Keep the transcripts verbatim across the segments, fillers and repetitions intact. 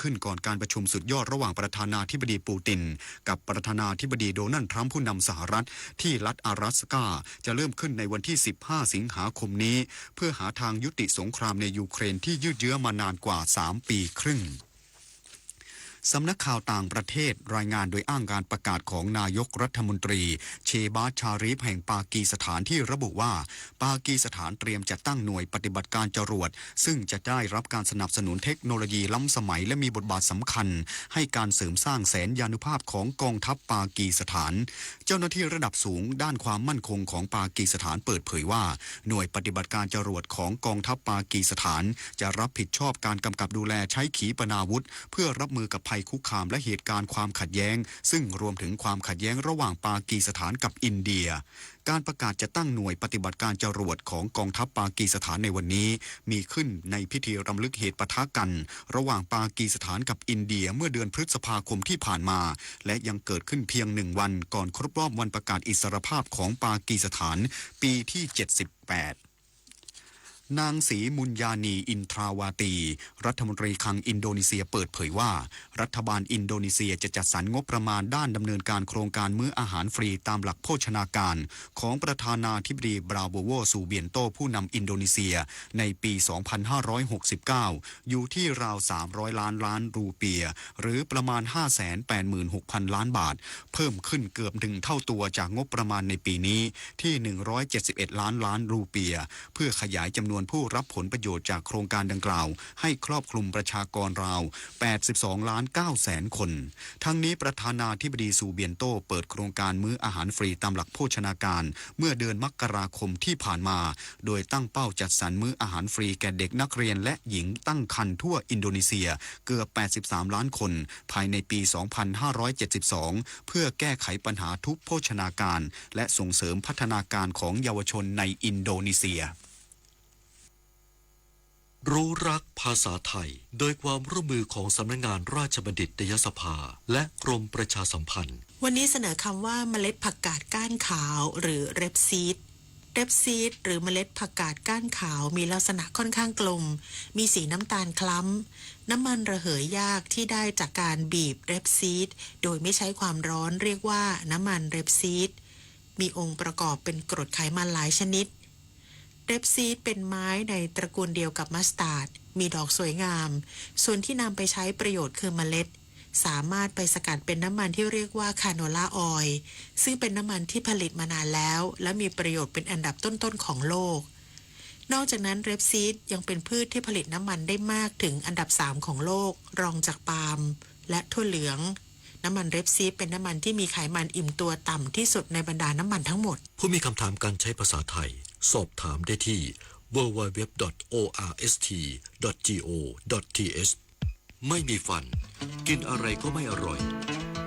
ขึ้นก่อนการประชุมสุดยอดระหว่างประธานาธิบดีปูตินกับประธานาธิบดีโดนัลด์ทรัมป์ผู้นำสหรัฐที่รัฐ阿拉斯ก้า จะเริ่มขึ้นในวันที่ สิบห้า สิงหาคมนี้ เพื่อหาทางยุติสงครามในยูเครนที่ยืดเยื้อมานานกว่า สาม ปีครึ่ง สำนักข่าวต่างประเทศรายงานโดยอ้างการประกาศของนายกรัฐมนตรีเชบาซชารีฟแห่งปากีสถานที่ระบุว่า ปากีสถานเตรียมจัดตั้งหน่วยปฏิบัติการจรวด ซึ่งจะได้รับการสนับสนุนเทคโนโลยีล้ำสมัยและมีบทบาทสำคัญให้การเสริมสร้างแสนยานุภาพของกองทัพปากีสถาน เจ้าหน้าที่ระดับสูงด้านความมั่นคงของปากีสถานเปิดเผยว่า หน่วยปฏิบัติการจรวดของกองทัพปากีสถาน จะรับผิดชอบการกำกับดูแลใช้ขีปนาวุธ เพื่อรับมือกับภัยคุกคามและเหตุการณ์ความขัดแย้ง ซึ่งรวมถึงความขัดแย้งระหว่างปากีสถานกับอินเดีย การประกาศจัดตั้งหน่วยปฏิบัติการจรวดของกองทัพปากีสถานในวันนี้ มีขึ้นในพิธีรำลึกเหตุปะทะกันระหว่างปากีสถานกับอินเดียเมื่อเดือนพฤษภาคมที่ผ่านมา และยังเกิดขึ้นเพียงหนึ่งวันก่อนครบรอบวันประกาศอิสรภาพของปากีสถานปีที่ เจ็ดสิบแปด นางศรีมุญญานี อินทราวาตี รัฐมนตรีคลังอินโดนีเซียเปิดเผยว่า รัฐบาลอินโดนีเซียจะจัดสรรงบประมาณด้านดำเนินการโครงการมื้ออาหารฟรีตามหลักโภชนาการ ของประธานาธิบดีบราโวโว ซูเบียนโต ผู้นำอินโดนีเซีย ในปี สองพันห้าร้อยหกสิบเก้า อยู่ที่ราว สามร้อยล้านล้านรูเปียห์ หรือประมาณ ห้าแสนแปดหมื่นหกพันล้านบาท เพิ่มขึ้นเกือบหนึ่งเท่าตัวจากงบประมาณในปีนี้ที่ หนึ่งร้อยเจ็ดสิบเอ็ดล้านล้านรูเปียห์ เพื่อขยายจำนวนผู้รับผลประโยชน์จากโครงการดังกล่าว ให้ครอบคลุมประชากรราว แปดสิบสองล้านเก้าแสนคน ทั้งนี้ประธานาธิบดีซูเบียนโตเปิดโครงการมื้ออาหารฟรีตามหลักโภชนาการ เมื่อเดือนมกราคมที่ผ่านมา โดยตั้งเป้าจัดสรรมื้ออาหารฟรีแก่เด็กนักเรียนและหญิงตั้งครรภ์ทั่วอินโดนีเซียเกือบ แปดสิบสามล้านคน ภายในปี สองพันห้าร้อยเจ็ดสิบสอง เพื่อแก้ไขปัญหาทุพโภชนาการ และส่งเสริมพัฒนาการของเยาวชนในอินโดนีเซีย รู้รักภาษาไทย โดยความร่วมมือของสำนักงานราชบัณฑิตยสภา และกรมประชาสัมพันธ์ วันนี้เสนอคำว่าเมล็ดผักกาดก้านขาวหรือ rape seed rape seed หรือเมล็ดผักกาดก้านขาวมีลักษณะค่อนข้างกลม มีสีน้ำตาลคล้ำ น้ำมันระเหยยากที่ได้จากการบีบ rape seed โดยไม่ใช้ความร้อนเรียกว่าน้ำมัน rape seed มีองค์ประกอบเป็นกรดไขมันหลายชนิด rape seed เป็นไม้ในตระกูลเดียวกับมัสตาร์ด มีดอกสวยงาม ส่วนที่นำไปใช้ประโยชน์คือเมล็ด สามารถไปสกัดเป็นน้ำมันที่เรียกว่า canola oil ซึ่งเป็นน้ำมันที่ผลิตมานานแล้ว และมีประโยชน์เป็นอันดับต้นๆของโลก นอกจากนั้น rape seed ยังเป็นพืชที่ผลิตน้ำมันได้มากถึงอันดับสามของโลก รองจากปาล์ม และถั่วเหลือง น้ำมัน rape seed เป็นน้ำมันที่มีไขมันอิ่มตัวต่ำที่สุดในบรรดาน้ำมันทั้งหมด ผู้มีคำถามการใช้ภาษาไทย สอบถามได้ที่ ดับเบิลยู ดับเบิลยู ดับเบิลยู ดอท โอ อาร์ เอส ที ดอท จี โอ ดอท ที เอช ไม่มีฟัน กินอะไรก็ไม่อร่อย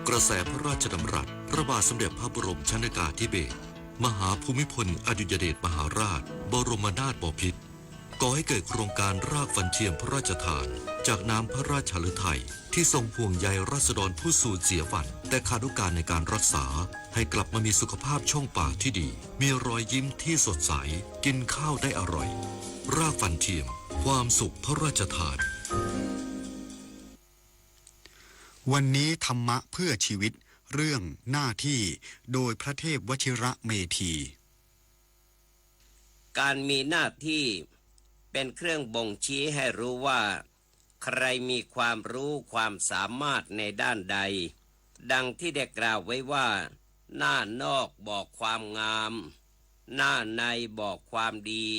กระแสพระราชดำรัส พระบาทสมเด็จพระบรมชนกาธิเบศร มหาภูมิพลอดุลยเดชมหาราช บรมนาถบพิตร ก่อให้เกิดโครงการรากฟันเทียมพระราชทาน จากน้ำพระราชหฤทัย ที่ทรงห่วงใยราษฎรผู้สูญเสียฟัน แต่ขาดโอกาสในการรักษา ให้กลับมามีสุขภาพช่องปากที่ดี มีรอยยิ้มที่สดใส กินข้าวได้อร่อย รากฟันเทียม ความสุขพระราชทาน วันนี้ธรรมะเพื่อชีวิต เรื่องหน้าที่ โดยพระเทพวชิระเมธี การมีหน้าที่เป็นเครื่องบ่งชี้ให้รู้ว่า ใครมีความรู้ความสามารถในด้านใด ดังที่ได้กล่าวไว้ว่า หน้านอกบอกความงาม หน้าในบอกความดี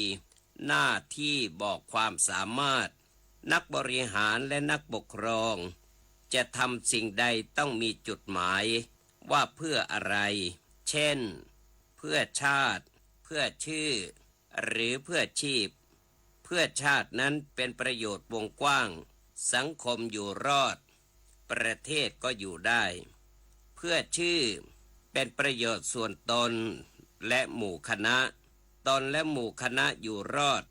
หน้าที่บอกความสามารถ นักบริหารและนักปกครอง จะทำสิ่งใดต้องมีจุดหมายว่าเพื่ออะไร เช่น เพื่อชาติ เพื่อชื่อ หรือเพื่อชีพ เพื่อชาตินั้นเป็นประโยชน์วงกว้าง สังคมอยู่รอด ประเทศก็อยู่ได้ เพื่อชื่อเป็นประโยชน์ส่วนตนและหมู่คณะ ตนและหมู่คณะอยู่รอด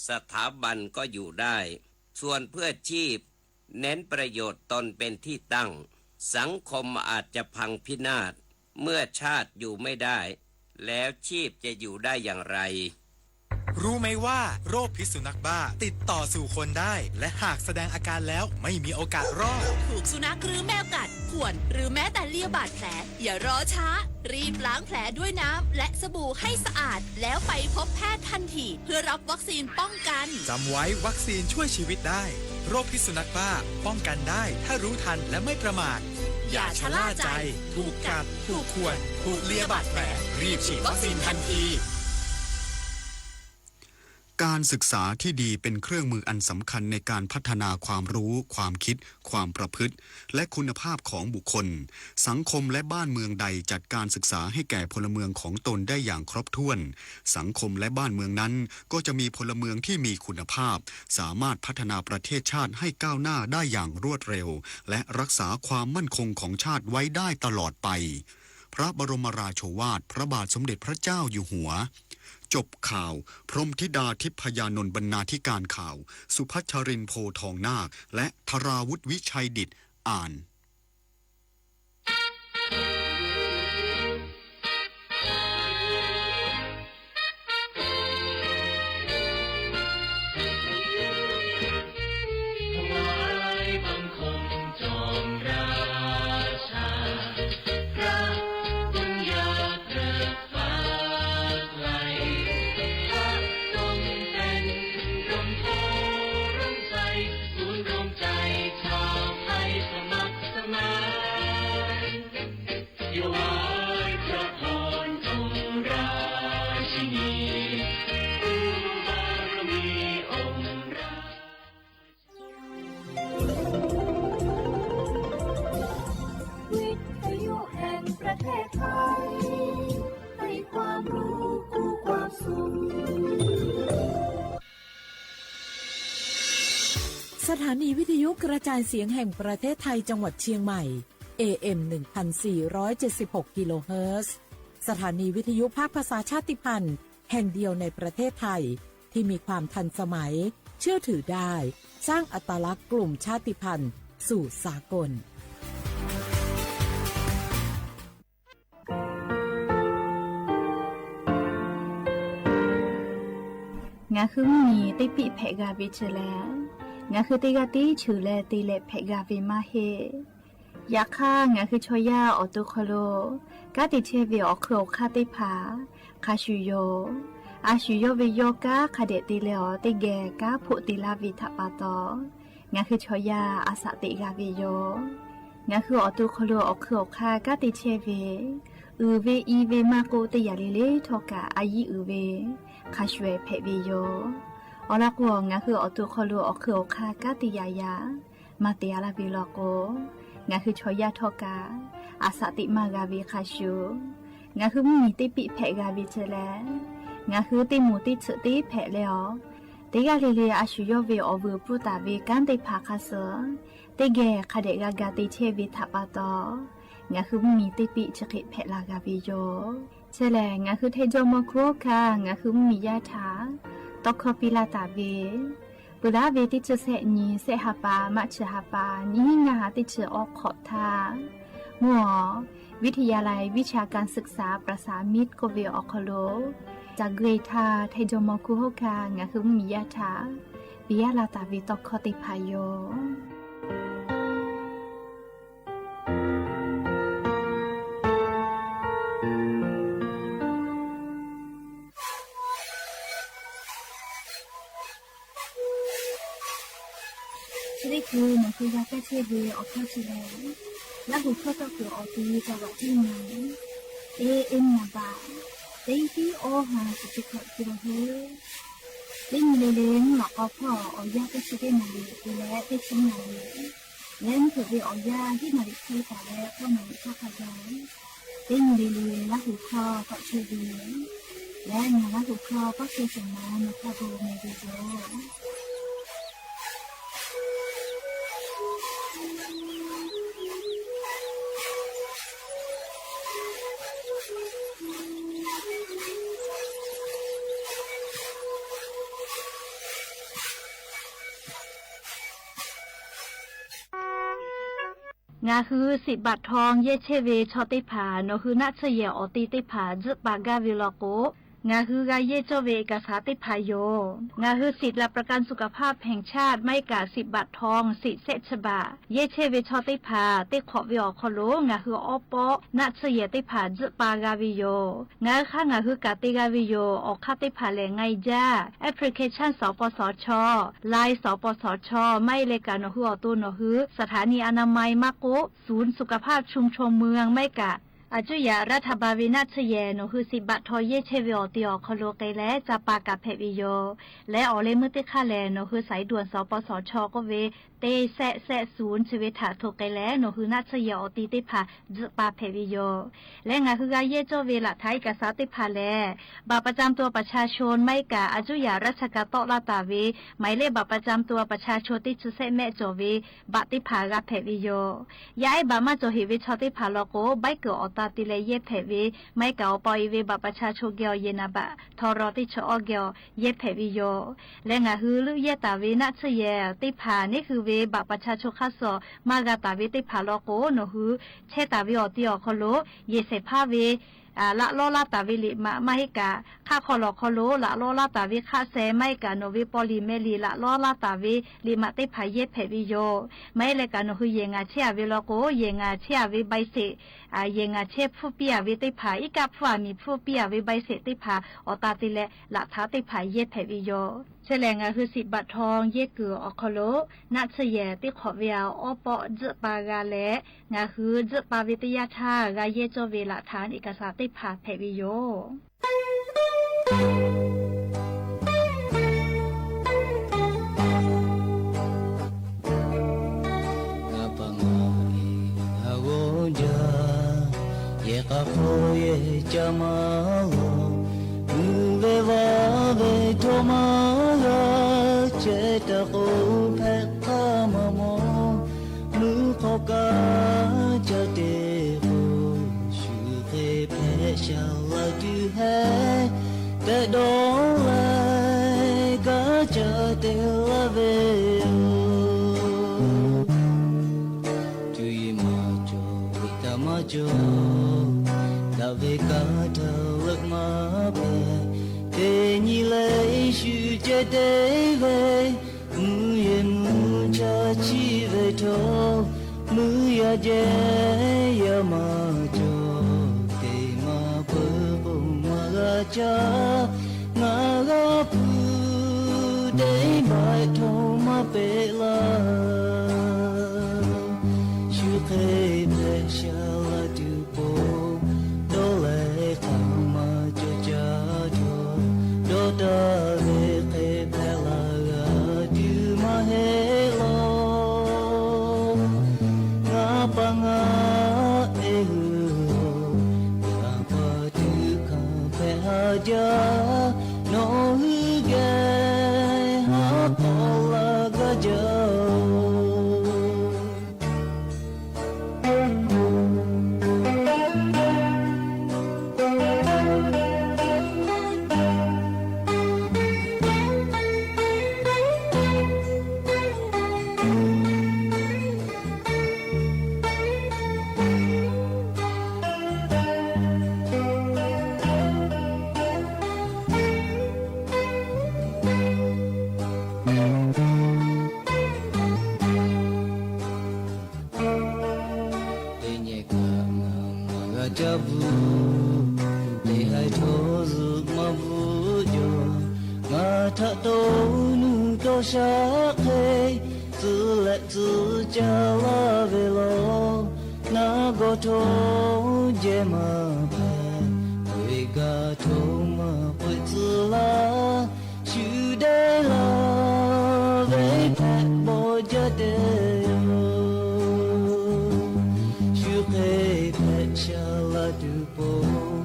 สถาบันก็อยู่ได้ ส่วนเพื่อชีพเน้นประโยชน์ตนเป็นที่ตั้ง สังคมอาจจะพังพินาศ เมื่อชาติอยู่ไม่ได้ แล้วชีพจะอยู่ได้อย่างไร รู้ไหมว่าโรคพิษสุนัขบ้าติดต่อสู่คนได้ และหากแสดงอาการแล้วไม่มีโอกาสรอด ถูกสุนัขหรือแมวกัด ข่วน หรือแม้แต่เลียบาดแผล อย่ารอช้า รีบล้างแผลด้วยน้ำและสบู่ให้สะอาด แล้วไปพบแพทย์ทันที เพื่อรับวัคซีนป้องกัน จำไว้ วัคซีนช่วยชีวิตได้ โรคพิษสุนัขบ้าป้องกันได้ ถ้ารู้ทันและไม่ประมาท อย่าชะล่าใจ ถูกกัด ถูกข่วน ถูกเลียบาดแผล รีบฉีดวัคซีนทันที การศึกษาที่ดีเป็นเครื่องมืออันสำคัญในการพัฒนาความรู้ ความคิด ความประพฤติ และคุณภาพของบุคคล สังคมและบ้านเมืองใดจัดการศึกษาให้แก่พลเมืองของตนได้อย่างครบถ้วน สังคมและบ้านเมืองนั้นก็จะมีพลเมืองที่มีคุณภาพ สามารถพัฒนาประเทศชาติให้ก้าวหน้าได้อย่างรวดเร็ว และรักษาความมั่นคงของชาติไว้ได้ตลอดไป พระบรมราโชวาทพระบาทสมเด็จพระเจ้าอยู่หัว จบข่าว พรหมธิดาทิพยานนท์บรรณาธิการข่าว สุพัชรินทร์โพธิ์ทองนาค และธราวุฒิวิชัยดิษฐ์อ่าน ถวายบังคมจอมราชา พระปัญญาเถิดฟ้าไกล พระทรงเป็นร่มโพธิ์ร่มไทร ศูนย์รวมใจชาวไทยสมัครสมาน ถวายพระพรองค์ราชินี ผู้บารมีองค์ราช วิทยุแห่งประเทศไทย ให้ความรู้คู่ความสุข สถานีวิทยุกระจายเสียงแห่งประเทศไทยจังหวัดเชียงใหม่ เอ เอ็ม หนึ่งพันสี่ร้อยเจ็ดสิบหก กิโลเฮิรตซ์ สถานีวิทยุภาคภาษาชาติพันธุ์แห่งเดียวในประเทศไทย ที่มีความทันสมัย เชื่อถือได้ สร้างอัตลักษณ์กลุ่มชาติพันธุ์สู่สากล ငါဃုမီး တ့ပံၣ်ဖဲးဂၤဝ့ၤဆၢလဲၣ်, ငါဃုတ့ဂၤတ့ဆၢလဲၣ် တ့လဲးဖဲးဂၤဝ့ၤမးဟ့ၣ်. ယခါ ငါဃုဆီယါ အီၣ်တူၣ်ခီလိာ် ကါတ့ဆဲးဝ့ၤအီၣ်ခုၣ်အီၣ်ခါသ့ၣ်တဖၣ် ခါဆူၣ်ယိာ်, အါဆူၣ်ယိာ်ဝ့ၤယိာ် ကါခါဒဲးတ့လဲးအီၤ တ့ဂဲၤကါဖိးတ့လါဝ့ၤထးပာ်တီၤ. ငါဃုဆီယါ အစးတ့ဂၤဝ့ၤယိာ်, ငါဃုအီၣ်တူၣ်ခီလိာ် အီၣ်ခုၣ်အီၣ်ခါ ကါတ့ဆဲးဝ့ၤ, အုၣ်ဝ့ၤအံၤဝ့ၤမးကိး တ့ယၤလံလံထီၣ်ကး အယံၤအုၣ်ဝ့ၤ ခါဆူၣ်ဝဲဖဲးဝ့ၤယိာ်. အီၤလီၤကိး ငါဃုအီၣ်တူၣ်ခီလိာ် အီၣ်ခုၣ်အီၣ်ခါ ကါတ့ယၤယၤ မၤတ့အါလၢဝ့ၤလီၤကိး, ငါဃုဆီယါထီၣ်ကး အစးတ့မးဂၤဝ့ၤခါဆူၣ်. ငါဃုမီး တ့ပံၣ်ဖဲးဂၤဝ့ၤဆၢလဲၣ်, ငါဃုတ့မူးတ့ဆၢတ့ဖဲးလဲအီၤ, တ့ဂၤလံလံ အါဆူၣ်ယိာ်ဝ့ၤအီၣ်ဝုၢ်ပူၤတၢ်ဝ့ၤ ကါသ့ၣ်တဖၣ်ခါဆူၣ်, တ့ဂဲၤခါဒဲးဂၤဂၤတ့ဆဲးဝ့ၤထးပာ်တီၤ. ငါဃုမီး တ့ပံၣ်ဆၢဃ့ဖဲးလၢဂၤဝ့ၤယိာ်. ဆၢလဲၣ် ငါဃုထဲဒိးမီၤခူဟီၣ်ခါ ငါဃုမီးယါထး တီခီပံလၢတၢ်ဝ့ၤ, ပူၤလၢဝ့ၤတ့ဆၢဆဲးနံၤ ဆဲးဟးပၢ် မးဆၢဟးပၢ် နံၤဟံးနၤဟးတ့ဆၢအီခီၣ်ထါ, မ့ၢ်အီၤ วิทยาลัยวิชาการศึกษาประสานมิตร ကိးဝ့ၤအီၣ်ခီလိာ်, တၢ်ဂ့ၤထါ ထဲဒိးမီၤခူဟီၣ်ခါ ငါဃုမီးယါထး ပံယါလၢတၢ်ဝ့ၤတီခီသ့ၣ်တဖၣ်ယိာ်. ချ့းခု နဃုဂၤကဲဆ့ဝ့ၤအီၣ်ခီၣ်ဆ့လဲၣ်, လၢဟူးခီၣ်တီၢ်ခုၣ်အီၣ်တံၤ จังหวัดเชียงใหม่ เอ เอ็ม หนึ่ง บาท เต็งตี้ โอ ห้าสิบเจ็ด กิโลเฮิรตซ์ เต็งหนึ่ง เลเล มุหลอกอพอ ออกอากาศ เก้านาฬิกา และ เก้านาที และเผยออกอากาศ ห้านาฬิกา และ เก้านาฬิกา ค่ะ เต็งหนึ่ง เลเล ลาหูคลอ เกาะเชเว และงานลาหูคลอ ก็คือส่งมาในคาโบในวิดีโอ ငါဃုစံးဘၣ်ထွန်း ယဲၢ်ဆဲးဝ့ၤဆီသ့ၣ်တဖၣ် နီၢ်ဃုနၢ်ဆၢယဲၢ်အီၣ်တံၤသ့ၣ်တဖၣ် ယုၢ်ပာ်ကါဝ့ၤလီၤကိး ငါး ဟူး ဂၤယဲၢ် จ้อ ဝေ เอกสาร တိပ်ၣ် ภา ယို ငါး ဟူး สิทธิ์หลักประกันสุขภาพแห่งชาติ ไม่กะ สิทธิ์บัตรทอง สิทธิ์เช็ดฉบับ ယဲၢ် เช็ด ဝေ จ้อ တိပ်ၣ် ภา เต๊ะขอบ ဝေ อ่อ คอโล ငါး ဟူး อ้อเปาะ หน้าเชื่อแย่ တိပ်ၣ် ภา จึกปา กา ဝေ ယို งา เออ ค่า งา ဟူး ก๋า เต กา ဝေ ယို อ่อ ค่า တိပ်ၣ် ภา แหละ ไง จ้า แอปพลิเคชัน สปสช ไลน์ สปสช ไม่ แลกะ หนอ ဟူး อ่อ โต หนอ ဟူး สถานีอนามัย มะโก๊ะ ศูนย์สุขภาพชุมชนเมือง ไม่กะ อาจุยะรัฐบาล เว หน้าเชื่อแย่ หนอ ဟူး สิทธิ์บัตรทอง ยายเชเวออตีออคอโลเก แลจะปากาแผด เว ยอ แลออเลมือเต๊ะข้าแล หนอ ဟူး สายด่วน สปสช ก็เว เต๊ะแซะแซะศูนย์ ชีวิตถาโทเก แล หนอ ဟူး หน้าเชื่อแย่ ออตีเต๊ะข้า จึกปาแผด เว ยอ แลงา ဟူး กา ยายเจ้า เว หลักฐานเอกสารเต๊ะข้าแล บัตรประจำตัวประชาชน ไม่กะ อาจุยะราชการ เต๊าะลาต๋า เว หมายเลขบัตรประจำตัวประชาชน เต๊ะจื้อแซะแมะจ๋อ เว บัตรเต๊ะข้า กาแผด เว ยอ ยายบัตรมาจ๋อ เหตุ เว จ้อ เต๊ะข้า ลอโก ใบเกิด ออตาตีแล ยายแผด เว ไม่กะ ออปอ เอ เว บัตรประชาชนเกอ เยนามบัตร ทร เต๊ะชอ เกอ ยายแผด เว ยอ แลงา ဟူး ลึก ยายต๋า เว หน้าเชื่อแย่ เต๊ะข้า เน่ คือ เว บัตรประชาชน ข้าสอ มากาต๋า เว เต๊ะข้า ลอโก หนอ ဟူး เช็ดต๋า เว อ่อ ตีอ่อ คอโล เยเสพา เว อ่า ละล้อละต๋า เว หลีกมา ไม่กะ ข้า คอลอ คอโล ละล้อละต๋า เว ข้าแซ ไม่กะ หนอ เว ปอหลีแมหลี ละล้อละต๋า เว หลีกมาเต๊ะข้า ยายแผด เว ยอ ไม่ แลกะ หนอ ဟူး เย่งาเช่ เว ลอโก เย่งาเช่ เว ใบเสร็จ อ่า เย่งาเช่ ผู้เปี้ย เว เต๊ะข้า อีกา ผู้อาหมี ผู้เปี้ย เว ใบเสร็จ เต๊ะข้า ออตาตีแล หลักฐานเต๊ะข้า ยายแผด เว ยอ เช่นแลงา ဟူး สิทธิ์บัตรทอง ยายเกิด อ่อ คอโล หน้าเชื่อแย่ เต๊ะขอบ เว อ่อ อ้อเปาะ จึกปากาแล งา ဟူး จึกปา เว เต๊ะยายท่า กายายเจ้า เว หลักฐานเอกสารเต๊ะข้า แผด เว ยอ ငါပှၤငါအံၤ ဟးဂီၤယၤ ယဲၢ်ဃးဃီယဲၢ်ကၠၢမးလီၤ မုၢ်ဝဲဝါဝဲထိးမးဂၤ ကဲတၢ်ကိးဖဲခါမးမီၢ် မုၢ်ခီၣ်ကါ ကၠၢ်တဲာ်ဃီ ဆူဃဲဖဲရှၢလၢတုၤဟဲ တဲဒီးလဲၤ ကၠၢ်တဲာ်လၢဝဲအီၤ တုၤယမၤကၠီၣ် ဝံတၢ်မၤကၠီၣ် တၢ်ဝဲကါတၢ်လၢမၤဖဲ တနံၤလၢယ့ၣ်ၡူးကၠဲတဲဂ့ၤ မုၢ်ယဲၢ်မုၢ်ဆါဆံးဝဲထိး မုၢ်ယၤကဲ ယမၤကၠီၣ် တ့မၤပၢၤပိာ်မၤဂၤကၠၢ မၤဂၤဖု တ့ဘၣ်ထိးမၤပဲာ်လၢ ဆူဃဲဖဲရှၢလၢတုၤပိာ် ဒီးလဲၤဃးမၤကၠီၣ် ကၠၢ်ဒီး ဒီးတၢ်ဂ့ၢ်ဃဲဖဲလၢဂၤ တုၤမၤဟဲလီၤ ငါပှၤငါအဲၣ်ဧၢ ယပၢ်တုၤခါဖဲဟါယၤ နီၢ်ဟုကဲ ဟးခီလၢကါယၤ တညဲၣ်ကၣ်မၤမၤဂၤတၢ်ပူၤ တဟဲထီၣ်စူၤမၤပူၤယီၤ မၤထးတီနုၢ်တီဆါဃဲ သုလဲၤသုကၠၢ်လၢဝဲလီၤ နဂီၢ်ထီၣ်ယဲၢ်မၤဖဲ ဝဲကၤထီၣ်မၤပှဲၤသုလၢ ဆူဒဲလီၤ ဝဲဖဲဘီယၤဒဲယီၤ ဆူဃဲဖဲရှၢလၢတုၤပိာ်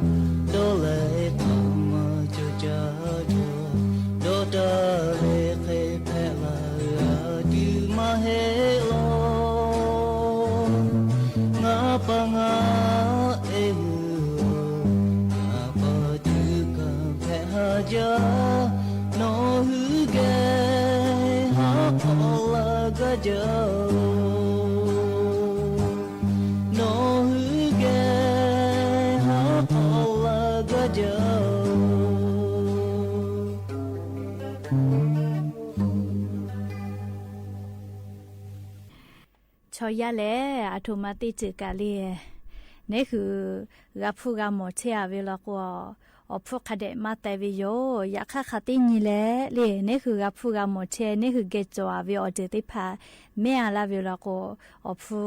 ဒီးလဲၤဃးမၤကၠီၣ် ကၠၢ်ဒီး ဒီးတၢ်ဂ့ၢ်ဃဲဖဲလၢဂၤ တုၤမၤဟဲလီၤ ငါပှၤငါအဲၣ်ဧၢ ယပၢ်တုၤခါဖဲဟါယၤ နီၢ်ဟုကဲ ဟးခီလၢကါယၤ နီၢ်ဟုကဲ ဟးခီလၢကါယၤ စီၤယါလဲၣ် အထုးမၤတ့ၢ်စ့ၢ်ကီးလံ. န့ၣ်ဃု ဂၤဖုဂၤမိၢ်ဆဲးဝဲလီၤကီး အိၣ်ဖုခးဒဲးမၤတဲာ်ဝဲယိာ် ယခါခးတ့ၢ်နံၤလဲၣ် လံ. န့ၣ်ဃု ဂၤဖုဂၤမိၢ်ဆဲး န့ၣ်ဃု ကဲစိာ်ဝဲအီၤတ့ၢ်သ့ၣ်တဖၣ် မ့ၢ်အလၢဝဲလီၤကီး အိၣ်ဖု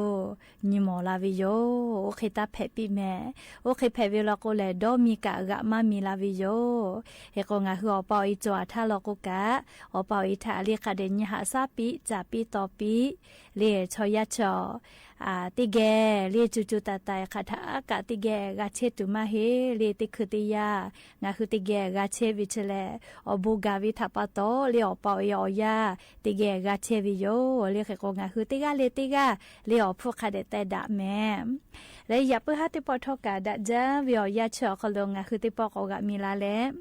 နံၤမိၢ်လၢဝဲယိာ် အိၣ်ဃ့တၢ်ဖဲးပံးမဲာ် အိၣ်ဃ့ဖဲးဝဲလီၤကီးလဲၣ် ဒီးမံၤကးဂၤမါမံၤလၢဝဲယိာ်. ဟဲကီး ငါဃု အိၣ်ပှၤအံၤစိာ်အထါလီၤကီးကး အိၣ်ပှၤအံၤထးလံ ခးဒဲးနံၤဟးစၢ်ပံး စၢ်ပံးတီၤပံး လံ စီၤယါဆၢ အတ့ၢ်ဂဲၤ လံ စူၤစူၤတၢ်တၢ် ခးထးကးတ့ၢ်ဂဲၤ ဂၤဆဲးတုၤမးဟ့ လံ တ့ၢ်ခုတ့ၢ်ယါ ငါဃုတ့ၢ်ဂဲၤ ဂၤဆဲးဝံၤဆဲးလဲၣ် အိၣ်ဘူးဂၤဝဲထးပာ်တီ လံ အိၣ်ပှၤအံၤအီၤယါ တ့ၢ်ဂဲၤ ဂၤဆဲးဝံၤယိာ် လံ ဟဲကီး ငါဃုတ့ၢ်ဂၤလံတ့ၢ်ဂၤ လံ အိၣ်ဖုခးဒဲးတဲဒၣ်မဲာ် လၢယပၢဟါတ့ၢ်ပီထီၣ်ကး ဒၣ်ဒၢဝဲအီၤယါဆၢအီၤခီလီၤ ငါဃုတ့ၢ်ပီၣ်ကိးဂၤမံၤလၢ်လဲၣ်.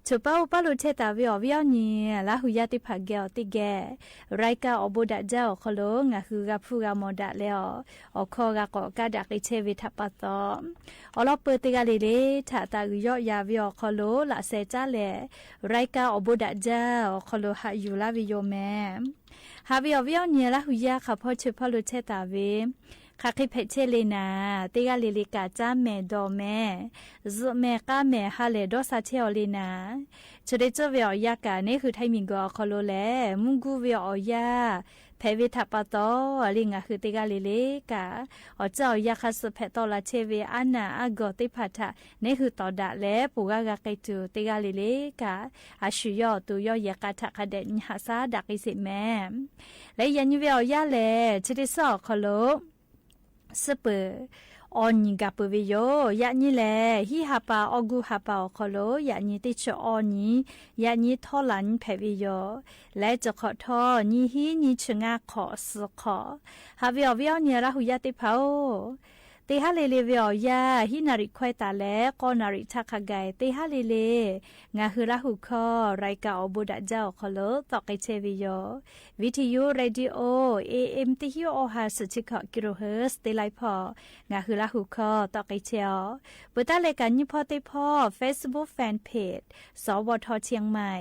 ဆိပာ်အိၣ်ပာ်လိာ်ဆဲးတၢ်ဝဲအီၤဝဲအီၤနံၤ လၢဃုယါတ့ၢ်ဖးဂဲၤအီၤတ့ၢ်ဂဲၤ ရၢၢ်ကၢ အိၣ်ဘူးဒၣ်ဒၢအီၤခီလီၤ ငါဃု ဂၤဖုဂၤမိၢ်ဒၣ်လဲာ်အီၤ အိၣ်ခီဂၤကိးကးဒၣ်က့ၤဆဲးဝဲထးပာ်တီ အီလီၤပၢတ့ၢ်ဂၤလံလံ ထးတၢ်ဂုၤယီၣ်ယၤဝဲအီၤခီလီၤ လၢ်စဲးကၠၢ်လဲၣ် ရၢၢ်ကၢ အိၣ်ဘူးဒၣ်ဒၢအီၤခီလီၤ ဟးယူၤလၢဝဲယိာ်မဲာ် ဟးဝဲအီၤဝဲအီၤနံၤ လၢဃုယါ ခးဖီဆၢဖီလိာ်ဆဲးတၢ်ဝဲ ခးဃ့ဖဲးဆဲးလံနၤ တ့ၢ်ဂၤလံလံ ကးကၠၢ်မဲာ်ဒီးမဲာ် စ့မဲာ်ကါမဲာ် ဟးလဲၢ်ဒီးစးဆဲးအီၤလံနၤ ဆိတ့ၢ်စ့ဝဲအီၤယါကး န့ၣ်ဃု ထၢၣ်မံၤကီၤအီၤခီလီၤလဲၣ် မူၢ်ကူဝဲအီၤယါ ဖဲးဝဲထးပာ်တီ လံငါဃုတ့ၢ်ဂၤလံလံကး အီၤစၢ်အီၤယါခါဆူဖဲးတီလၢဆဲးဝဲ အနၢ်အါဂီၢ်သ့ၣ်တဖၣ်ထး န့ၣ်ဃုတီၢ်ဒၣ်လဲၣ် ပူၤဂၤဂၤက့ၤတုၤတ့ၢ်ဂၤလံလံကး အဆူၣ်ယီၣ်အီၤတုၤယီၣ်ယဲၢ်ကးထးခးဒဲး နံၤဟးစၢ်ဒၣ်က့ၤစ့ၢ်မဲာ် လၢယၤနံၤဝဲအီၤယါလဲၣ် ဆိတ့ၢ်စ့အီၤခီလီၤ စ့ပၢၢ် အီၣ်နံၤဂၤပၢၢ်ဝဲယိာ် ယၤနံၤလဲၣ် ဟံးဟးပာ် အီၣ်ကူဟးပာ်အီၤခီလီၤ ယၤနံၤတ့ၢ်ဆၢအီၣ်နံၤ ယၤနံၤထီလၢ်နံၤဖဲးဝဲယိာ် လဲၤစ့ၢ်ခီၣ်ထီ နံၤဟံးနံၤဆၢ ငါးခီၣ် သီခီၣ် ဟးဝဲအီၤဝဲအီၤနံၤ လၢဃုယါသ့ၣ်တဖၣ်ဧိၤ တ့ၢ်ဟါလံလံဝဲအီၤယါ ဟံးနၣ်ရံၣ်ခွဲးတၢ်လဲၣ် ဃိးနၣ်ရံၣ်ဆၣ်ခါဂၤ တ့ၢ်ဟါလံလံ ငါဃုလၢဃုခီ ရၢၢ်ကၢ အိၣ်ဘူးဒၣ်ဒၢအီၤခီလီၤ သီၣ်က့ၤဆဲးဝဲယိာ် ဝံထံယူ ရေဒီယိ အ့အ့မ် တဆံ အီၣ်ဟၢၣ် ဆံခံခီၣ် ကံရိၣ်ဟၢၣ် တ့ၢ်လံဖီ ငါဃုလၢဃုခီ သီၣ်က့ၤဆဲးအီၤ ပတၢ်လဲၤကးနံၣ်ဖီသ့ၣ်ဖီ Facebook Fan Page สวท เชียงใหม่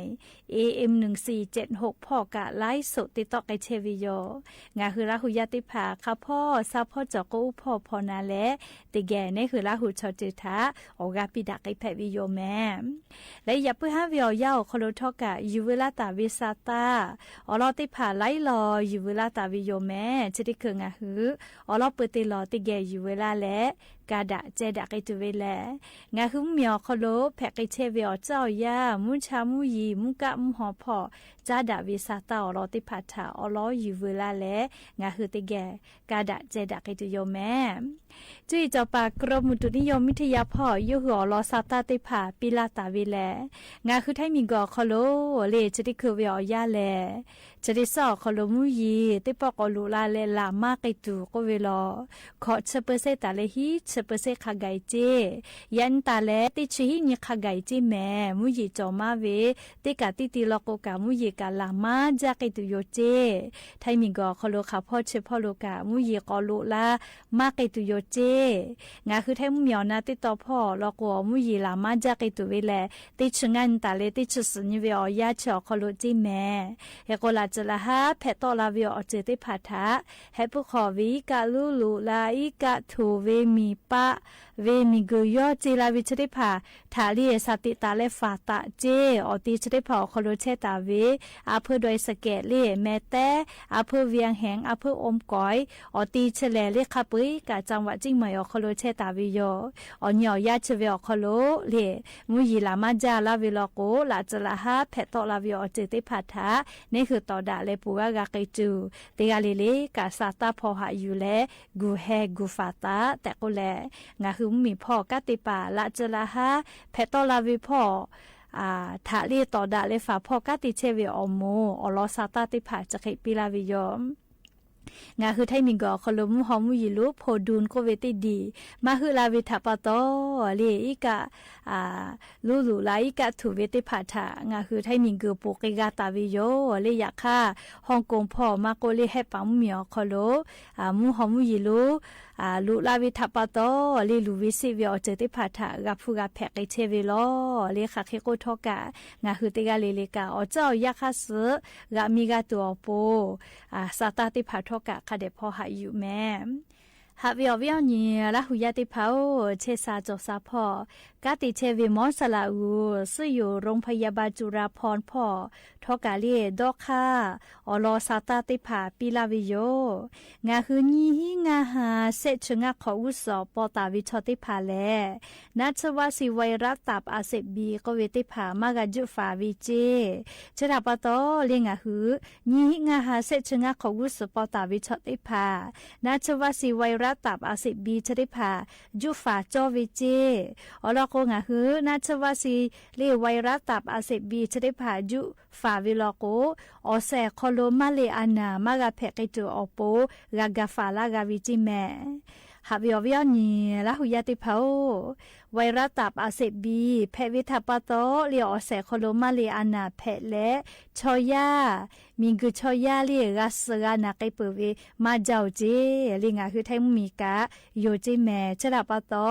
เอเอ็ม หนึ่งสี่เจ็ดหก ဖီၣ်ကး ไลฟ์สด တ့ၢ်သီၣ်က့ၤဆဲးဝဲယိာ် ငါဃုလၢဃုယါသ့ၣ်တဖၣ် ခးဖီ စးဖီ စၢၢ်ကိးအူဖီၣ်ဖီၣ်နၤလဲၣ် တ့ၢ်ဂဲၤ န့ၣ်ဃုလၢဃုဆီၣ်တ့ၢ်ထး အီၣ်ဂၤပံးဒၣ်က့ၤဖဲးဝဲယိာ်မဲာ် လၢယပၢဟါဝဲအီၤယါအီၤခီလီၤထီၣ်ကး ယူၤဝဲလၢတၢ်ဝံစးတၢ် အီလီၤသ့ၣ်တဖၣ် လၢအံၤလီၤ ယူၤဝဲလၢတၢ်ဝံယိာ်မဲာ် ဆိတ့ၢ်ခုၣ်ငါဃု အီလီၤပၢတ့ၢ်လီၤ တ့ၢ်ဂဲၤ ယူၤဝဲလၢ်လဲၣ် ကးဒၣ်ကဲဒၣ်က့ၤတုၤဝဲလဲၣ် ငါဃုမုၢ်မ့ၢ်အီၤခီလီၤ ဖဲးက့ၤဆဲးဝဲအီၤစၢ်အီၤယါ မူဆါမူယံၤ မူကးမူဟီၣ်ဖီၣ် ကးဒၣ်ဝံစးတၢ်အီလီၤသ့ၣ်တဖၣ်ထး အီလီၤယူၤဝဲလၢ်လဲၣ် ငါဃုတ့ၢ်ဂဲၤ ကးဒၣ်ကဲဒၣ်က့ၤတုၤယိာ်မဲာ် ကၠူအံၤစီၤပၤ กรมอุตุนิยมวิทยา ဖီၣ် ယိၤဟုၣ်အီလီၤစးတၢ်သ့ၣ်တဖၣ် ပံလၢ်တၢ်ဝံလဲၣ် ငါဃုထၢၣ်မံၤကီၤခီလီၤ လံ ဆိတ့ၢ်ခုၣ်ဝဲအီၤယါလဲၣ် ဆိတ့ၢ်စ့ၢ်အီၤခီလီၤ မူယံၤ သ့ၣ်ပီၣ်ကိးလိာ်လၢ်လဲၣ် လၢ်မါက့ၤတုၤကိးဝဲလီၤ ခီၣ်ဆၢပၢၢ်စ့ၣ်တၢ်လၢဟံး ဆၢပၢၢ်စ့ၣ်ခါဂၤအံၤစ့ၢ် ယၤနံၤတၢ်လဲၣ် တ့ၢ်ဆၢဟံးနံၤခါဂၤအံၤစ့ၢ်မဲာ် မူယံၤကၠီၤမါဝဲ တ့ၢ်ကးတံၢ်တံၢ်လီၤကိးကး မူယံၤကးလၢ်မါဒၣ်က့ၤတုၤယိာ်စ့ၢ် ထၢၣ်မံၤကီၤခီလီၤ ခးဖီဆၢဖီလိာ်ကး မူယံၤကိးလိာ်လၢ် မါက့ၤတုၤယိာ်စ့ၢ် ငါဃုထၢၣ်မုၢ်မ့ၢ်အီၤနၤသ့ၣ်တဖီၣ်လီၤကိး မူယံၤလၢ်မါဒၣ်က့ၤတုၤဝဲလဲၣ် တ့ၢ်ဆၢငါနံၤတၢ်လဲၣ် တ့ၢ်ဆၢစံးနံၤဝဲအီၤယါ ဆၢအီၤခီလီၤစ့ၢ်မဲာ် ဟဲကိးလၢ်စၢၤလၢ်ဟါ ဖဲးတီၣ်လၢ်ဝဲအီၤစၢၤသ့ၣ်တဖၣ်ထး ဟဲပူၤဃီၤဝဲ အံးကးလူလူလၢ် အံးကးထူၣ်ဝဲမံၤပၢ် ဝဲမံၤဂုာ်ယီၣ်စ့ၢ်လၢ်ဝဲဆၢသ့ၣ်တဖၣ် ထးလံ စးတံၢ်တၢ်လၢ် ဖးသးစ့ၢ် အီၤတ့ၢ်ဆၢသ့ၣ်တဖၣ်အီၤခီလီၤဆဲးတၢ်ဝဲ အဖၢဒွဲစကဲးလံ မဲာ်တဲး အဖၢဝံၣ်အဟဲင် အဖၢအိမ်ကွၢ် အီၤတ့ၢ်ဆၢလဲၣ်လံ ခါပှ့ၤကး จังหวัดเชียงใหม่ အီၤခီလီၤဆဲးတၢ်ဝဲယိာ် အီၤနံၤအီၤယါဆၢဝဲအီၤခီလီၤလံ မူယံၤလၢ်မါဒၣ်လၢ်ဝဲလီၤကိး လၢ်စၢၤလၢ်ဟါ ဖဲးတီၣ်လၢ်ဝဲအီၤစၢၤသ့ၣ်တဖၣ်ထး န့ၣ်ဃုတီၢ်ဒၣ်လဲၣ် ပူၤဂၤဂၤက့ၤတုၤ တ့ၢ်ဂၤလံလံ ကးစးတၢ်ဖီၣ်ဟးယူၤလဲၣ် ဂုာ်ဟဲဂုာ်ဖးသး တဲကိးလဲၣ် ငါဃုမုၢ်မ့ၢ်ဖီၣ်ကးသ့ၣ်တဖၣ် လၢ်စၢၤလၢ်ဟါ ဖဲးတီၣ်လၢ်ဝဲဖီၣ် ထးလံ တီၢ်ဒၣ်လဲၣ် ဖးဖီၣ်ကးတ့ၢ်ဆၢဝဲအီၤမိၢ် အီလီၤစးတၢ်သ့ၣ်တဖၣ် စဃ့ပံလၢ်ဝဲယိာ် ငါဃုထၢၣ်မံၤကီၤခီလီၤ မူဟီၣ်မူယံၤလူၤ ဖိဒူၣ်ကိးဝဲသ့ၣ်ဒံး မၤဃုာ်လၢ်ဝဲထးပာ်တီၢ်လံ အံးကး လူလူလၢ် အံးကးထူၣ်ဝဲသ့ၣ်တဖၣ်ထး ငါဃုထၢၣ်မံၤဂုာ် ပူၤဃ့ဂၤတၢ်ဝဲယိာ် လၢယခါ ဟီၣ်ကိၣ်ဖီၣ် မၤကိးလၢဟဲပာ်မူမ့ၢ်အီၤခီလီၤ မူဟီၣ်မူယံၤလူၤ လူလၢ်ဝဲထပ်းပၢ်တီ လၢလူဝဲစ့ဝဲအီၤ စၢၤသ့ၣ်တဖၣ်ထၣ် ဂၤဖုဂၤဖဲးက့ၤထဲဝဲလီၤ. လၢဃၣ်ဃ့ၢ်ကိၣ်ထီကၣ် ငါဟုးတဂၤလၢ်လၢ်ကၣ် အီၣ်စၢ်အီၣ်ယၢ်ခါဆူ ဂၤမံဂၤတူၢ်အီၤပူၤ စးတၢ်သ့ၣ်တဖၣ်ထီကၣ် ခါဒဲးဖီဟးယူၤမဲာ် ဟးဝဲအီၤဝဲအီၤနံၤ လၢဟူယၢ်သ့ၣ်တဖၣ်ဧၢ, ဆဲးစၢ်စီၤစၢ်ဖီၣ် ကါတ့ၢ်ထဲဝဲမီစလးအူ စူၢ်ယိၤရိဖယါဘၣ် จุฬาภรณ์ဖီၣ် ထီကၣ်လၢဒီခါ အီၣ်လီၤစးတၢ်သ့ၣ်တဖၣ် ပံလၢ်ဝဲယိၤ ငါဟုးနံၣ်ဟံးငါးဟါ ဆဲးဆၢငါးခီၣ် ဂူၢ်စီၤ ပီၣ်တၢ်ဝဲဆီၣ်သ့ၣ်တဖၣ်လဲၣ် နါထၢၣ်ဝါစံ ไวรัสตับอักเสบบี ကိးဝဲသ့ၣ်တဖၣ် မၤဂၤယူးဖးဝဲစ့ ဆၢတၢ်ပၢ်တီ လၢငါဟုး နံၣ်ဟံးငါးဟါ ဆဲးဆၢငါးခီၣ် ဂူၢ်စီၤ ပီၣ်တၢ်ဝဲဆီၣ်သ့ၣ်တဖၣ် နါထၢၣ်ဝါစံ ไวรัสตับอักเสบบี ဆၢသ့ၣ်တဖၣ် ယူးဖးကၠီဝဲစ့ အီၤလီၤကိး ငါဟုး နါထၢၣ်ဝါစံ လၢ ไวรัสตับอักเสบบี ဆၢသ့ၣ်တဖၣ် ယူးဖးဝဲလီၤကိး အီၣ်စဲးခီလိမၢ်လ့ၣ်အါနၢ် မၤဂၤဖဲးက့ၤတူၢ်အီၤပူၤ ဂၤဂၤဖးလၢ်ဂၤဝဲစ့မဲာ် ဟးဝဲအီၤဝဲအီၤနံၤ လၢဟူယၢ်သ့ၣ်တဖၣ်ဧၢ, ไวรัสตับอักเสบบี ဖဲးဝဲထၣ်ပၢ်တီ လၢအီၣ်စဲးခီလိမၢ်လ့ၣ်အါနၢ်ဖဲးလဲၣ် ဆီၣ်ယၢ် မံၤဂုာ်ဆီၣ်ယၢ်လၢဂၤစၢၤဂၤနာ်က့ၤပၢၢ်ဝဲ မၤကၠီၣ်စ့ လၢငါဟုးထဲမုၢ်မံၤကၣ် ယိၤစ့မဲာ် ဆၢတၢ်ပၢ်တီ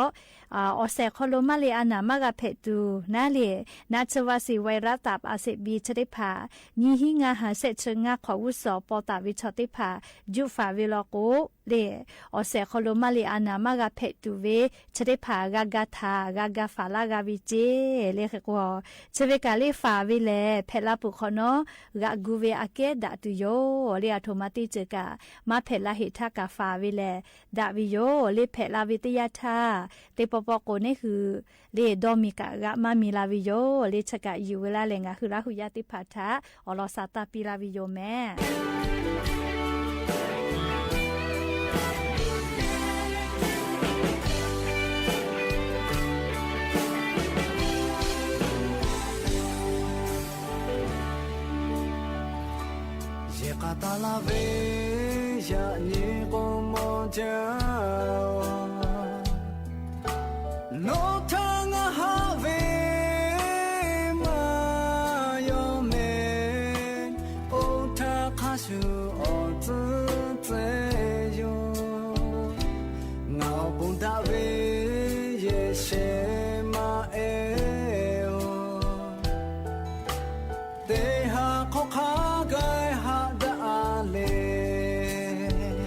အီၣ်စဲးခီလိမၢ်လ့ၣ်အါနၢ် မၤဂၤဖဲးတူၢ် နၤလၢ နါထၢၣ်ဝါစံ ไวรัสตับอักเสบบี ဆၢသ့ၣ်တဖၣ် နံၣ်ဟံးငါးဟါ ဆဲးဆၢငါးခီၣ် ဂူၢ်စီၤ ပီၣ်တၢ်ဝဲဆီၣ်သ့ၣ်တဖၣ် ယူးဖးဝဲလီၤကိး လၢ အီၣ်စဲးခီလိမၢ်လ့ၣ်အါနၢ် မၤဂၤဖဲးတူၢ်ဝဲ ဆၢသ့ၣ်တဖၣ် ဂၤဂၤထး ဂၤဂၤဖးလၢ်ဂၤဝဲစ့ လၢဃ့ၢ်ကိၣ် ဆၢဝဲကၣ်လၢဖးဝဲလဲၣ် ဖဲးလၢ်ပူၤခီနီ ဂၤဂုာ်ဝဲအကဲဒၣ်တုၤယိၤ လၢအထိၣ်မၤတ့ၢ်စၢၤကၣ် မၤဖဲးလၢ်ဟ့ၣ်ထါကၣ်ဖးဝဲလဲၣ် ဒၣ်ဝဲယိၤ လၢဖဲးလၢ်ဝဲသ့ၣ်ယါထါ တ့ၢ်ပီပီကိးန့ၣ်ဟုး လၢဒီမံၤကၣ်ဂၤမၤမံၤလၢ်ဝဲယိၤ လၢဆၢကၣ်ယုၢ်ဝဲလၢ်လၢ် ငါဟုးလၢဟူယၢ်သ့ၣ်တဖၣ်ထၣ် အီၣ်လီၤစးတၢ်ပံလၢ်ဝဲယိၤမဲာ် ယဲၢ်ကၤတၢ်လၢ်ဝဲ ယၤနံၤကိးမီၤကၠၢ နီၢ်ထါငါဟးဝဲ မၤယီၤမဲာ် အိၣ်ထါခါဆူအီၤ စၢၤစၢၤယိၤ ငါအီၣ်ပူၤဒၣ်ဝဲ ယဲၢ်ဆဲးမၤအဲၣ်အီၤ သ့ဟးခီခါကဲဟးဒၣ်အါလဲၣ်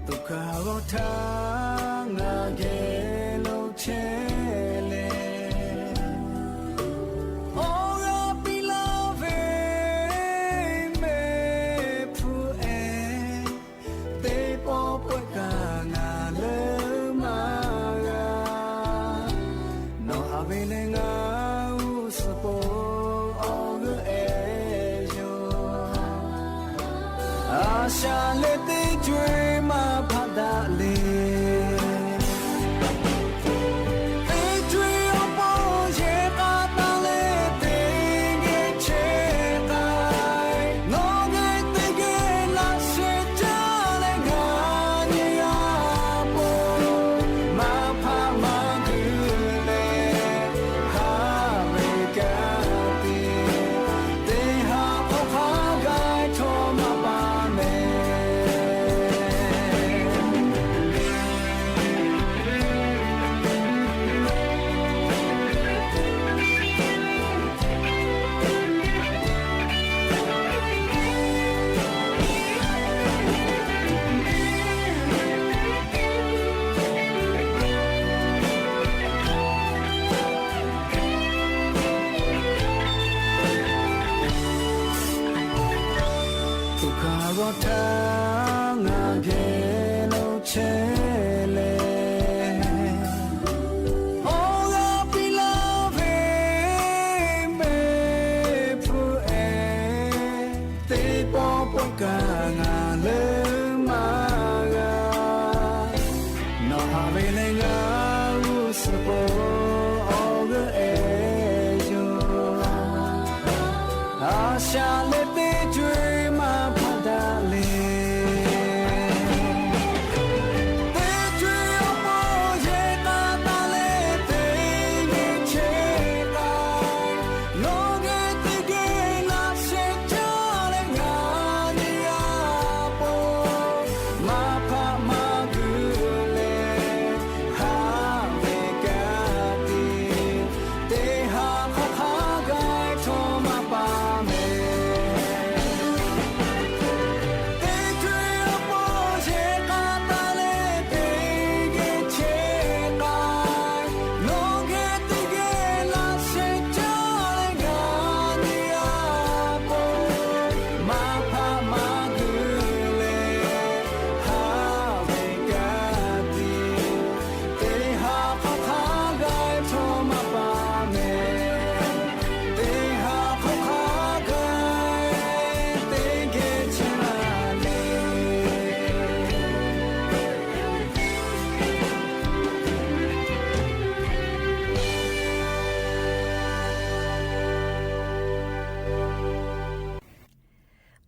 သူၣ်ကၢ်ဂီၤထါ ငါဂဲၤလိာ်ဆဲးလဲၣ် အီၣ်ဂၤပံလၢ်ဝဲ မ့ၢ်ဖုအဲၣ် သ့ၣ်ပီၣ်ပှဲၤကၤနၤလၢမၤဂၤ နီၢ်ဟးဝဲလၢငါအူစပီၤ အီၣ်ဂၢၢ်အဲၣ်ယိၤ အစှၤလၢသ့ၣ်ကွံမၤဖးဒၣ်လဲၣ်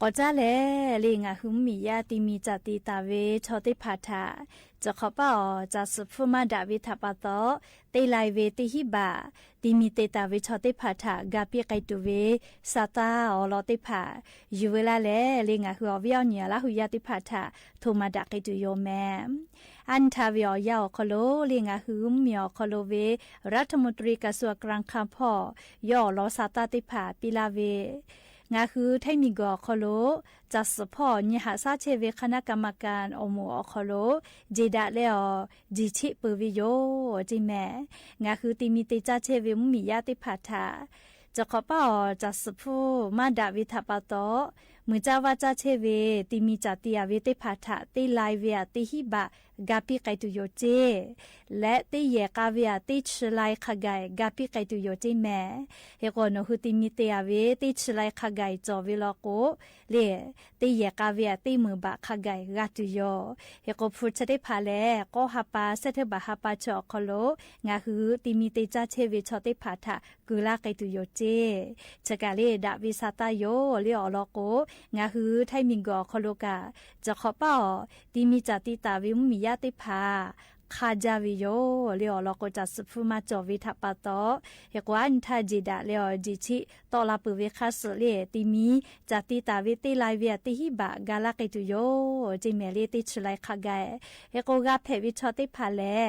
အီၤ လႄႈ လႄႈ ငါဟုမီးယၢ တီႈမီးတၢ်တံာ်တာ်ဝဲ ဆီၣ်တ့ၢ်ဖးထး စၢၢ်ခီးပၢ်အီၤ စၢ်စုဖူမၤဒၣ်ဝဲထးပာ်တီ တ့လၢႆဝဲတ့ဟံၣ်ဘၣ် တီၢ်မံတ့ၢ်တၢ်ဝဲဆီၣ်တ့ၢ်ဖးထး ဂၤပံးကဲတူၢ်ဝဲ စၢ်တၢ်အီၤလီၤတ့ၢ်ဖး ယူၢ်ဝဲလၢ်လၢ် လၢငါဟုအီၤဝဲအီၤနံၣ်အလါဟူယၢ်တ့ၢ်ဖးထး ထိၣ်မၤဒၣ်ကဲတူၢ်ယိာ်မး အၢၼ်ထၢဝဲအီၤယၢ်အီၤခီလိာ် လၢငါဟုမီးအီၤခီလိာ်ဝဲ ရၢထမူတြံ ကစူအကရၣ်ခၣ်ဖီၣ် ယီၢ်အီၤလီၤစၢ်တၢ်တ့ၢ်ဖး ပံလၢ်ဝဲ ငါဟုထၢမံၤကီၢ်အီၤခီလိာ် စၢ်စုဖီၣ် ညၣ်ဟးဆါဆဲးဝဲ ခါနၢ်ကမၤကၣ် အီၣ်မူးအီၤခီလိာ် စ့ဒၣ်လၢအီၤ စ့ဆံးပၢၢ်ဝဲယိာ် က့မး ငါဟုတံမံတ့ၢ်စၢ်ဆဲးဝဲ မီးယၢ်တ့ၢ်ဖးထး စၢၢ်ခီးပၢ်အီၤ စၢ်စုဖူမၤဒၣ်ဝဲထးပာ်တီ မုၢ်စၢ်ဝါစၢ်ဆဲးဝဲ တီၢ်မံစၢ်တံာ်အဝဲတ့ၢ်ဖးထး တ့လၢႆဝဲအတ့ဟံၣ်ဘၣ် ဂၤပံးကဲတူၢ်ယိာ်က့ လၢတ့ယဲၢ်ကၤဝဲအတ့ဆှၢလၢၢ်ခးဂၤ ဂၤပံးကဲတူၢ်ယိာ်က့မး ဟဲကီးနီၢ်ဟုတံမံတ့ၢ်အဝဲ တ့ဆှၢလၢၢ်ခးဂၤ ကၠီၣ်ဝဲလီၤကိး လၢ တ့ယဲၢ်ကၤဝဲအတ့မုၢ်ဘၣ်ခးဂၤ ဂၤတူၢ်ယိာ် ဟဲကီးဖုဆၢတ့ၢ်ဖးလၢ ကီၢ်ဟးပၢ် စဲးထၢၣ်ဘၣ်ဟးပၢ်ဆၢအီၤခီလိာ် ငါဟုတံမံတ့ၢ်စၢ်ဆဲးဝဲ ဆီၣ်တ့ၢ်ဖးထး ကုၢ်လၢ်ကဲတူၢ်ယိာ်က့ ဆဲးကၤလၢဒၣ်ဝဲစၢ်တၢ်ယိာ် လၢအီၤလီၤကိး ငါဟုထၢမံၤကီၢ်အီၤခီလိာ်ကး စၢၢ်ခီးပၢ်အီၤ တံမံစၢ်တံာ်တာ်ဝဲ မီးယၢ်တ့ၢ်ဖး ခးယၢ်ဝဲယိာ် လၢအီၤလီၤကိး စၢ်စုဖူမၤကၠီၣ်ဝဲထးပာ်တီ ဟဲကီးအၢၼ်ထၢစ့ဒၣ်လၢအီၤ စ့ဆံး တီလၢပၢၢ်ဝဲခါစုာ်လၢ တံမံစၢ်တံာ်တာ်ဝဲ တ့လၢၢ်ဝဲအတ့ဟံၣ်ဘၣ် ဂၤလၢ်ကဲတူၢ်ယိာ် က့မးလၢတ့ဆှၢလၢၢ်ခးဂၤ ဟဲကီးဂၤဖဲးဝဲဆီၣ်တ့ၢ်ဖးလၢ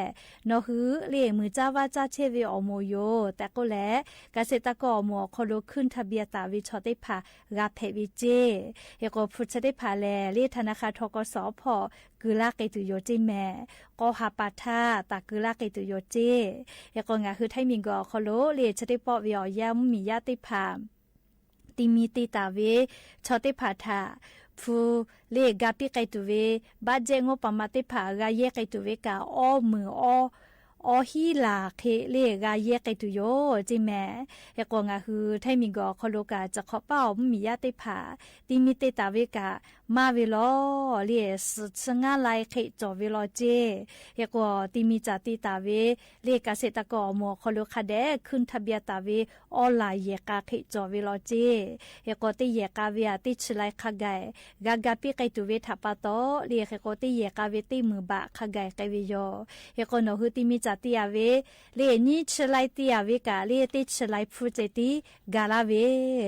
နီၢ်ဟုလၢမုၢ်စၢ်ဝါစၢ်ဆဲးဝဲအီၣ်မူးယိာ် တၢ်ကိးလၢ ကၢ်စဲးတၢ်ကီအီၣ်မူးအီၤခီလိာ် ခုၣ်ထၢဘံးအတၢ်ဝဲဆီၣ်တ့ၢ်ဖး ဂၤဖဲးဝဲက့ ဟဲကီးဖုဆၢတ့ၢ်ဖးလၢ လၢထးနါခါထီၣ်ကီၢ်စီအဖီၣ် ကုၢ်လၢ်ကဲတူၢ်ယိာ်က့မး ကီၢ်ဟးပၢ်ထၢ တၢ်ကုၢ်လၢ်ကဲတူၢ်ယိာ်က့ ဟဲကီးငါဟုထၢမံၤကီၢ်အီၤခီလိာ် လၢဆၢတ့ၢ်ပီၣ်ဝဲအီၤယၢ် မီးယၢ်တ့ၢ်ဖး တံမံတ့ၢ်တာ်ဝဲ ဆီၣ်တ့ၢ်ဖးထး ဖု လၢဂၤပံးကဲတူၢ်ဝဲ ဘၣ်စဲးငိုးပမးတ့ၢ်ဖး ဂၤယဲၢ်ကဲတူၢ်ဝဲကး အီမုၢ်အီ အီဟံးလၢ်ခဲလၢဂၤယဲၢ်ကဲတူၢ်ယိာ် က့မး ဟဲကီးငါဟုထၢမံၤကီၢ်အီၤခီလိာ်ကး စၢၢ်ခီးပၢ်အီၤ မီးယၢ်တ့ၢ်ဖး တံမံတ့ၢ်တာ်ဝဲကး မၤဝဲလီၤ လၢစုဆှၢငါလၢ်ခဲကၠီၣ်ဝဲလီၤက့ ဟဲကီးတံမံစၢ်တံာ်တာ်ဝဲ လၢကၢ်စဲးတၢ်ကီအီၣ်မူးအီၤခီလိာ်ခါဒဲး ခုၣ်ထၢဘံးအတၢ်ဝဲ အီလၢ်ယဲၢ်ကၤခဲကၠီၣ်ဝဲလီၤက့ ဟဲကီးတ့ယဲၢ်ကၤဝဲအ တ့ဆှၢလၢၢ်ခးဂၤ ဂၤဂၤပံးကဲတူၢ်ဝဲထးပာ်တီ လၢဟဲကီးတ့ယဲၢ်ကၤဝဲတ့မုၢ်ဘၣ်ခးဂၤကဲဝဲယိာ် ဟဲကီးနီၢ်ဟုတံမံစၢ်တံာ်အဝဲ လၢနံၣ်ဆှၢလၢၢ်တံာ်အဝဲကး လၢတ့ဆှၢလၢၢ်ဖုစဲးတံာ် ဂၤလၢ်ဝဲ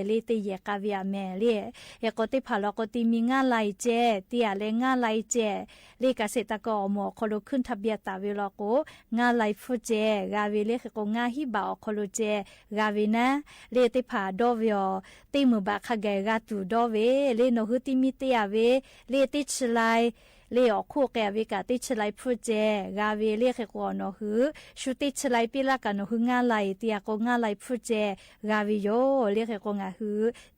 လၢတ့ယဲၢ်ကၤဝဲအမဲာ်လၢ ဟဲကီးတ့ၢ်ဖးလီၤကီးတံမံငါလၢ်အံၤကဲ တံာ်အလဲၤငါလၢ်အံၤကဲ လၢကၢ်စဲးတၢ်ကီအီၣ်မူးအီၤခီလိာ် ခုၣ်ထၢဘံးအတၢ်ဝဲလီၤကီး ငါလၢ်အံၤဖုကဲ ဂၤဝဲလၢဟဲကီးငါဟံၣ်ဘၣ်အီၤခီလိာ်ကဲ ဂၤဝဲနၤ လၢတ့ၢ်ဖးဒီဝဲအီၤ တ့မုၢ်ဘၣ်ခးဂၤဂၤတူၢ်ဒီဝဲ လၢနီၢ်ဟုတံမံတ့ၢ်အဝဲ လၢတ့ဆှၢလၢၢ် လၢအီၣ်ခိၣ်ကဲအဝဲကး တ့ဆှၢလၢၢ်ဖုကဲ ဂၤဝဲလၢဟဲကီးနီၢ်ဟု ဆူတ့ဆှၢလၢၢ်ပ့လၢ်ကးနီၢ်ဟုငါလၢ်အံၤ တ့ယဲၢ်ကီးငါလၢ်အံၤဖုကဲ ဂၤဝဲယိာ် လၢဟဲကီးငါဟု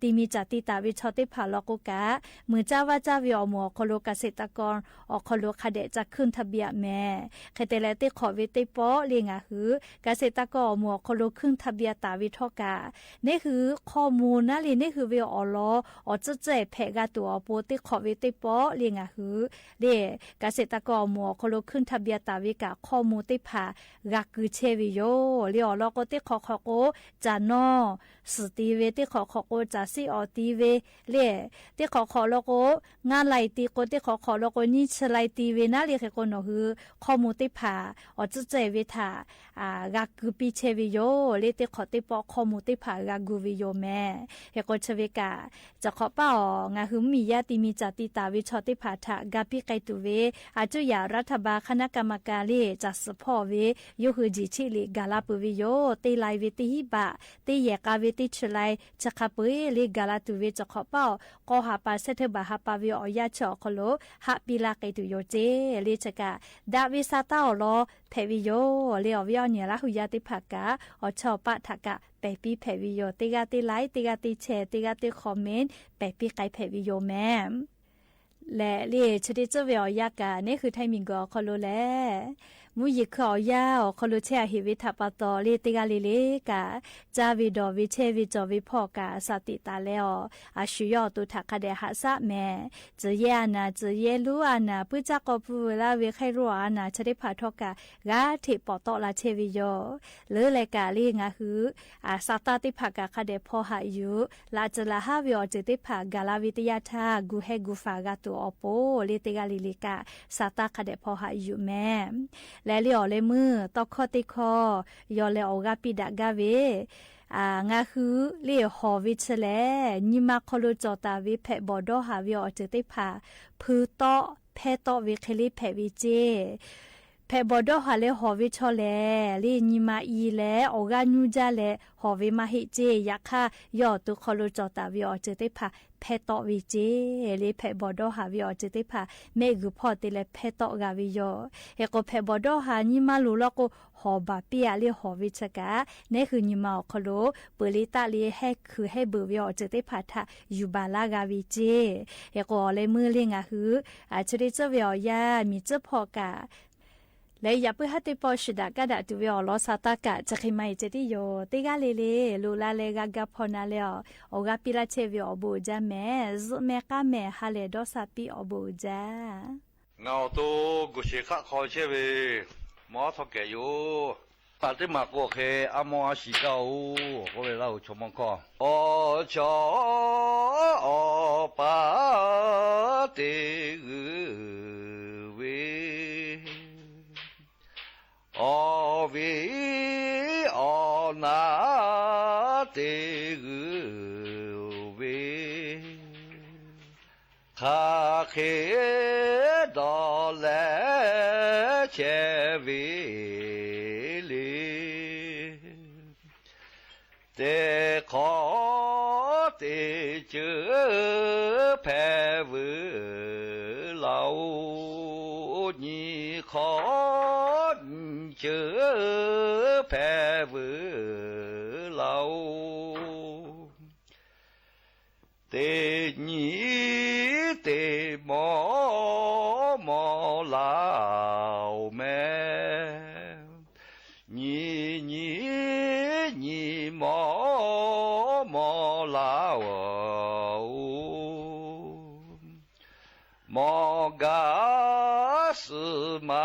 တံမံစၢ်တံာ်တာ်ဝဲဆီၣ်တ့ၢ်ဖးလီၤကီးကး မုၢ်စၢ်ဝါစၢ်ဝဲအီၣ်မူးအီၤခီလိာ် ကၢ်စဲးတၢ်ကီအီၣ်ခီလိာ်ခါဒဲး စၢ်ခုၣ်ထၢဘံးအမဲာ် ခဲတဲလၢတ့ခီးဝဲတ့ပီၣ်လၢငါဟု ကၢ်စဲးတၢ်ကီအီၣ်မူးအီၤခီလိာ် ခုၣ်ထၢဘံးအတၢ်ဝဲထီၣ်ကး န့ၣ်ဟု ခီမူၤနၤလၢန့ၣ်ဟုဝဲအီၣ်လီၤ အီၣ်ကၠၢၣ်ကၠၢၣ်ဖဲးဂၤတူၢ်အီၤပူၤ တ့ခီးဝဲတ့ပီၣ်လၢငါဟု လၢ ကၢ်စဲးတၢ်ကီအီၣ်မူးအီၤခီလိာ် ခုၣ်ထၢဘံးအတၢ်ဝဲကး ခီမူၤတ့ၢ်ဖး ဂၤကုာ်ဆဲးဝဲယိာ် လၢအီၤလီၤကီး တ့ခီးခီးကီး စၢ်နီၢ်စုတံၢ်ဝဲ တ့ခီးခီးကီး စၢ်စ့အီၣ်တံၢ်ဝဲ လၢ တ့ခီးခီးလီၤကီး ငါလၢ်အံၤတံၢ်ကီး တ့ခီးခီးလီၤကီး နံၣ်ဆှၢလၢၢ်တံၢ်ဝဲနၤ လၢဟဲကီးနီၢ်ဟု ခီမူၤတ့ၢ်ဖး အီၣ်ကၠၢၣ်ကၠၢၣ်ဝဲထး ဂၤကုာ်ပံဆဲးဝဲယိာ် လၢတ့ခီးတ့ပီၣ် ခီမူၤတ့ၢ်ဖး ဂၤကုာ်ဝဲယိာ်မဲာ် ဟဲကီးဆၢဝဲကး စၢၢ်ခီးပၢ်အီၤ ငါဟုမီးယၢ်တံမံစၢ်တံာ်တာ်ဝဲဆီၣ်တ့ၢ်ဖးထး ဂၤပံးကဲတူၢ်ဝဲ အစူယၢ်ရးထၢဘၢ ခါနၢ်ကမၤကၣ်လၢ စၢ်စုဖီၣ်ဝဲ ယိၣ်ဟုၣ်ကံၣ်ဆံးလံ ဂၤလၢ်ပၢၢ်ဝဲယိာ် တ့လၢၢ်ဝဲတ့ဟံၣ်ဘၣ် တ့ယဲၢ်ကၤဝဲတ့ဆှၢလၢၢ် ဆၢခါပှဲၤလၢဂၤလၢ်တူၢ်ဝဲ စၢၢ်ခီးပၢ်အီၤ ကီၢ်ဟးပၢ် စဲးထၢၣ်ဘၣ်ဟးပၢ်ဝဲအီၤ ယၢ်ဆၢအီၤခီလိာ် ဟးပံးလၢ်ကဲတူၢ်ယိာ်က့ လၢဆၢကး ဒၣ်ဝဲစၢ်တၢ်အီၣ်လီၤ ဖဲးဝဲယိာ် လၢအီၤဝဲအီၤနံၣ်အလါဟူးယၢ်တ့ၢ်ဖးကး အီၣ်ဆၢအီၤပၣ်ထးကး ပဲာ်ပံးဖဲးဝဲယိာ် တ့ဂၤတ့လၢၢ် တ့ဂၤတ့ဆဲး တ့ဂၤတ့ comment ပဲာ်ပံးကဲဖဲးဝဲယိာ်မဲာ် လဲၣ် လၢဆၢတ့ၢ်စၢၢ်ဝဲအီၤယၢ်ကး န့ၣ်ဟုထၢမံၤကီးအီၤခီလိာ်လဲၣ် မူယံၤခုၣ်အီၣ်ယၢ် အိၣ်ခီလိာ်ဆဲးအဟ့ၣ်ဝဲထးပာ်တီၤလၢတဂၤလၢ်လၢ်ကး ကၢ်ဝဲဒီးဝဲဆဲးဝဲစီၤဝဲဖီၣ်ကး စးတံးတၢ်လဲအီၤ အဆူၣ်ယီၣ်အသိးထးခါဒဲးဟးစၢ်မဲာ် စၢၤယဲၢ်အနၢ် စၢၤယဲၢ်လူအနၢ် ပုၢ်စၢ်ကီၢ်ပူၤဝဲလၢဝဲခဲရိၣ်အနၢ် ဆၢထၢၣ်ဖးထီၣ်ကး ဂၤထံးပိာ်တီၣ်လၢဆဲးဝဲယီၤ လၢလဲၣ်ကးလၢ် ငါဟု အစးတၢ်သ့ၣ်တဖၣ်ကးခါဒဲးဖီဟးယူၣ် လၢအစၢၤလၢဟးဝဲအီၤစၢၤသ့ၣ်တဖၣ် ကၤလၢ်ဝဲတယၢ်ထၢ် ဂုာ်ဟဲဂုာ်ဖးဂၤတိၤအီၤပိၤ လၢတဂၤလၢ်လၢ်ကး စးတၢ်ခါဒဲးဖီဟးယူၣ်မဲာ် လဲၤလၢအီၤလၢမုၢ် တီခီၣ်တ့ခီၣ် ယီၤလဲၤအီၣ်ဂၤပံးဒၣ်ဂၤဝဲ အ ငါဟု လၢဟီၣ်ဝဲဆၢလဲၣ် နံၤမၤခီလိာ်ကၠီၣ်တၢ်ဝဲ ဖဲးဘီၣ်ဒီဟးဝဲအီၤစၢၤသ့ၣ်တဖၣ် ဖုတီၣ် ဖဲတီၣ်ဝဲခဲလၢာ်ဖဲးဝဲစ့ၢ် ဖဲးဘီၣ်ဒီဟးလၢဟီၣ်ဝဲဆီလဲၣ် လၢနံၤမၤအံၤလဲၣ် အီၣ်ဂၤနူၤဒၣ်လဲၣ် ဟီၣ်ဝဲမၤဟ့ၣ်စ့ၢ် ယခါ ယီၤအသိးခီလိာ်ကၠီၣ်တၢ်ဝဲအီၤစၢၤသ့ၣ်တဖၣ် ဖဲတီၣ်ဝဲစ့ၢ် လၢဖဲးဘီၣ်ဒီဟးဝဲအီၤစၢၤသ့ၣ်တဖၣ် မ့ၢ်ဂုာ်ဖီၣ်တ့ၢ်လၢဖဲတီၣ်ဂၤဝဲယီၤ ဟဲကိးဖဲးဘီၣ်ဒီဟးနံၤမၤလိာ်လီၤကိး ဟီၣ်ဘၣ်ပ့ၢ်အလၢဟီၣ်ဝဲဆၢကး နဲဃုာ်နံၤမၤအီၣ်ခီလိာ် ပၢၤလၢတၢ်လၢဟဲခုၣ်ဟဲဘၢၣ်ဝဲအီၤစၢၤသ့ၣ်တဖၣ်ထး ယူၢ်ဘၣ်လၢဂၤဝဲစ့ၢ် ဟဲကိးအီၤလၢမုၢ်လၢ် ငါဟု အဆၢထၢၣ်စၢၤဝဲအီၤယၢ် မံၤစၢဖီၣ်ကး လၢယပုၢ်ဟးတ့ၢ်ပီၢ် ဆှၢဒၣ်ကဒါတူၢ်ဝဲအီၤလီၤ စးတၢ်ကး စၢဃံမၤအံၤစ့ၢ်တံယိၤ တဂၤလၢ်လၢ် လိၣ်လၢ်လၢဂၤဂၤဖီၣ်နၤလၢအီၤ အီၣ်ဂၤပံးလၢဆဲးဝဲအီၤဘူးကၠၢ်မဲာ် စုမဲာ်ကါမဲာ် ဟါလဲၢ်ဒီးစးပံးအီၤဘူးကၠၢ် ငါအီၤသိး ကိၣ်ဆံးခးခီဆဲးဝဲ မ်ထီၣ်ကဲးယိၤ ပာ်တ့ၢ်မၤကိးခဲ အမိၢ်အဆံးကအိၣ် ကိးဝဲလၢအိၣ်ဆိမိၣ်ခီၣ် အီၣ်ဆီ အီၣ်ပၢ် တ့ၢ်ဂုာ်ဝဲ အီၣ်ဝံၤ အီၣ်နၢ် တ့ၢ်ဂုာ်ဝဲ ခါဃ့ဒီးလဲၤ ဆဲးဝံၤလံ တ့ၢ်ခီတ့ၢ်စၢၤ ဖဲဝဲလီၤ နံၤခီနံၤစၢၤ ဖဲဝဲလီၤ တ့ၢ်နံၤတ့ၢ်မီၤ မီၤလၢ်မဲာ် နံၤနံၤနံၤမီၤ မီၤလၢ် မီၤဂၤ စုမၤ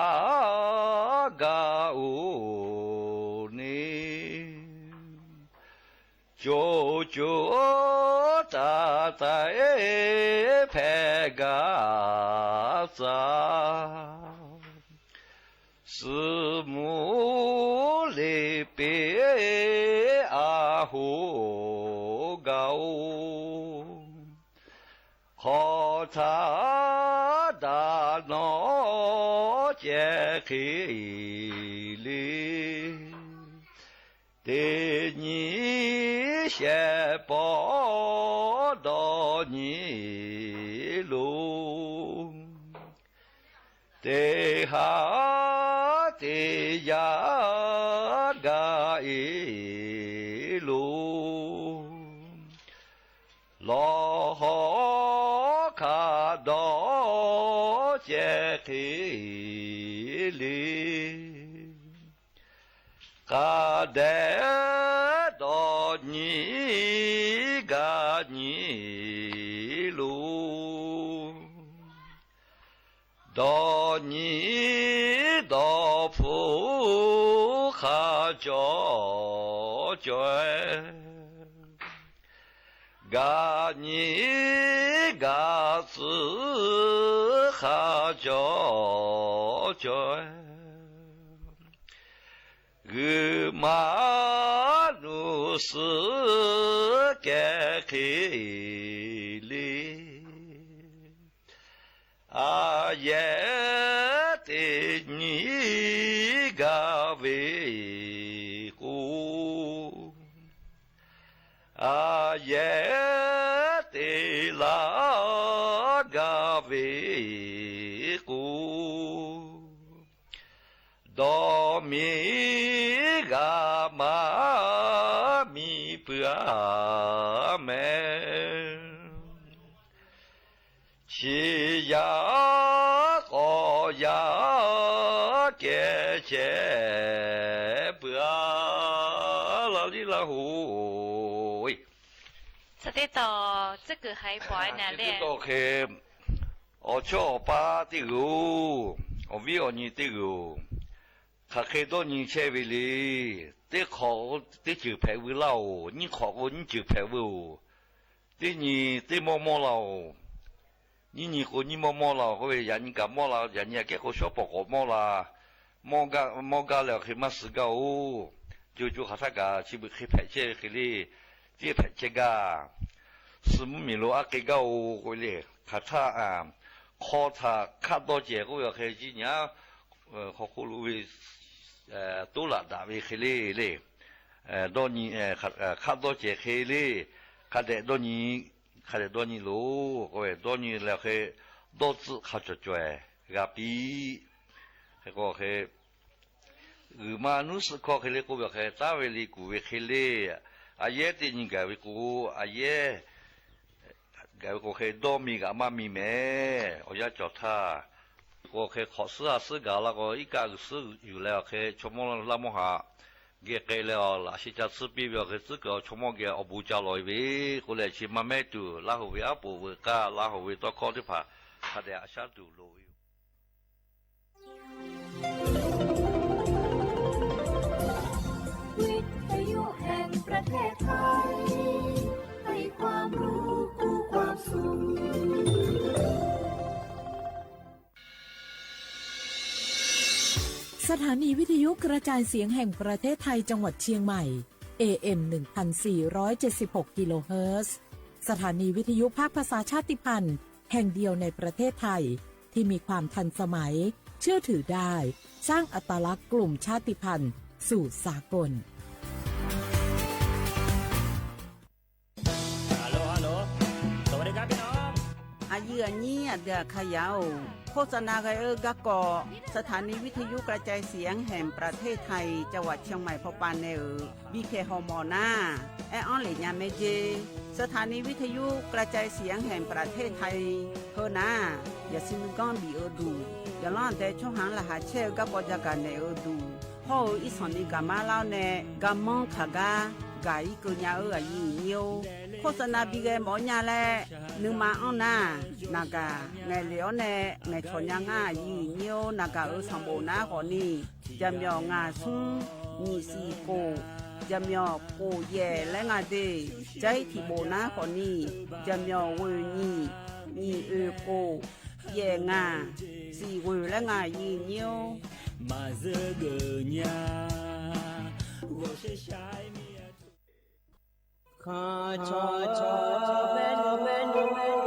ဂၤအိၣ်န့ၣ် ကၠိကၠိတၢ်တၢ် ဖဲဂၤစၢ် စုမူလ့ပ့အဟူးဂၤအိၣ် ခီၣ်ထါဒၣ်နီၢ် ကဲးဃ့လံ တ့ၢ်နံၤရှဲးပီၤ ဒီးနံၤလိၤ တ့ၢ်ဟါတ့ၢ်ယၤ ဂၤအ့ၤလိၤ လီၤဟီခါဒီး ကဲးဃ့လံ ကးဒဲးဒီးနံၤ ဂၤနံၤလိၤ ဒီးနံၤဒီးဖိ ဃးကၠီကၠီ ဂၤနံၤဂၤစု ဃးကၠီကၠီ ဂုာ်မၤနုၤစု ကဲးဃ့လံ အယဲၢ်တ့ၢ်နံၤ ဂၤဝဲကိး အယဲၢ်တ့ၢ်လါ ဂၤဝဲကိး ဒီးမံၤဂၤမါ မံၤပှၢ်မဲာ် ဆံးယၤကီၢ်ယၤ ကဲကဲ ပှၤလႃးလံလႃးဟူ စတေးတီး စ့ၢ်ကီးဟဲပှၤနၤလဲၣ် စတေးတီးခဲ အီၣ်ဆီအီၣ်ပၢ်တ့ၢ်ဂုၤ အီၣ်ဝံအီၣ်ညီတ့ၢ်ဂုၤ ခးခဲဒီနံၤဆဲဝံၤလံ တ့ၢ်ခီၣ် တ့ၢ်စၢၢ်ဖဲးဝံၤလၢ်ဧိၤ ညံၣ်ခီၣ်ကိးညံၣ်စၢၢ်ဖဲးဝံၤဧိၤ တ့ၢ်နံၤတ့ၢ်မီၢ်မီၢ်လၢ်ဧိၤ ညံၣ်နံၤကိးညံၣ်မီၢ်မီၢ်လၢ်ဧိၤ ကဝဲယၤနံၤကးမီၢ်လၢ် ယၤနံၤအကဲကိး ဆီပိာ်ကိးမီၢ်လၢ် မီၢ်ဂၤ မီၢ်ဂၤလဲၣ်အီၤခဲမၤစၢၤဂၤဧိၤ ကၠိကၠိခးထၢၣ်ကး စံးဘျုးခဲဖဲးဆဲခဲလံ တ့ၢ်ဖဲးဆဲဂၤ စံးမုၢ်မ့ၢ်လိအါက့ၤဂၤဧိၤ ကဝဲလံ ခးထၢၣ် ခီထၢၣ်ခးဒီကဲး ကဝဲအီၤခဲကံညါ ခီခိၣ်လိဝံၤ တိလၢ်ဒၣ်ဝံၤခဲလံလံ ဒီနံၤ ခးဒီကဲးခဲလံ ခးဒဲးဒီနံၤ ခးဒဲးဒီနံၤလိၤ ကဝဲဒီနံၤလဲၣ်အီၤခဲ ဒီးစုခးကွဲးကွဲး ဂၤပံ ခဲကီးခဲ ဂုာ်မးနုၢ်စ့ၢ်ကီးခဲလံ ကဝဲအီၤခဲ တၢ်ဝဲလံကူၣ်ဝဲခဲလံ အယဲၢ်တ့ၢ်နံၤဂၤဝံၤကိး အယဲၢ် ဂၤဝံၤကိးခဲ ဒီမံၤဂၤမးမံၤမဲာ် အီယၢ်ကၠီၣ်ထၢၣ် ကီးခဲ ခီၣ်စ့ၢ်ဟးစ့ၢ်ဂၤလၢ်ကီး အံၤကးဂုာ်စ့ၢ်ယူၢ်လဲၣ်အီၤခဲ ဆိကမိၣ်လၢမီၢ်ဟး ဂဲၤကဲလဲၣ်အီၤ လၢအဆံးကၢ်ဆံးပံဝံၤအီၤခဲ စ့ၢ်ကီးဆိကမိၣ်ကဲအီၤ ဘူးကၢ်လီၤအံၤဝံၤ ကီးလဲၣ်ဆံးမၤမဲာ်တူာ် လၢဟူဝံၤအါပူၤဝံၤကါ လၢဟူဝံၤတီခီတဖၣ် ခးဒဲးအဆၢတူာ်လိၤဝံၤ วิทยุแห่งประเทศไทย ให้ความรู้คู่ความสุข สถานีวิทยุกระจายเสียงแห่งประเทศไทยจังหวัดเชียงใหม่ เอเอ็ม หนึ่งพันสี่ร้อยเจ็ดสิบหก กิโลเฮิรตซ์ สถานีวิทยุภาคภาษาชาติพันธุ์ แห่งเดียวในประเทศไทย ที่มีความทันสมัย เชื่อถือได้ สร้างอัตลักษณ์กลุ่มชาติพันธุ์สู่สากล ฮัลโหล ฮัลโหล สวัสดีครับพี่น้อง อายื้ออายี้ อาเดืออาขยาว โฆษณากั๋นเออกาก็ สถานีวิทยุกระจายเสียงแห่งประเทศไทย จังหวัดเชียงใหม่ พอปานในเออ บีเค ฮอมอนา แออั้นเหล่ยาแม่เจ สถานีวิทยุกระจายเสียงแห่งประเทศไทย เฮอนา อย่าซิมก้อนบีเออดู อย่าล่อนแต่ช่องหางรหัสแช่เออกาก็จะกั๋นในเออดู เพราะเออ อีสานนี้กามาเล่าแน่ กาม่องขากา กาอีเกิดยาเออ อายุเยียว โฆษณาบีแกหมอยาแล นึ่งมาอั้นนา นากา ไงเหลียวแน่ ไงชอนยางา อายุเยียว นากาเออ สองโบนาขอนี้ จะเหมียวงาซุง หยี่สี่โก จะเหมียวโกแย่และงาเด ใจที่โบนาขอนี้ จะเหมียวเวอร์หยี่ หยี่เออโก แย่งา สี่เวอร์และงา อายุเยียว มาเจอเกิดยา ขอชอชอ แม่นแม่นแม่น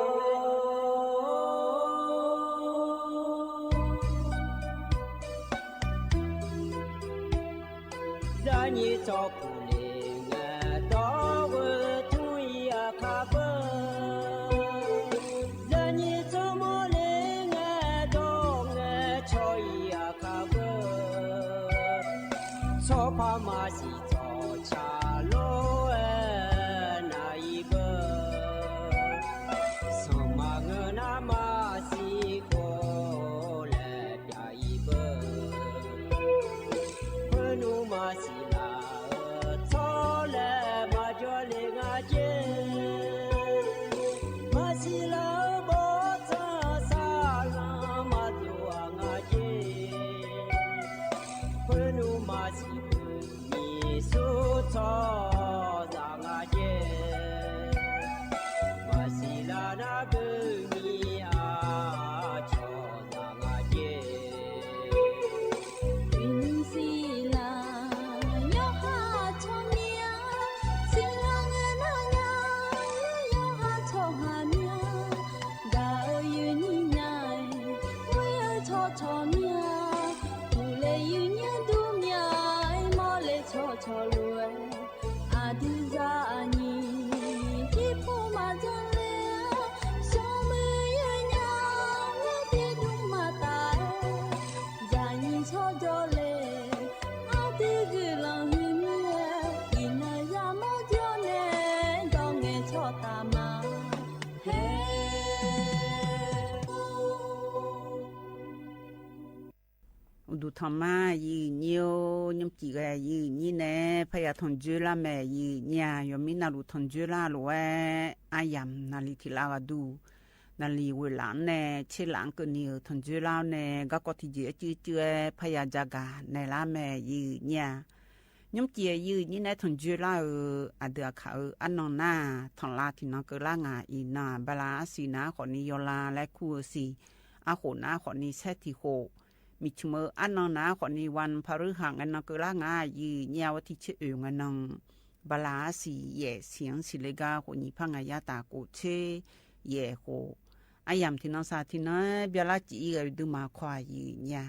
จะนี้ชอผู้เล่งดอกเวอร์ทุยอาคาเบอร์ จะนี้ชอมอเล่งดอกเงชอยอาคาเบอร์ ชอพามาสี จอชาโลเอนาอีเบอร์ สมาเงินนามาสีโกแลปยาอีเบอร์ เพื่อนูมาสีลาเออทอแลมาจอเลงาเจ มาสีลาเออบอทาสาลามาตัวงาเจ เพื่อนูมาสีเบอร์ มีสุทอสางาเจ มาสีลานาเบอร์มีอาชอสางาเจ วินสีลา ยอหาชอเมีย สีลาเงินนายา ยอหาชอหาเมีย ดาเออยืนยิ่งใหญ่ เว้ยเออชอชอเมีย ผู้เลยืนเยียดูเมีย มอเลชอชอรวย อาดื้อจาอาညီ ที่ผู้มาจังเล สองมือยืนยาว เมื่อที่ดุงมาตาย จาညီชอจอเล อาดื้อกือหลังหือเมีย อีนายามอเจียวแน่ ดองเงชอตามา เฮ้ โอ အိၣ်ဒူၣ်ထီၣ်မး ယိင်းညိဝ်၊ ညီမ်ကံၢ်ဂဲၤ ယိင်းညိန့ၣ် ဖးယၢ်ထွန်ၸွဲလၢ်မဲာ် ယိင်းညိဧၢ၊ ယွၤမံနၢ်လူၢ်ထွန်ၸွဲလၢ်လိာ်ဝဲ အါယၢမ်ၢ် နၢ်လံထံၣ်လၢ်ဂၤဒူၣ် နၢ်လံဝ့ၢ်လၢ်န့ၣ် ဆ့လၢ်ကနံၣ်ဧၢ ထွန်ၸွဲလၢ်န့ၣ် ကၢ်ကီထံၣ်ကၠံၣ်အစုစုဝဲ ဖးယၢ်ကၠၢ်ကၢ်နဲၣ်လၢ်မဲာ် ယိင်းညိဧၢ၊ ညီမ်ကံၢ်ဂဲၤ ယိင်းညိန့ၣ် ထွန်ၸွဲလၢ်ဧၢ အဒုးအခၣ်ဧၢ အနီၢ်နၢ် ထီၣ်လၢ်ထံၣ်နီၢ်ကၢလၢ်ငါအံၤနၢ် ဘၣ်လၢအစံၣ်နၢ်ဃိးနံၣ် ယီၤလၢ်လၢခူၣ်ဧၢစံၣ် အဃိးနၢ်ဃိးနံၣ် ဆဲးထံၣ်ဃိး မ့ၢ်ဆူၣ်မုၢ်အနီၢ်နၢ်ဃိးနံၣ် ဝၢ်နဖၣ်ရူၣ်ဟၣ် ငဲနီၢ်ကၢလၢ်ငါ ယိင်းညိဧၢ ဝဲထံၣ်ဆ့အၢၣ်ငဲနီၢ် ဘၣ်လၢအစံၣ်ယဲၢ် ဆံးစံၣ်လၢဂၤ ဃိးနံၣ်ဖးငါယါတၢ်ကိးဆ့ ယဲၢ်ဃိး အါယၢမ်ၢ်ထံၣ်နီၢ်သၣ်ထံၣ်နီၢ် ဘျၢလၢ်ကၠံၣ်အံၤဂဲၤ ဒုးမၤခွါ ယိင်းညိဧၢ၊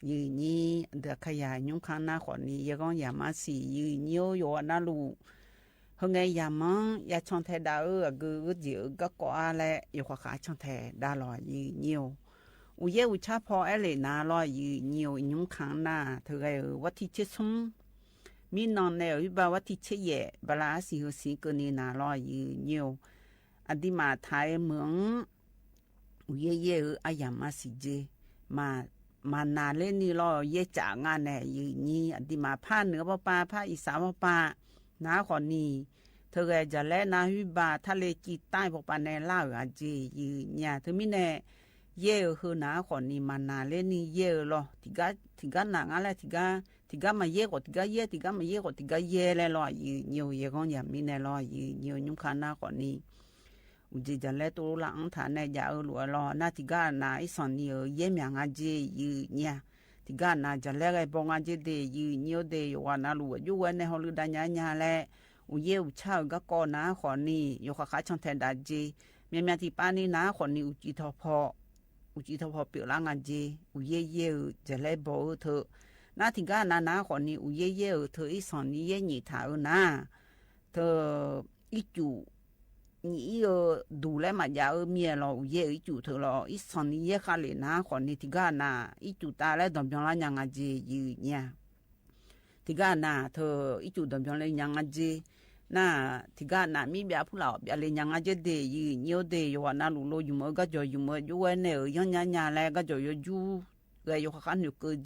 ယိင်းညိ အဒုးအခၣ်ယၢ် ညီခါနၢ်ဃိးနံၣ် ယဲၢ်ဂီၢ်ယၢ်မးစံၣ် ယိင်းညိဧၢ ယွၤနၢ်လူၢ် ဟဲငဲယၤမး ယၤဆီၣ်ထဲဒၣ်အၢ အဂုၤအဂုၤအဂီၢ် ကၢ်ကီအါလဲၣ် ယွၤဃၣ်ဃၣ်ဆီၣ်ထဲဒၣ်လီၤ ယိင်းညိဧၢ၊ အိၣ်ယဲၢ်အိၣ်ဆၣ်ဖီအဲၣ်လၢနၤလီၤ ယိင်းညိဧၢ ညီခါနၢ် ထဲဂဲၤဧၢ ဝဲထံၣ်ဆ့ဆူၣ် မံနီၢ်နဲၣ်ဧၢ ဘၣ်ဝဲထံၣ်ဆ့ယဲၢ် ဘၣ်လၢအစံၣ်ဟၢစံၣ်ကနံၣ်နၤလီၤ ယိင်းညိဧၢ၊ အဒံးမးထဲအမုၢ် အိၣ်ယဲၢ်ယဲၢ်ဧၢ အါယၢမ်ၢ်မၤစံၣ်က့ၤ မၤ မၤနၤလၢနံၣ်လီၤ ယဲၢ်ကၠၣ်ငါနဲၣ် ယိင်းညိ အဒံးမးဖးနုာ်အဖီပၤ ဖးအံၣ်စၢ်အဖီပၤ နၢ်ဃိးနံၣ် ထဲဂဲၤ ကၠၢ်လဲနၢ်ဟုဘၣ် ထးလၢကၠံၣ်တၢ်အဖီပၤနဲၣ်လၢ်ဧၢ အက့ၢ် ယိင်းညိဧၢ၊ ထဲမံၤန့ၣ် ယဲၢ်ဧၢ ဟၢနၤဃိးနံၣ် မၤနၤလၢနံၣ်ယဲၢ်ဧၢလီၤ ထံၣ်ဂၤ ထံၣ်ဂၤနၤငါလဲၣ် ထံၣ်ဂၤ ထံၣ်ဂၤမၤယဲၢ်ဃိး ထံၣ်ဂၤယဲၢ် ထံၣ်ဂၤမၤယဲၢ်ဃိး ထံၣ်ဂၤယဲၢ်လဲၣ်လီၤ ယိင်းညိဧၢ ယဲၢ်ဂီၢ်ယၢ်မံၤနဲၣ်လီၤ ယိင်းညိဧၢ ညီခါနၢ်ဃိးနံၣ် အိၣ်က့ၤကၠၢ်လဲတိလၢအီထၣ်နဲၣ် ယဲၢ်ဧၢလိာ်ဝဲလီၤ နၢ်ထံၣ်ဂၤနၤ အံၣ်စီၣ်နံၣ်ဧၢ ယဲၢ်မၠးငါက့ၢ် ယိင်းညိဧၢ၊ ထံၣ်ဂၤနၤ ကၠၢ်လဲဂဲၤဘီငါက့ၢ်ဒ့ၣ် ယိင်းညိဧၢဒ့ၣ် ယွၤနၢ်လူၢ်ဝဲ ယိဝဲနဲၣ်ဟီၣ်လုၢ်ဒၣ်ညါညါလဲၣ် အိၣ်ယဲၢ်အိၣ်ဆၣ်ဧၢ ကၢ်ကီနၤဃိးနံၣ် ယွၤဃၣ်ဃၣ်ဆီၣ်ထဲဒၣ်က့ၤ မၠးမၠးထံၣ်ပာ်နံၣ်နၤဃိးနံၣ် အိၣ်ကၠံၣ်ထီၣ်ဖီ အိၣ်ကၠံၣ်ထီၣ်ဖီပၠိးလၢငါက့ၢ် အိၣ်ယဲၢ်ယဲၢ်ဧၢ ကၠၢ်လဲဘီဧၢ ထဲ နၢ်ထံၣ်ဂၤနၤနၤဃိးနံၣ် အိၣ်ယဲၢ်ယဲၢ်ဧၢ ထဲအံၣ်စီၣ်နံၣ်ယဲၢ်နံၣ်ထၣ်ဧၢနၤ ထဲ အံၣ်စူၣ် နံၣ်အံၣ်ဧၢ ဒူၣ်လၢမးယၤဧၢ မ့ၢ်လီၤ အိၣ်ယဲၢ်အံၣ်စူၣ်ထဲလီၤ အံၣ်စီၣ်နံၣ်ယဲၢ်ဃၣ်လံနၤဃိးနံၣ် ထံၣ်ဂၤနၤ အံၣ်စူၣ်တၢ်လၢဒီးဘျီလၢညါငါက့ၢ် ယိင်းညိဧၢ ထံၣ်ဂၤနၤ ထဲ အံၣ်စူၣ်ဒီးဘျီလၢညါငါက့ၢ် နၢ်ထံၣ်ဂၤနၤ မ့ၢ်ဘၣ်ဖုလၢ်အီၣ်ဘၣ်လၢညါငါက့ၢ်ဒ့ၣ် ယိင်းညိဧၢဒ့ၣ် ယွၤနၢ်လူၢ်လိာ်ယုၢ်မၢ ကၠီၣ်ယုၢ်မၢ ယိဝဲနဲၣ်ဧၢ ယီၢ်ညါညါလဲၣ် ကၠီၣ်ယိၢ်ယူၢ် ဂဲၤယွၤဃၣ်ဃၣ်နုာ်က့ၤက့ၢ်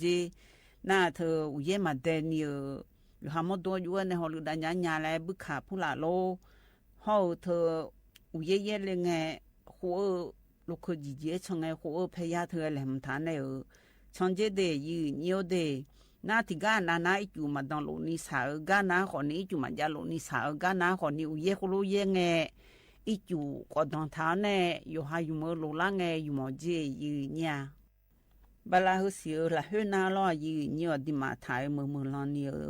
နၢ်ထဲ အိၣ်ယဲၢ်မၤဒဲးနံၣ်ဧၢ ယွၤဟးမီၢ်ဒိ ယိဝဲနဲၣ်ဟီၣ်လုၢ်ဒၣ်ညါညါလဲၣ် ဘုခၣ်ဖုလၢ်လိ ဟီၣ်ဧၢ ထဲ အိၣ်ယဲၢ်ယဲၢ်လၢငဲ ဃိးဧၢ လိာ်ခိၣ်ယံာ်ယံာ်ဆၢၣ်ငဲ ဃိးဧၢ ဖဲယါထဲလဲၣ်မတၤနဲၣ်ဧၢ ဆီၣ်က့ၢ်ဒ့ၣ် ယိင်းညိဧၢဒ့ၣ် နၢ်ထံၣ်ဂၤနၤနၤ အံၣ်စူၣ်မၤဒီးလိာ်နံၣ်ဆၣ်ဧၢ ဂၤနၤဃိးနံၣ် အံၣ်စူၣ်မၤယါလိာ်နံၣ်ဆၣ်ဧၢ ဂၤနၤဃိးနံၣ် အိၣ်ယဲၢ်ဃိးလိယဲၢ်ငဲ အံၣ်စူၣ်ကီးဒီးထၣ်န့ၣ် ယွၤဟးယုၢ်မၢလိာ်လၢငဲ ယုၢ်မီၢ်က့ၢ် ယိင်းညိဧၢ ဘၣ်လၢဟၢစံၣ်ဧၢ လၢဟၢနၤလီၤ ယိင်းညိဧၢ ဒံးမးထဲအမုၢ်မုၢ်လီၤနံၣ်ဧၢ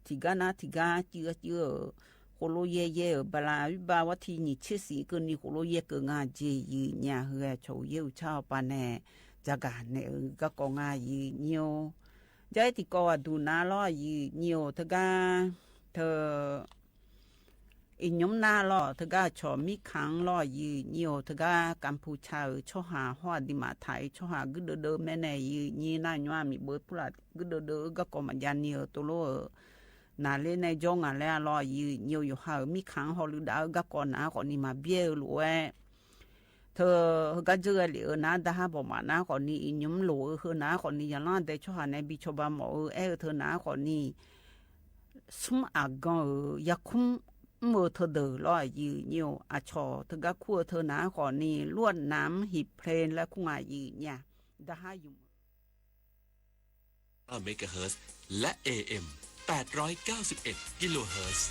ထံၣ်ဂၤနၤထံၣ်ဂၤ ကၠံၣ်ဂၤကၠံၣ်ဧၢ ဃိးလိယဲၢ်ယဲၢ်ဧၢ ဘၣ်လၢအုၣ်ဘၣ်ဝဲထံၣ်နံၣ်ဆံးစံးကနံၣ် ဃိးလိယဲၢ်ကဂၤက့ၢ် ယိင်းညိဧၢ ဟဲဂဲၤဆိၣ်အိၣ်ယဲၢ်အိၣ်ဆၣ်အီၤပၤနဲၣ် ကၠၢ်ကၢ်နဲၣ်ဧၢ ကၢ်ကီငါ ယိင်းညိဧၢ ကၠၢ်အံၤထံၣ်ကိးဂၤဒူၣ်နၤလီၤ ယိင်းညိဧၢ ထဲဂၤ ထဲ အံၤညီနၤလီၤ ထဲဂၤဆီၣ်မံခၣ်လီၤ ယိင်းညိဧၢ ထဲဂၤကၣ်ဖူၣ်ဆၣ်ဧၢ ဆီၣ်ဟၣ်ဟီၣ်ဒံးမးထဲအံၤ ဆီၣ်ဟၣ်ဂုၢ်ဒၢဒၢမဲန့ၣ် ယိင်းညိ နၢ်ညွၤမံၤဘၢဖုလၢ် ဂုၢ်ဒၢဒၢ ဂၤကီမၤယါနံၣ်ဧၢ တိလိဧၢ နၤလၢန့ၣ် ကၠီငါလဲၣ်အလီၤ ယိင်းညိဧၢ ယိၤဟၣ်ဧၢ မံခၣ်ဟီၣ်လုၢ်ဒၣ်ဧၢ ဂၤကီနၤဃိးနံၣ်မၤဘျဲၣ်ဧၢလိာ်ဝဲ ထဲ ဟဲဂၤကၢၢ်ဂဲၤလံဧၢ နၤဒၣ်ဟးဘီၣ်မးနၤဃိးနံၣ် အံၤညီလိာ်ဧၢ ဟၢနၤဃိးနံၣ် ယလီၤဒဲးဆီၣ်ဟၣ်နဲဘံဆီၣ်ဘၣ်မီၣ်ဧၢ အဲၣ်ဧၢ ထဲနၤဃိးနံၣ် ဆူမးအကီဧၢ ယၤခူမးဧၢ ထဲဒၢးလီၤ ယိင်းညိဧၢ အဆီၣ်ထဲဂၤခူဧၢ ထဲနၤဃိးနံၣ် လီနၤဟံၣ်ဖျဲၣ်လၢခူငါ ယိင်းညိဧၢ ဒၣ်ဟးယုၢ်မၢ เมกะเฮิรตซ์ และ เอ เอ็ม แปดร้อยเก้าสิบเอ็ด กิโลเฮิรตซ์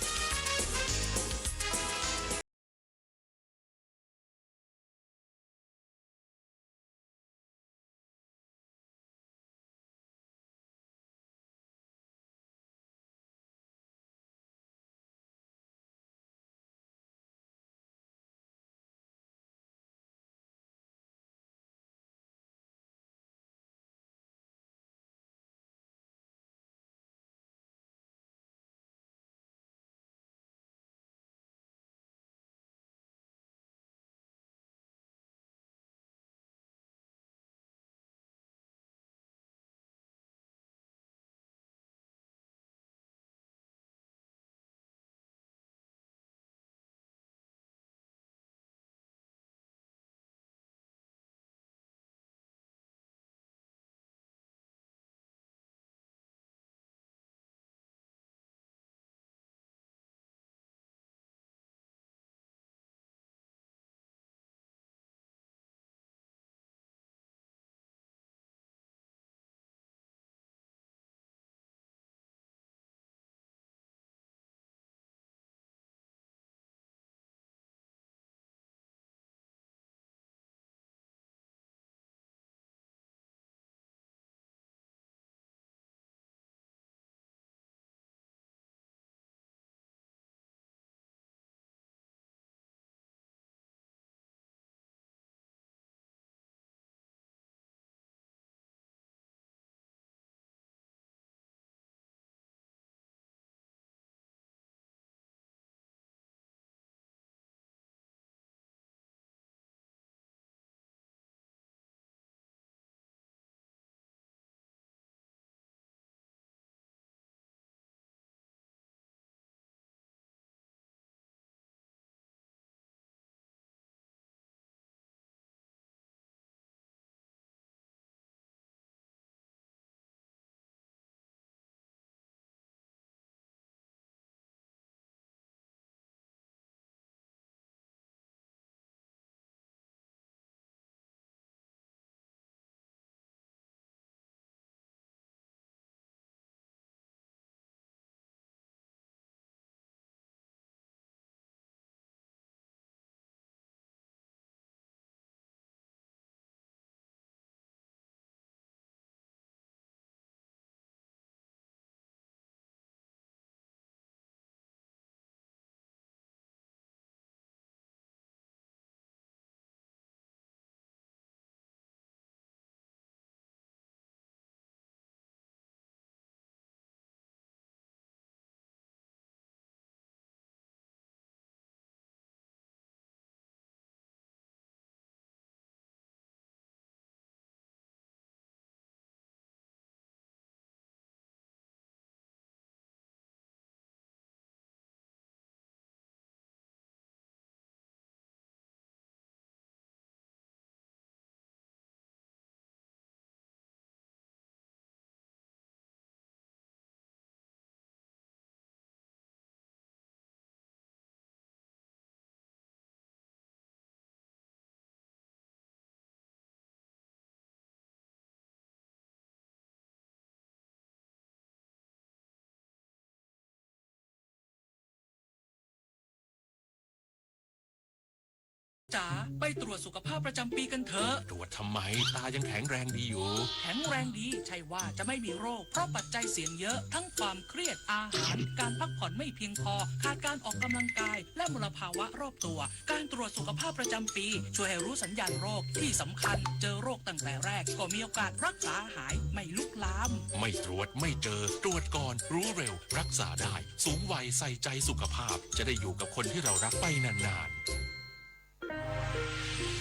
จ๋า ไปตรวจสุขภาพประจำปีกันเถอะ ตรวจทำไม ตายังแข็งแรงดีอยู่ แข็งแรงดี ใช่ว่าจะไม่มีโรค เพราะปัจจัยเสี่ยงเยอะ ทั้งความเครียด อาหาร การพักผ่อนไม่เพียงพอ ขาดการออกกำลังกาย และมลภาวะรอบตัว การตรวจสุขภาพประจำปี ช่วยให้รู้สัญญาณโรค ที่สำคัญ เจอโรคตั้งแต่แรก ก็มีโอกาสรักษาหาย ไม่ลุกลาม ไม่ตรวจไม่เจอ ตรวจก่อน รู้เร็ว รักษาได้ สูงวัยใส่ใจสุขภาพ จะได้อยู่กับคนที่เรารักไปนานๆ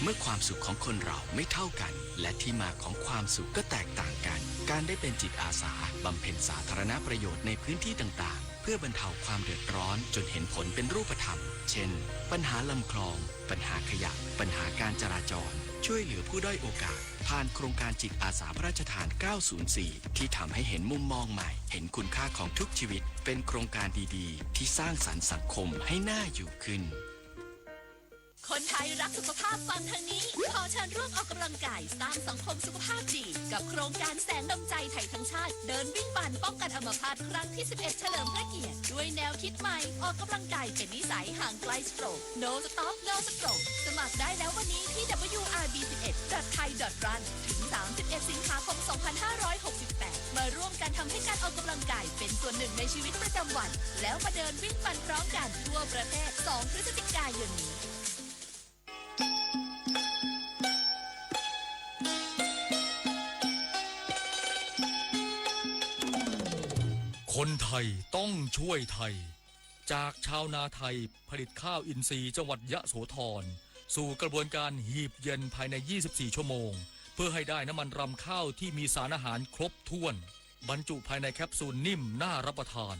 เมื่อความสุขของคนเราไม่เท่ากัน และที่มาของความสุขก็แตกต่างกัน การได้เป็นจิตอาสาบำเพ็ญสาธารณประโยชน์ในพื้นที่ต่างๆ เพื่อบรรเทาความเดือดร้อนจนเห็นผลเป็นรูปธรรม เช่น ปัญหาลำคลอง ปัญหาขยะ ปัญหาการจราจร ช่วยเหลือผู้ด้อยโอกาส ผ่านโครงการจิตอาสาพระราชทาน เก้าศูนย์สี่ ที่ทำให้เห็นมุมมองใหม่ เห็นคุณค่าของทุกชีวิต เป็นโครงการดีๆ ที่สร้างสรรค์สังคมให้น่าอยู่ขึ้น คนไทยรักสุขภาพฟังทางนี้ ขอเชิญร่วมออกกำลังกายสร้างสังคมสุขภาพดี กับโครงการแสงดวงใจไทยทั้งชาติ เดินวิ่งปั่นป้องกันอัมพาตครั้งที่ สิบเอ็ด เฉลิมพระเกียรติ ด้วยแนวคิดใหม่ ออกกำลังกายเป็นนิสัย ห่างไกลสโตรก No Stop No Stroke สมัครได้แล้ววันนี้ที่ ดับเบิลยู อาร์ บี สิบเอ็ด ดอท ไทย ดอท รัน ถึง สามสิบเอ็ด สิงหาคม สองพันห้าร้อยหกสิบแปด มาร่วมกันทำให้การออกกำลังกายเป็นส่วนหนึ่งในชีวิตประจำวัน แล้วมาเดินวิ่งปั่นพร้อมกันทั่วประเทศ สอง พฤศจิกายนนี้ คนไทยต้องช่วยไทย จากชาวนาไทยผลิตข้าวอินทรีย์จังหวัดยโสธร สู่กระบวนการหีบเย็นภายใน ยี่สิบสี่ ชั่วโมง เพื่อให้ได้น้ำมันรำข้าวที่มีสารอาหารครบถ้วน บรรจุภายในแคปซูลนิ่มน่ารับประทาน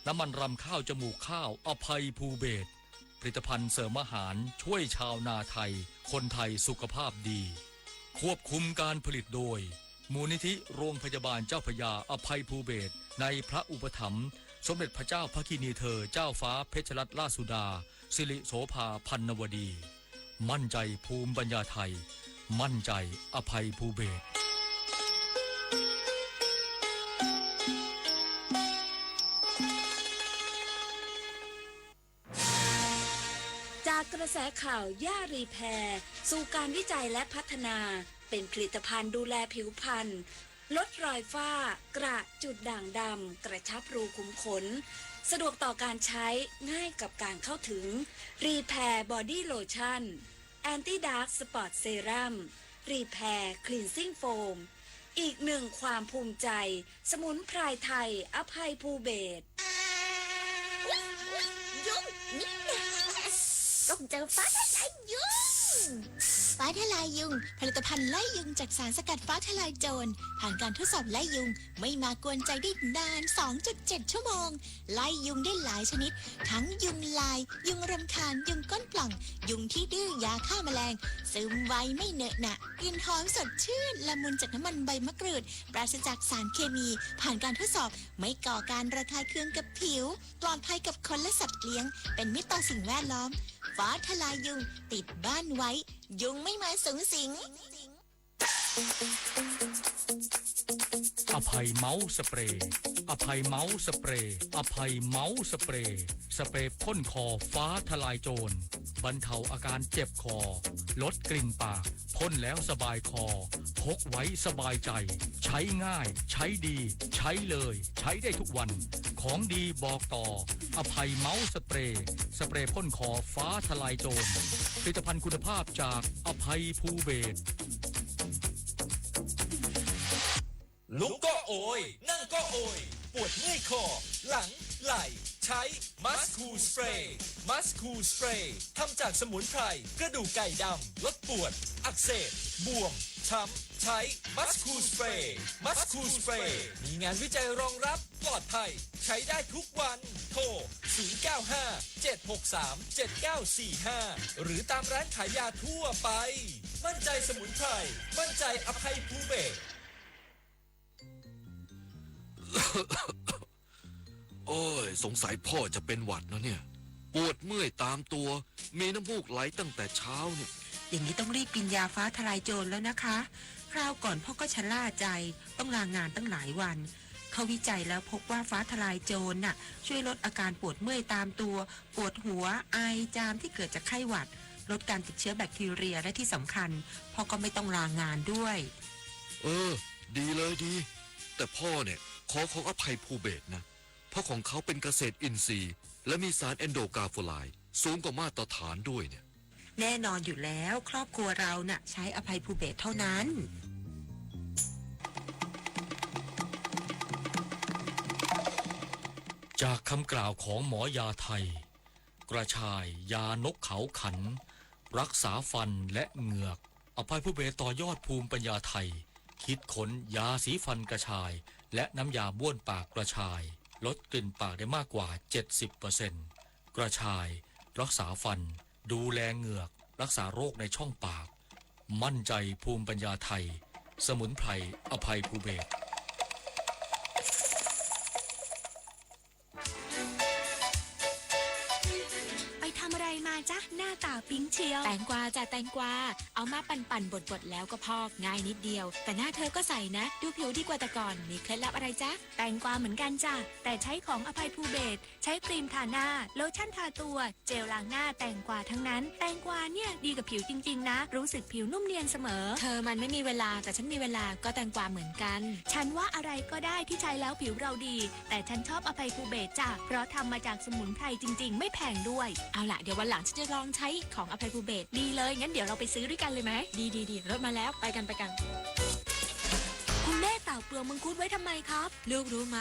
น้ำมันรำข้าวจมูกข้าวอภัยภูเบศร ผลิตภัณฑ์เสริมอาหารช่วยชาวนาไทย คนไทยสุขภาพดี ควบคุมการผลิตโดย มูลนิธิโรงพยาบาลเจ้าพระยาอภัยภูเบศร ในพระอุปถัมภ์สมเด็จพระเจ้าพระคินีเธอเจ้าฟ้าเพชรรัตนราชสุดา สิริโสภาพันนวดี มั่นใจภูมิปัญญาไทย มั่นใจอภัยภูเบศร จากกระแสข่าวหญ้ารีแพร์ สู่การวิจัยและพัฒนา เป็นผลิตภัณฑ์ดูแลผิวพรรณ ลดรอยฝ้า กระ จุดด่างดำ กระชับรูขุมขน สะดวกต่อการใช้ ง่ายกับการเข้าถึง รีแพร์บอดี้โลชั่น แอนตี้ดาร์กสปอตเซรั่ม รีแพร์คลีนซิ่งโฟม อีกหนึ่งความภูมิใจ สมุนไพรไทย อภัยภูเบศร อุ๊ย อุ๊ย ยุง นี่แน่ ต้องเจอฟ้าทะลายยุง ฟ้าทะลายยุง ผลิตภัณฑ์ไล่ยุงจากสารสกัดฟ้าทะลายโจร ผ่านการทดสอบไล่ยุง ไม่มากวนใจได้นาน สองจุดเจ็ด ชั่วโมง ไล่ยุงได้หลายชนิด ทั้งยุงลาย ยุงรำคาญ ยุงก้นป่อง ยุงขี้ดื้อ ยาฆ่าแมลง ซึมไวไม่เหนอะหนะ กลิ่นหอมสดชื่น ละมุนจากน้ำมันใบมะกรูด ปราศจากสารเคมี ผ่านการทดสอบ ไม่ก่อการระคายเคืองกับผิว ปลอดภัยกับคนและสัตว์เลี้ยง เป็นมิตรต่อสิ่งแวดล้อม ฟ้าทะลายยุง ติดบ้านไว้ ยุงไม่มาสุงสิง อภัยเมาส์สเปรย์ อภัยเมาส์สเปรย์ อภัยเมาส์สเปรย์ สเปรย์พ่นคอฟ้าทะลายโจร บรรเทาอาการเจ็บคอ ลดกลิ่นปาก พ่นแล้วสบายคอ พกไว้สบายใจ ใช้ง่าย ใช้ดี ใช้เลย ใช้ได้ทุกวัน ของดีบอกต่อ อภัยเมาส์สเปรย์ สเปรย์พ่นคอฟ้าทะลายโจร ผลิตภัณฑ์คุณภาพจากอภัยภูเบศร ลุกก็โอย นั่งก็โอย ปวดเมื่อยคอ หลัง ไหล่ ใช้ มัสคูลสเปรย์ มัสคูลสเปรย์ ทำจากสมุนไพร กระดูกไก่ดำ ลดปวด อักเสบ บวม ช้ำ ใช้ มัสคูลสเปรย์ มัสคูลสเปรย์ มีงานวิจัยรองรับ ปลอดภัย ใช้ได้ทุกวัน โทร ศูนย์เก้าห้า เจ็ดหกสาม เจ็ดเก้าสี่ห้า หรือตามร้านขายยาทั่วไป มั่นใจสมุนไพร มั่นใจอภัยภูเบศร โอ้ย สงสัยพ่อจะเป็นหวัดนะเนี่ย ปวดเมื่อยตามตัว มีน้ำมูกไหลตั้งแต่เช้าเนี่ย อย่างนี้ต้องรีบกินยาฟ้าทะลายโจรแล้วนะคะ คราวก่อนพ่อก็ชะล่าใจ ต้องลางานตั้งหลายวัน เขาวิจัยแล้วพบว่าฟ้าทะลายโจรน่ะ ช่วยลดอาการปวดเมื่อยตามตัว ปวดหัว ไอ จามที่เกิดจากไข้หวัด ลดการติดเชื้อแบคทีเรีย และที่สำคัญ พ่อก็ไม่ต้องลางานด้วย เออ ดีเลยดี แต่พ่อเนี่ย ขอของอภัยภูเบศรนะ เพราะของเขาเป็นเกษตรอินทรีย์ และมีสารแอนโดรคาร์โฟไลด์ สูงกว่ามาตรฐานด้วยเนี่ย แน่นอนอยู่แล้ว ครอบครัวเราน่ะ ใช้อภัยภูเบศรเท่านั้น จากคำกล่าวของหมอยาไทย กระชาย ยานกเขาขัน รักษาฟันและเหงือก อภัยภูเบศรต่อยอดภูมิปัญญาไทย คิดค้นยาสีฟันกระชาย และน้ำยาบ้วนปากกระชาย ลดกลิ่นปากได้มากกว่า เจ็ดสิบเปอร์เซ็นต์ กระชาย รักษาฟัน ดูแลเหงือก รักษาโรคในช่องปาก มั่นใจภูมิปัญญาไทย สมุนไพรอภัยภูเบศร ไปทำอะไรมาจ๊ะ หน้าตาปิ๊งเชียว แตงกวาจ้ะ แตงกวา เอามาปั่นๆ บดๆ แล้วก็พอก ง่ายนิดเดียว แต่หน้าเธอก็ใสนะ ดูผิวดีกว่าแต่ก่อน มีเคล็ดลับอะไรจ๊ะ แตงกวาเหมือนกันจ้ะ แต่ใช้ของอภัยภูเบศร ใช้ครีมทาหน้า โลชั่นทาตัว เจลล้างหน้า แตงกวาทั้งนั้น แตงกวาเนี่ยดีกับผิวจริงๆ นะ รู้สึกผิวนุ่มเนียนเสมอ เธอมันไม่มีเวลา แต่ฉันมีเวลา ก็แตงกวาเหมือนกัน ฉันว่าอะไรก็ได้ที่ใช้แล้วผิวเราดี แต่ฉันชอบอภัยภูเบศรจ้ะ เพราะทำมาจากสมุนไพรจริงๆ ไม่แพงด้วย เอาล่ะ เดี๋ยววันหลังฉันจะลองใช้ของอภัยภูเบศร ดีเลย งั้นเดี๋ยวเราไปซื้อด้วยกันเลยไหม ดีดีดี รถมาแล้ว ไปกัน ไปกัน คุณแม่เต่าเปลือกมังคุดไว้ทำไมครับ ลูกรู้ไหม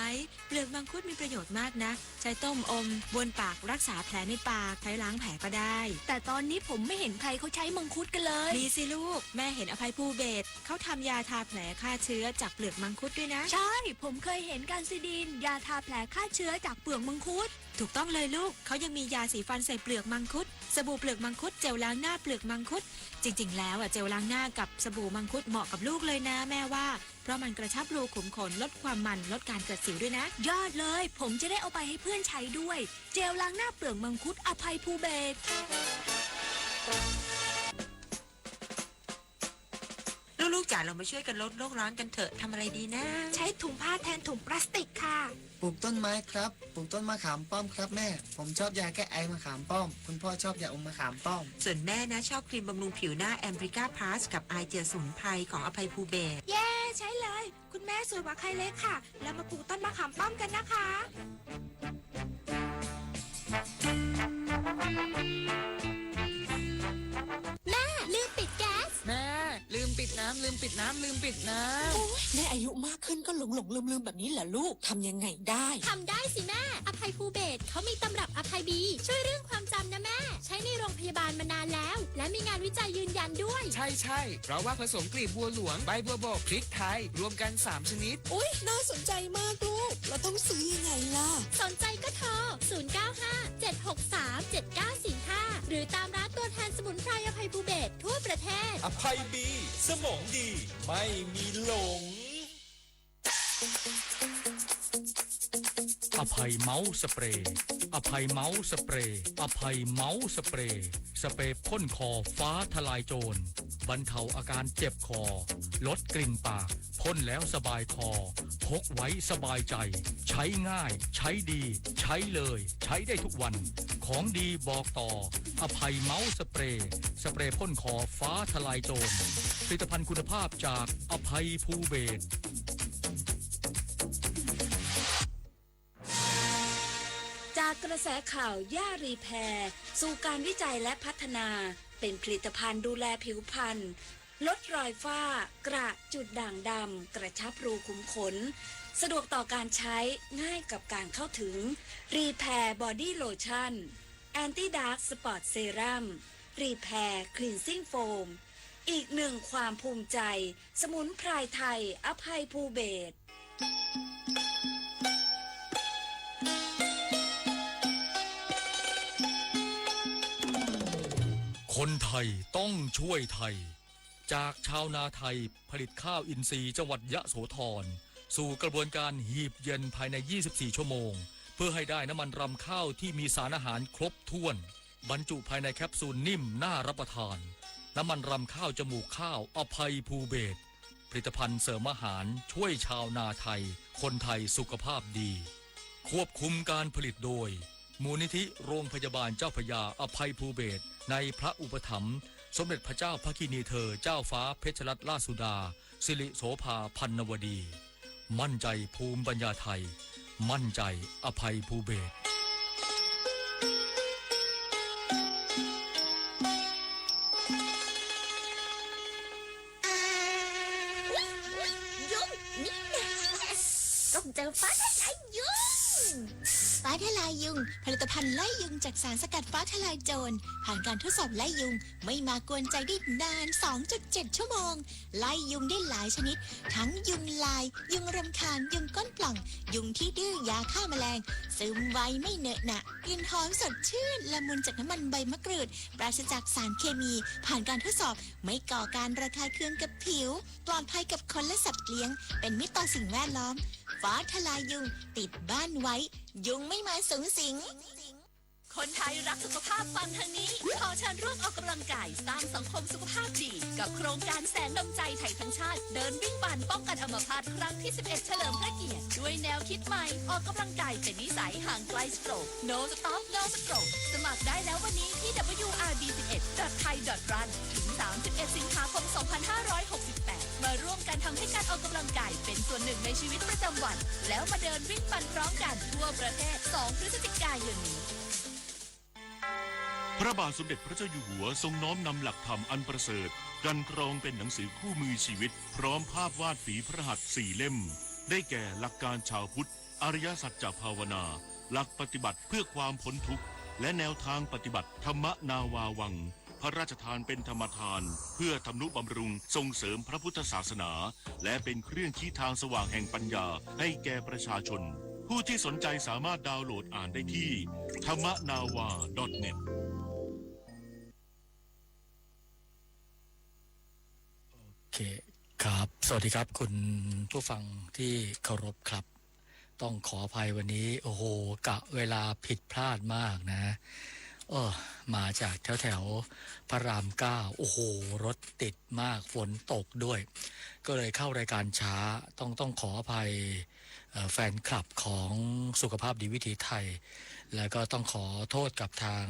เปลือกมังคุดมีประโยชน์มากนะ ใช้ต้มอม บ้วนปาก รักษาแผลในปาก ใช้ล้างแผลก็ได้ แต่ตอนนี้ผมไม่เห็นใครเขาใช้มังคุดกันเลย มีสิลูก แม่เห็นอภัยภูเบศร เขาทำยาทาแผลฆ่าเชื้อจากเปลือกมังคุดด้วยนะ ใช่ ผมเคยเห็นการซิดีน ยาทาแผลฆ่าเชื้อจากเปลือกมังคุด ถูกต้องเลยลูก เขายังมียาสีฟันใส่เปลือกมังคุด สบู่เปลือกมังคุด เจลล้างหน้าเปลือกมังคุด จริงๆ แล้วอะ เจลล้างหน้ากับสบู่มังคุดเหมาะกับลูกเลยนะ แม่ว่า เพราะมันกระชับรูขุมขน ลดความมัน ลดการเกิดสิวด้วยนะ ยอดเลย ผมจะได้เอาไปให้เพื่อนใช้ด้วย เจลล้างหน้าเปลือกมังคุดอภัยภูเบศร ลูกๆจ๋า เรามาช่วยกันลดโลกร้อนกันเถอะ ทำอะไรดีนะ ใช้ถุงผ้าแทนถุงพลาสติกค่ะ ปลูกต้นไม้ครับ ปลูกต้นมะขามป้อมครับแม่ ผมชอบยาแก้ไอมะขามป้อม คุณพ่อชอบยาอมมะขามป้อม ส่วนแม่นะ ชอบครีมบำรุงผิวหน้า Amplica Plus กับ Eye Gel สมุนไพรของอภัยภูเบศร เย้ ใช้เลย คุณแม่สวยกว่าใครเลยค่ะ เรามาปลูกต้นมะขามป้อมกันนะคะ แม่ ลืมปิดแก๊ส แม่ ลืมปิดน้ำ ลืมปิดน้ำ ลืมปิดน้ำ โอ๊ย แม่อายุมากขึ้นก็หลงๆ ลืมๆ แบบนี้เหรอลูก ทำยังไงได้ ทำได้สิแม่ อภัยภูเบศร เขามีตำรับอภัยบี ช่วยเรื่องความจำนะแม่ ใช้ในโรงพยาบาลมานานแล้ว และมีงานวิจัยยืนยันด้วย ใช่ใช่ เพราะว่าผสมกลีบบัวหลวง ใบบัวบก พริกไทย รวมกันสามชนิด อุ๊ย น่าสนใจมากลูก เราต้องซื้อยังไงล่ะ สนใจก็โทร ศูนย์เก้าห้า เจ็ดหกสาม เจ็ดเก้าสี่ห้า หรือตามร้านตัวแทนสมุนไพรอภัยภูเบศรทั่วประเทศ อภัยบี สมองดี ไม่มีหลง อภัยเมาส์สเปรย์ อภัยเมาส์สเปรย์ อภัยเมาส์สเปรย์ สเปรย์พ่นคอฟ้าทลายโจร บรรเทาอาการเจ็บคอ ลดกลิ่นปาก พ่นแล้วสบายคอ พกไว้สบายใจ ใช้ง่าย ใช้ดี ใช้เลย ใช้ได้ทุกวัน ของดีบอกต่อ อภัยเมาส์สเปรย์ สเปรย์พ่นคอฟ้าทลายโจร ผลิตภัณฑ์คุณภาพจากอภัยภูเบศร จากกระแสข่าวหญ้ารีแพร์ สู่การวิจัยและพัฒนา เป็นผลิตภัณฑ์ดูแลผิวพรรณ ลดรอยฝ้า กระ จุดด่างดำ กระชับรูขุมขน สะดวกต่อการใช้ ง่ายกับการเข้าถึง รีแพร์บอดี้โลชั่น แอนตี้ดาร์กสปอตเซรั่ม รีแพร์คลีนซิ่งโฟม อีกหนึ่งความภูมิใจ สมุนไพรไทย อภัยภูเบศร คนไทยต้องช่วยไทย จากชาวนาไทยผลิตข้าวอินทรีย์จังหวัดยโสธร สู่กระบวนการหีบเย็นภายใน ยี่สิบสี่ ชั่วโมง เพื่อให้ได้น้ำมันรำข้าวที่มีสารอาหารครบถ้วน บรรจุภายในแคปซูลนิ่มน่ารับประทาน น้ำมันรำข้าวจมูกข้าวอภัยภูเบศร ผลิตภัณฑ์เสริมอาหารช่วยชาวนาไทย คนไทยสุขภาพดี ควบคุมการผลิตโดย มูลนิธิโรงพยาบาลเจ้าพระยาอภัยภูเบศร ในพระอุปถัมภ์สมเด็จพระเจ้าพระกินีเธอเจ้าฟ้าเพชรรัตนราชสุดา สิริโสภาพันนวดี มั่นใจภูมิปัญญาไทย มั่นใจอภัยภูเบศร ยุง นี่แน่ ต้องเจอฟ้าทลายยุง ฟ้าทลายยุง ผลิตภัณฑ์ไล่ยุงจากสารสกัดฟ้าทลายโจร ผ่านการทดสอบไล่ยุง ไม่มากวนใจได้นาน สองจุดเจ็ด ชั่วโมง ไล่ยุงได้หลายชนิด ทั้งยุงลาย ยุงรำคาญ ยุงก้นป่อง ยุงที่ดื้อยาฆ่าแมลง ซึมไวไม่เหนอะหนะ กลิ่นหอมสดชื่น ละมุนจากน้ำมันใบมะกรูด ปราศจากสารเคมี ผ่านการทดสอบ ไม่ก่อการระคายเคืองกับผิว ปลอดภัยกับคนและสัตว์เลี้ยง เป็นมิตรต่อสิ่งแวดล้อม ฟ้าทลายยุง ติดบ้านไว้ ยุงไม่มาสุงสิง คนไทยรักสุขภาพฟังทางนี้ ขอเชิญร่วมออกกำลังกายสร้างสังคมสุขภาพดี กับโครงการแสงดวงใจไทยทั้งชาติ เดินวิ่งปั่นป้องกันอัมพาตครั้งที่ สิบเอ็ด เฉลิมพระเกียรติ ด้วยแนวคิดใหม่ ออกกำลังกายเป็นนิสัย ห่างไกลสโตรก No Stop No Stroke สมัครได้แล้ววันนี้ที่ ดับเบิลยู อาร์ บี สิบเอ็ด ดอท ไทย ดอท รัน ถึง สามสิบเอ็ด สิงหาคม สองพันห้าร้อยหกสิบแปด มาร่วมกันทำให้การออกกำลังกายเป็นส่วนหนึ่งในชีวิตประจำวัน แล้วมาเดินวิ่งปั่นพร้อมกันทั่วประเทศ สอง พฤศจิกายนนี้ พระบาทสมเด็จพระเจ้าอยู่หัวทรงน้อมนำหลักธรรมอันประเสริฐ กลั่นกรองเป็นหนังสือคู่มือชีวิต พร้อมภาพวาดฝีพระหัตถ์สี่เล่ม ได้แก่หลักการชาวพุทธ อริยสัจจภาวนา หลักปฏิบัติเพื่อความพ้นทุกข์ และแนวทางปฏิบัติ ธรรมนาวาวัง พระราชทานเป็นธรรมทาน เพื่อทำนุบำรุงส่งเสริมพระพุทธศาสนา และเป็นเครื่องชี้ทางสว่างแห่งปัญญาให้แก่ประชาชน ผู้ที่สนใจสามารถดาวน์โหลดอ่านได้ที่ ธรรมนาวา ดอท เน็ต โอเคครับ สวัสดีครับ คุณผู้ฟังที่เคารพครับ ต้องขออภัยวันนี้ โอ้โห กะเวลาผิดพลาดมากนะ เออ มาจากแถวแถวพระรามเก้า โอ้โห รถติดมาก ฝนตกด้วย ก็เลยเข้ารายการช้า ต้อง ต้องขออภัย เอ่อ แฟนคลับของสุขภาพดีวิถีไทย แล้วก็ต้องขอโทษกับทาง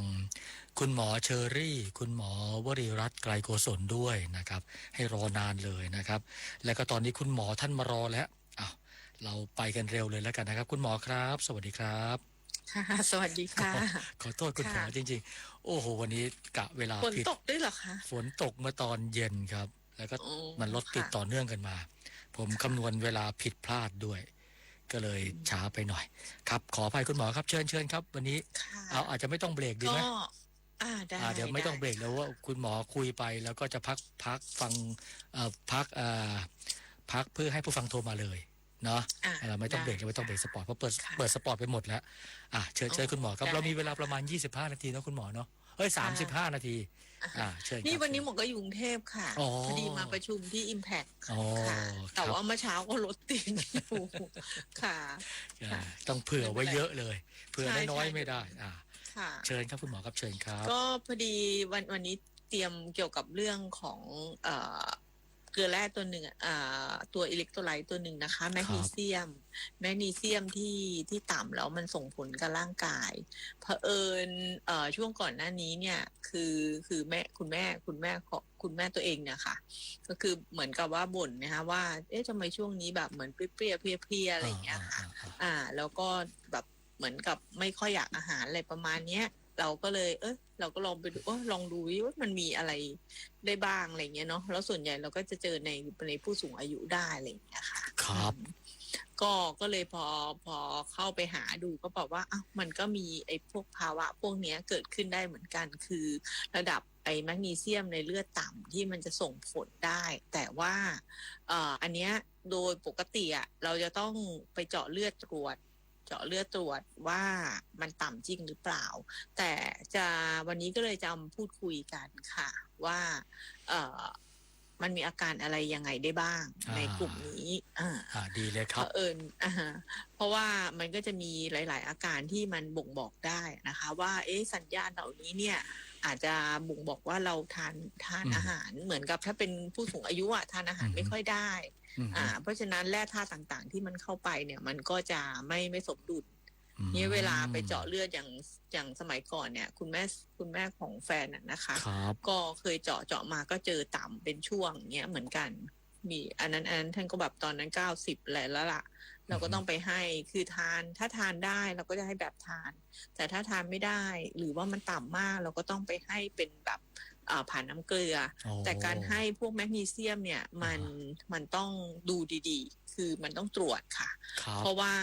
คุณหมอเชอรี่ คุณหมอวรีรัตน์ ไกรโกศลด้วยนะครับ ให้รอนานเลยนะครับ แล้วก็ตอนนี้คุณหมอท่านมารอแล้ว อ้าว เราไปกันเร็วเลยแล้วกันนะครับ คุณหมอครับ สวัสดีครับ ค่ะ สวัสดีค่ะ ขอโทษคุณหมอ ค่ะ จริงๆ โอ้โห วันนี้กะเวลา ฝน ผิด ตกด้วยเหรอคะ ฝนตกเมื่อตอนเย็นครับ แล้วก็ โอ้ มันรถติด ค่ะ ต่อเนื่องกันมา ผมคำนวณเวลาผิดพลาดด้วย ก็เลยช้าไปหน่อย ครับ ขออภัยคุณหมอครับ เชิญเชิญครับ วันนี้ ค่ะ เอาอาจจะไม่ต้องเบรกดีไหม ก็อ่าได้ อ่าเดี๋ยวไม่ต้องเบรก ด้ แล้วว่าคุณหมอคุยไป แล้วก็จะพักพักฟังเอ่อพักเอ่อพักเพื่อให้ผู้ฟังโทรมาเลยเนาะ อ่า เออไม่ต้องเบรก ได้ ไม่ต้องเบรก ค่ะ สปอต เพราะเปิด ค่ะ เปิดสปอตไปหมดแล้ว อ่ะเชิญ อ๋อ เชิญคุณหมอครับ ได้ เรามีเวลาประมาณ ยี่สิบห้า นาทีนะคุณหมอเนาะ เอ้ย สามสิบห้า นาที ค่ะ อ่าเชิญครับ นี่วันนี้หมอก็อยู่กรุงเทพฯค่ะ อ๋อ พอดีมาประชุมที่ Impact อ๋อ ค่ะ ครับ แต่ว่าเมื่อเช้าก็รถติดอยู่ค่ะ อ่า ค่ะ ต้องเผื่อไว้เยอะเลย เผื่อ ใช่ น้อย ใช่ ๆไม่ได้ อ่า ค่ะ เชิญครับคุณหมอครับ เชิญครับ ก็พอดีวันวันนี้เตรียมเกี่ยวกับเรื่องของเอ่อเกลือแร่ตัวหนึ่งอ่ะอ่าตัวอิเล็กโทรไลต์ตัวหนึ่งนะคะ แมกนีเซียม แมกนีเซียมที่ที่ต่ำแล้วมันส่งผลกับร่างกาย เผอิญเอ่อช่วงก่อนหน้านี้เนี่ย คือคือแม่คุณแม่คุณแม่ของคุณแม่ตัวเองเนี่ยค่ะ ก็คือเหมือนกับว่าบ่นนะคะว่า เอ๊ะทำไมช่วงนี้แบบเหมือนเปรี้ยๆเพลียๆอะไรอย่างเงี้ยค่ะ อ่า อ่า แล้วก็แบบเหมือนกับไม่ค่อยอยากอาหารอะไรประมาณเนี้ย เราก็เลย เออเราก็ลองไปดูเออลองดูว่ามันมีอะไรได้บ้างอะไรเงี้ยเนาะ แล้วส่วนใหญ่เราก็จะเจอในในผู้สูงอายุได้อะไรอย่างเงี้ยค่ะ ครับ อืมก็ก็เลยพอพอเข้าไปหาดูก็บอกว่าอ้าวมันก็มีไอ้พวกภาวะพวกเนี้ยเกิดขึ้นได้เหมือนกัน คือระดับไอ้แมกนีเซียมในเลือดต่ำที่มันจะส่งผลได้ แต่ว่าเอ่ออันเนี้ยโดยปกติอะเราจะต้องไปเจาะเลือดตรวจ เจาะเลือดตรวจว่ามันต่ำจริงหรือเปล่า แต่จะวันนี้ก็เลยจะมาพูดคุยกันค่ะ ว่าเอ่อมันมีอาการอะไรยังไงได้บ้าง อ่า ในกลุ่มนี้อ่า อ่าดีเลยค เผ รับ อิญอ่าฮะเพราะว่ามันก็จะมีหลาย ๆ อาการที่มันบ่งบอกได้นะคะ ว่าเอ๊ะสัญญาณเหล่านี้เนี่ย อาจจะบ่งบอกว่าเราทานทาน อืม อาหารเหมือนกับถ้าเป็นผู้สูงอายุอะทานอาหาร อืม ไม่ค่อยได้ อืม อ่า เพราะฉะนั้นแร่ธาตุต่างๆ ที่มันเข้าไปเนี่ย มันก็จะไม่ไม่สมดุล อืม เนี่ยเวลาไปเจาะเลือดอย่าง อย่างสมัยก่อนเนี่ย คุณแม่ คุณแม่ของแฟนน่ะนะคะ ครับ ก็เคยเจาะ เจาะมาก็เจอต่ำเป็นช่วงเนี้ยเหมือนกัน มีอันนั้น อันนั้นท่านก็แบบตอนนั้นเก้าสิบแล้วล่ะ เราก็ต้องไปให้ คือทาน ถ้าทานได้เราก็จะให้แบบทาน แต่ถ้าทานไม่ได้ หรือว่ามันต่ำมาก เราก็ต้องไปให้เป็นแบบ เอ่อ ผ่านน้ำเกลือ อ๋อ แต่การให้พวกแมกนีเซียมเนี่ย มัน อ่าฮะ มันต้องดูดีๆ คือมันต้องตรวจค่ะ ครับ เพราะว่า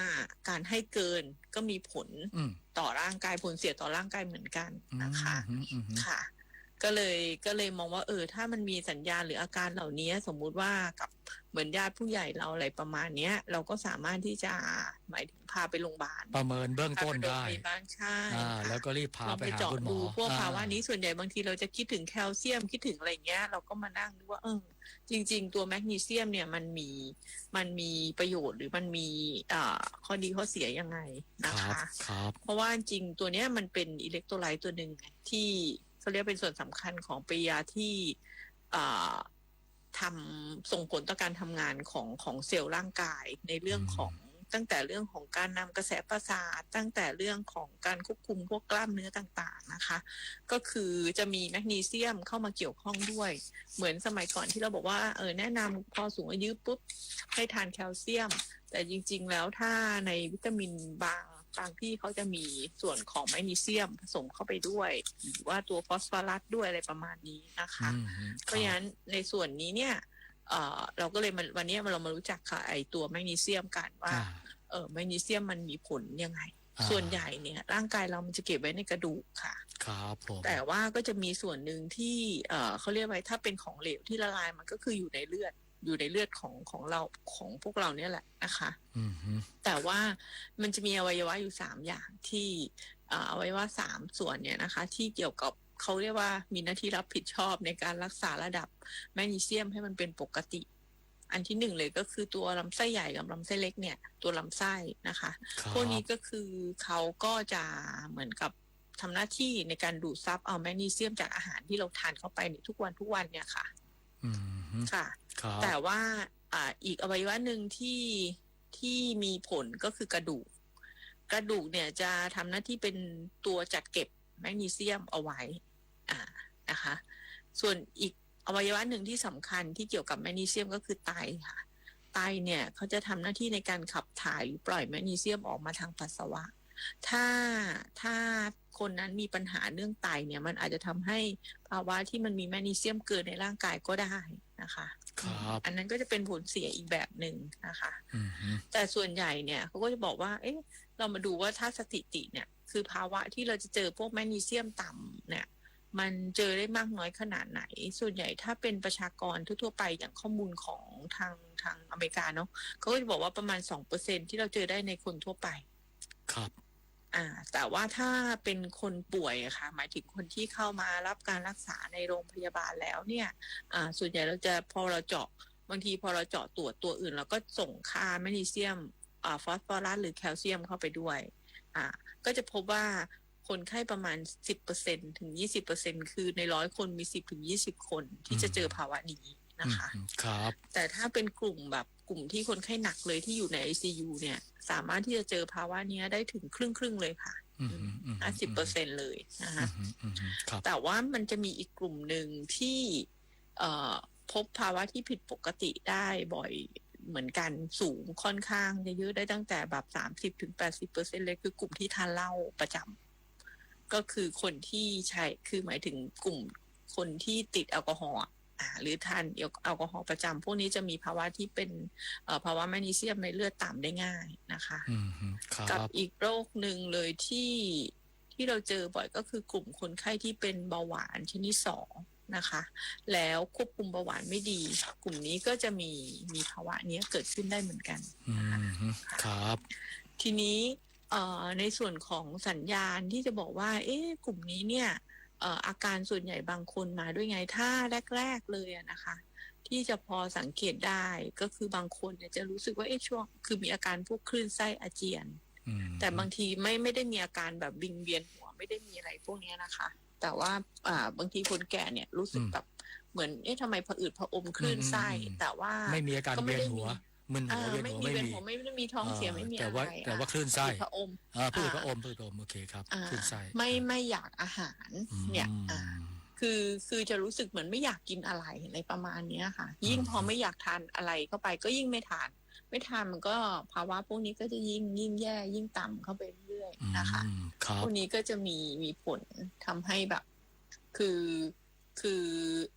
การให้เกินก็มีผล อืม ต่อร่างกาย ผลเสียต่อร่างกายเหมือนกันนะคะ อืม อืม อืม ค่ะ ก็เลย ก็เลยมองว่า เออ ถ้ามันมีสัญญาณหรืออาการเหล่านี้ สมมุติว่ากับ เหมือนญาติผู้ใหญ่เราอะไรประมาณเนี้ย เราก็สามารถที่จะ หมายถึงพาไปโรงพยาบาล ประเมินเบื้องต้นได้ พาไปโรงพยาบาล ใช่ อ่า ค่ะ แล้วก็รีบพาไปหาคุณหมอ ลองไปเจาะดูพวก อ่า ภาวะนี้ ส่วนใหญ่บางทีเราจะคิดถึงแคลเซียม คิดถึงอะไรเงี้ย เราก็มานั่งดูว่า เออ จริงๆ ตัวแมกนีเซียมเนี่ยมันมี มันมีประโยชน์หรือมันมี เอ่อ ข้อดีข้อเสียยังไงนะคะ ครับ ครับ เพราะว่าจริงๆ ตัวเนี้ยมันเป็นอิเล็กโทรไลต์ตัวหนึ่งไง ที่เขาเรียกเป็นส่วนสำคัญของปฏิกิริยาที่ เอ่อ ทำ ส่งผลต่อการทำงานของ ของเซลล์ร่างกาย ในเรื่องของ อืม ตั้งแต่เรื่องของการนำกระแสประสาท ตั้งแต่เรื่องของการควบคุมพวกกล้ามเนื้อต่างๆ นะคะ ก็คือจะมีแมกนีเซียมเข้ามาเกี่ยวข้องด้วย เหมือนสมัยก่อนที่เราบอกว่า เออ แนะนำพอสูงอายุปุ๊บให้ทานแคลเซียม แต่จริงๆ แล้วถ้าในวิตามินบาง บางที่เขาจะมีส่วนของแมกนีเซียมผสมเข้าไปด้วย หรือว่าตัวฟอสฟอรัสด้วยอะไรประมาณนี้นะคะ อืม ครับ เพราะฉะนั้นในส่วนนี้เนี่ย เอ่อ เราก็เลยมา วันนี้เรามารู้จักค่ะ ไอ้ตัวแมกนีเซียมกันว่า อ่า เอ่อ แมกนีเซียมมันมีผลยังไง อ่า ส่วนใหญ่เนี่ยร่างกายเรามันจะเก็บไว้ในกระดูกค่ะ ครับผม แต่ว่าก็จะมีส่วนหนึ่งที่ เอ่อ เขาเรียกว่า ถ้าเป็นของเหลวที่ละลายมันก็คืออยู่ในเลือด อยู่ในเลือดของ ของเรา ของพวกเราเนี่ยแหละนะคะ อืม แต่ว่ามันจะมีอวัยวะอยู่สามอย่างที่ เอ่อ อวัยวะสามส่วนเนี่ยนะคะ ที่เกี่ยวกับ เขาเรียกว่ามีหน้าที่รับผิดชอบในการรักษาระดับแมกนีเซียมให้มันเป็นปกติ อันที่หนึ่งเลยก็คือตัวลำไส้ใหญ่กับลำไส้เล็กเนี่ย ตัวลำไส้นะคะ ครับ พวกนี้ก็คือเขาก็จะเหมือนกับทำหน้าที่ในการดูดซับเอาแมกนีเซียมจากอาหารที่เราทานเข้าไปในทุกวันทุกวันเนี่ยค่ะ อืม ค่ะ ครับ แต่ว่า อ่า อีกอวัยวะหนึ่งที่ ที่มีผลก็คือกระดูก กระดูกเนี่ยจะทำหน้าที่เป็นตัวจัดเก็บแมกนีเซียมเอาไว้ อ่า นะคะ ส่วนอีกอวัยวะหนึ่งที่สำคัญที่เกี่ยวกับแมกนีเซียมก็คือไตค่ะ ไตเนี่ยเขาจะทำหน้าที่ในการขับถ่ายหรือปล่อยแมกนีเซียมออกมาทางปัสสาวะ ถ้า ถ้าคนนั้นมีปัญหาเรื่องไตเนี่ย มันอาจจะทำให้ภาวะที่มันมีแมกนีเซียมเกินในร่างกายก็ได้นะคะ ครับ อันนั้นก็จะเป็นผลเสียอีกแบบหนึ่งนะคะ อืม แต่ส่วนใหญ่เนี่ยเขาก็จะบอกว่า เอ๊ะ เรามาดูว่าถ้าสถิติเนี่ย คือภาวะที่เราจะเจอพวกแมกนีเซียมต่ำเนี่ย มันเจอได้มากน้อยขนาดไหน ส่วนใหญ่ถ้าเป็นประชากรทั่วๆ ไป อย่างข้อมูลของทาง ทางอเมริกาเนาะ เขาก็จะบอกว่าประมาณสองเปอร์เซ็นต์ ที่เราเจอได้ในคนทั่วไป ครับ อ่า แต่ว่าถ้าเป็นคนป่วยอะค่ะ หมายถึงคนที่เข้ามารับการรักษาในโรงพยาบาลแล้วเนี่ย อ่า ส่วนใหญ่เราจะ พอเราเจาะ บางทีพอเราเจาะตรวจตัวอื่น เราก็ส่งค่าแมกนีเซียม อ่า ฟอสฟอรัส หรือแคลเซียมเข้าไปด้วย อ่า ก็จะพบว่าคนไข้ประมาณสิบเปอร์เซ็นต์ ถึงยี่สิบเปอร์เซ็นต์ คือในร้อยคนมีสิบถึงยี่สิบคนที่จะเจอภาวะนี้นะคะ อืม ครับ แต่ถ้าเป็นกลุ่มแบบกลุ่มที่คนไข้หนักเลยที่อยู่ใน ไอซียู เนี่ย สามารถที่จะเจอภาวะเนี้ยได้ถึงครึ่งๆ เลยค่ะ อืม อืม ห้าสิบเปอร์เซ็นต์ เลยนะคะ อืม อืม ครับ แต่ว่ามันจะมีอีกกลุ่มหนึ่งที่ เอ่อ พบภาวะที่ผิดปกติได้บ่อยเหมือนกัน สูงค่อนข้างจะเยอะ ได้ตั้งแต่แบบสามสิบถึงแปดสิบเปอร์เซ็นต์ เลย คือกลุ่มที่ทานเหล้าประจำ ก็คือคนที่ใช้ คือหมายถึงกลุ่มคนที่ติดแอลกอฮอล์อะ อ่า หรือทานแอลกอฮอล์ประจำ พวกนี้จะมีภาวะที่เป็น เอ่อ ภาวะแมกนีเซียมในเลือดต่ำได้ง่ายนะคะ อืม ครับ กับอีกโรคหนึ่งเลยที่ ที่เราเจอบ่อยก็คือกลุ่มคนไข้ที่เป็นเบาหวานชนิดสองนะคะ แล้วควบคุมเบาหวานไม่ดี กลุ่มนี้ก็จะมี มีภาวะเนี้ยเกิดขึ้นได้เหมือนกันนะคะ อืม ครับ ทีนี้ เอ่อ ในส่วนของสัญญาณที่จะบอกว่า เอ๊ะ กลุ่มนี้เนี่ย เอ่อ อาการส่วนใหญ่บางคนมาด้วยไง ถ้าแรกๆ เลยอะนะคะ ที่จะพอสังเกตได้ก็คือบางคนเนี่ยจะรู้สึกว่า เอ๊ะ ช่วง คือมีอาการพวกคลื่นไส้อาเจียน อืม แต่บางทีไม่ ไม่ได้มีอาการแบบวิงเวียนหัว ไม่ได้มีอะไรพวกเนี้ยนะคะ แต่ว่า อ่า บางทีคนแก่เนี่ยรู้สึก อืม แบบเหมือน เอ๊ะ ทำไมผะอืดผะอมคลื่นไส้ อืม อืม อืม แต่ว่า ไม่มีอาการ ก็ไม่ได้มี เวียนหัว มึนหัว อ่า เวียนหัว ไม่มี ไม่มี เวียนหัว ไม่ได้มีท้องเสีย อ่า ไม่มี แต่ว่า อะไร แต่ว่า อ่ะ คลื่นไส้ อืดผะอม อ่า เพื่อ อ่า ผะอม เพื่อผะอม โอเคครับ อ่า คลื่นไส้ ไม่ ครับ ไม่อยากอาหาร อืม เนี่ย อ่า คือ คือจะรู้สึกเหมือนไม่อยากกินอะไร อะไรประมาณเนี้ยค่ะ ยิ่ง อืม พอไม่อยากทานอะไรเข้าไป ก็ยิ่งไม่ทาน ไม่ทานมันก็ ภาวะพวกนี้ก็จะยิ่ง ยิ่งแย่ ยิ่งต่ำเข้าไปเรื่อยๆ นะคะ อืม ครับ พวกนี้ก็จะมี มีผลทำให้แบบ คือ คือ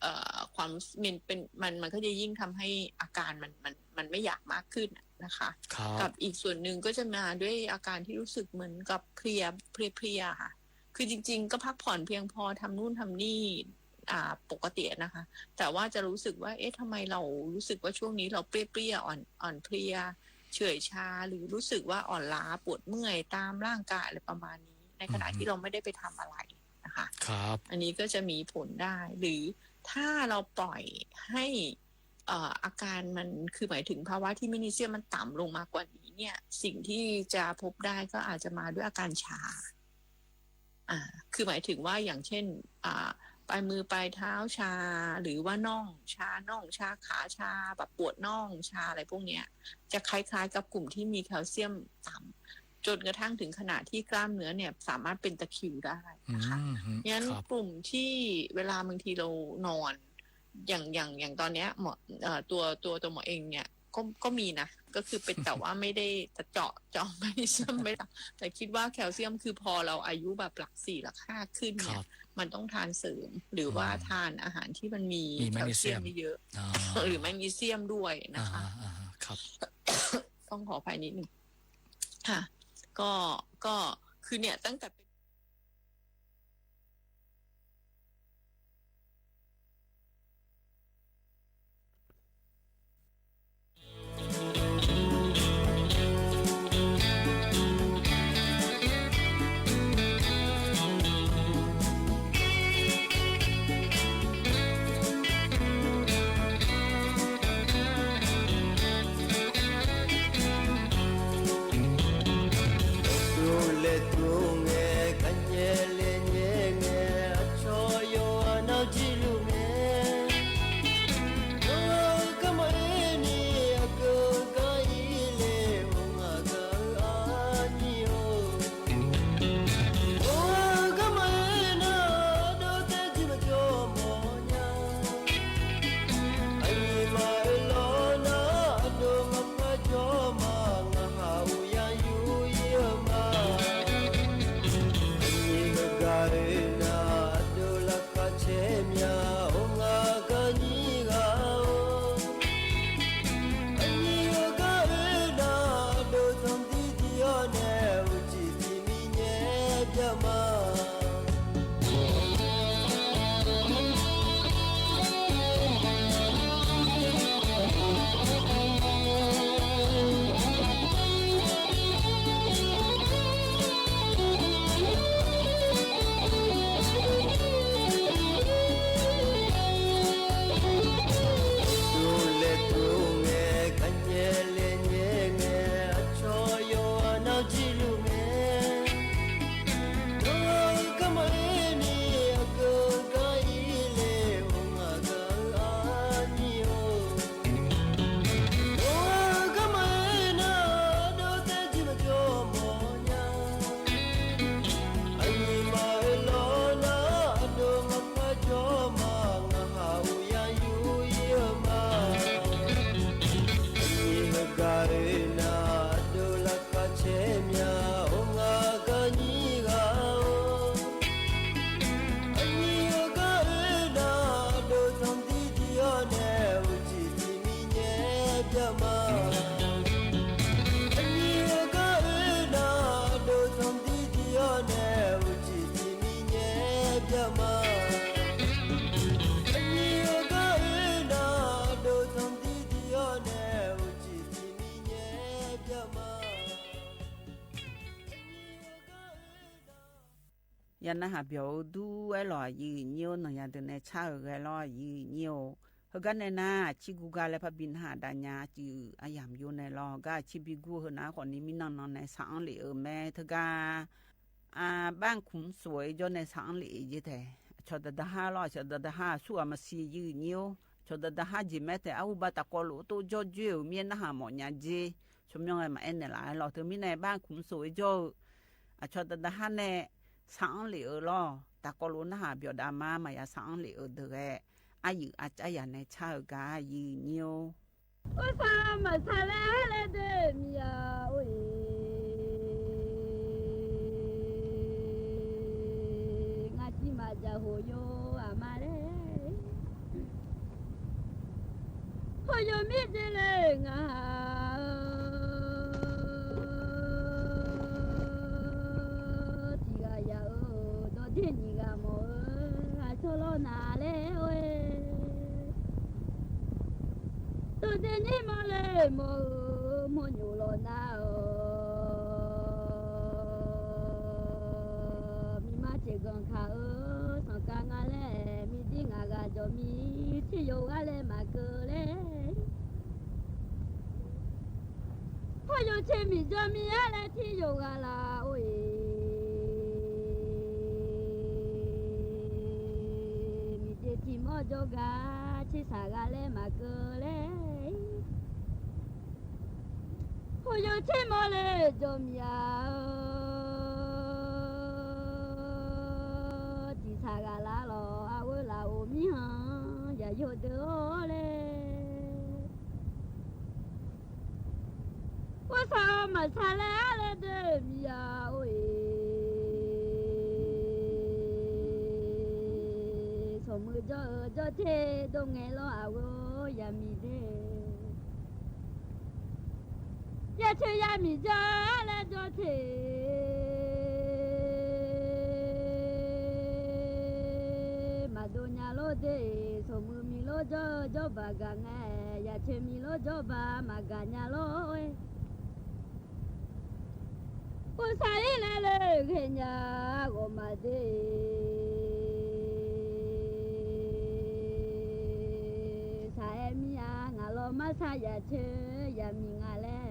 เอ่อ ความ มันเป็น มัน มันก็จะยิ่งทำให้อาการมัน มัน มันไม่อยากมากขึ้นน่ะนะคะ ครับ กับอีกส่วนหนึ่งก็จะมาด้วยอาการที่รู้สึกเหมือนกับเพลีย เพลียๆ ค่ะ คือจริงๆ ก็พักผ่อนเพียงพอ ทำนู่นทำนี่ อ่า ปกตินะคะ แต่ว่าจะรู้สึกว่า เอ๊ะ ทำไมเรารู้สึกว่าช่วงนี้เราเปรี้ยๆ อ่อน อ่อนเพลีย เฉื่อยชา หรือรู้สึกว่าอ่อนล้า ปวดเมื่อยตามร่างกาย อะไรประมาณนี้ ในขณะ อือฮึ ที่เราไม่ได้ไปทำอะไรนะคะ ครับ อันนี้ก็จะมีผลได้ หรือถ้าเราปล่อยให้ เอ่อ อาการมัน คือหมายถึงภาวะที่แมกนีเซียมมันต่ำลงมากว่านี้เนี่ย สิ่งที่จะพบได้ก็อาจจะมาด้วยอาการชา อ่า คือหมายถึงว่า อย่างเช่น อ่า ปลายมือปลายเท้าชา หรือว่าน่องชา น่องชา ขาชา แบบปวดน่องชา อะไรพวกเนี้ย จะคล้ายๆ กับกลุ่มที่มีแคลเซียมต่ำ จนกระทั่งถึงขนาดที่กล้ามเนื้อเนี่ยสามารถเป็นตะคริวได้นะคะ อืม งั้น ครับ กลุ่มที่เวลาบางทีเรานอน อย่าง อย่าง อย่างตอนเนี้ยหมอ เอ่อ ตัว ตัว ตัวหมอเองเนี่ย ก็ ก็มีนะ ก็คือเป็น แต่ว่าไม่ได้จะเจาะ เจาะแมกนีเซียม ไม่ได้ แต่คิดว่าแคลเซียมคือพอเราอายุแบบหลักสี่หลักห้าขึ้นเนี่ย ครับ มันต้องทานเสริม หรือว่า อืม ทานอาหารที่มันมี มีแมกนีเซียม แคลเซียมเยอะๆ อ่า หรือแมกนีเซียมด้วยนะคะ อ่าฮะ อ่าฮะ ครับ ต้องขออภัยนิดนึงค่ะ ก็ ก็คือเนี่ยตั้งแต่เป็น ယနၢ်ဟးပျီၣ်ဒူဝဲလီၤ ယိင်းညိ နီၢ်ယၤဒုးနဲၣ်ဆါဂဲၤလီၤ ယိင်းညိ ဟဲကါန့ၣ်နၤ ဆံးဂုၤဂၤလၢဖးဘံနဟးဒၣ်ညါ စုအယၢမ်ယိန့ၣ်လီၤ ဟဲကါဆံးဘံဂုၤဟဲနၤ ဃိးနံၣ်မံနီၢ်နီၢ်န့ၣ် ဆၣ်အီလံၣ်အမဲ ဟဲကါ အဘၣ်ခုၣ်စွဲယိန့ၣ် ဆၣ်အီလံၣ်အယဲၢ်ထဲ ဆီၣ်တဒဟါလီၤ ဆီၣ်တဒဟါ ဆူအမစံယိင်းညိ ချီးဒၣ်ဒၣ်ဟါ ယံာ်မ့ၢ်တဲအါ အူဘၣ်တၢ်ကီလိာ် တိၣ်ကၠီကၠွ့ဧိၤ မ့ၢ်နဟးမီၣ်ညါကၠ့ ဆိမိၣ်ဝဲ မအဲၣ်နဲၣ်လၢ်လီၤ တမံၤန့ၣ် ဘၣ်ခုၣ်စိအီၤကၠိဧိၤ အချီးဒၣ်ဒၣ်ဟါန့ၣ် ဆၣ်အီလံာ်အၢလီၤ တၢ်ကီလိာ်နဟးဘျီၣ်ဒၣ်မး မၤယၤဆၣ်အီလံာ်အၢဒၣ်ဂ့ၤ အယုၢ်အကၠါယၤနဲၣ်ဆၣ်ဧိၤဂၤ ယံာ်ညိ အိၣ်သးမၤဆါလဲၣ်လဲၣ်ဒၣ် မံၤယၤအိၣ်အံၤ ငါစံးမၤစၢၤဟိုယိၤအမါလဲၣ် ဟိုယိၤမ့ၢ်ဒ်လဲၣ် ငါဟး တံၤဂၤယၤဧၢ ဒီးဒ့ၣ်နံၤဂၤမီၢ်ဧၢ အဆိလီၤနၤလဲၣ်ဝဲ ဒီးဒ့ၣ်နံၤမီၢ်လဲၣ် မီၢ်ဧၢ မီၢ်ညိၣ်လီၤနၤဧၢ မံၤမါစ့ၢ်ကီးခါဧၢ သီၣ်ကါငါလဲၣ် မံၤဒ်ငါဂၤဒီးမံၤ ထံယိၤဂၤလဲၣ်မၤကၢၤလဲၣ် ဟိုယိၤဆ့မံၤဒီးမံၤအါလဲၣ် ထံယိၤဂၤလၢအိၣ်အံၤ မံၤဒ်ထံမီၢ်ဒီးဂၤ ဆ့ဆၣ်ဂၤလဲၣ်မၤကၢၤလဲၣ် ဟိုယိၤဆ့မီၢ်လဲၣ် ဒီးမံၤဧၢ တံၤဆၣ်ဂၤလၢလီၤ အဝဲလၢအိၣ်မံဟါ ယၤယိၤဒၣ်အီၤလဲၣ် အိၣ်သးမၤဆါလဲၣ်လဲၣ်ဒၣ် မံၤယၤအိၣ်အံၤ ဆိမိၣ်ကၠီအၢကၠီထ့ ဒိၣ်ငဲလီၤအဝဲ ယၤမံၤဒၣ် ယၤဆၢယၤမံၤကၠီလဲၣ်ကၠီထ့ မၤဒိၣ်ညါလီၤဒၣ် ဆိမိၣ်မံၤလီၤကၠီ ကၠီဘၣ်ဂၤငါ ယၤဆၢမံၤလီၤကၠီဘၣ်မၤဂၤညါလီၤ အိၣ်သးအံၤလဲၣ်လၢဂ့ၤညါ ဂီၤမးဒၣ် ဆၣ်အဲၣ်မံၤဧါ ငါလီၤမၤဆါယၤဆၢ ယၤမံၤငါလဲၣ်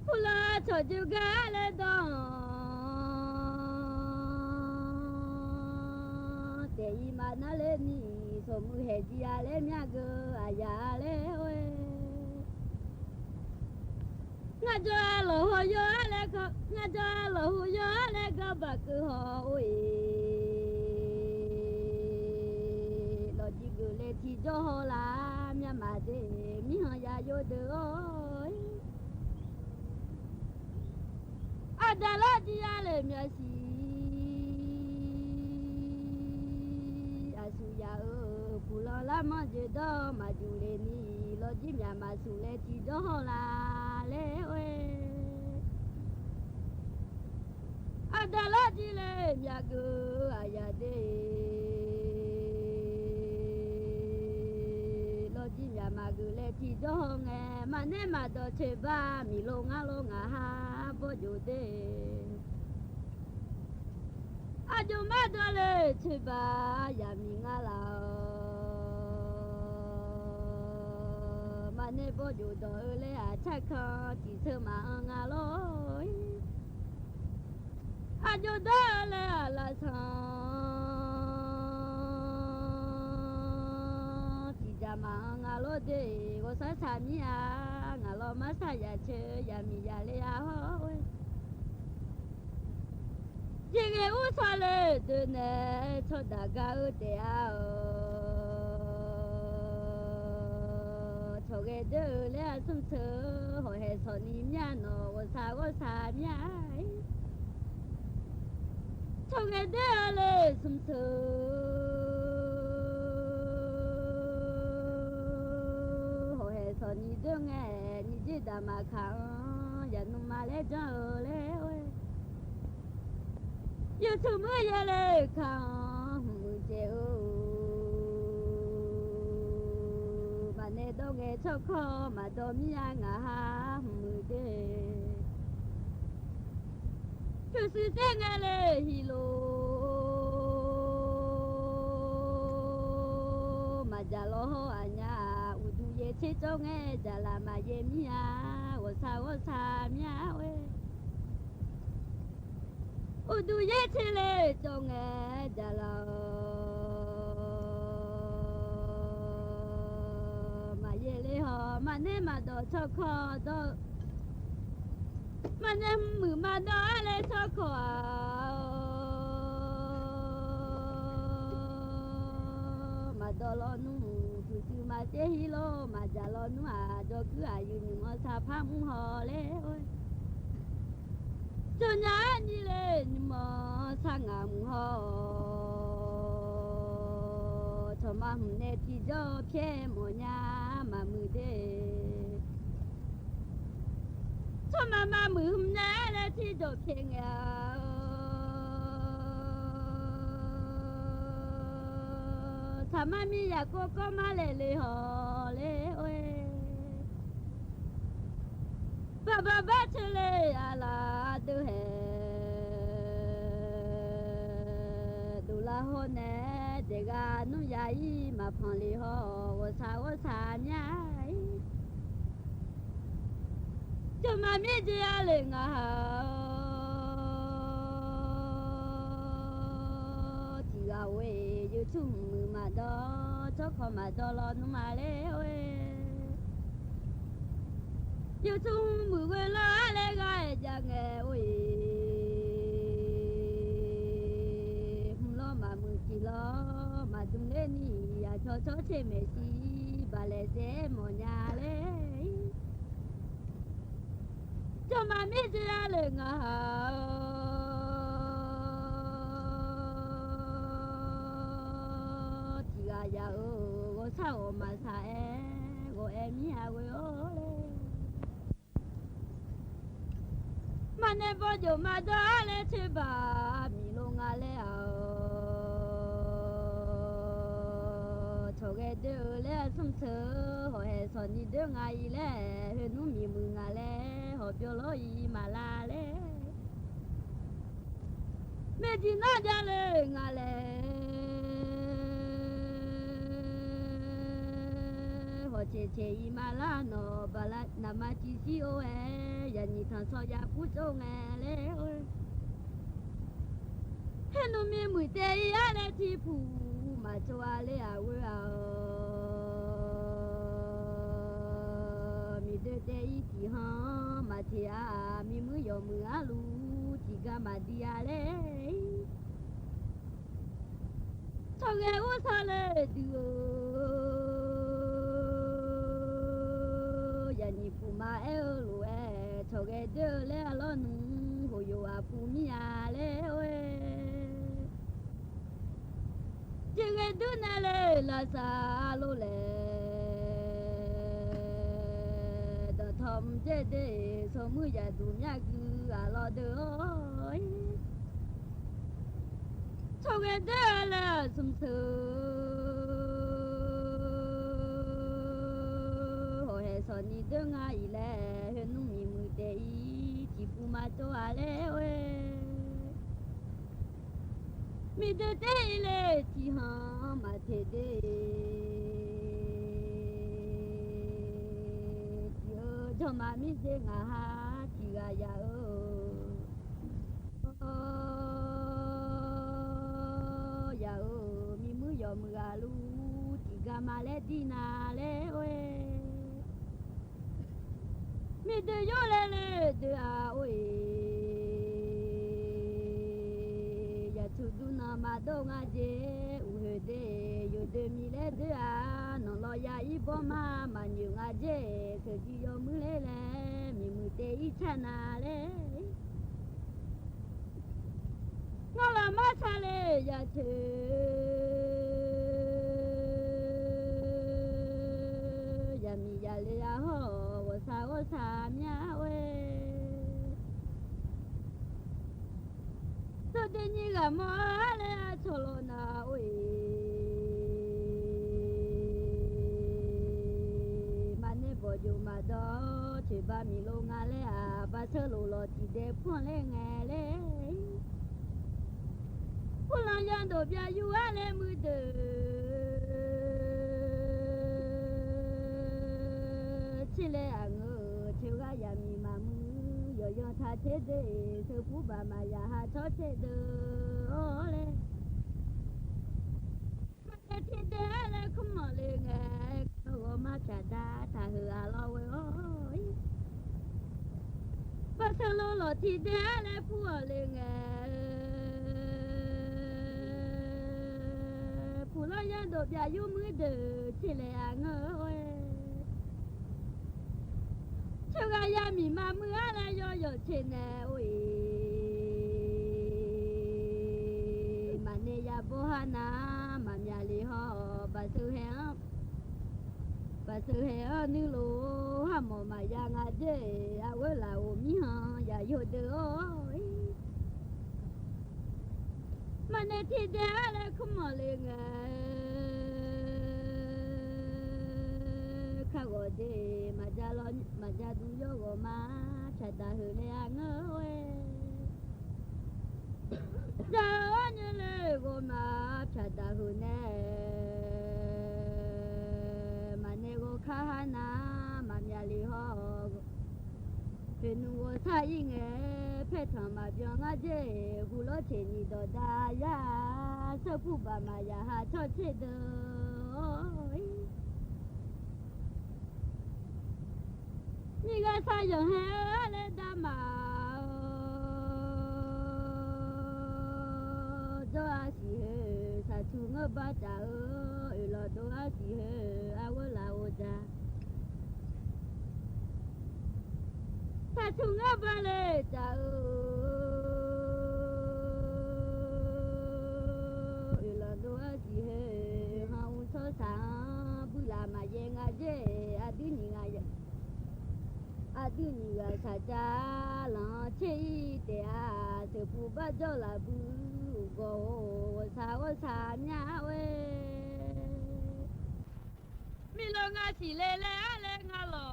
ဖုလီၤဆီၣ်ဒုးဂၤလဲၣ်ဒီး တဲအံၤမးနၤလဲၣ်နံၤ ဆိမိၣ်ဟဲဒ်အါလဲၣ် မၠၣ်ကၢအယၤလဲၣ်ဝဲ ငါကၠီအလီၤဟိယိၤအါလဲၣ်ကီး ငါကၠီအလီၤဟိယိၤအါလဲၣ်ကီး ဘၣ်ကၢဟီၣ်အိၣ်အံၤ လီၤဒံးဂုာ်လဲၤထံၣ်ကၠီဟီၣ်လၢ မၠၣ်မးဒၣ် မံၤဟီၣ်ယၤယိၤဒၣ်အီၤ အဒၣ်လီၤဒံးအါလဲၣ် မၠၣ်ဆံး အဆူၣ်ယၤဧၢ ပူၤလီၤလၢမီၢ်ဒၣ်ဒီး မၤဒူၣ်လဲၣ်နံၤ လီၤဒံးမၠၣ်မးဆူၣ်လဲၤထံၣ်ကၠီဟီၣ်လၢလဲၣ်ဝဲ အဒၣ်လီၤဒံးလဲၣ် မၠၣ်ကၢအယၤဒၣ် လီၤဒံးမၠၣ်မးကၢလဲၤထံၣ်ကၠီ ငဲ မၤနဲမၤဒီးဆၢဘၣ် မံၤလီၤငါလီၤငါဟး ဘီၣ်ယိၤဒၣ် အယိၤမးဒီးလဲၤဆၢဘၣ် ယၤမံၤငါလီၤ မၤနဲဘီၣ်ယိၤဒီးအၢလဲၣ် အဆၣ်ခီ ထံၣ်ဆၢမၤအၢငါလီၤ အယိၤဒီးအၢလဲၣ် အလၢဆၣ် ထံၣ်ဒၣ်မၤအၢငါလီၤဒၣ် ဂီၤဆၣ်ဆၣ်မံၤဧါ ငါလီၤမၤဆါယၤဆၢ ယၤမံၤယၤလဲၣ်အဟီၣ်ဝဲ ယဂ့ၤအိၣ်ဆီလဲၣ်ဒၣ်နဲ ဆီဒၣ်ဂၤအၢတဲအါအီၤ ဆီၣ်ဂဲၤဒၣ်အၢလဲၣ်အဆိမိၣ်ဆၢ ဟီၣ်ဟဲဆီၣ်နံၤမၠၣ်နီၤ ဂီၤဆၣ်ဂီၤဆၣ်မၠၣ် ဆီၣ်ဂဲၤဒၣ်အၢလဲၣ်ဆိမိၣ်ဆၢ ဟီၣ်ဟဲဆီၣ်နံၤဒၣ်ငဲ နံၤဒၣ်တၢ်မၤခးအီၤ ယၤနုာ်မၤလဲၣ်ကၠီအၢလဲၣ်ဝဲ ယဆိမိၣ်ယဲလဲၣ်ခါ မုၢ်ကဲဧၢ မၤနဲဒီးငဲဆီၣ်ခီ မၤဒီးမံၤအါငါဟး မုၢ်ကဲ ထုးစုသ့ၣ်ငဲလဲၣ်ဟံၣ်လိၤ မၤဒၣ်လီၤဟီၣ်အညါ အိၣ်ဒူယဲဆ့ကၠီငဲ ဒၣ်လၢမၤယဲမံၤအါ ဂီၤဆၣ်ဂီၤဆၣ်မံၤအါဝဲ အိၣ်ဒူယဲဆ့လဲၣ်ကၠီငဲ ဒၣ်လၢ ယဲၢ်လၢဟီၣ် မၤနဲမၤဒီးဆီခီၣ်ဒီး မၤနဲမုာ်မၤဒီးအါလဲဆီခီၣ်ဧါ မၤဒီးလီၤနူ သူၣ်စုမၤစ့ဟံးလီၤ မၤစၢ်လီၤနူဧါ ဒီးကုအယုၢ်နံၣ်မီၤဆၣ်ဖးမုၢ်ဟီၣ်လဲၣ် စီၤညါနံၤလၢနံၣ်မီၤဆၣ်ငါမုၢ်ဟီၣ် ထိၣ်မၤမုၢ်နဲထံဒီးဖျဲၣ် မီၢ်ညါမၤမုာ်ဒ့ ထိၣ်မၤမၤမုၢ်နဲလဲထံဒီးဖျဲၣ်ငါ ဆၣ်မၤမံယၤကိးကီမၤလဲၣ်လၢဟီၣ်လဲၣ် ဘၣ်ဘၣ်ဘၣ်ထၢၣ်လၢအလၤဒုးဟဲ ဒိၣ်လၢဟီၣ်နဲ တဂၤနုၢ်ယၤအံၤ မၤဖီၣ်လၢဟီၣ် ဂီၤဆၣ်ဂီၤဆၣ်မၠါအံၤ စီၤမၤမံဒ့အါလၢငါဟါ ထံဂၤဝဲ ယိၤဆူမုၢ်မၤဒီး ဆီခီၣ်မၤဒီးလီၤနူမၤလဲၣ်ဝဲ ယိၤဆူမုၢ်ဝဲလီၤအါလဲဂၤအဲၣ် ယၤငဲၣ်အိၣ်အံၤ မုၢ်လီၤမၤမုၢ်ကံၢ်လီၤ မၤဒုးလၢနံၤ ယၤဆီဆီဆ့မဲာ်ဆံ ဘၣ်လဲၤစဲမီၢ်ညါလဲၣ် စီၤမၤမံဒ့အါလၢငါဟါ ထံဂၤယၤဧၢ ဂီၤဆၣ်ဂီၤမၤဆၣ်အဲၣ် ဂီၤအဲၣ်မံအဝဲအိၣ်လဲၣ် မၤနဲဘီယိၣ်မၤဒီးအါလဲဆၢဘၣ် မံၤလိာ်ငါလဲၣ်ဧၢ ထိၣ်ဂဲၤဒၢလၢအဆူၣ်ဆၢ ဟီၣ်ဟဲစီၤနံၤဒၢငါအံၤလဲၣ် ဟဲနူမံၤမုာ်ငါလဲၣ် ဟီၣ်ပျိလီၤအံၤမၤလၢလဲၣ် မ့ၢ်ဒ်နီၢ်ဒၢလၢငါလဲၣ် ဟီၣ်ဆဲးဆဲးအံၤမၤလၢနီၢ် ဘၣ်လၢနမၤတံၢ်စံအိၣ်ဝဲ ယၤနံၣ်ထၣ်ဆီယၤကူကၠိငဲလဲၣ် ဟဲနူမံၤမုာ်တဲအံၤအါလဲထံပူၤ မၤဆိအါလဲအဝဲဧၢ မံၤဒၢတဲအံၤတံၢ်ဟီ မၤထဲအါ မံၤမုာ်ယီၤမုာ်အါလူၤ တံၢ်ကါမၤဒံးအါလဲ ထိၣ်ဂဲၤအိၣ်ဆီလၢဒုးဧၢ ယၤနံၣ်ပူၤမၤအဲၣ်အၢလိာ်အဲၣ် ထိၣ်ဂဲၤဒၢလၢအလီၤနုာ် ဟိၣ်ယိာ်အပူၤမံၤအါလဲဝဲ တဂဲၤဒုးနဲလၢလၢ်စၢ်လိာ်လဲၣ် ဒီးထိၣ်မုၢ်ကဲဒ့ ဆိမိၣ်ယၤဒူၣ်မၠၣ်ကုအလီၢ်ဒၢအီၤ ထိၣ်ဂဲၤဒၢလၢအဆူၣ်ဆၢ ဟီၣ်ဟဲစီၤနံၤဒၢငါအံၤလဲၣ် ဟဲနူမံၤမုာ်တဲအံၤ ထံပူၤမၤဆိအါလဲဝဲ မံၤဒၢတဲအံၤလဲၣ် တံၢ်ဟီမၤထဲဒ့ တံၢ်ဧၢ စီၤမၤမံဒ့ငါဟါ တံၢ်ဂၤယၤဧၢ ယၤဧၢ မံၤမုာ်ယီၤမုာ်ဂၤလူၤ တံၢ်ဂၤမၤလဲဒ်နၤလဲဝဲ မ့ၢ်ဒၢယိၣ်လဲလဲဒၢအါအိၣ်အံၤ ယၤဆူဒူနၤမၤဒိၣ်ငါဒ့ အူဟၢဒ့ ယိၤဒၢမံၤလဲဒၢအါ နီၢ်လီၤယၤအံၤဘီမါ မၤညၣ်ငါဒ့ သဒံယီၤမုာ်လဲလဲ မံၤမုာ်တဲအံၤဆၣ်နၤလဲ နီၢ်လီၤမါဆၣ်လဲယၤဆၢ ယၤမံၤယၤလၢအဟီၣ် ဂီၤဆၣ်ဂီၤဆၣ်မၠၣ်ဝဲ စီၤဒ့နံၤဂၤမီၤလၢအဆီၣ်လီၤနၤအိၣ်အံၤ မၤနဲဘီၣ်ယိၣ်မၤဒီး ဆၢဘၣ်မံၤလိာ်ငါလဲအါ ဘၣ်ဆၢလိာ်လီၤတံၢ်ဒဲးဖှီၣ်လဲငဲလဲ ဖှီၣ်လီၤယၤဒိၣ်ဘျးယူၤဝဲလၢမုၢ်ဒၢး ဆ့လဲအငၢၢ် ဆ့ဂၤယၤမံၤမၤမုာ် ယီၤယီၤထါထဲဒၢ ဆၢပူၤဘၣ်မၤယၤဟးဆီထဲဒၢအီၤလဲ မၤထဲဒၢလဲခီမီၣ်လၢငဲ ခီ ဂီၤမး ဖြတ်ဒါ တၢ်ဟ့ၣ်အလီၢ်ဝဲအီၤ ဘၣ်ဆၣ်လီၤလီၤထံဒဲး အါလဲၣ် ဖုအီၤလၢငဲ ဖုလီၤယၤဒိးပျၢ်ယိုမုၢ်ဒၢး ဆ့လဲၣ်အငၢၢ်ဝဲ ဆၢဂၤယၤမံၤမး မုၢ်အါလဲၣ် ယီၤယီၤဆ့နဲၣ်အိၣ်အံၤ မၤန့ၢ်ယၤဘီဟါနၤ မၤမၠးလံဟီ ဘၣ်ဆၣ်ဟဲ ဘၣ်ဆၣ်ဟဲအီၣ်နုာ်လီၤ ဟးမီၢ်မၤယၤငါဒဲး အဝဲလၢအိၣ်မံဟီ ယၤယိၤဒၢးအီၤ မၤန့ၢ်ထံဒဲး အါလဲၣ် ခီမီၢ်လၢငဲ ခါဂီၤဒဲး မၤဒ်လီၤ မၤဒ်ဒုးယီၤဂီၤမး ဖြတ်ဒါဟ့ၣ်နဲၣ်အငၢၢ်ဝဲ ဒ်အီၤညါလၢဂီၤမး ဖြတ်ဒါဟ့ၣ်နဲၣ် မၤန့ၢ်ဂီၤခါဟါနၤ မၤမၠးလံဟီ ဖဲနုာ်ဂီၤဆၣ်အံၤငဲ ဖဲထီၣ်မၤပျီငါဒဲး ဟူးလီၤဆ့နံၤဒီးဒါယၤ ဆၢပူၤဘၣ်မၤယၤဟးဆီၣ်ဆ့ဒၢး မံၤဂၤဆၣ်ယီၤဟဲအါလဲၣ် ဒါမး ဒီးအစံးဟ့ၣ် ဆၣ်ထူၣ်ငၢၢ်ဘါတၢ်ဧၢ အၢၣ်လီၤဒီးအစံးဟ့ၣ် အဝဲလၢအိၣ်တၢ် ဆၣ်ထူၣ်ငၢၢ်ဘါလၢတၢ်ဧၢ အၢၣ်လီၤဒီးအစံးဟ့ၣ် ဟီၣ်အူဆီၣ်ဆၣ် ဘုလၢမၤယဲၢ်ငါဒဲး အဒုးနံၤဂၤ အဒုးနံၤဂၤဆၣ်ဒၢ လီၤဆ့အံၤတဲအါ ဆၢပူၤဘၣ်ဒီးလၢဘုဂီၢ် ဂီၤဆၣ်ဂီၤဆၣ်မၠးဝဲ မ့ၢ်လီၤငါစံးလဲၣ်လဲၣ် အါလဲၣ် ငါလီၤ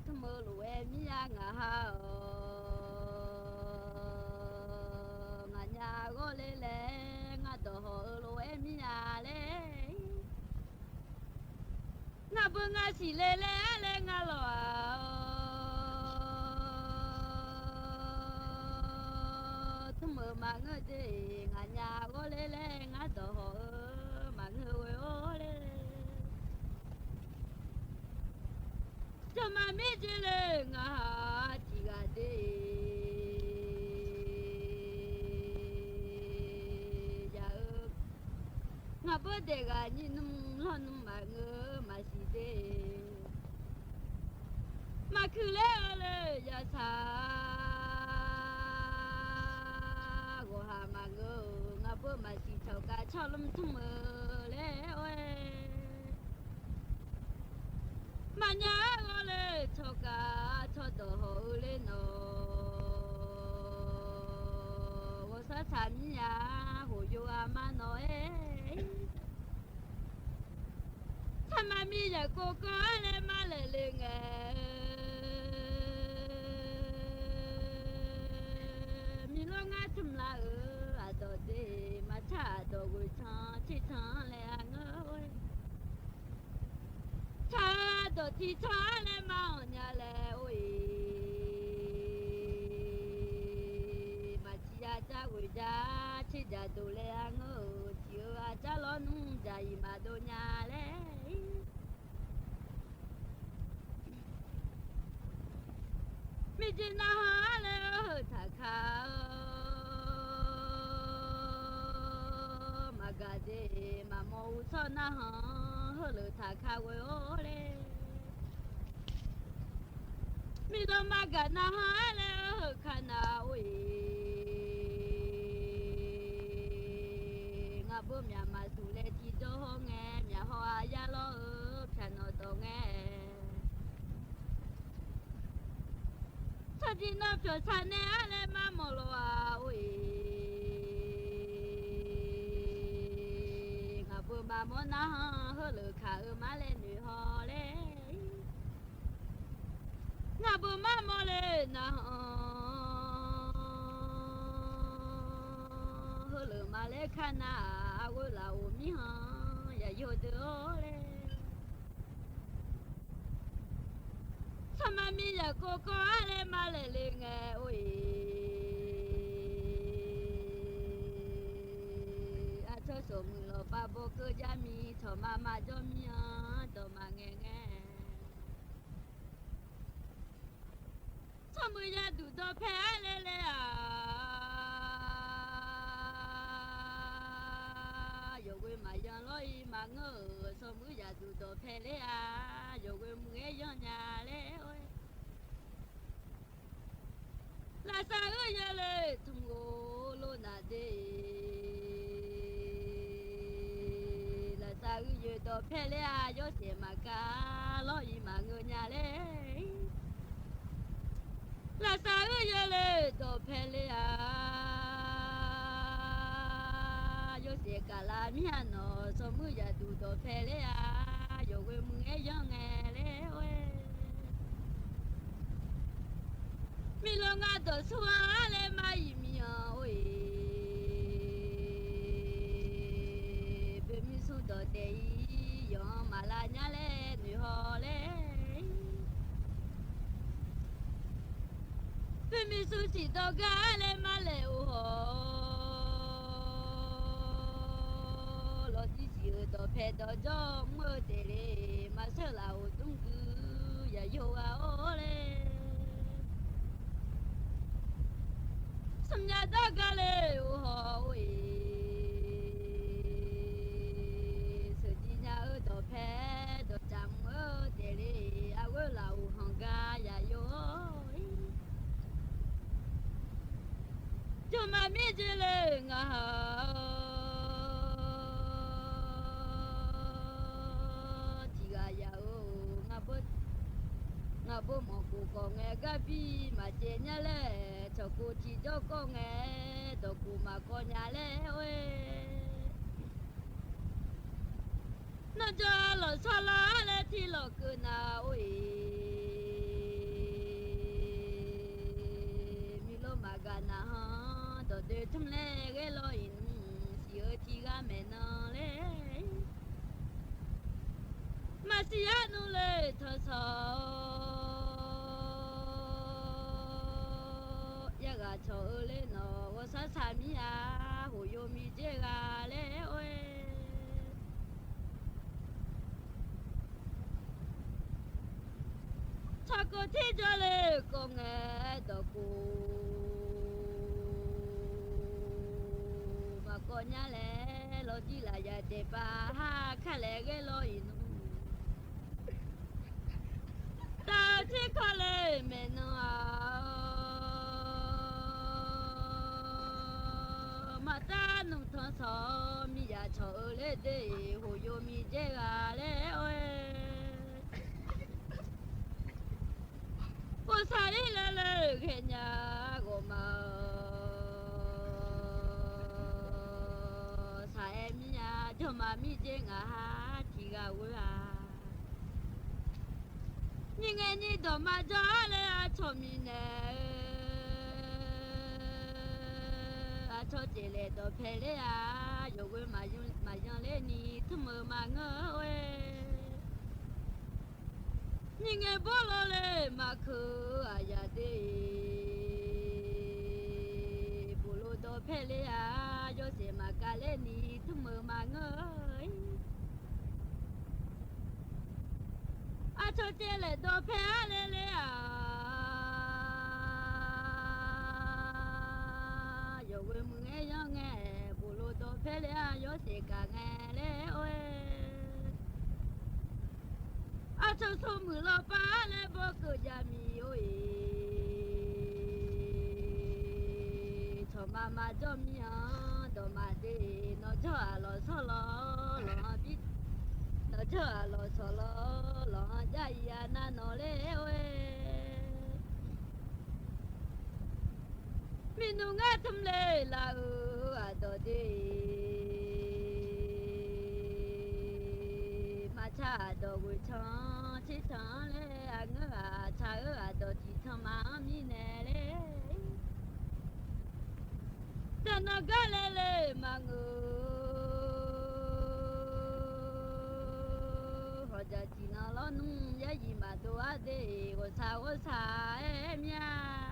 တမုာ်လိာ်ဝဲမံယါ ငါဟါအီၤ ငါညါအဂီၢ်လဲၣ်လဲၣ် ငါဒီးဟီၣ်အၢလိာ်ဝဲမံယါလဲၣ် ငါဘၣ်ငါစံးလဲၣ်လဲၣ် အါလဲၣ် ငါလီၤဧါ တမုာ်မၤငၢၢ်ဒဲး ငါညါအဂီၢ်လဲၣ်လဲၣ် ငါဒီးဟီၣ်အၢ မၤငၢၢ်ဝဲအီၤလဲၣ် တမၤမ့ၢ်ဒ်လဲၣ် ငါဟးတံၢ်ဂၤဒဲး ယၤဧၢ ငါဘၣ်ဒဲးဂၤညံနုၢ်လီၢ်နုၢ်မၤငၢၢ်မၤစံးဒဲး မၤခုၣ်လၢအီၤလၢယၤဆၣ် ဂီၤဟါမၤငၢၢ် ငါဘၣ်မၤစံးထီၣ်ကးဆီၣ်လၢတမုာ်လဲၣ်ဝဲ မၤညါအဂီၢ်လၢထီၣ်ကးထီၣ်ဒီးဟီၣ်အၢလဲၣ်နီၤ ဂီၤဆၣ်ဆၣ်မံယါ ဟိၣ်ယိၤအမါနီၤအဲ ဆၣ်မၤမံယၤကိးကီၢ် အါလဲၣ် မၤလဲၣ်လၢငဲ မံၤလီၤငါတမျၢ်ဧၢ အဒီးဒ့ မၤဆၣ်အဒီးဂုာ်ထီၣ် ဆံးထီၣ်လဲၣ်အငၢၢ်ဝဲ ဆၣ်အဒီးထံထီၣ် အါလဲၣ် မၤအီၣ်ညါလဲၣ်အိၣ်အံၤ မၤဆံးအတၢ်ဂုာ်ဒါ ဆံးဒၣ်ဒိၣ်လဲၣ်အငၢၢ် ထံၣ်အၢအတၢ်လီၤနုာ် ဒ်အံၤမၤဒိၣ်ညါလဲၣ် မ့ၢ်ဒ်နၢ်ဟူအါလဲၣ် ဟၢၣ်ထၣ်ခါဧၢ မၤဂၤဒ့ မၤမီၢ်အူဆီၣ်နၢ်ဟူ ဟၢၣ်လၢထၣ်ခါဝဲအိၣ်လဲၣ် မ့ၢ်ဒီးမၤဂၤနၢ်ဟူအါလဲၣ် ဟၢၣ်ခါနၤအိၣ်အံၤ ငါဘၣ်မၠးမၤသူလဲၤထံဒီဟီၣ်ငဲ မၠးဟီၣ်အယါလီၤဧၢ ဖၠၣ်နီၣ်ဒီးငဲ ဆီၣ်ဒံၣ်နီၣ်ဖျိးဆၣ်နဲ အါလဲၣ် မၤမီၢ်လီၤဧါအိၣ်အံၤ ငါဘၣ်မၤမီၢ်နၢ်ဟူ ဟၢၣ်လၢခါအၢမၤလဲၣ်နုာ်ဟီၣ်လဲၣ် ငါဘၣ်မၤမီၢ်လၢနၢ်ဟူ ဟၢၣ်လၢမၤလဲၣ်ခါနၤ အဝဲလၢအိၣ်မံဟီၣ် ယၤယိၤဒၢးအီၤလဲၣ် ဆၣ်မၤမံယၤကိးကီၢ် အါလဲၣ် မၤလဲၣ်လၢငဲအိၣ်အံၤ အထၢၣ်စိာ်မုၢ်လီၤ ပာ်ဘီကၢယါမံ ထီၣ်မၤမၤဒီးမံအီၤဒီး မၤငဲၤငဲၤ ဆိမိၣ်ယၤဒူၣ်ဒီးဖဲလဲလဲဢႃႈ ယိၤဝဲမၤယၢၤလီၤအံၤမၤငၢၢ် ဆိမိၣ်ယၤဒူၣ်ဒီးဖဲလဲဧါ ယိၤဝဲမုၢ်ဂဲယီၤညါလဲဢိူဝ်ႈ လၢသးအုးယဲလႄၣ် ထူၣ်မိၣ်လိနၤဒ့ လၢသးအုးယဲဒီးဖဲလဲဧါ ယိၤစဲးမၤကၤလီၤအံၤမၤငၢၢ်ညါလဲၣ် လၢသးအုးယဲလႄၣ် ဒီးဖဲလဲဧါ ယိၤစဲးကၤလၤမံၤအနီၢ် ဆိမိၣ်ယၤဒူၣ်ဒီးဖဲလဲဧါ ယိၤဝဲမုၢ်ဂဲယီၤငဲလဲၣ်ဝဲ မ့ၢ်လီၤငါဒီးဆူအါလဲၣ် မၤယံၤမံၤအီၤအိၣ်အံၤ ပမ့ၢ်ဆူဒီးတဲအံၤ ယီၤမၤလၢညါလဲၣ် နုာ်ဟီလဲၣ် ပမ့ၢ်ဆူစံးဒီးဂၤလဲၣ် မၤလဲၣ်အိၣ်ဟီ လီၤတံၢ်စံးအၢဒီးဖဲဒီးကၠီ မၢတဲာ်လ့ မၤဆၢလၢအိၣ်တုံကု ယယိၤဝဲအိၣ်လဲၣ် ဆူညါဒီးဂၤလဲၣ် အိၣ်ဟီၣ်အိၣ်အံၤ ဆူတံၢ်ညါအၢဒီးဖဲဒီးကၠီ မၢတဲာ်လ့ အဝဲလၢအိၣ်ဟီၣ်ဂၤ ယယိၤအံၤ ယိၤမၤမ့ၢ်က့လဲၣ် ငါဟး ထံဂၤယၤဧၢ ငါဘိ ငါဘိမီၢ်ကိၢ်ကီၢ်ငဲ ကဘံမၤစဲညါလဲၣ် ထီၣ်ကိၢ်ထံကၠီကီၢ်ငဲ ဒီးကိၢ်မၤကီညါလဲၣ်ဝဲ နီၢ်ကၠီလီၤဆီလီၤလဲၣ် ထံလီၢ်ကၢနၤအိၣ်အံၤ မ့ၢ်လီၤမၤဂၤနၤဟီ ဒီးဒၢထူၣ်လဲၣ် ဂဲၤလီၤအံၤနုၤ စံးအၢထံဂၤမဲာ်နၤလဲၣ် မၤစံးယၤနုၤလဲၣ် ထီၣ်ဆီ ယဲဂၤဆီၣ်အၢလဲၣ်နီၢ် ဂီၤဆါဆၣ်မံၤဧါ ဟိၣ်ယိၤမံၤကဲဂၤလဲၣ်ဝဲ ထီၣ်ကိၢ်ထံကၠီလဲၣ် ကီၢ်ငဲဒီးကိၢ် မၤကီညါလဲၣ် လီၤတံၢ်လၢယၤတဲာ်ပာ် ဟးခါလဲၣ် ဂဲၤလီၤအံၤနုၤ တၢ်ထံခီလဲၣ် မဲာ်နၤဧၢ မၤတၢ်နုၤထီၣ်ဆီ မံၤယၤဆီၣ်အၢလဲၣ်ဒ့ ဟိၣ်ယိၤမံၤကဲဂၤလဲၣ်ဝဲ အိၣ်ဆၣ်အံၤလဲၣ်လဲၣ် ဂဲၤညါဂီၢ်မး ဆၣ်အဲၣ်မံၤဧါ ဒီးမၤမံၤကဲ ငါဟးထံဂၤဝဲဧါ နံၤငဲနံၤဒီးမၤကၠီလဲၣ် အဆီၣ်မံၤနဲၣ် အဆီၣ်ကဲလဲၣ်ဒီးဖဲလဲၣ်ဧါ ယိၤဝဲမၤယီၤလဲၣ် နံၤထူၣ်မုၢ်မၤငၢၢ်ဝဲ နံၤငဲဘိလိာ်လဲၣ် မၤခုၣ်အယၤဒ့ ဘိလိာ်ဒီးဖဲလဲၣ်ဧါ ယိၤစဲးမၤကၤလဲၣ် နံၤထူၣ်မုၢ်မၤငၢၢ် အဆီၣ်ကဲလဲၣ်ဒီးဖဲလဲၣ်လဲၣ်ဧါ ယိၤဝဲမုၢ်ငဲယီၤငဲ ဘိလိာ်ဒီးဖဲလဲၣ်ဧါ ယိၤစဲးကၤငဲလဲၣ်ဝဲ အဆီၣ်ဆိမုၢ်လီၤပာ်လဲၣ် ဘီကၢၣ်ယၤမံၤအိၣ်အံၤ ဆီၣ်မၤမၤကၠီမံၤဧါ ဒီးမၤဒ့ နီၢ်ကၠီအလီၤဆီလီၤ လီၤဟီၣ်ဘံ နီၢ်ကၠီအလီၤဆီလီၤ လီၤဟီၣ်ဒ်အံၤအနၤနီၢ်လဲၣ်ဝဲ မ့ၢ်နုၤငါထူၣ်လဲၣ် လၢအၢအဒီးဒ့ မၤဆါအဒီးဝ့ၢ်ထီၣ် ဆ့ထီၣ်လဲၣ် အငၢၢ်အဆါအၢအဒီးထံထီၣ်မၤမံၤနဲၣ်လဲၣ် တၢ်နီၢ်ဂၤလဲၣ်လဲၣ် မၤငၢၢ် ဟီၣ်ဒၣ်ထံနီၢ်လီၤနုၤ ယဲယံၤမၤဒိအါဒ့ ဂီၤဆၣ်ဂီၤဆၣ်အဲၣ်မံၤ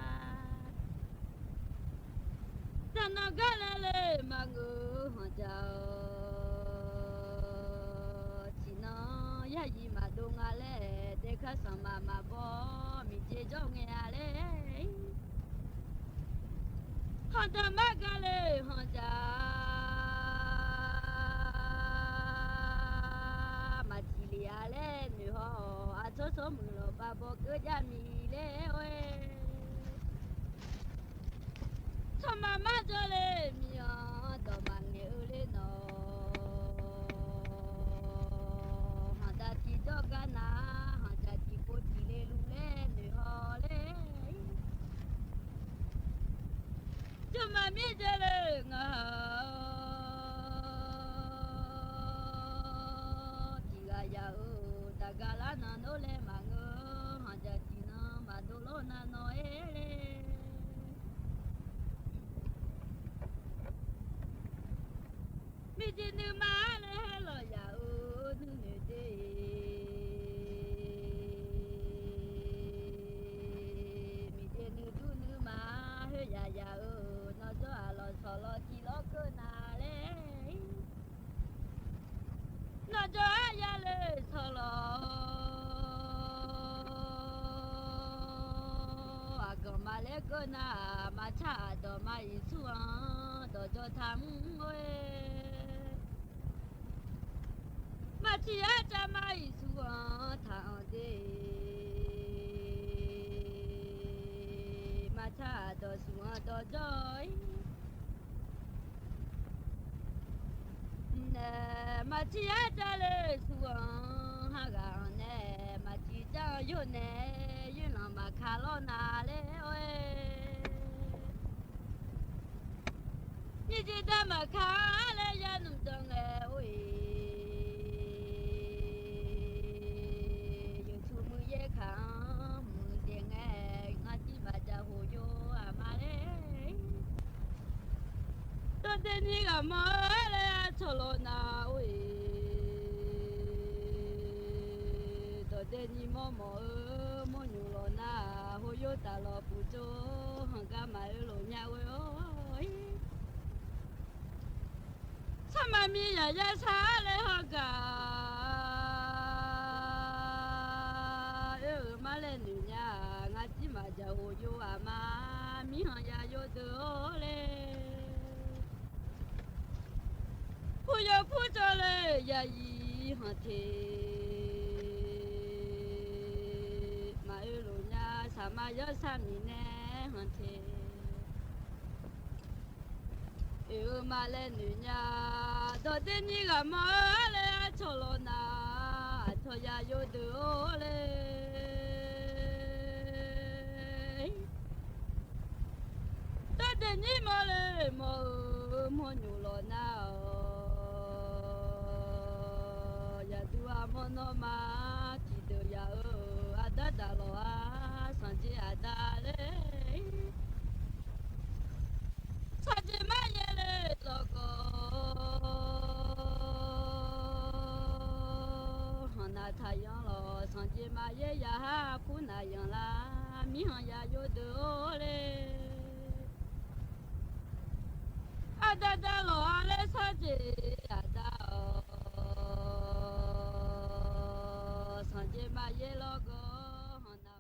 တၢ်နီၢ်ဂၤလဲၣ်လဲၣ် မၤငၢၢ် ဟီၣ်ဒၣ် ထံနီၢ် ယဲယံၤမၤ ဒိၣ်ငါလဲၣ် တဲခါဆၣ်မးမးဘီ မ့ၢ်က့ၤကီၤငဲၢ်အါလဲၣ် ဟီၣ်တၢ်မၤကလဲၣ် ဟီၣ်တၢ် မၤထံၣ်လံအါလဲၣ် နုၢ်ဟီၣ် အဆိဆိမုၢ်လီၤ ပာ်ဘီကၢၣ်ဒၣ်မံၤလဲၣ်ဝဲ ဆၣ်မးမးကလဲၣ် မံၤအီၤ ဒီးမၤငဲၢ်အၢလၢနီၤ ဟီၣ်တၢ်ထံၣ်ဒီးကနၣ် ဟီၣ်တၢ်ထံၣ်ဖိထံၣ်လ့လူလဲၣ် နုၢ်ဟီၣ်လဲၣ် ဆၣ်မးမံၤကလဲၣ် ငါ ထံၣ်ဂၤယၤဧၢ တၢ်ဂၤလၢနၤနီၤလဲၣ် မၤငၢၢ် ဟီၣ်တၢ်ထံၣ်နီၤ မၤဒိးလီၤနၤနီၤ အဲလဲၣ် မ့ၢ်တနုၤမးလဲၣ် ဟဲလီၤယၤဧၢ နုၢ်နုၢ်ဒ့ မ့ၢ်တနုၤဒုနုၤမး ဟဲယၤယၤဧၢ နီၢ်ကၠီအလီၤဆီၣ်လီၤထံလီၤကၢၣ်နၤလဲၣ် နီၢ်ကၠီအယၤလၢဆီၣ်လီၤ အကမၤလဲၤကၢၣ်နၤ မၤဆါအဒီးမၤအံၣ်ဆူၣ်အီၤ ဒီးကၠီထါမုၣ်ဝဲ မၤထံၣ်အတၢ်မၤအံၣ်ဆူၣ်အီၤ ထါအီၤဒ့ မၤဆါအဒီးဆူၣ်အီၤဒီးကၠီ နဲ မၤထံၣ်အတၢ်လၢဆူၣ်အီၤ ဟးဂၤအီၤနဲ မၤထံၣ်တၢ်ယိာ်နဲ ယုၢ်လီၤမၤခါလီၤနၤလဲၣ်ဝဲ ယံာ်တၢ်မၤခါလဲၣ် ယၤနုၢ်ဒီးငဲၢ်အိၣ်အံၤ ယုၢ်ထူၣ်မုၢ်ယဲၢ်ခါ မုၢ်ဒဲးငဲၢ် ငါတံၢ်မၤတၢ်ဟူးယိာ်အမါလဲၣ် ဒီးဒဲနံၤဂၤမီၢ်ဧၢ လဲၤအဆီၣ်လီၤနၤအိၣ်အံၤ ဒီးဒဲနံၤမီၢ်မီၢ်ဧၢ မိၢ်ညိၣ်လီၤနၤ ဟူးယိာ်တၢ်လီၤပူၤကၠိ ဟီၣ်ဂၤမၤအၢလိာ်ညါဝဲအိၣ်အံၤ ဆၣ်မးမံၤယၤယဲဆၣ်လဲၤဟီၣ်ဂၤ အၢ မါလဲၤနုာ်ညါ ငါတံၢ်မၤတၢ်ဟူးယိာ်အမါ မံဟီၣ်ယၤယိာ်ဒၢးအိၣ်လဲၣ် ဖူယိာ်ဖူကၠီလၢယၤယံၤဟီၣ်ထံး မၤအၢလိာ်ညါ ဆၣ်မးယဲဆၣ်မံၤနဲဟီၣ်ထံး အၢ မါလဲၤနုာ်ညါ ဒီးဒဲနံၤဂၤမီၢ်ဧၢ လဲၤအဆီၣ်လီၤနၤ အဆီၣ်ယၤယိာ်ဒၢးအိၣ်လဲၣ် တၢ်ဒဲနံၤမီၢ်လၢမီၢ်ဧၢ မိၢ်ညိၣ်လီၤနၤဧၢ ယၤဒုးအမီၢ်နီၢ်မး ထံၣ်ဒၢးယၤဧၢ အဒါတၢ်လီၤဧါ ဆၣ်က့အဒါလဲၣ် ဆၣ်က့မါယဲလၢလီၢ်ကီၢ် ဟီၣ်နၤထးယီၤလီၤ ဆၣ်က့မါယဲယၤဟးဖူနၤယီၤလၢ မံဟီၣ်ယၤယိာ်ဒၢးအိၣ်လဲၣ် အဒါတၢ်လီၤဧါလၢဆၣ်က့အဒါအီၤ ဆၣ်က့မါယဲလီၢ်ကီၢ် ဟီၣ်နၤမး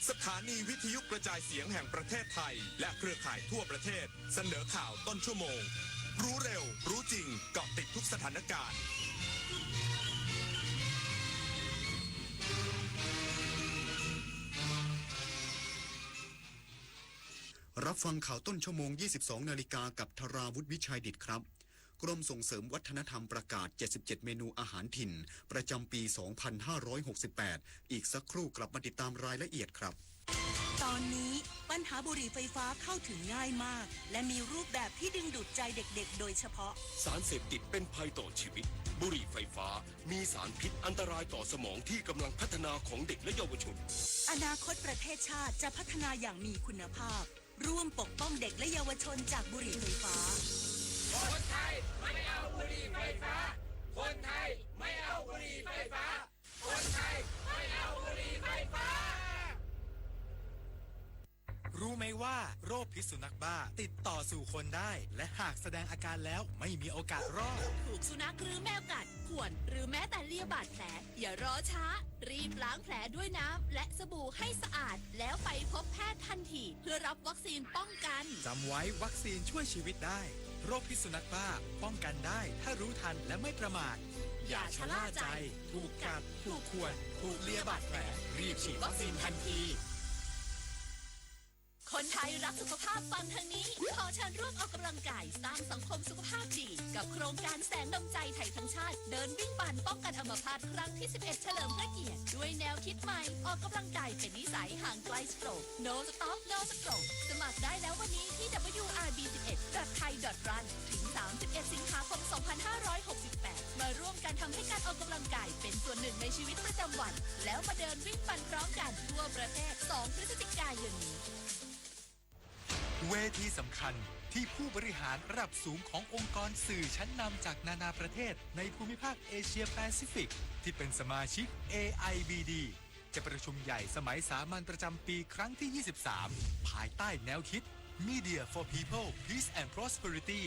สถานีวิทยุกระจายเสียงแห่งประเทศไทย และเครือข่ายทั่วประเทศ เสนอข่าวต้นชั่วโมง รู้เร็ว รู้จริง เกาะติดทุกสถานการณ์ รับฟังข่าวต้นชั่วโมง ยี่สิบสองนาฬิกา กับธราวุฒิ วิชัยดิษฐครับ กรมส่งเสริมวัฒนธรรมประกาศ เจ็ดสิบเจ็ดเมนูอาหารถิ่น ประจำปี สองพันห้าร้อยหกสิบแปด อีกสักครู่กลับมาติดตามรายละเอียดครับ ตอนนี้ปัญหาบุหรี่ไฟฟ้าเข้าถึงง่ายมาก และมีรูปแบบที่ดึงดูดใจเด็กๆ โดยเฉพาะ สารเสพติดเป็นภัยต่อชีวิต บุหรี่ไฟฟ้า มีสารพิษอันตรายต่อสมองที่กำลังพัฒนาของเด็กและเยาวชน อนาคตประเทศชาติจะพัฒนาอย่างมีคุณภาพ ร่วมปกป้องเด็กและเยาวชนจากบุหรี่ไฟฟ้า คนไทยไม่เอาบุหรี่ไฟฟ้า คนไทยไม่เอาบุหรี่ไฟฟ้า คนไทยไม่เอาบุหรี่ไฟฟ้า รู้ไหมว่าโรค พิษสุนัขบ้าติดต่อสู่คนได้ และหากแสดงอาการแล้วไม่มีโอกาสรอด ถูกสุนัขหรือแมวกัด ข่วน หรือแม้แต่เลียบาดแผล อย่ารอช้า รีบล้างแผลด้วยน้ำและสบู่ให้สะอาด แล้วไปพบแพทย์ทันที เพื่อรับวัคซีนป้องกัน จำไว้ วัคซีนช่วยชีวิตได้ โรคพิษสุนัขบ้าป้องกันได้ถ้ารู้ทันและไม่ประมาท อย่าชะล่าใจ ถูกกัด ถูกข่วน ถูกเลียบาดแผล รีบฉีดวัคซีนทันที คนไทยรักสุขภาพฟังทางนี้ ขอเชิญร่วมออกกำลังกายสร้างสังคมสุขภาพดี กับโครงการแสงดวงใจไทยทั้งชาติ เดินวิ่งปั่นป้องกันอัมพาตครั้งที่ สิบเอ็ด เฉลิมพระเกียรติ ด้วยแนวคิดใหม่ ออกกำลังกายเป็นนิสัย ห่างไกลสโตรก No Stop No Stroke สมัครได้แล้ววันนี้ที่ ดับเบิลยู อาร์ บี สิบเอ็ด ดอท ไทย ดอท รัน ถึง สามสิบเอ็ด สิงหาคม สองพันห้าร้อยหกสิบแปด มาร่วมกันทำให้การออกกำลังกายเป็นส่วนหนึ่งในชีวิตประจำวัน แล้วมาเดินวิ่งปั่นพร้อมกันทั่วประเทศ สอง พฤศจิกายนนี้ เวทีสำคัญที่ผู้บริหารระดับสูงขององค์กรสื่อชั้นนำจากนานาประเทศในภูมิภาคเอเชียแปซิฟิก ที่เป็นสมาชิก เอ ไอ บี ดี จะประชุมใหญ่สมัยสามัญประจำปีครั้งที่ ยี่สิบสาม ภายใต้แนวคิด Media for People, Peace and Prosperity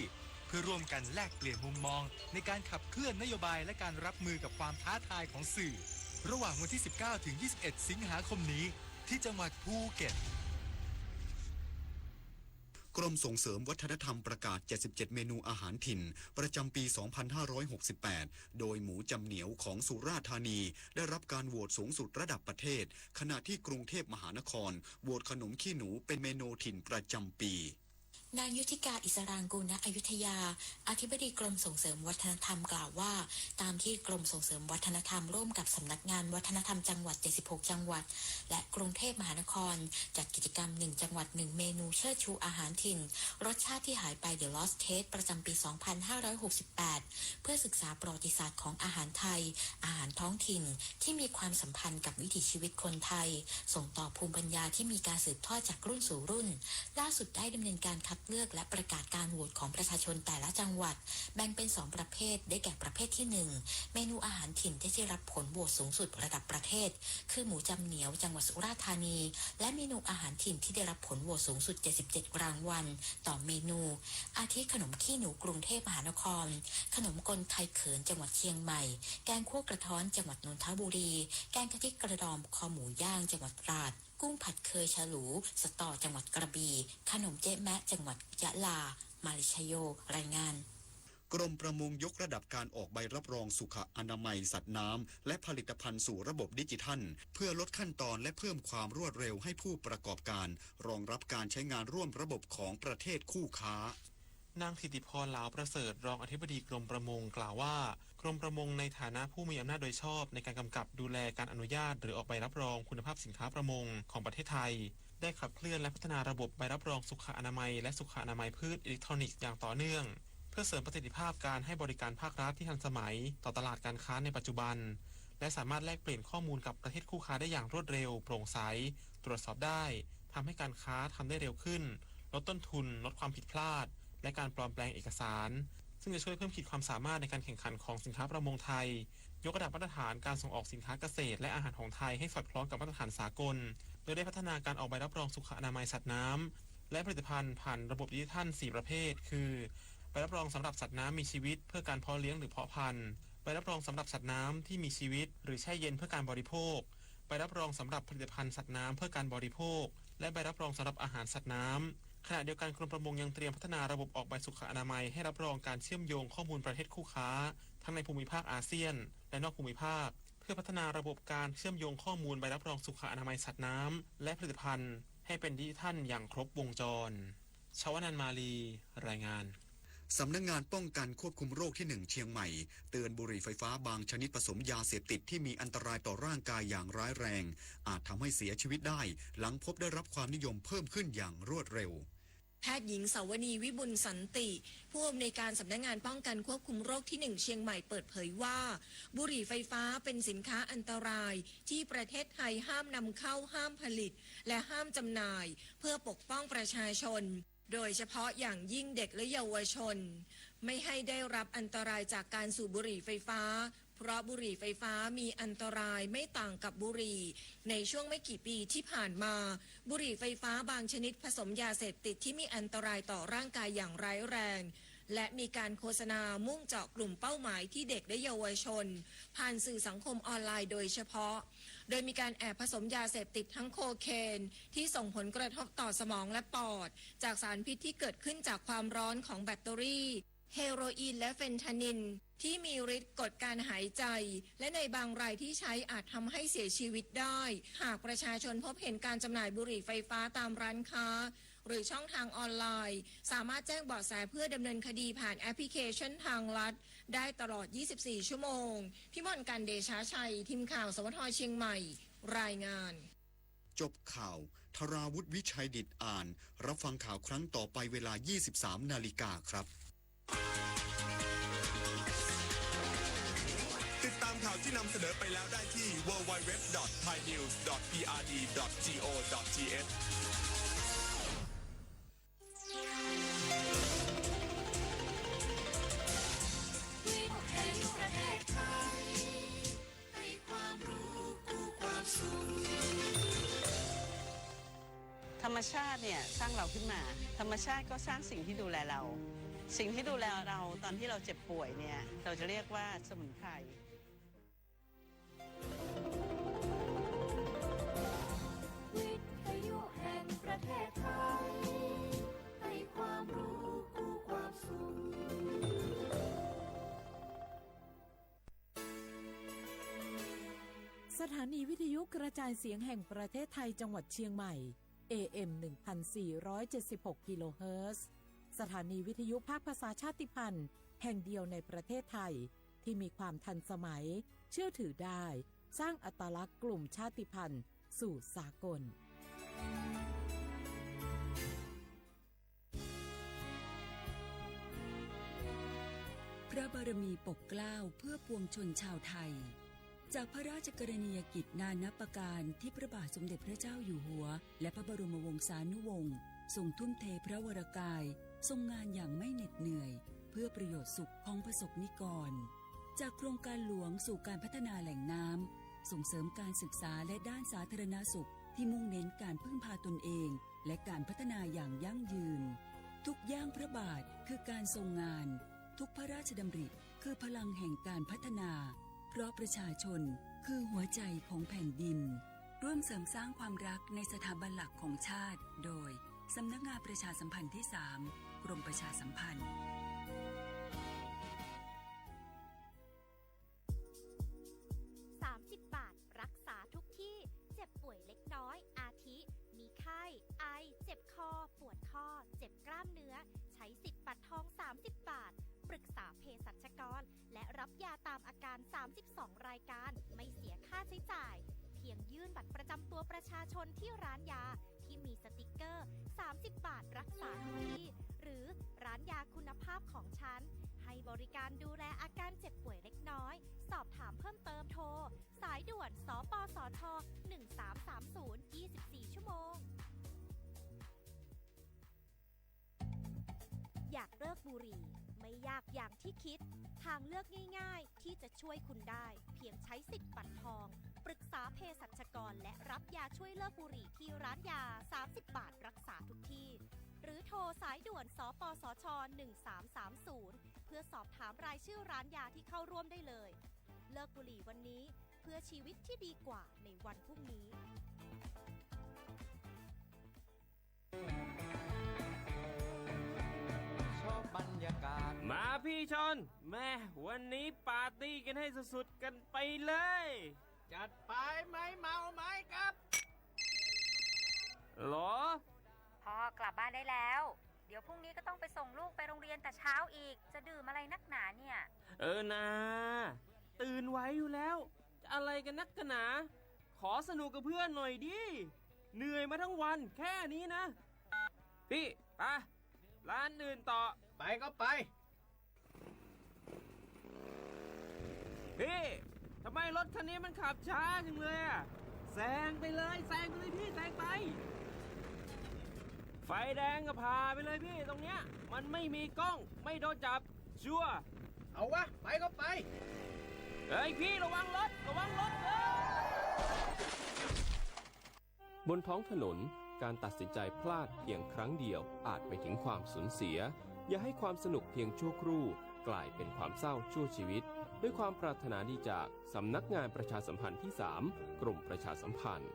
เพื่อร่วมกันแลกเปลี่ยนมุมมองในการขับเคลื่อนนโยบายและการรับมือกับความท้าทายของสื่อ ระหว่างวันที่ สิบเก้า ถึง ยี่สิบเอ็ด สิงหาคมนี้ ที่จังหวัดภูเก็ต กรมส่งเสริมวัฒนธรรมประกาศ เจ็ดสิบเจ็ด เมนูอาหารถิ่น ประจำปี สองพันห้าร้อยหกสิบแปด โดยหมูจำเหนียวของสุราษฎร์ธานี ได้รับการโหวตสูงสุดระดับประเทศ ขณะที่กรุงเทพมหานคร โหวตขนมขี้หนูเป็นเมนูถิ่นประจำปี นางยุทธิกา อิสรางกูร ณ อยุธยา อธิบดีกรมส่งเสริมวัฒนธรรมกล่าวว่า ตามที่กรมส่งเสริมวัฒนธรรมร่วมกับสำนักงานวัฒนธรรมจังหวัด เจ็ดสิบหก จังหวัด และกรุงเทพมหานคร จัดกิจกรรม หนึ่ง จังหวัด หนึ่ง เมนู เชิดชูอาหารถิ่น รสชาติที่หายไป The Lost Taste ประจำปี สองพันห้าร้อยหกสิบแปด เพื่อศึกษาประวัติศาสตร์ของอาหารไทย อาหารท้องถิ่นที่มีความสัมพันธ์กับวิถีชีวิตคนไทย ส่งต่อภูมิปัญญาที่มีการสืบทอดจากรุ่นสู่รุ่น ล่าสุดได้ดำเนินการคัดเลือกและประกาศการโหวตของประชาชนแต่ละจังหวัด แบ่งเป็นสองประเภท ได้แก่ประเภทที่หนึ่ง เมนูอาหารถิ่นที่ได้รับผลโหวตสูงสุดระดับประเทศ คือหมูจำเหนียวจังหวัดสุราษฎร์ธานี และเมนูอาหารถิ่นที่ได้รับผลโหวตสูงสุด เจ็ดสิบเจ็ด รางวัลต่อเมนู อาทิขนมขี้หนูกรุงเทพมหานคร ขนมกลไทยเขินจังหวัดเชียงใหม่ แกงคั่วกระท้อนจังหวัดนนทบุรี แกงกะทิกระดอมคอหมูย่างจังหวัดตราด กุ้งผัดเคยฉลู สะตอจังหวัดกระบี่ ขนมเจ๊แมะจังหวัดยะลา มาริชโย รายงาน กรมประมงยกระดับการออกใบรับรองสุขอนามัยสัตว์น้ำ และผลิตภัณฑ์สู่ระบบดิจิทัล เพื่อลดขั้นตอนและเพิ่มความรวดเร็วให้ผู้ประกอบการ รองรับการใช้งานร่วมระบบของประเทศคู่ค้า นางถิติพร หลาวประเสริฐ รองอธิบดีกรมประมง กล่าวว่า กรมประมงในฐานะผู้มีอำนาจโดยชอบในการกำกับดูแลการอนุญาตหรือออกใบรับรองคุณภาพสินค้าประมงของประเทศไทย ได้ขับเคลื่อนและพัฒนาระบบใบรับรองสุขอนามัยและสุขอนามัยพืชอิเล็กทรอนิกส์อย่างต่อเนื่อง เพื่อเสริมประสิทธิภาพการให้บริการภาครัฐที่ทันสมัยต่อตลาดการค้าในปัจจุบัน และสามารถแลกเปลี่ยนข้อมูลกับประเทศคู่ค้าได้อย่างรวดเร็ว โปร่งใส ตรวจสอบได้ ทำให้การค้าทำได้เร็วขึ้น ลดต้นทุน ลดความผิดพลาด และการปลอมแปลงเอกสาร ซึ่งจะช่วยเพิ่มขีดความสามารถในการแข่งขันของสินค้าประมงไทย ยกระดับมาตรฐานการส่งออกสินค้าเกษตรและอาหารของไทยให้สอดคล้องกับมาตรฐานสากล โดยได้พัฒนาการออกใบรับรองสุขอนามัยสัตว์น้ำ และผลิตภัณฑ์ผ่านระบบดิจิทัล สี่ ประเภท คือ ใบรับรองสำหรับสัตว์น้ำมีชีวิตเพื่อการเพาะเลี้ยงหรือเพาะพันธุ์ ใบรับรองสำหรับสัตว์น้ำที่มีชีวิตหรือแช่เย็นเพื่อการบริโภค ใบรับรองสำหรับผลิตภัณฑ์สัตว์น้ำเพื่อการบริโภค และใบรับรองสำหรับอาหารสัตว์น้ำ ขณะเดียวกันกรมประมงยังเตรียมพัฒนาระบบออกใบสุขอนามัยให้รับรองการเชื่อมโยงข้อมูลประเทศคู่ค้า ทั้งในภูมิภาคอาเซียน และนอกภูมิภาค เพื่อพัฒนาระบบการเชื่อมโยงข้อมูลใบรับรองสุขอนามัยสัตว์น้ำ และผลิตภัณฑ์ให้เป็นดิจิทัลอย่างครบวงจร ชวนันท์ มาลี รายงาน สำนักงานป้องกันควบคุมโรคที่ หนึ่ง เชียงใหม่ เตือนบุหรี่ไฟฟ้าบางชนิดผสมยาเสพติดที่มีอันตรายต่อร่างกายอย่างร้ายแรง อาจทำให้เสียชีวิตได้ หลังพบได้รับความนิยมเพิ่มขึ้นอย่างรวดเร็ว แพทย์หญิง สาวนี วิบุลสันติ ผู้อำนวยการสำนักงานป้องกันควบคุมโรคที่ หนึ่ง เชียงใหม่เปิดเผยว่า บุหรี่ไฟฟ้าเป็นสินค้าอันตรายที่ประเทศไทยห้ามนำเข้า ห้ามผลิต และห้ามจำหน่าย เพื่อปกป้องประชาชน โดยเฉพาะอย่างยิ่งเด็กและเยาวชน ไม่ให้ได้รับอันตรายจากการสูบบุหรี่ไฟฟ้า เพ เพราะบุหรี่ไฟฟ้ามีอันตรายไม่ต่างกับบุหรี่ ในช่วงไม่กี่ปีที่ผ่านมา บุหรี่ไฟฟ้าบางชนิดผสมยาเสพติดที่มีอันตรายต่อร่างกายอย่างร้ายแรง และมีการโฆษณามุ่งเจาะกลุ่มเป้าหมายที่เด็กและเยาวชน ผ่านสื่อสังคมออนไลน์โดยเฉพาะ โดยมีการแอบผสมยาเสพติดทั้งโคเคน ที่ส่งผลกระทบต่อสมองและปอด จากสารพิษที่เกิดขึ้นจากความร้อนของแบตเตอรี่ เฮโรอีนและเฟนทานิล ที่มีฤทธิ์กดการหายใจ และในบางรายที่ใช้อาจทำให้เสียชีวิตได้ หากประชาชนพบเห็นการจำหน่ายบุหรี่ไฟฟ้าตามร้านค้า หรือช่องทางออนไลน์ สามารถแจ้งเบาะแสเพื่อดำเนินคดีผ่านแอปพลิเคชันทางลัดได้ตลอด ยี่สิบสี่ ชั่วโมง พิมลกร เดชาชัย ทีมข่าว สวท เชียงใหม่ รายงาน จบข่าว ธราวุฒิ วิชัยดิษฐอ่าน รับฟังข่าวครั้งต่อไปเวลา ยี่สิบสาม นาฬิกาครับ ติดตามข่าวที่นำเสนอไปแล้วได้ที่ ดับเบิลยู ดับเบิลยู ดับเบิลยู ดอท ไทยนิวส์ ดอท พีอาร์ดี ดอท จีโอ ดอท ทีเอช วิทยุประเทศไทย ให้ความรู้กู้ความสุข ธรรมชาติเนี่ยสร้างเราขึ้นมา ธรรมชาติก็สร้างสิ่งที่ดูแลเรา สิ่งที่ดูแลเราตอนที่เราเจ็บป่วยเนี่ย เราจะเรียกว่าสมุนไพร วิทยุแห่งประเทศไทย ให้ความรู้กู้ความสุข สถานีวิทยุกระจายเสียงแห่งประเทศไทยจังหวัดเชียงใหม่ เอเอ็ม หนึ่งพันสี่ร้อยเจ็ดสิบหก กิโลเฮิรตซ์ สถานีวิทยุภาคภาษาชาติพันธุ์แห่งเดียวในประเทศไทย ที่มีความทันสมัย เชื่อถือได้ สร้างอัตลักษณ์กลุ่มชาติพันธุ์สู่สากล พระบารมีปกเกล้าเพื่อปวงชนชาวไทย จากพระราชกรณียกิจนานับประการที่พระบาทสมเด็จพระเจ้าอยู่หัว และพระบรมวงศานุวงศ์ ทรงทุ่มเทพระวรกาย ทรงงานอย่างไม่เหน็ดเหนื่อย เพื่อประโยชน์สุขของประสบนิกร จากโครงการหลวงสู่การพัฒนาแหล่งน้ำ ส่งเสริมการศึกษาและด้านสาธารณสุข ที่มุ่งเน้นการพึ่งพาตนเอง และการพัฒนาอย่างยั่งยืน ทุกย่างพระบาทคือการทรงงาน ทุกพระราชดำริคือพลังแห่งการพัฒนา เพราะประชาชนคือหัวใจของแผ่นดิน ร่วมเสริมสร้างความรักในสถาบันหลักของชาติ โดย สำนักงานประชาสัมพันธ์ที่สาม กรมประชาสัมพันธ์ สามสิบบาท รักษาทุกที่ เจ็บป่วยเล็กน้อย อาทิ มีไข้ ไอ เจ็บคอ ปวดข้อ เจ็บกล้ามเนื้อ ใช้สิทธิ์บัตรทอง สามสิบบาท ปรึกษาเภสัชกร และรับยาตามอาการ สามสิบสองรายการ ไม่เสียค่าใช้จ่าย เพียงยื่นบัตรประจำตัวประชาชนที่ร้านยา ที่มีสติกเกอร์ สามสิบบาท รักษาทุกที่ หรือร้านยาคุณภาพของฉัน ให้บริการดูแลอาการเจ็บป่วยเล็กน้อย สอบถามเพิ่มเติมโทร สายด่วน สปสช หนึ่งสามสามศูนย์ ยี่สิบสี่ชั่วโมง อยากเลิกบุหรี่ ไม่ยากอย่างที่คิด ทางเลือกง่ายๆ ที่จะช่วยคุณได้ เพียงใช้สิทธิ์บัตรทอง ปรึกษาเภสัชกร และรับยาช่วยเลิกบุหรี่ที่ร้านยา สามสิบบาท รักษาทุกที่ หรือโทรสายด่วน สปสช หนึ่งสามสามศูนย์ เพื่อสอบถามรายชื่อร้านยาที่เข้าร่วมได้เลย เลิกบุหรี่วันนี้ เพื่อชีวิตที่ดีกว่าในวันพรุ่งนี้ ชอบบรรยากาศ มาพี่ชอน แม่ วันนี้ปาร์ตี้กันให้สุดๆ กันไปเลย จัดไป ไม้เมาไม้กลับ หรอ พ่อกลับบ้านได้แล้ว เดี๋ยวพรุ่งนี้ก็ต้องไปส่งลูกไปโรงเรียนแต่เช้าอีก จะดื่มอะไรนักหนาเนี่ย เออนา ตื่นไวอยู่แล้ว จะอะไรกันนักกันหนา ขอสนุกกับเพื่อนหน่อยดิ เหนื่อยมาทั้งวันแค่นี้นะ พี่ ไป ร้านอื่นต่อ ไปก็ไป พี่ ทำไมรถคันนี้มันขับช้าจังเลยอะ แซงไปเลย แซงไปเลยพี่ แซงไป ไฟแดงก็ผ่าไปเลยพี่ ตรงเนี้ย มันไม่มีกล้อง ไม่โดนจับ ชัวร์ เอาวะ ไปก็ไป เฮ้ยพี่ ระวังรถ ระวังรถ เฮ้ย บนท้องถนน การตัดสินใจพลาดเพียงครั้งเดียวอาจไปถึงความสูญเสีย อย่าให้ความสนุกเพียงชั่วครู่กลายเป็นความเศร้าชั่วชีวิต ด้วยความปรารถนาดีจากสำนักงานประชาสัมพันธ์ที่สาม กรมประชาสัมพันธ์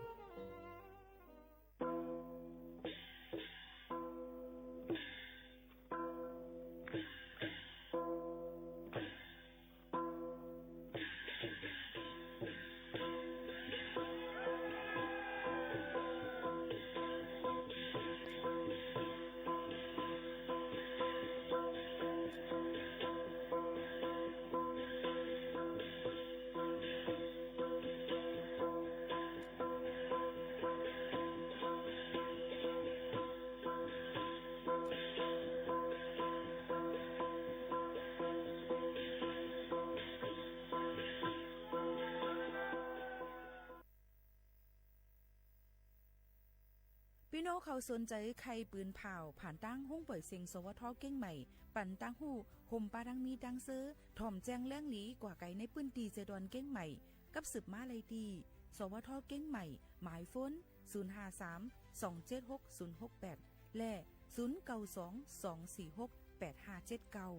ปี้น้องเขาสนใจ๋ใค่ปืนผ่าว ผ่านตางห้องเปิดเสียง สวท เกียงใหม่ ปันตางฮู้ ห่มปาดังมีดังเซอ ถ่อมแจ้งแหล่งหลีกว่าไก๋ในปื้นตี้เซดอนเกียงใหม่ กับสืบมาได้ตี้ สวท เกียงใหม่ หมายโฟน ศูนย์ห้าสาม สองเจ็ดหก ศูนย์หกแปด และ ศูนย์เก้าสอง สองสี่หก แปดห้าเจ็ดเก้า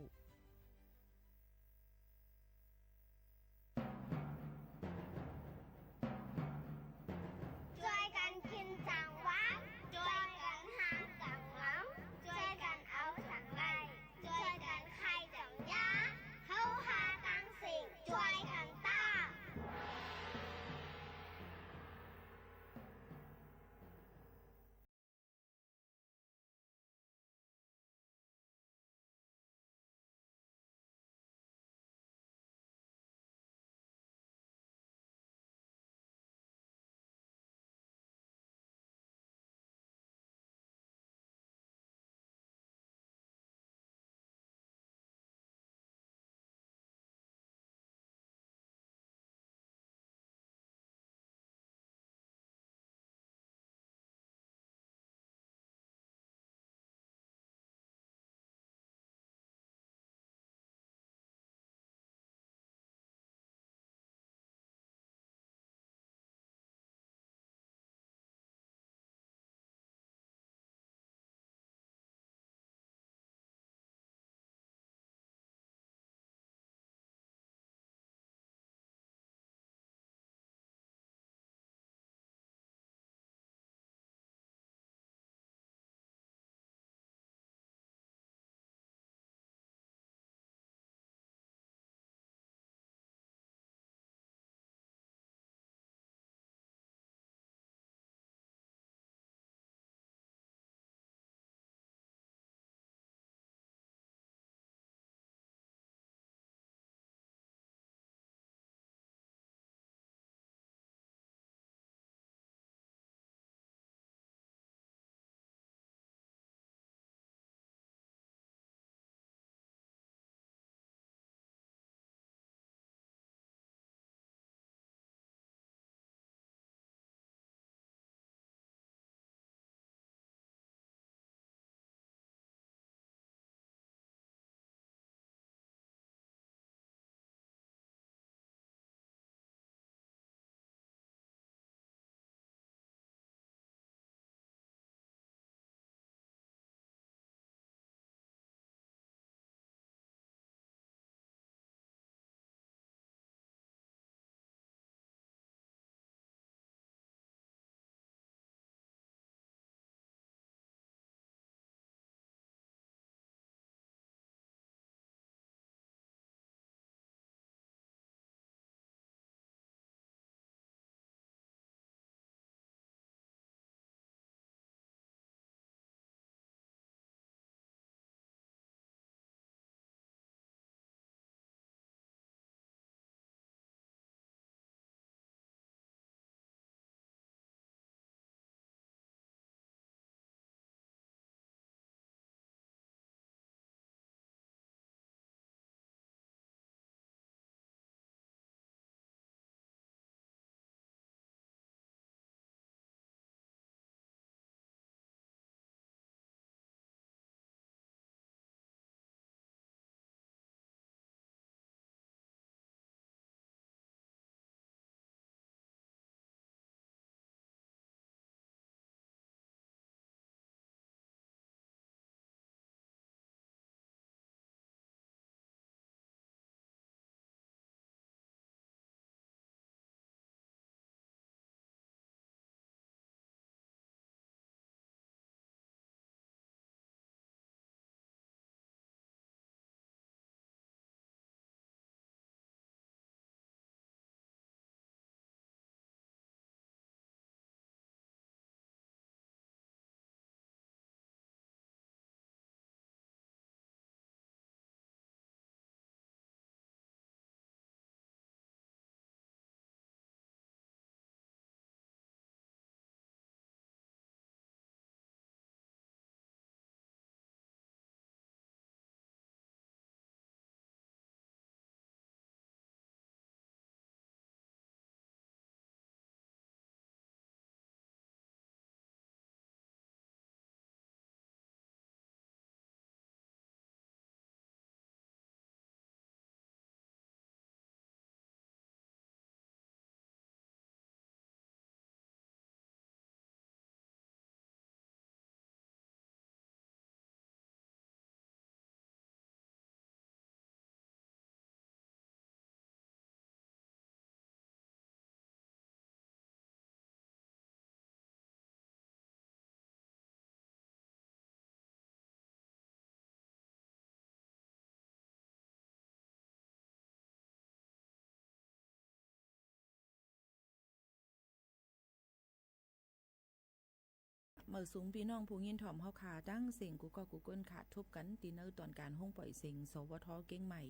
เมิดสูงปี้น้องผู้ยินถ่อมเฮาค่ะ ตังเสียงกู้ก้อกู้ก้นค่ะ ทบกั๋นตี้เนินตอนก๋านโฮงป่อยเสียง สวท เกียงใหม่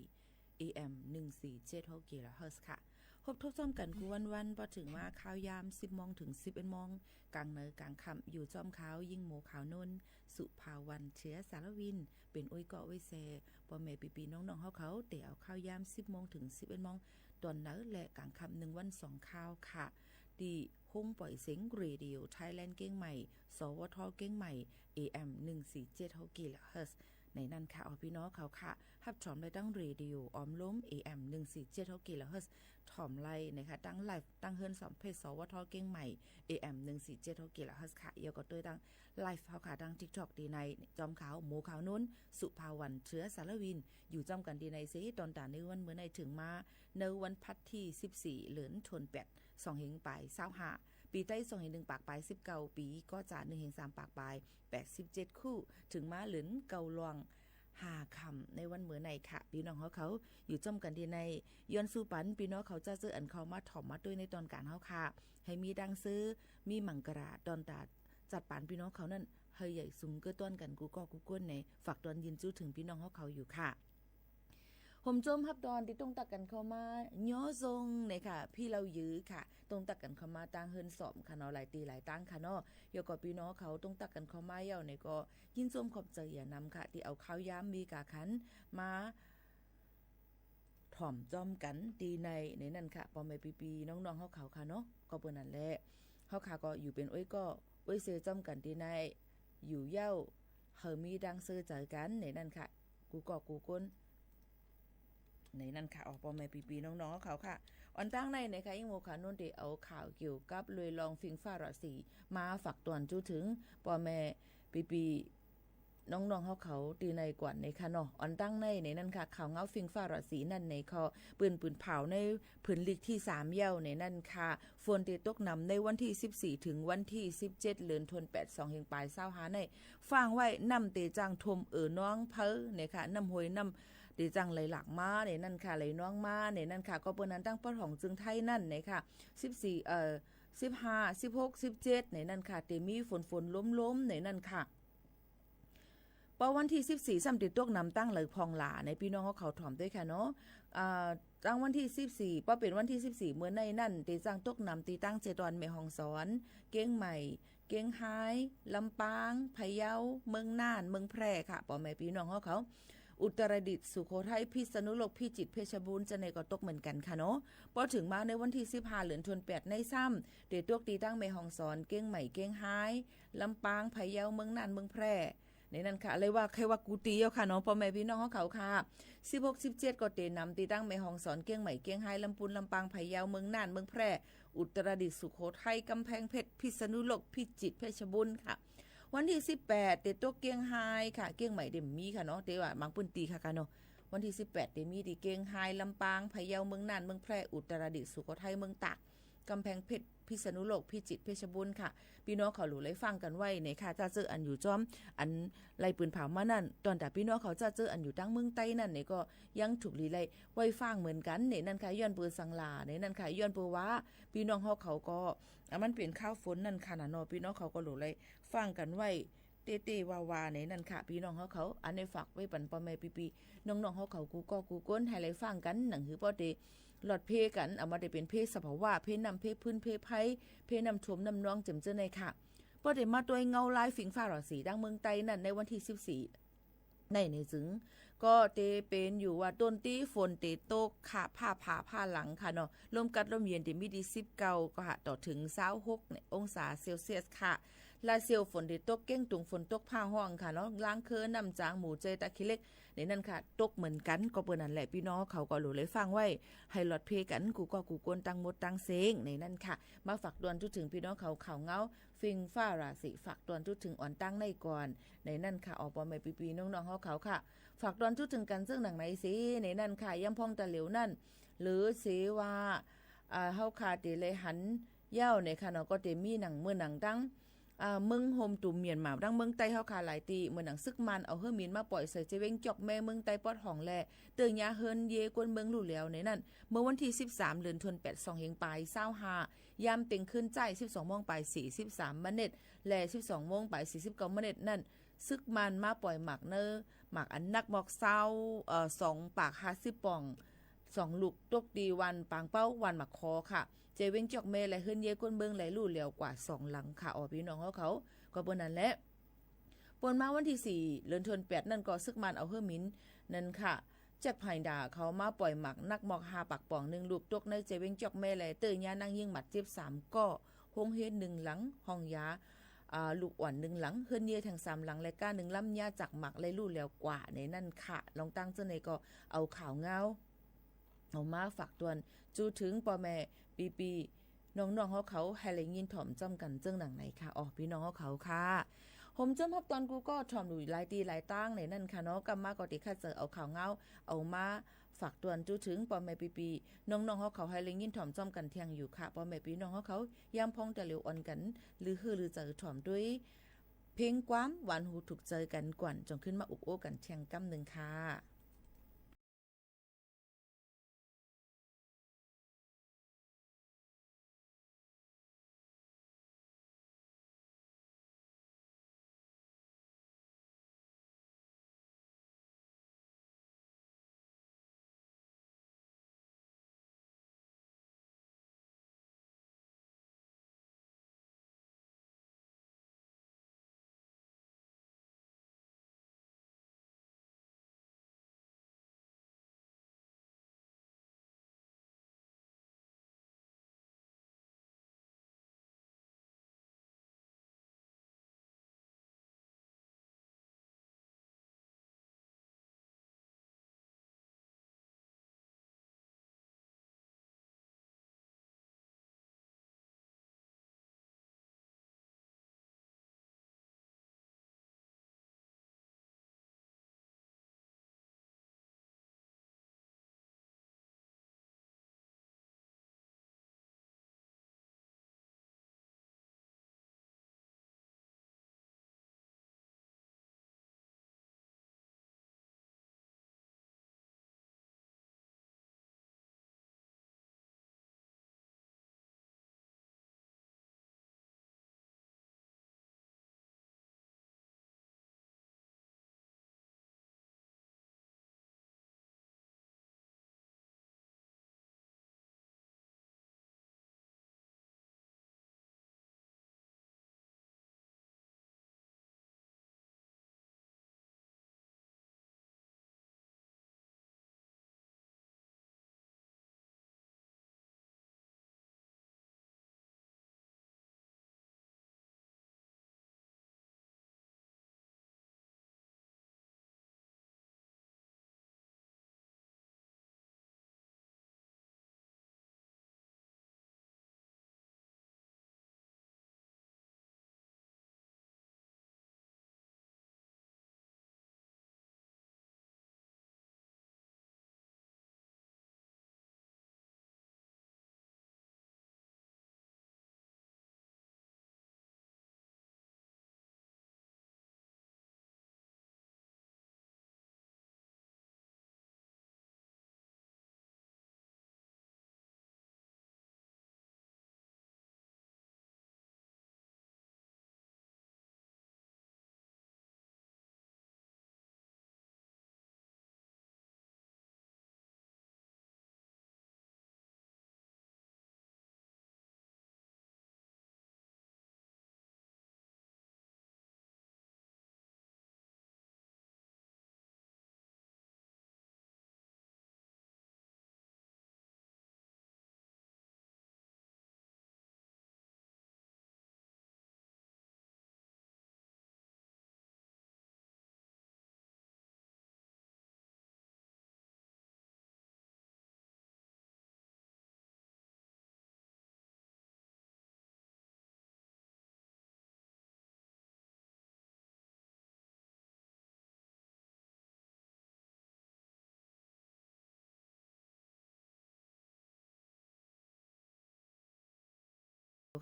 เอเอ็ม หนึ่งสี่เจ็ดหก กิโลเฮิรตซ์ค่ะ ฮบทบจ้อมกั๋นกู้วันๆ ปอเถิงว่าข้าวยามสิบโมงเถิงสิบเอ็ดโมง ก๋างเนินก๋างค่ำ อยู่จ้อมข้าว ยิ่งโม ขาวนวล สุภาวรรณ เชื้อสารวิน เป๋นอุ้ยก้ออุ้ยแซ ป้อแม่ปี้ๆ น้องๆ เฮาเขา เต๋เอาข้าวยามสิบโมงเถิงสิบเอ็ดโมง ตอนเนินและก๋างค่ำ นึ่งวันสองข้าวค่ะ ตี้โฮงป่อยเสียง เรดิโอไทยแลนด์เกียงใหม่ สวท เกียงใหม่ เอเอ็ม หนึ่งสี่เจ็ดหก กิโลเฮิรตซ์ ในนั้นค่ะ อ้อ ปี้น้องเขาค่ะ ฮับถ่อมได้ตังเรดิโออ้อมลม เอเอ็ม หนึ่งสี่เจ็ดหก กิโลเฮิรตซ์ ถ่อมได้นะคะ ตังไลฟ์ ตังเฮิรนสามเพจ สวท เกียงใหม่ เอเอ็ม หนึ่งสี่เจ็ดหก กิโลเฮิรตซ์ ค่ะ เยี่ยวก็ตวยตังไลฟ์เฮาค่ะ ตังติ๊กต็อก ตี้ในจ้อมข้าว โม ขาวนวล สุภาวรรณ เชื้อสารวิน อยู่จ้อมกั๋นตี้ในเสีย ตอนต๋าในวันเมื่อในเถิงมา ในวันพัดตี้สิบสี่ เดือนธันวาคม สองเฮงปายซาวห้า ปี๋ไต้สองเฮงนึ่งปากปายสิบเก้า ปี๋ก๋อจ๋านึ่งเฮงสามปากปายแปดสิบเจ็ดคู่ เถิงมาเดือนเก้าล่วงห้าค่ำ ในวันเมื่อในค่ะ ปี้น้องเฮาเขา อยู่จ้อมกั๋นตี้ใน ย้อนสู้ปันปี้น้องเขาเจ้าเจ้ออันเข้ามาถ่อมมาตวยในตอนก๋านเฮาค่ะ หื้อมีดังเซิง มีมังกรา ตอนต๋าจัดปันปี้น้องเขานั้น หื้อใหญ่สุงเกื้อต้อนกั๋นกู้ก้อกู้ก้นใน ฝากตวนยินจู้เถิงปี้น้องเฮาเขาอยู่ค่ะ โฮมโจ้ฮับตอนตี้ตรงตั๊กกั๋นเข้ามา ย้อซงในค่ะ พี่เล่ายื้อค่ะ ตรงตั๊กกั๋นเข้ามาตังเฮิรนสามค่ะเนาะ หลายตี้หลายตังค่ะเนาะ เยี่ยวก็ปี้น้องเขาตรงตั๊กกั๋นเข้ามาเยี่ยวในก็ ยินโจ้ขอบใจ๋อย่านำค่ะ ตี้เอาข้าวยามมีก๋าขันมาถ่อมจ้อมกั๋นตี้ใน ในนั้นค่ะ ป้อแม่ปี้ๆ น้องๆ เฮาเขาค่ะเนาะ ก็เปิ้นนั้นแหละ เฮาค่ะก็อยู่เป๋นอุ้ยก้ออุ้ยแซจ้อมกั๋นตี้ใน อยู่เยี่ยว หื้อมีดังเซิงเจ๋อกั๋นในนั้นค่ะ กู้ก้อกู้ก้น ในนั้นค่ะ อ้อ ป้อแม่ปี้ๆ น้องๆ เฮาเขาค่ะ อ่อนตังในในค่ะ ยิ่งโม ขาวนวล เต๋เอาข่าวเกี่ยวกับลุยลองฟิงฟ้าราศี มาฝากตวนจู้เถิง ป้อแม่ปี้ๆ น้องๆ เฮาเขาตี้ในก่อนในค่ะเนาะ อ่อนตังในในนั้นค่ะ ข่าวเงาฟิงฟ้าราศีนั้นในข้อ ปืนปืนเผาใน ผืนลีกตี้สามเยี่ยวในนั้นค่ะ ฝนเต๋ตกหนำในวันตี้สิบสี่ เถิงวันตี้สิบเจ็ด เดือนธันวาคม สองเฮงปายซาวห้าใน ฟังไว้ น้ำเต๋จั่งท่วมเอ่อน้องเผิงในค่ะ น้ำห้วยน้ำเต๋จั่งไหลหลากมาในนั้นค่ะ ไหลนองมาในนั้นค่ะ ก็เปิ้นนั้นตังปอดของเจิงไทยนั้นในค่ะ สิบสี่ เอ่อ สิบห้า สิบหก สิบเจ็ด ในนั้นค่ะ เต๋มีฝนฝนลมลมในนั้นค่ะ ปอวันตี้สิบสี่ ซ้ำเต๋ตกหนำตังเหลือพ่องหลา ในปี้น้องเฮาเขาถ่อมตวยค่ะเนาะ อ่า ตังวันตี้สิบสี่ ปอเป๋นวันตี้สิบสี่ เมื่อในนั้น เต๋จั่งตกหนำตี้ตังเจตอนแม่ฮ่องสอน เกียงใหม่ เกียงฮาย ลำปาง พะเยา เมืองน่าน เมืองแพร่ค่ะ ป้อแม่ปี้น้องเฮาเขา อุตรดิตถ์ สุโขทัย พิษณุโลก พิจิตร เพชรบูรณ์ จะในก็ตกเหมือนกั๋นค่ะเนาะ ปอเถิงมาในวันตี้สิบห้า เดือนธันวาคม ในซ้ำ เต๋ตกตี้ตังแม่ฮ่องสอน เกียงใหม่ เกียงฮาย ลำปาง พะเยา เมืองน่าน เมืองแพร่ ในนั้นค่ะ เลยว่าใค่ว่ากู้ตี้เยี่ยวค่ะเนาะ ป้อแม่ปี้น้องเฮาเขาค่ะ สิบหก สิบเจ็ด ก็เต๋หนำตี้ตังแม่ฮ่องสอน เกียงใหม่ เกียงฮาย ลำปูน ลำปาง พะเยา เมืองน่าน เมืองแพร่ อุตรดิตถ์ สุโขทัย ก๋ำแพงเพชร พิษณุโลก พิจิตร เพชรบูรณ์ค่ะ วันตี้สิบแปด เต๋ตกเกียงฮายค่ะ เกียงใหม่เต๋บ่มีค่ะเนาะ เต๋ว่าบางปื้นตี้ค่ะ ค่ะเนาะ วันตี้สิบแปด เต๋มีตี้เกียงฮาย ลำปาง พะเยา เมืองน่าน เมืองแพร่ อุตรดิตถ์ สุโขทัย เมืองตาก ก๋ำแพงเพชร พิษณุโลก พิจิตร เพชรบูรณ์ค่ะ ปี้น้องเขาหลู่ไล่ฟังกั๋นไว้ในค่ะ เจ้าเจ้ออันอยู่จ้อม อันไล่ปืนเผามานั้น ตอนต๋าปี้น้องเขาเจ้าเจ้ออันอยู่ตังเมืองใต้นั้นในก็ยังถูกหลีไล่ไว้ฟังเหมือนกั๋นในนั้นค่ะ ย้อนเปื้อสังหลาในนั้นค่ะ ย้อนเปื้อว่า ปี้น้องเฮาเขาก็ อ่ะ มันเป๋นข่าวฝนนั้นค่ะน่ะเนาะ ปี้น้องเขาก็หลู่ไล่ฟังกั๋นไว้ เต๊ๆ ว่าๆ ในนั้นค่ะ ปี้น้องเฮาเขา อันนี้ฝากไว้ปันป้อแม่ปี้ๆ น้องๆ เฮาเขากู้ก้อกู้ก้น หื้อไล่ฟังกั๋น หนังหื้อป้อเตหลอดเพกั๋น เอามาเตเป๋นเพสภาวะ เพน้ำ เพพื้น เพภัย เพน้ำท่วมน้ำนอง เจิ่มเจ้อในค่ะ ป้อเตมาตวยเงาลายฟิงฟ้าราศีตังเมืองใต้นั้น ในวันตี้สิบสี่ ในในจึง ก็เตเป๋นอยู่ว่า ต้นตี้ฝนเตตกค่ะ ฟ้าผ่าฟ้าหลังค่ะเนาะ ลมกัดลมเย็นเตมีตี้สิบเก้าก็ค่ะ ต่อเถิงซาวหกองศาเซลเซียสค่ะ ลาดเซียวฝนเตตกเก้งตุง ฝนตกฟ้าฮ้องค่ะเนาะ ลางเคิน น้ำจาง หมู่เจย ตาขี้เหล็ก ในนั้นค่ะ ตกเหมือนกั๋น ก็เปื้อนั้นแหละ ปี้น้องเขาก็หลู่ไล่ฟังไว้ หื้อหลอดเพกั๋น กู้ก้อกู้ก้นตังหมดตังเซ้ง ในนั้นค่ะ มาฝากตวนจุเถิงปี้น้องเขา ข่าวเงา ฟิงฟ้าราศี ฝากตวนจุเถิงอ่อนตังในก่อน ในนั้นค่ะ อ้อ ป้อแม่ปี้ๆ น้องๆ เฮาเขาค่ะ ฝากตวนจุเถิงกั๋นเซิ่งหนังไหนเส ในนั้นค่ะ ยามพ่องตะเหลียวนั้น หรือเสว่า อ่า เฮาค่ะเต๋ไล่หัน เย้าในค่ะเนาะ ก็เต๋มีหนัง เมื่อหนังตัง อ่า เมืองโฮมตูมเมียนมา ตังเมืองใต้เฮาค่ะหลายตี้ เมื่อหนังศึกมานเอาเฮอร์มินมาป่อยใส่เจเว้งจอกแม่ เมืองใต้ปอดห้องแล เตื้องยาเฮิรนเยก้นเมืองลู่แล้วในนั้น เมื่อวันตี้สิบสาม เดือนธันวาคม สองเฮงปายซาวห้า ยามเต็งคืนใจ๊ สิบสองโมงป๋ายสี่สิบสามมินิต และ สิบสองโมงป๋ายสี่สิบเก้ามินิตนั้น ศึกมานมาป่อยหมากเน่อ หมากอันหนักมอกซาว เอ่อ สองปากห้าสิบป่อง สองลูก ตกตี้หว่านปางเป้า หว่านหมากคอค่ะ เจเว็งจอกแม และเฮือนเย้ยก้นเมือง และลู่เหลวกว่าสองหลังค่ะ อ๋อ ปี้น้องเฮาเขา ก็เปิ้นนั้นแหละ ป่นมาวันตี้สี่ เดือนธันวานั้นก็ ศึกมานเอาเฮอร์มินนั้นค่ะ เจ็ตไฟเตอร์เขามาป่อยหมากหนักมอกห้าปากป่อง นึ่งลูก ตกในเจเว็งจอกแม และเตื้อหญ้านางยิ่งบาดเจ็บสามก้อ โฮงเฮียนนึ่งหลัง ห้องยา อ่า ลูกอ่อนนึ่งหลัง เฮือนเย้ยแถงสามหลัง และก้านึ่งลำ หญ้าจักหมาก และลู่เหลวกว่าในนั้นค่ะ ลองตั้งเจ้าในก็เอาข่าวเงา เอามาฝากตวน จู้เถิงป้อแม่ปี้ๆ น้องๆ เฮาเขา หื้อได้ยินถ่อมจ้อมกั๋นเจิ่งหนังในค่ะ อ๋อ ปี้น้องเฮาเขาค่ะ โฮมจ้อมฮับตอนกู้ก็ถ่อมอยู่หลายตี้หลายตางในนั้นค่ะเนาะ กำมาก็ตี้ข้าเจ๋อเอาข่าวเงา เอามาฝากตวน จู้เถิงป้อแม่ปี้ๆ น้องๆ เฮาเขา หื้อได้ยินถ่อมจ้อมกั๋นแทงอยู่ค่ะ ป้อแม่ปี้น้องเฮาเขา ยามพ่องตะเหลียวอ่อนกั๋น ลือหื้อลือเจ๋อถ่อมตวย เพลงความหวานหูถูกใจ๋กั๋นก่อน จ่องขึ้นมาอุกอู้กั๋นแทงกำนึ่งค่ะ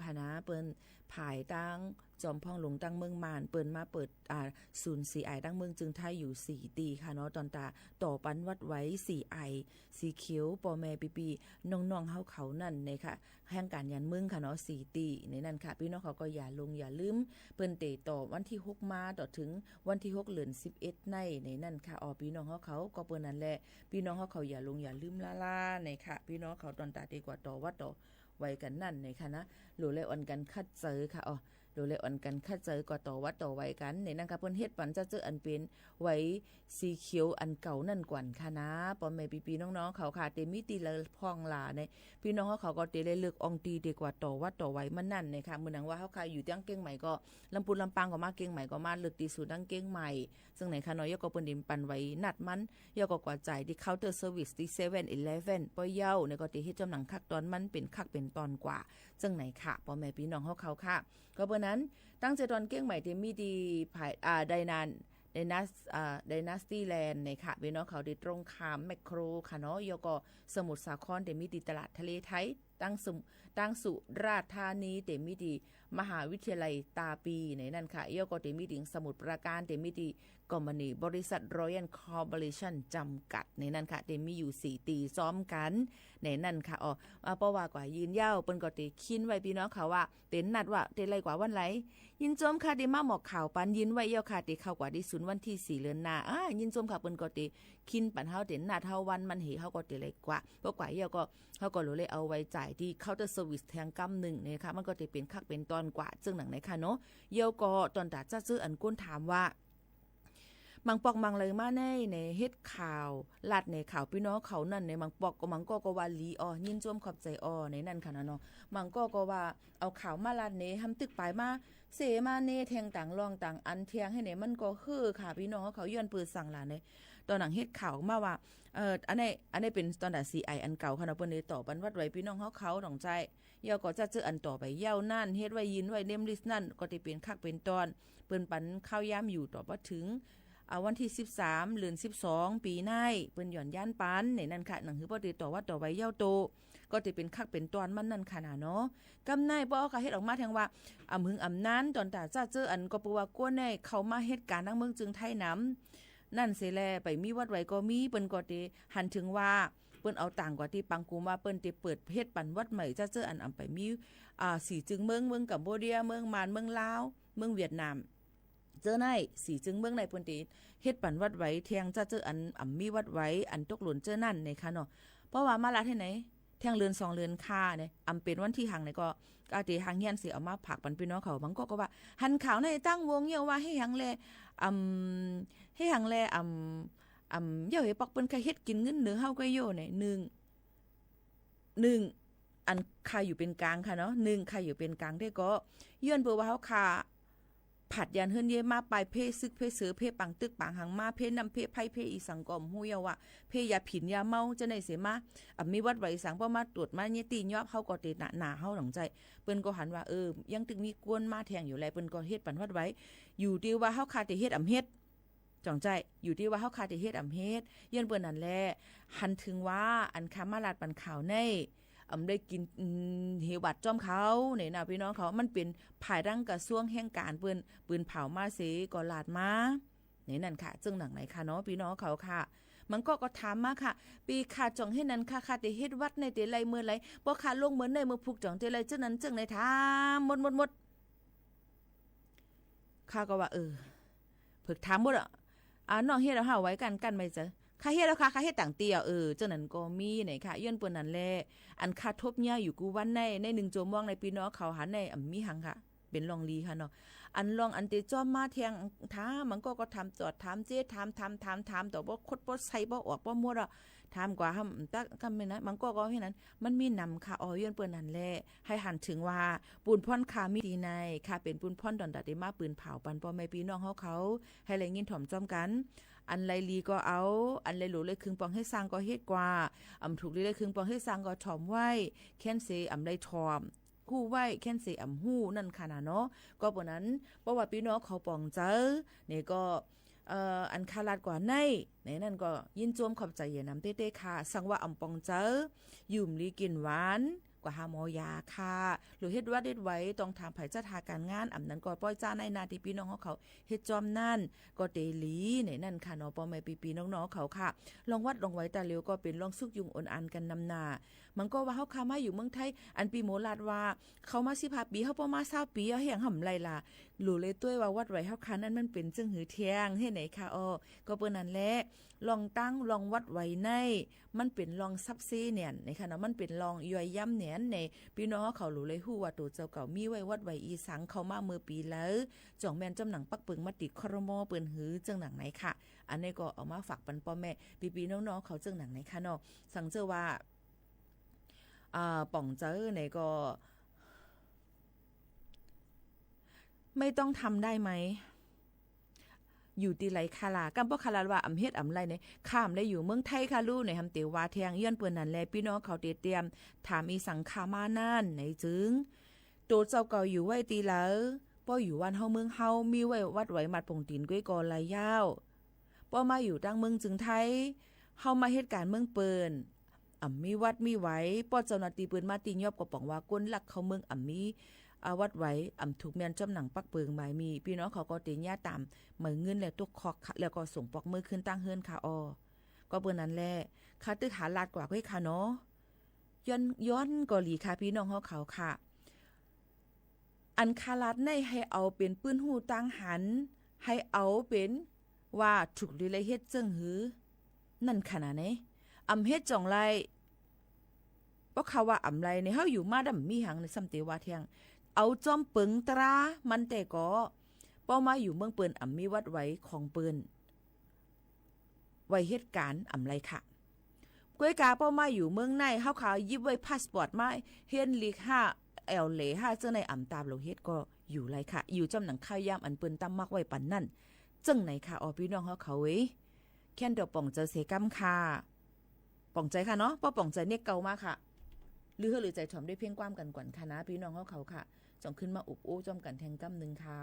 ค่ะนะ เปิ้นผายตางจอมพ่องหลวงตางเมืองม่าน เปิ้นมาเปิด อ่า ศูนย์ซีไอตางเมืองจึงไทยอยู่สี่ตี้ค่ะเนาะ ตอนตาต่อปันวัดไหว ซีไอ สีเขียว ป้อแม่ปี้ๆ น้องๆ เฮาเขานั่นนะคะ แห่งก๋านยานเมืองค่ะเนาะ สี่ตี้ในนั้นค่ะ ปี้น้องเขาก็อย่าลงอย่าลืม เปิ้นเตะต่อวันตี้หกมาต่อเถิงวันตี้หกเดือนสิบเอ็ดใน ในนั้นค่ะ อ๋อ ปี้น้องเฮาเขา ก็เปิ้นนั้นแหละ ปี้น้องเฮาเขาอย่าลงอย่าลืมล้าๆ ในค่ะ ปี้น้องเขาตอนตาเตะกว่าต่อวัดต่อไหวกั๋นนั่นในค่ะนะ โหลดและอ่อนกั๋นคัดเจิค่ะ อ๋อ โหลดและอ่อนกั๋นคัดเจิกว่าต่อวัดต่อไหวกั๋นในนั้นค่ะ เปิ้นเฮ็ดปันจะเจออันเป๋นไหว สีเขียวอันเก่านั่นก่อนค่ะนะ ป้อแม่ปี้ๆ น้องๆ เขาค่ะ เตะมีตี้ละพ่องละใน ปี้น้องเฮาเขาก็เตะได้เลือกอ่องตี้เตะกว่าต่อวัดต่อไหวมันนั่นนะคะ เหมือนดังว่าเฮาค่ะอยู่ตางเกียงใหม่ก็ ลำปูนลำปางก็มา เกียงใหม่ก็มา เลือกตี้ศูนย์ตางเกียงใหม่ เจิ่งไหนค่ะเนาะ ยาวก็เปิ้นเตะปันไหวนัดมัน ยาวก็กว่าจ่ายตี้เคาน์เตอร์เซอร์วิสตี้เซเว่นอีเลฟเว่น ป้อเย้าเนี่ยก็เตะเฮ็ดจำหนังคักตอนมันเป๋นคักเป๋นตอนกว่า เจิ่งไหนค่ะ ป้อแม่ปี้น้องเฮาเขาค่ะ ก็เปิ้นนั้น ตางเจตอนเกียงใหม่เตะมีตี้ผาย อ่า ไดนา ไดนาส อ่า ไดนาสตี้แลนด์ในค่ะ ปี้น้องเขาตี้ตรงข้ามแมคโครค่ะเนาะ ยาวก็สมุทรสาครเตะมีตี้ตลาดทะเลไทย ตางสุ ตางสุราษฎร์ธานีเตะมีตี้มหาวิทยาลัยตาปีในนั้นค่ะ ยาวก็เตะมีตี้สมุทรปราการเตะมีตี้คอมพานีบริษัทรอยัลคอร์ปอเรชั่นจำกัดในนั้นค่ะ เตะมีอยู่สี่ตี้ซ้อมกั๋นในนั้นค่ะ อ๋อ อ่า เพราะว่ากว่ายืนยาว เปิ้นก็เตะคินไว้ปี้น้องเขาว่า เตะนัดว่าเตะไล่กว่าวันไหล ยินจมค่ะ เตะมาบอกข่าวปัน ยืนไว้ยาวค่ะ เตะเข้ากว่าตี้ศูนย์วันตี้สี่เดือนหน้า อ่า ยินจมค่ะ เปิ้นก็เตะคินปันเฮา เตะนัดเฮาวันมันเห เฮาก็เตะไล่กว่า เพราะกว่าเย้าก็ เฮาก็โหลดเลยเอาไหวจ่ายตี้เคาน์เตอร์เซอร์วิสแทงกำนึ่งเนี่ยค่ะ มันก็เตะเป๋นคักเป๋นตอนกว่า เจิ่งหนังในค่ะเนาะ เย้าก็ตอนตาจะเจออันก้นถามว่า บางปอกบางเลยมาใน ในเฮ็ดข่าว ลาดในข่าวปี้น้องเขานั่นใน บางปอกก็ บางก็ก็ว่าหลี อ๋อ ยินจมขอบใจ๋ อ๋อ ในนั้นค่ะนะเนาะ บางก็ก็ว่าเอาข่าวมาลาดใน หำตึกป๋ายมา เสมาเนแทงต่างล่องต่างอันแทงให้ใน มันก็เฮ้อค่ะ ปี้น้องเขาย้อนเปิดสั่งหลานใน ตอนหนังเฮ็ดข่าวมาว่า เอ่อ อันนี้ อันนี้เป๋นตอนด่าซีไออันเก่าค่ะเนาะ เปิ้นได้ต่อปันวัดไหวปี้น้องเฮาเขาต้องใจ๊ ยาวก็จะเจออันต่อไปยาวนั่น เฮ็ดไว้ยืนไว้เนมลิสต์นั่น ก็เตะเป๋นคักเป๋นตอน เปิ้นปันข้าวยามอยู่ต่อปะเถิง อ่า วันตี้สิบสาม เดือนสิบสอง ปี๋ใน เปิ้นหย่อนยานปันในนั้นค่ะ หนังหื้อป้อเตะต่อวัดต่อไหวยาวโต ก็เตะเป๋นคักเป๋นตอนมันนั่นค่ะนะเนาะ กำในป้อเขาเฮ็ดออกมาแทงว่า อ่ำหึงอ่ำนาน ตอนตาจะเจออันก็เปิ้นว่าก้นในเข้ามาเฮ็ดก๋านตางเมืองจึงไทยนำ นั่นเสแล ไปมีวัดไหวก็มี เปิ้นก็เตะหันเถิงว่า เปิ้นเอาต่างกว่าตี้ปังกุมว่า เปิ้นเตะเปิดเฮ็ดปันวัดใหม่จะเจออันอ่ำไปมี อ่า สี่จึงเมือง เมืองกัมพูเดีย เมืองม่าน เมืองลาว เมืองเวียดนาม เจอในสี่จึงเมืองใน เปิ้นเตะเฮ็ดปันวัดไหวแทงจะเจออันอ่ำมีวัดไหวอันตกหล่นเจอนั่นในค่ะเนาะ เพราะว่ามาลาดให้ใน แทงเดือนสองเดือนค่ะใน อ่ำเป๋นวันตี้หังในก็ ก็เตะหางเฮียนเสเอามาผากปันปี้น้องเขา บางก็ก็ว่า หันข่าวในตั้งวงเย้าว่า เฮหังแล อ่ำ เฮหังแล อ่ำ อ่ำ เย้าเฮปอกเปิ้นใค่เฮ็ดกิ๋นเงินเหนือเฮาก็โย่ใน นึ่ง นึ่ง อันค่าอยู่เป๋นก๋างค่ะเนาะ นึ่ง ค่าอยู่เป๋นก๋างได้ก็ ย้อนเปิ้นว่าเฮาค่า ผัดยานเฮือนเย้มาปายเพ่ศึกเพ่เสือเพ่ปังตึกปังหังมา เพ่น้ำเพ่ไพเพ่อีสังก็บ่ฮู้เย้าว่า เพ่ยาผินยาเมาเจ้าในเสมา อ่ำมีวัดไหวสัง ป้อมาตรวจมาเยียะตี้ยอบเฮาก็เตะหนาหนาเฮาหนองใจ๋ เปิ้นก็หันว่า เออ ยังตึงมีก้นมาแทงอยู่แล เปิ้นก็เฮ็ดปันวัดไหว อยู่ตี้ว่าเฮาค่าเตะเฮ็ดอ่ำเฮ็ด จ่องใจ๋ อยู่ตี้ว่าเฮาค่าเตะเฮ็ดอ่ำเฮ็ด ย้อนเปิ้นนั้นแล หันเถิงว่า อันค่ามาลาดปันข่าวใน อ่ำได้กิ๋น อืม เหหวัดจ้อมเขาในนะปี้น้องเขา มันเป๋นภายหลังกระทรวงแฮงก๋านเปิ้น ปืนเผามาเสก็ลาดมา ในนั้นค่ะ เจิ่งหนังในค่ะเนาะ ปี้น้องเขาค่ะ บางก็ก็ถามมาค่ะ ปี้ข้าจ่องเฮ็ดนั้นค่ะ ข้าเตะเฮ็ดวัดในเตะไล่เมื่อไหร่ ป้อข้าลงเมื่อในเมื่อพุกจ่องเตะไล่เจ้านั้นเจ้าใน ถามหมดหมดหมด ข้าก็ว่า เออ เผิกถามหมดอ่ะ อ่า น้องเฮ็ดเอาห้าไหวกั๋นกั๋นไหมเจ้า ข้าเฮ็ดแล้วค่ะ ข้าเฮ็ดต่างเตี้ย เออ เจ้านั้นก็มีในค่ะ ย้อนเปิ้นนั้นแล อันข้าทบเยียะอยู่กู้วันใน ในนึ่งจั่วโมงในปี้น้องเขาหันใน อ่ำมีหังค่ะ เป๋นลองลีค่ะเนาะ อันลองอันเตะจ้อมมาแทง ถาม บางก็ก็ถามจอด ถามเจ๊ ถาม ถาม ถาม ถาม ต่อบ่คดบ่ใส่บ่ออกบ่หมดอ่ะ ถามกว่าห้ำตักกำไม่นะ บางก็ก็เฮ็ดนั้น มันมีนำค่ะ อ๋อ ย้อนเปิ้นนั้นแล ให้หันเถิงว่า ปูนพ่อนข้ามีตี้ใน ข้าเป๋นปูนพ่อนตอนตาเตะมาปืนเผาปันป้อแม่ปี้น้องเฮาเขา ให้ได้ยินถ่อมจ้อมกั๋น อันใดลีก็เอา อันใดหลูเหลือเคิงปองเฮ็ดสร้างก็เฮ็ดกว่า อ่ำถูกลีเหลือเคิงปองเฮ็ดสร้างก็ถ่อมไว้ แค้นเสอ่ำได้ถ่อม ฮู้ไว้ แค้นเสอ่ำฮู้ นั่นค่ะนะเนาะ ก็เปิ้นนั้น เพราะว่าปี้น้องเขาป๋องใจ๋ นี่ก็ เอ่อ อันข้าลาดกว่าใน ในนั้นก็ยินจมขอบใจ๋เยียะนำเต๊ๆ ค่ะ สังว่าอ่ำป๋องใจ๋ อยู่ดีกิ๋นหวาน กว่าหาหมอยาค่ะ หรือเฮ็ดวัดเฮ็ดไหว ต้องถามฝ่ายจัดหาก๋านงาน อ่ำนั้นก็ป้อยจ้าในหน้าตี้ปี้น้องเฮาเขาเฮ็ดจ้อมนั้น ก็เต๋หลีในนั้นค่ะเนาะ ป้อแม่ปี้ๆ น้องๆ เขาค่ะ ลองวัดลองไหวต๋าเหลียวก็เป๋นลองสุกยุ่งอ่อนอันกั๋นนำหน้า มันก็ว่าเฮาข้ามาอยู่เมืองไทย อันปี้หมูลาดว่า เข้ามาสิบห้าปี๋ เฮาป้อมาซาวปี๋ เฮาแฮ่งหำไรล่ะ หลูเลยตวยว่าวัดไหวเฮาข้านั้นมันเป๋นเจิ่งหือแท้ง เฮ้ไหนค่ะ อ้อ ก็เปิ้นนั้นแหละ ลองตั้งลองวัดไหวใน มันเป๋นลองซับเซ้แหนน นะคะเนาะ มันเป๋นลองย่อยย่ำแหนนใน ปี้น้องเขาหลูเลยฮู้ว่าตั๋วเจ้าเก่ามีไว้วัดไหวอีสัง เข้ามาเมื่อปี๋ใด จ่องแม่นจ้อมหนังปักเปิงมาติดครม.เปิ้นหือเจิ่งหนังไหนค่ะ อันนี้ก็เอามาฝากปันป้อแม่ปี้ๆ น้องๆ เขาเจิ่งหนังไหนค่ะเนาะ สังเจ้าว่า อ่า ป๋องเจ้าไหนก็ ไม่ต้องทำได้ไหม อยู่ตี้ใดค่ะล่ะ กำป้อค่ะล่ะว่าอ่ำเฮ็ดอ่ำไรใน ข้าอ่ำได้อยู่เมืองไทยค่ะลู่ใน หำเต๋ว่าแท้ง ย้อนเปิ้นนั้นแล ปี้น้องเขาเต๋เตรียม ถามอีสังข้ามานั้นในจึง ตั๋วเจ้าเก่าอยู่ไว้ตี้ใด ป้ออยู่บ้านเฮาเมืองเฮา มีไว้วัดไหวมัดผงตี๋นก้วยก่อไหลยาว ป้อมาอยู่ตั้งเมืองจึงไทย เฮามาเฮ็ดก๋านเมืองเปิ้น อ่ำมีวัดมีไหว ป้อเจ้าหน้าตี้เปิ้นมาตี้ยอบก็ป๋องว่าก้นลักเข้าเมืองอ่ำมี อ่า วัดไหว อ่ำถูกแม่นจ้อมหนังปักเปิงหมายมี ปี้น้องเขาก็เต๋เยียะต๋ามหมายเงินและตุ๊กคอกค่ะ แล้วก็ส่งปอกเมือขึ้นตั้งเฮือนค่ะ อ้อ ก็เปิ้นนั้นแหละ ข้าตึกหาลาดกว่าก้วยค่ะเนาะ ย้อน ย้อนก็หลีค่ะ ปี้น้องเฮาเขาค่ะ อันข้าลาดในหื้อเอาเป๋นปื้นฮู้ตังหัน หื้อเอาเป๋นว่าถูกหรือละเฮ็ดเจิ่งหือ นั่นค่ะนะเน่ อ่ำเฮ็ดจ่องไร ป้อข้าว่าอ่ำไรใน เฮาอยู่มาดำมีหังใน ซ้ำเต๋ว่าแท้ง เอาจ้อมเปิงตรามันแต่ก็ ป้อมาอยู่เมืองเปิ้นอ่ำมีวัดไหวของเปิ้น ไว้เฮ็ดก๋านอ่ำไรค่ะ ก้วยกาป้อมาอยู่เมืองใน เฮาข้าหยิบไว้พาสปอร์ตมา เฮียนลีกห้า แอ่วเหล่ห้า เจ้าในอ่ำต๋ามหลูเฮ็ดก็อยู่ไรค่ะ อยู่จ้อมหนังข้าวยามอันเปิ้นตำมักไว้ปันนั้น เจิ่งไหนค่ะ อ้อ ปี้น้องเฮาเขาเอ้ย แค่นเดียวป๋องเจอเสก๋ำค่ะ ป๋องใจ๋ค่ะเนาะ ป้อป๋องใจ๋เนกเก่ามาค่ะ ลือเฮอลือใจ๋ถ่อมได้เพียงความกั๋นก่อนค่ะนะ ปี้น้องเฮาเขาค่ะ จ่องขึ้นมาอุบอู้จ้อมกั๋นแทงกำนึ่งค่ะ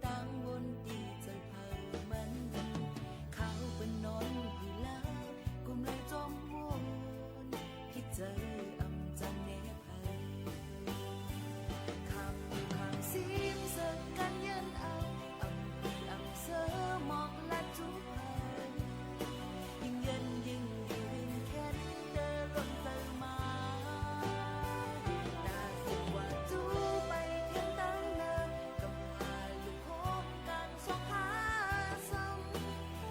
ตางบนตี้เจ้าเผ่ามัน ขาวเปิ้นนอนหื้อลา กุมไหลจอมโหน ผิดเจ้าอำจังแน่เผ่า คำอยู่ข้างซิมเซิงกั๋นเยินเอา อำปี้อำเซอหมอกลัดจูเผ่า ยิ่งเยินยิ่งยืนแขนเตอล่นเตอมา ตาสิว่าจูไปแขนตังหน้า กำพาลูกโขงก๋างสองผาส่อง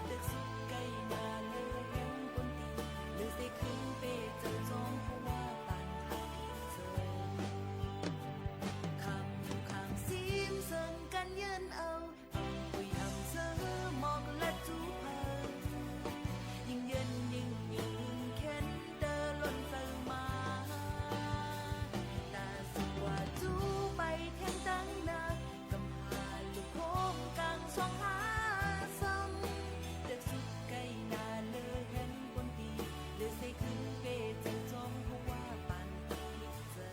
เติกสุดใก้หน้าเลือแหงปนตี้ เลือเซขึ้นเป้เจ้าจอม เพราะว่าปานหักผิดเจ้า คำอยู่ข้างซิมเซิงกั๋นเยินเอา อำปุยอำเซอหมอกลัดจูเผ่า ยิ่งเยินยิ่งยืนแขนเตอล่นเซอมา ตาสิว่าจูไปแขนตังหน้า กำพาลูกโขงก๋างสองผาส่อง เติกสุดใก้หน้าเลือแหงปนตี้ เลือเซขึ้นเป้เจ้าจอม เพราะว่าปานหักผิดเจ้า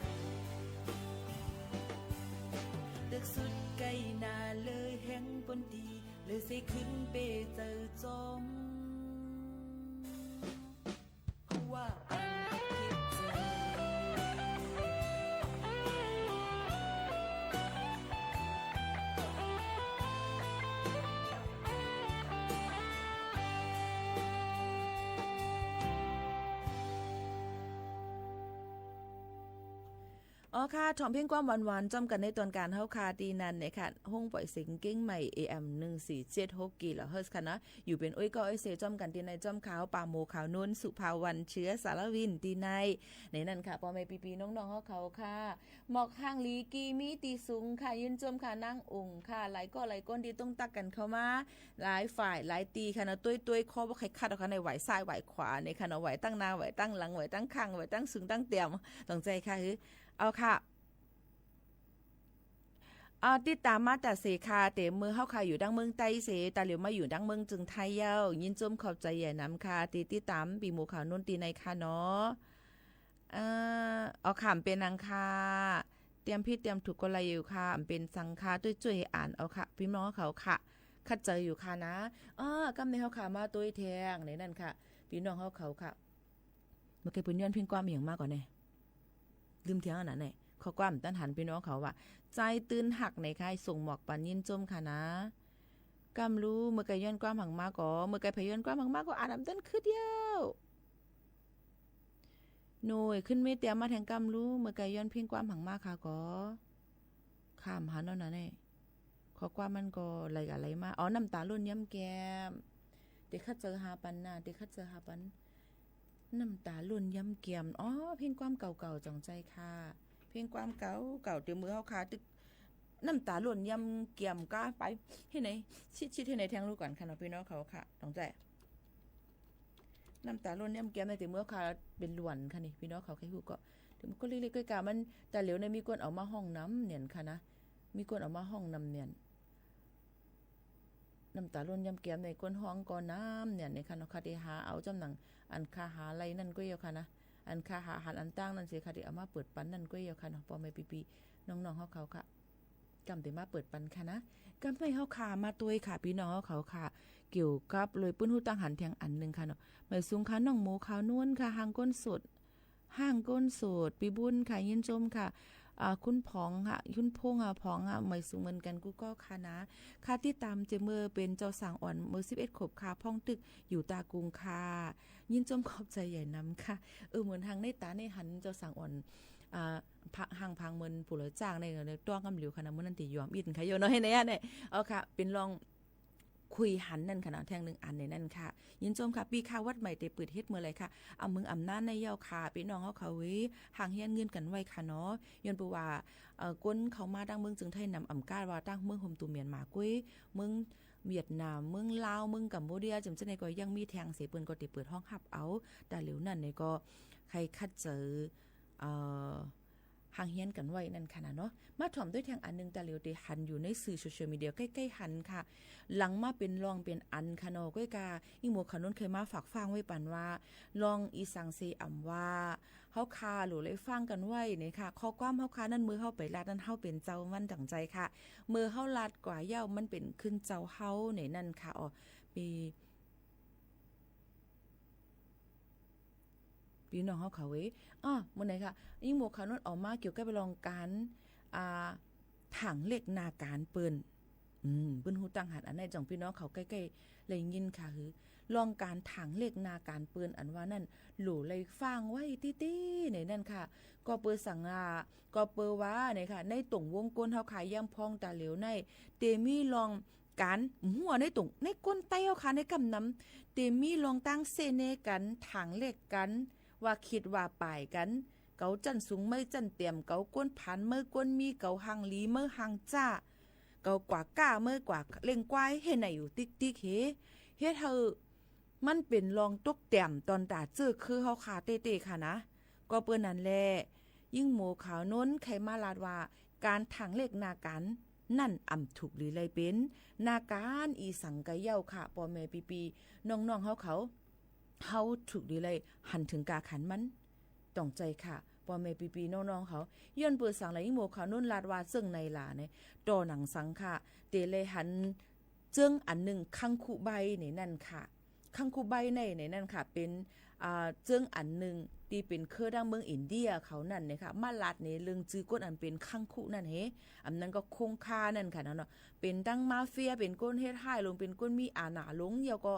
เติกสุดใก้หน้าเลือแหงปนตี้ เลือเซขึ้นเป้เจ้าจอม เพราะว่าปานหักผิดเจ้า อ๋อค่ะ ถ่อมเพลงความหวานๆ จ้อมกั๋นในตอนกลางเฮาค่ะ ตี้นั่นเน่ยค่ะ ห้องป่อยเสียงเกียงใหม่ เอ เอ็ม หนึ่งสี่เจ็ดหก กิโลเฮิรตซ์ค่ะนะ อยู่เป๋นอ้อยก้ออ้อยเซจ้อมกั๋นตี้ในจ้อมข่าว ป้าหมวกขาวนวล สุภาวรรณ เชื้อสารวิน ตี้ใน ในนั้นค่ะ ป้อแม่ปี้ๆ น้องๆ เฮาเขาค่ะ หมอกห่างหลีกี่มีตี้สุงค่ะ ยินจมค่ะ นางอุ๋งค่ะ หลายก้อหลายก้นตี้ต้องตั๊กกั๋นเข้ามา หลายฝ่ายหลายตี้ค่ะเนาะ ต้วยๆ ข้อบ่ใค่ขัดเอาค่ะ ในไหวซ้ายไหวขวาเนี่ยค่ะเนาะ ไหวตังหน้า ไหวตังหลัง ไหวตังข้าง ไหวตังสุงตังเตี้ย ต้องใจ๋ค่ะ หื้อ เอาค่ะ อ่า ติดต๋ามมาต๋าเสกค่ะ เต๋เมื่อเฮาค่ะอยู่ดั้งเมืองใต้เส ต๋าเหลียวมาอยู่ดั้งเมืองเจียงไฮ้เย้า ยินจมขอบใจ๋ใหญ่หนำค่ะ ตี้ติดต๋ามปี้หมวกขาวนวลตี้ในค่ะเนาะ เอ่อ เอาค่ะ เป๋นอันค่ะ เตรียมผิดเตรียมถูกก็ไล่อยู่ค่ะ เป๋นสังค่ะ จ้วยๆ หื้ออ่านเอาค่ะ ปี้น้องเขาค่ะ ขัดใจ๋อยู่ค่ะนะ อ้อ ก้ำในเฮาค่ะ มาต้วยแทงในนั้นค่ะ ปี้น้องเฮาเขาค่ะ เมื่อกี้เปิ้นย้อนเพลงความอะหยังมาก่อเน่ย ลืมแทงอันนั้นเน่ย ข้อความตันหันปี้น้องเขาว่า ใจ๋ตื่นฮักในค่ะ ส่งหมอกปัน ยินจมค่ะนะ ก้ำลู่ เมื่อกี้ย้อนความหยังมาก่อ เมื่อกี้ใผย้อนความหยังมาก่อ อ่านอำตันขึ้นเดียว หน่วยขึ้นเมตเตรียมมาแทงก้ำลู่ เมื่อกี้ย้อนเพลงความหยังมาค่ะก่อ ข้ามหันเอานะเน่ย ข้อความมันก่อไหลก่อไหลมา อ๋อ น้ำต๋าล่นย้ำแก้ม เต๋ขัดเจอหาปันนะ เต๋ขัดเจอหาปัน น้ำต๋าล่นย้ำแก้ม อ๋อ เพลงความเก่าๆ จ่องใจ๋ค่ะ เพลงความเก่าๆ เต๋เมื่อเฮาค่ะ ตึก น้ำต๋าล่นย้ำแก้มก้าไป หื้อไหน ชิดๆ หื้อไหนแทงลู่ก่อนค่ะเนาะ ปี้น้องเขาค่ะ จ่องใจ๋ น้ำต๋าล่นย้ำแก้มในเต๋เมื่อค่ะ เป๋นหลวนค่ะนี่ ปี้น้องเขาใค่ฮู้ก่อ เต๋เมื่อก่อนเล็กๆ ก้อยกามัน ต๋าเหลียวในมีคนเอามาฮ้องนำเนี่ยค่ะนะ มีคนเอามาฮ้องนำเนี่ย น้ำต๋าล่นย้ำแก้มในคนฮ้องก่อนนำเนี่ยค่ะเนาะ ข้าเต๋หาเอาจ้ำหนัง อันข้าหาไล่นั่นก้อยเย้าค่ะนะ อันข้าหาหันอันตังนั้นเส ข้าเต๋เอามาเปิดปันนั่นก้อยเย้าค่ะเนาะ ป้อแม่ปี้ๆ น้องๆ เฮาเขาค่ะ ก้ำเต๋มาเปิดปันค่ะนะ ก้ำในเฮาค่ะ มาต้วยค่ะ ปี้น้องเฮาเขาค่ะ เกี่ยวกับเลยปื้นฮู้ตังหันแทงอันนึ่งค่ะเนาะ หมายสูงค่ะ น้องหมวกขาวนวลค่ะ ห่างก้นโสด ห่างก้นโสด ปี้บุญค่ะ ยินจมค่ะ อ่า คุณผองค่ะ คุณพงษ์ค่ะ ผองค่ะ หมายสูงเหมือนกั๋นกู้ก้อค่ะนะ ค่ะ ติดต๋ามเจ๋เมื่อเป๋นเจ้าสางอ่อน เมื่อสิบเอ็ดขวบค่ะ พ่องตึก อยู่ตากุงค่ะ ยินจมขอบใจ๋ใหญ่หนำค่ะ เออ เหมือนห่างในต๋าในหันเจ้าสางอ่อน อ่า พะ ห่างผางเหมือนผู้หลอยจ้างใน ในต้องกำหลิวค่ะนะ เมื่อนั้นเต๋ยอมอินค่ะ โยนเอาหื้อในอันเน่ย เอาค่ะ เป๋นลอง คุยหันนั่นค่ะเนาะ แทงนึ่งอันในนั้นค่ะ ยินจมค่ะ ปี้ค่ะ วัดใหม่เต๋เปิดเฮ็ดเมื่อใดค่ะ อำเมืองอำนาจในเย้าค่ะ ปี้น้องเฮาเขาเว้ย ห่างเฮี้ยนเงินกั๋นไว้ค่ะเนาะ ย้อนเปื้อว่า เอ่อ คนเข้ามาตังเมืองเจียงไฮ้นำ อำก้าว่าตังเมืองโฮมตูเมียนมาก้วย เมืองเวียดนาม เมืองลาว เมืองกัมพูเดีย จ๋ำใจ๋ในก็ยังมีแทงเส เปิ้นก็เต๋เปิดห้องฮับเอา ต๋าเหลียวนั่นในก็ใค่ขัดเจอ เอ่อ ห่างเฮี้ยนกั๋นไว้นั่นค่ะนะเนาะ มาถ่อมต้วยแทงอันนึ่ง ต๋าเหลียวเต๋หันอยู่ในสื่อโซเชียลมีเดีย ใก้ๆ หันค่ะ หลังมาเป๋นลองเป๋นอันค่ะเนาะ ก้อยกา ปี้หมวกขาวนวลเกยมาฝากฟังไว้ปันว่า ลองอีสังเสอ่ำว่า เฮาข้าหลู่เลยฟังกั๋นไว้เน่ยค่ะ ข้อความเฮาข้านั้น เมื่อเฮาไปลาดนั้น เฮาเป๋นเจ้ามัน จ๋องใจ๋ค่ะ เมื่อเฮาลาดกว่าเย้า มันเป๋นขึ้นเจ้าเฮาเน่ยนั่นค่ะ อ๋อ มี ปี้น้องเฮาเขาเว้ย อ้อ เมื่อไหร่ค่ะ ยิ่งหมวกขาวนวลออกมาเกี่ยวกับเรื่องก๋าน อ่า ถางเลขนาก๋านเปิ้น อืม เปิ้นฮู้ตั้งหาก อันไหนจ่องปี้น้องเขาใก้ๆ ได้ยินค่ะ หือ เรื่องก๋านถางเลขนาก๋านเปิ้นอันว่านั้น หลู่เลยฟังไว้ตี้ๆ เน่ยนั่นค่ะ ก็เปิ้นสัง อ่า ก็เปิ้นว่าเน่ยค่ะ ในตรงวงก้นเฮาข้า ยามพ่องตาเหลียวใน เตมีเรื่อง ก๋าน หัวในตรง ในก้นใต้เฮาข้า ในก้ำนำ เตมีเรื่องตั้งเสน่ห์กั๋น ถางเลขกั๋น ว่าคิดว่าป๋ายกั๋น เก๋าจั้นสูงเมยจั้นเตี้ยม เก๋าก้นผานเมยก้นมี เก๋าหังหลีเมยหังจ้า เก๋ากว่าก้าเมยกว่าเล่งควาย เฮไหนอยู่ติ๊กๆ เฮ เฮ็ดหื้อ มันเป๋นเรื่องตกแต้มต่อนต๋าเจ้อคือเฮาข้าเต๊ๆ ค่ะนะ ก็เปิ้นนั้นแหละ ยิ่งหมวกขาวนวลใค่มาลาดว่า ก๋านถางเลขนาก๋านนั้นอ่ำถูกหรือไลเป๋น นาก๋านอีสังกะเย้าค่ะ ป้อแม่ปี้ๆ น้องๆ เฮาเขา เฮาถูกหรือไลหันเถิงกาขันมัน ต้องใจ๋ค่ะ ป้อแม่ปี้ๆ น้องๆ เขา ย้อนเปื้อสังละ ยิ่งหมวกขาวนวลลาดว่าเซิ่งในหล่าเนี่ย ต่อหนังสังค่ะ เตเลยหัน เจิงอันนึ่ง คังคุใบเน่ยนั่นค่ะ คังคุใบใน เน่ยนั่นค่ะ เป๋น อ่า เจิงอันนึ่ง ตี้เป๋นเครือดั้งเมืองอินเดียเขานั่นเน่ยค่ะ มาลาดในเรื่องจื้อก้นอันเป๋นคังคุนั่นเฮ อันนั้นก็คงคานั่นค่ะเนาะ เป๋นตึงมาเฟีย เป๋นก้นเฮ็ดฮ้ายหลวง เป๋นก้นมีอาณาหลวง แล้วก็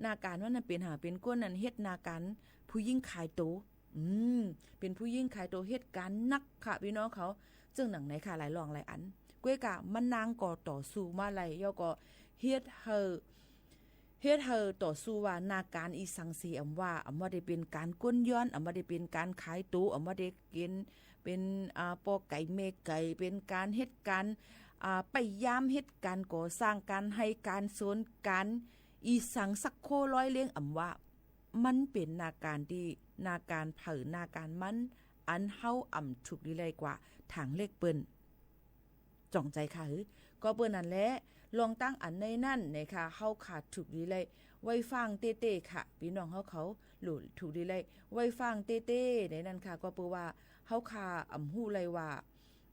นาก๋านมันนั้นเป๋นหา เป๋นก้นนั้นเฮ็ดนาก๋านผู้หญิงขายตั๋ว อืม เป๋นผู้หญิงขายตั๋ว เฮ็ดก๋านหนักค่ะ ปี้น้องเขา เจิ่งหนังในค่ะ หลายเรื่องหลายอัน ก้วยกะ มันนางก็ต่อสู้มาไล่ แล้วก็เฮ็ดหื้อ เฮ็ดหื้อต่อสู้ว่านาก๋านอีสังเสีย อ่ำว่า อ่ำว่าได้เป๋นก๋านก้นย้อน อ่ำว่าได้เป๋นก๋านขายตั๋ว อ่ำว่าได้เป๋น เป๋น อ่า ป้อไก่แม่ไก่ เป๋นก๋านเฮ็ดก๋าน อ่า ป้ายยาม เฮ็ดก๋านก่อสร้าง ก๋านไฮ่ก๋านสวน ก๋านอีสังสักโคร้อยเลี้ยง อ่ำว่า มันเป๋นนาก๋านตี้ นาก๋านเผอ นาก๋านมัน อันเฮาอ่ำถูกดีไลกว่า ถางเลขเปิ้น จ่องใจ๋ค่ะ หือ ก็เปิ้นนั้นแหละ เรื่องตั้งอันในนั้นเน่ยค่ะ เฮาข้าถูกดีไลไว้ฟังเต๊ๆ ค่ะ ปี้น้องเฮาเขา หลู่ถูกดีไลไว้ฟังเต๊ๆ ในนั้นค่ะ ก็เปิ้นว่า เฮาข้าอ่ำฮู้ไลว่า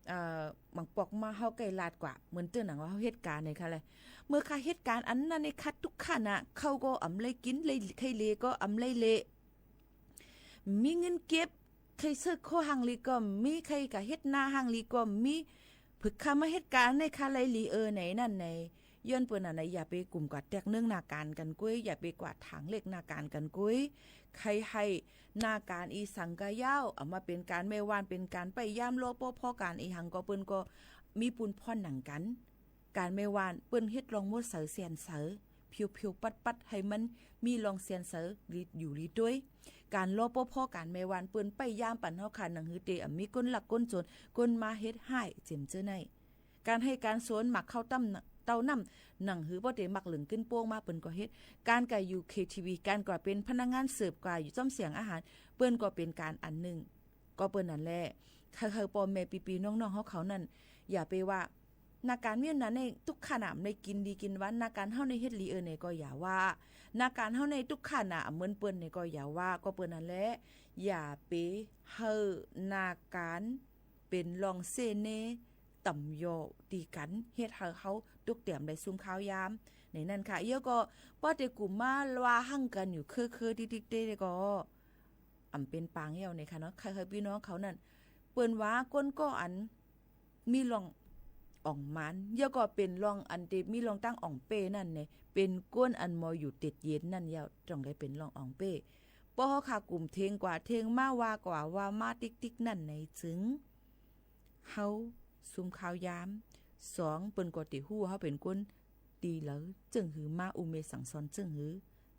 เอ่อ บางปอกมาเฮาใก้ลาดกว่า เหมือนเตื้อหนังว่าเฮาเฮ็ดก๋านเน่ยค่ะแหละ เมื่อข้าเฮ็ดก๋านอันนั้นเน่ยค่ะ ตุ๊กข้าน่ะ ข้าวก็อ่ำไลกิ๋น ไล ใค่เหลก็อ่ำไลเหล มีเงินเก็บ ใค่ซื้อข้าวหังหลีก็มี ใค่กะเฮ็ดนาหังหลีก็มี ผึกข้ามาเฮ็ดก๋านในข้าไลหลีเออ ในนั้นใน ย้อนเปิ้นนั้นนะ อย่าไปกุ่มกวาดแตกเนื่องนาก๋านกั๋นก้วย อย่าไปกวาดถางเลขนาก๋านกั๋นก้วย ใค่หื้อนาก๋านอีสังกะเย้า อ่ำมาเป๋นก๋านแม่บ้าน เป๋นก๋านป้ายยาม รปภ ก๋านอีหังก็เปิ้นก็มีปูนพ่อนหนังกั๋น ก๋านแม่บ้านเปิ้นเฮ็ดลองหมดใสแสนใส เผียวๆ ปัดๆ หื้อมันมีลองแสนใส หลีอยู่หลีตวย ก๋าน รปภ ก๋านแม่บ้านเปิ้นป้ายยามปั๋นเฮาข้า หนังหื้อเต๋อ่ำมีก้นลักก้นจ๋น ก้นมาเฮ็ดฮ้าย เจ๋มเจ้อใน ก๋านไฮ่ก๋านสวน หมากข้าวต้ำเต้าน้ำ หนังหื้อป้อเต๋มักเหลิงกึ๊นโป้งมา เปิ้นก็เฮ็ด ก๋านกะอยู่เคทีวี ก๋านกว่าเป๋นพนักงานเสิร์ฟ กว่าอยู่จ้อมเสียงอาหาร เปิ้นก็เป๋นก๋านอันนึ่ง ก็เปิ้นนั้นแหละ ใค่หื้อป้อแม่ปี้ๆ น้องๆ เฮาเขานั้น อย่าไปว่า นาก๋านเมี้ยนนั้นในตุ๊กข้าน่ะ ในกิ๋นดีกิ๋นหวาน นาก๋านเฮาในเฮ็ดหลีเออ ในก็อย่าว่า นาก๋านเฮาในตุ๊กข้าน่ะ เหมือนเปิ้น ในก็อย่าว่า ก็เปิ้นนั้นแหละ อย่าไปหื้อนาก๋านเป๋นลองเสน่ห์ต่ำยอตี้กั๋น เฮ็ดหื้อเฮาตกแต้มได้ซุมข้าวยาม ในนั้นค่ะ เยียะก็ป้อเต๋กุ่มมาว่าหังกั๋นอยู่เคือๆ ติ๊กๆ เต๊ก็ อ่ำเป๋นปางเย้าเน่ยค่ะเนาะ ใค่หื้อปี้น้องเขานั้น เปิ้นว่าก้นก็อัน มีลองอ่องหมาน เยียะก็เป๋นลองอันตี้มีลองตั้งอ่องเป้นั่นเน่ย เป๋นก้นอันบ่อยู่เต็ดเย็นนั่นเย้า จ่องได้เป๋นลองอ่องเป้ ป้อเฮาข้ากุ่มเทงกว่าเทงมา ว่ากว่าว่ามา ติ๊กๆ นั่นในจึง เฮาซุมข้าวยาม สอง เปิ้นก็เต๋ฮู้เฮาเป๋นก้นตี้เหลอ เจิ่งหื้อมา อุเมสั่งสอนเจิ่งหื้อ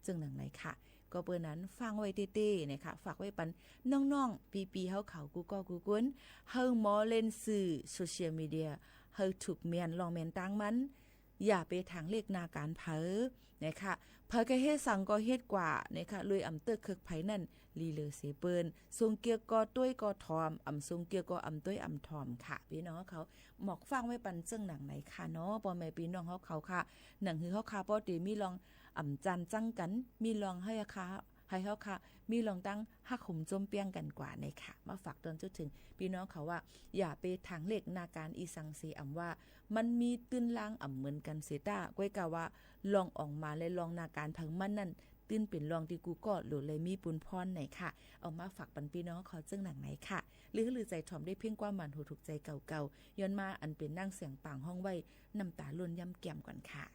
เจิ่งหนังในค่ะ ก็เปิ้นนั้นฟังไว้เต๊ๆ เน่ยค่ะ ฝากไว้ปั๋นน้องๆ ปี้ๆ เฮาเขากู้ก้อกู้กุน หื้อบ่เล่นสื่อโซเชียลมีเดีย หื้อถูกเมียนลองเมียนตางมัน อย่าไปถางเลขนาก๋านเผอ เน่ยค่ะ เผอก็เฮ็ดสังก็เฮ็ดกว่า เน่ยค่ะ ลุยอ่ำเต๊อะเคิกใผนั้น หลีเหลือเสียเปิ้น ทรงเกียรติก็ตวยก็ถ่อม อ่ำทรงเกียรติก็อ่ำตวยอ่ำถ่อมค่ะ ปี้น้องเขา หมอกฟังไว้ปั๋นเจิ่งหนังในค่ะเนาะ ป้อแม่ปี้น้องเฮาเขาค่ะ หนังหื้อเฮาข้าป้อเต๋มีลองอ่ำจานจั้งกั๋น มีลองหื้อข้า หื้อเฮาข้ามีลองตั้งฮักหุมจมเปี้ยงกั๋นกว่าในค่ะ มาฝากตอนจุดเถิงปี้น้องเขาว่า อย่าไปถางเลขนาก๋านอี่สังเสอำว่า มันมีตื้นล่างอ่ำเหมือนกั๋นเสียต้า ก้อยกาว่า ลองอ่องมาและลองนาก๋านเผิงมันนั้น ตื้นเป๋นลองตี้กู้ก็หลูเลยมีปูนพรในค่ะ เอามาฝากปันปี้น้องเขาเจิ่งหนังในค่ะ หรือหื้อใจ๋ถ่อมได้เพียงความหมานหูถูกใจ๋เก่าๆ ย้อนมาอันเป๋นน้ำเสียงป๋างฮ้องไว้ น้ำตาล่นย้ำแก้มก่อนค่ะ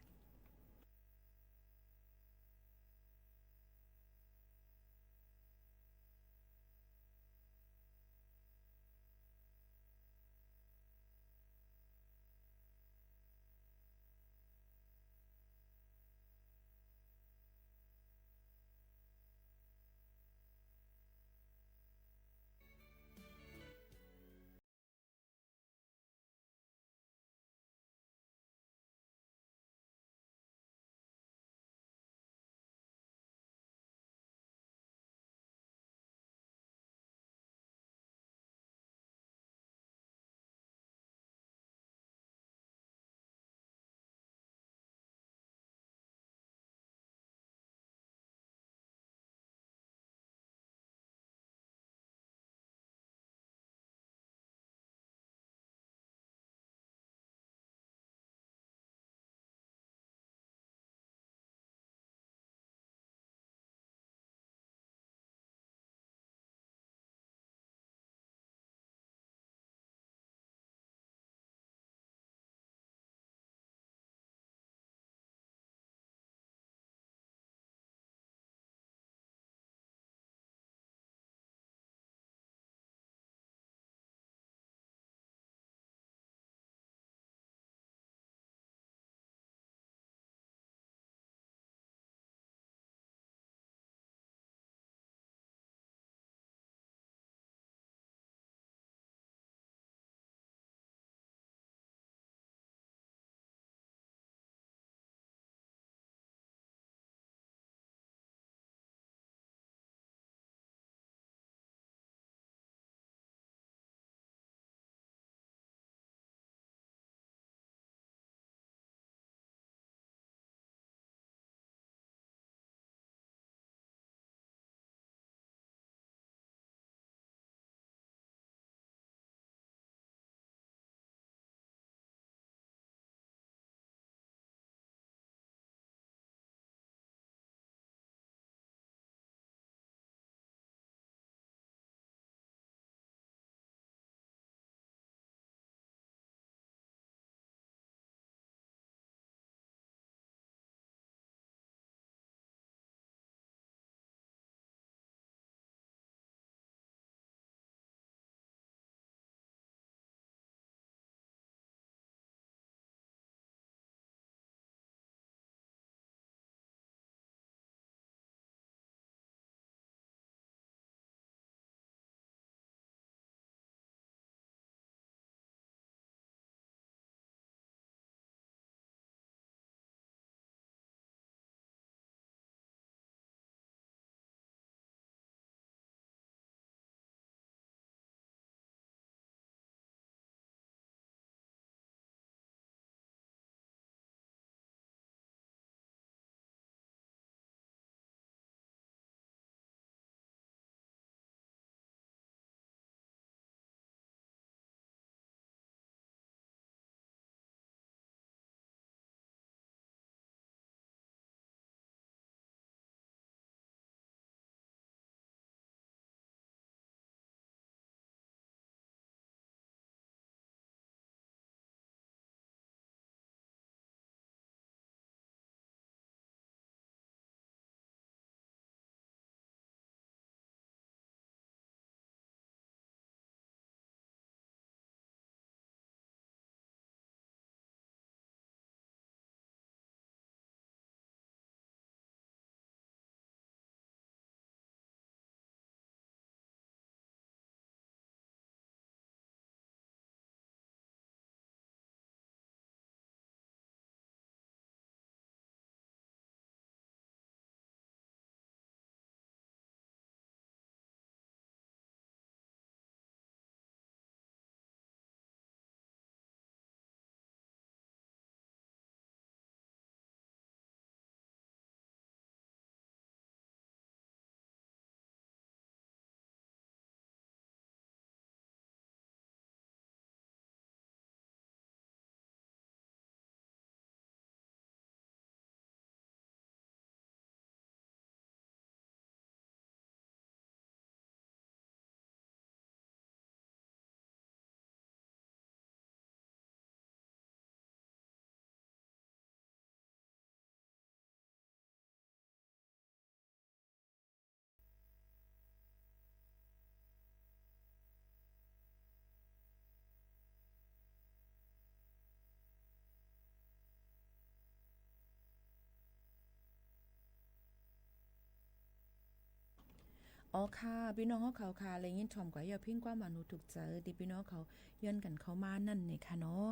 อ๋อค่ะ ปี้น้องเฮาเขาค่ะ ได้ยินถ่อมกว่าเย้าเพลงความหวานหูถูกใจ๋ ตี้ปี้น้องเขาย้อนกั๋นเข้ามานั่นเน่ยค่ะเนาะ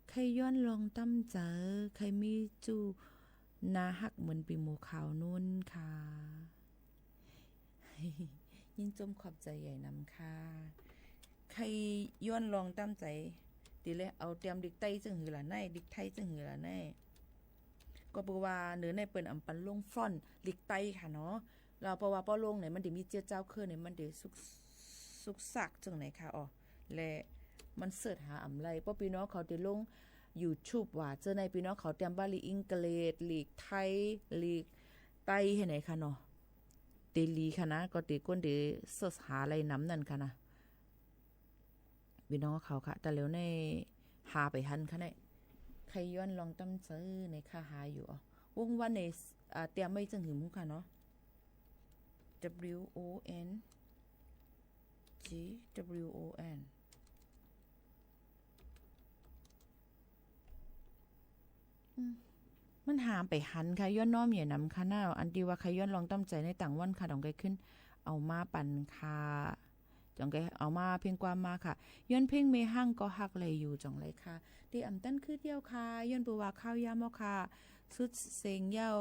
ใค่ย้อนลองต๋ามใจ๋ ใค่มีจู๊น่าฮักเหมือนปี้หมวกขาวนุ่นค่ะ ยินจมขอบใจ๋ใหญ่นำค่ะ ใค่ย้อนลองต๋ามใจ๋ ตี้แลเอาเตียมลิกใต้เจิ่งหื้อละไน ลิกไทยเจิ่งหื้อละไน ก็เปื้อว่าเนอในเปิ้นอำปันลงฟอนต์ลิกใต้ค่ะเนาะ แล้วเปื้อว่าป้อลงเนี่ยมันจะมีเจื้อเจ้าเครื่องเนี่ยมันจะซุก ซุกซักเจิ่งไหนค่ะ อ๋อ และมันเสิร์ชหาอำไล ป้อปี้น้องเขาจะลงยูทูบว่าเจ้าในปี้น้องเขาเตียมว่าลิกอังกฤษ ลิกไทย ลิกใต้หื้อไหนค่ะเนาะ เต๋ลีค่ะนะ ก็เต๋ก้นเต๋เสิร์ชหาไลนำนั่นค่ะนะ ปี้น้องเขาค่ะ แต่แล้วในหาไปหันค่ะใน ใค่ย้อนลองต๋ามใจ๋ในค่ะ หาอยู่ อ๋อ วงวันใน อ่า เตียมไว้เจิ่งหื้อมุ้งค่ะเนาะ W O N G W O N อืม มันหาไปหันค่ะ ย้อนน้อมใหญ่นำค่ะเนาะ อันตี้ว่าใค่ย้อนลองต๋ามใจ๋ในต่างวันค่ะ ต้องใค่ขึ้นเอามาปันค่ะ ต้องใค่เอามาเพลงความมาค่ะ ย้อนเพลงเมฮั่งก็ฮักไหลอยู่ จ่องไหลค่ะ ตี้อำตันคืดเย้าค่ะ ย้อนเปื้อว่าข้าวยามเฮาค่ะ สุดเซ็งเย้า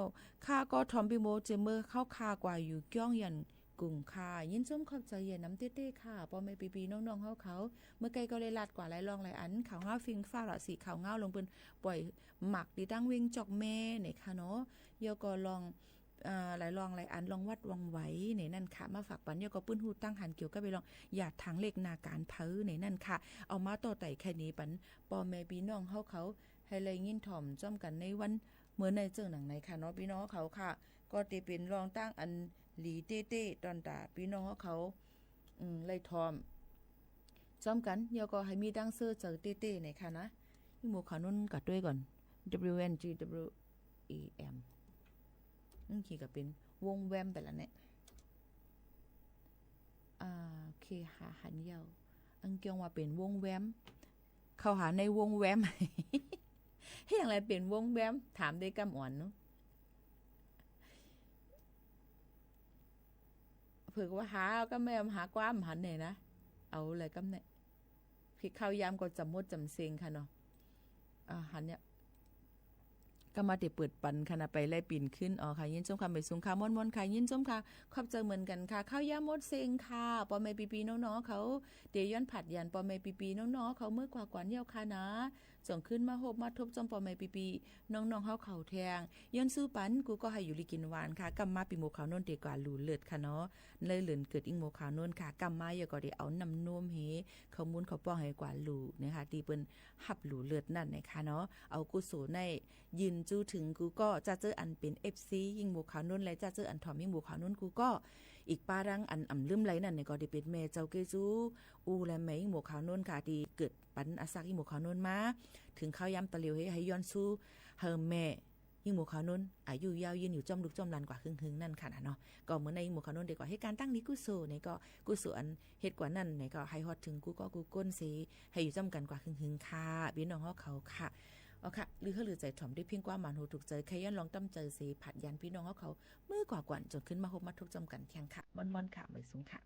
ข้าก็ถ่อมปี้หมวกเจอเมื่อเข้าคากว่าอยู่ก้องหยันกุ้งค่ะ ยินจมขอบใจ๋ใหญ่นำเต๊ๆ ค่ะ ป้อแม่ปี้ๆ น้องๆ เฮาเขา เมื่อไกลก็ได้ลาดกว่าหลายรองหลายอัน ข่าวเงาฟิงฟ้าราศีข่าวเงาลงเปิ้นป่อยหมากตี้ตั้งเว็งจอกแม่เนี่ยค่ะเนาะ เย้าก็ลอง อ่า หลายรองหลายอัน ลองวัดวังไหวในนั่นค่ะ มาฝากปัน เย้าก็ปื้นฮู้ตั้งหันเกี่ยวกับไปลอง อย่าถางเลขนาก๋านเผาในนั่นค่ะ เอามาต่อไต่แค่นี้ปัน ป้อแม่ปี้น้องเฮาเขา หื้อได้ยินถ่อมจ้อมกั๋นในวันเมื่อในเจิ่งหนังในค่ะเนาะ ปี้น้องเขาค่ะ ก็เต๋เป๋นลองตั้งอันหลีเต๊ๆ ต๋อนต๋าปี้น้องเขา อืม ได้ถ่อมจ้อมกั๋น เย้าก็หื้อมีดังเสื้อเจิ่งเต๊ๆ ในค่ะนะ อีหมวกขาวนุ่นกั๋นตวยก่อน W N G W E M อืม ขีดก็เป๋นวงแวมไปละเนี่ย อ่า โอเค หาหันเย้า อันเกียงว่าเป๋นวงแวม เข้าหาในวงแวม เฮ็ดอย่างไรเป๋นวงแวม ถามได้กำอ่อนเนาะ เผื่อว่าหาก็ไม่เอาหาความหันเนี่ยนะ เอาอะไรกำเนี่ย พี่ข้าวยามก็จำมดจำเซ็งค่ะเนาะ อ่า หันเนี่ย ก็มาเต๋เปิดปันค่ะนะ ไปไล่ปี๋นขึ้น อ๋อค่ะ ยินจมค่ะ ไหมสูงค่ะ ม่วนๆ ค่ะ ยินจมค่ะ ขอบใจ๋เหมือนกั๋นค่ะ ข้าวยามมดเซ็งค่ะ ป้อแม่ปี้ๆ น้องๆ เขา เต๋ย้อนผัดหยันป้อแม่ปี้ๆ น้องๆ เขาเมื่อกว่าก่อนเย้าค่ะนะ จ่องขึ้นมาฮบมาทบจ้อมป้อแม่ปี้ๆ น้องๆ เฮาเขาแทง ย้อนสู้ปัน กูก็หื้ออยู่ดีกิ๋นหวานค่ะ กำมาปี้หมวกขาวนุ่นเต๋กว่าหลู่เลิศค่ะเนาะ ในเลินเกิดอิงหมวกขาวนุ่นค่ะ กำมาเย้าก็เต๋เอาน้ำนมหื้อ ข้าวมูนข้าวป้องหื้อกว่าหลู่นะคะ ตี้เปิ้นฮับหลู่เลิศนั่นนะคะเนาะ เอากุศลในยืนจู้เถิงกูก็ จ้าเจ้ออันเป๋น เอฟซี อิงหมวกขาวนุ่น และจ้าเจ้ออันถ่อมอิงหมวกขาวนุ่นกูก็ อีกป้าดังอันอ่ำลืมไหลนั่นเนี่ยก็เต๋เป๋นแม่เจ้าเกจู อู้และแม่อิงหมวกขาวนุ่นค่ะ ตี้เกิดปันอาสักอิงหมวกขาวนุ่นมา เถิงข้าวยามตะเหลียวหื้อ หื้อย้อนสู้ หื้อแม่ อิงหมวกขาวนุ่น อายุยาวยืนอยู่จ้อมลูกจ้อมหลานกว่าหึงๆ นั่นค่ะนะเนาะ ก็เมื่อในอิงหมวกขาวนุ่นเต๋กว่าเฮ็ดก๋านตั้งดีกุศลเนี่ยก็ กุศลอันเฮ็ดกว่านั่นเนี่ยก็หื้อฮอดเถิงกูก็กูก้นเส หื้ออยู่จ้อมกั๋นกว่าหึงๆ ค่ะ ปี้น้องเฮาเขาค่ะ อ๋อค่ะ ลือหื้อลือใจ๋ถ่อมด้วยเพลงความหวานหูถูกใจ๋ ใค่ย้อนลองต๋ามใจ๋เส ผัดหยันปี้น้องเฮาเขา เมื่อกว่าก่อน จ่องขึ้นมาฮบมาทบจ้อมกั๋นแทงค่ะ ม่วนๆ ค่ะ ไหมสูงค่ะ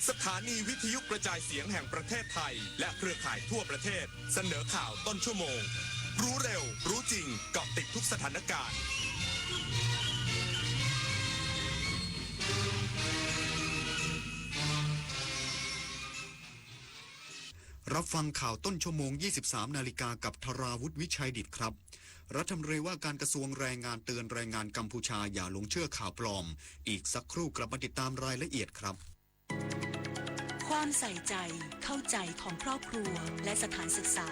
สถานีวิทยุกระจายเสียงแห่งประเทศไทย และเครือข่ายทั่วประเทศ เสนอข่าวต้นชั่วโมง รู้เร็ว รู้จริง เกาะติดทุกสถานการณ์ รับฟังข่าวต้นชั่วโมง ยี่สิบสามนาฬิกา กับธราวุฒิ วิชัยดิษฐครับ รัฐมนตรีว่าการกระทรวงแรงงานเตือนแรงงานกัมพูชาอย่าหลงเชื่อข่าวปลอม อีกสักครู่กลับมาติดตามรายละเอียดครับ ความใส่ใจ เข้าใจของครอบครัว และสถานศึกษา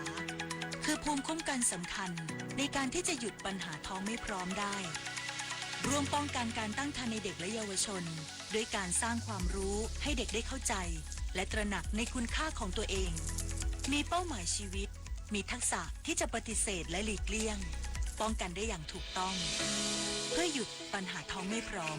คือภูมิคุ้มกันสำคัญในการที่จะหยุดปัญหาท้องไม่พร้อมได้ ร่วมป้องกันการตั้งครรภ์ในเด็กและเยาวชน ด้วยการสร้างความรู้ให้เด็กได้เข้าใจ และตระหนักในคุณค่าของตัวเอง มีเป้าหมายชีวิต มีทักษะที่จะปฏิเสธและหลีกเลี่ยง ป้องกันได้อย่างถูกต้อง เพื่อหยุดปัญหาท้องไม่พร้อม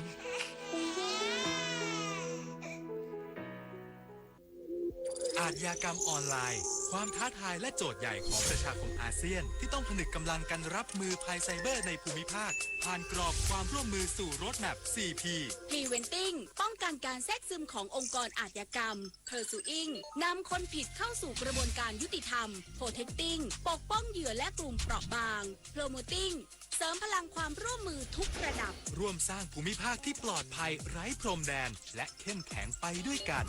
อาชญากรรมออนไลน์ ความท้าทายและโจทย์ใหญ่ของประชาคมอาเซียน ที่ต้องผนึกกำลังกันรับมือภัยไซเบอร์ในภูมิภาค ผ่านกรอบความร่วมมือสู่ Roadmap สี่ P Preventing ป้องกันการแทรกซึมขององค์กรอาชญากรรม Pursuing นำคนผิดเข้าสู่กระบวนการยุติธรรม Protecting ปกป้องเหยื่อและกลุ่มเปราะบาง Promoting เสริมพลังความร่วมมือทุกระดับ ร่วมสร้างภูมิภาคที่ปลอดภัยไร้พรมแดน และเข้มแข็งไปด้วยกัน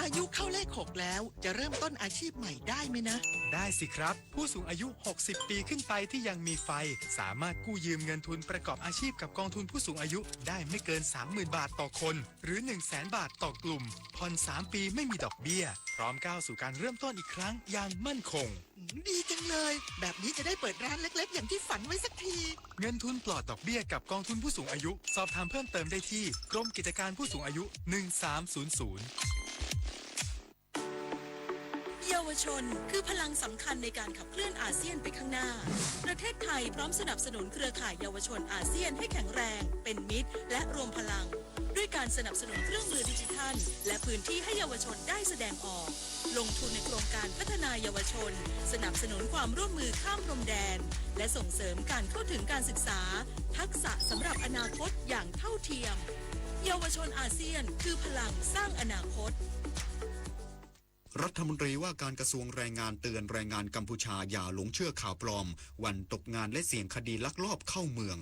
อายุเข้าเลขหกแล้ว จะเริ่มต้นอาชีพใหม่ได้ไหมนะ ได้สิครับ ผู้สูงอายุ หกสิบ ปีขึ้นไปที่ยังมีไฟ สามารถกู้ยืมเงินทุนประกอบอาชีพกับกองทุนผู้สูงอายุได้ไม่เกิน สามหมื่น บาทต่อคน หรือ หนึ่งแสน บาทต่อกลุ่ม ผ่อน สาม ปีไม่มีดอกเบี้ย พร้อมก้าวสู่การเริ่มต้นอีกครั้งอย่างมั่นคง อืม ดีจังเลย แบบนี้จะได้เปิดร้านเล็กๆ อย่างที่ฝันไว้สักที เงินทุนปลอดดอกเบี้ยกับกองทุนผู้สูงอายุ สอบถามเพิ่มเติมได้ที่กรมกิจการผู้สูงอายุ หนึ่งสามศูนย์ศูนย์ เยาวชนคือพลังสำคัญในการขับเคลื่อนอาเซียนไปข้างหน้า ประเทศไทยพร้อมสนับสนุนเครือข่ายเยาวชนอาเซียนให้แข็งแรง เป็นมิตร และรวมพลัง ด้วยการสนับสนุนเครื่องมือดิจิทัล และพื้นที่ให้เยาวชนได้แสดงออก ลงทุนในโครงการพัฒนาเยาวชน สนับสนุนความร่วมมือข้ามพรมแดน และส่งเสริมการเข้าถึงการศึกษา ทักษะสำหรับอนาคตอย่างเท่าเทียม เยาวชนอาเซียนคือพลังสร้างอนาคต รัฐมนตรีว่าการกระทรวงแรงงานเตือนแรงงานกัมพูชาอย่าหลงเชื่อข่าวปลอม หวั่นตกงานและเสี่ยงคดีลักลอบเข้าเมือง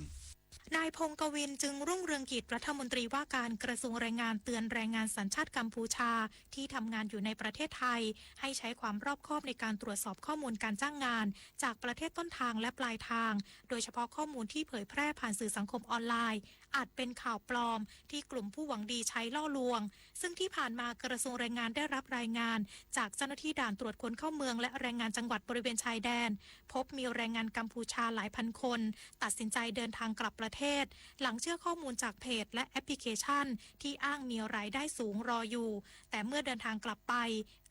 นายพงษ์กวิน จึงรุ่งเรืองกิจ รัฐมนตรีว่าการกระทรวงแรงงานเตือนแรงงานสัญชาติกัมพูชาที่ทำงานอยู่ในประเทศไทย ให้ใช้ความรอบคอบในการตรวจสอบข้อมูลการจ้างงานจากประเทศต้นทางและปลายทาง โดยเฉพาะข้อมูลที่เผยแพร่ผ่านสื่อสังคมออนไลน์ อาจเป็นข่าวปลอมที่กลุ่มผู้หวังดีใช้ล่อลวง ซึ่งที่ผ่านมากระทรวงแรงงานได้รับรายงานจากเจ้าหน้าที่ด่านตรวจคนเข้าเมืองและแรงงานจังหวัดบริเวณชายแดน พบมีแรงงานกัมพูชาหลายพันคน ตัดสินใจเดินทางกลับประเทศ หลังเชื่อข้อมูลจากเพจและแอปพลิเคชันที่อ้างมีรายได้สูงรออยู่ แต่เมื่อเดินทางกลับไป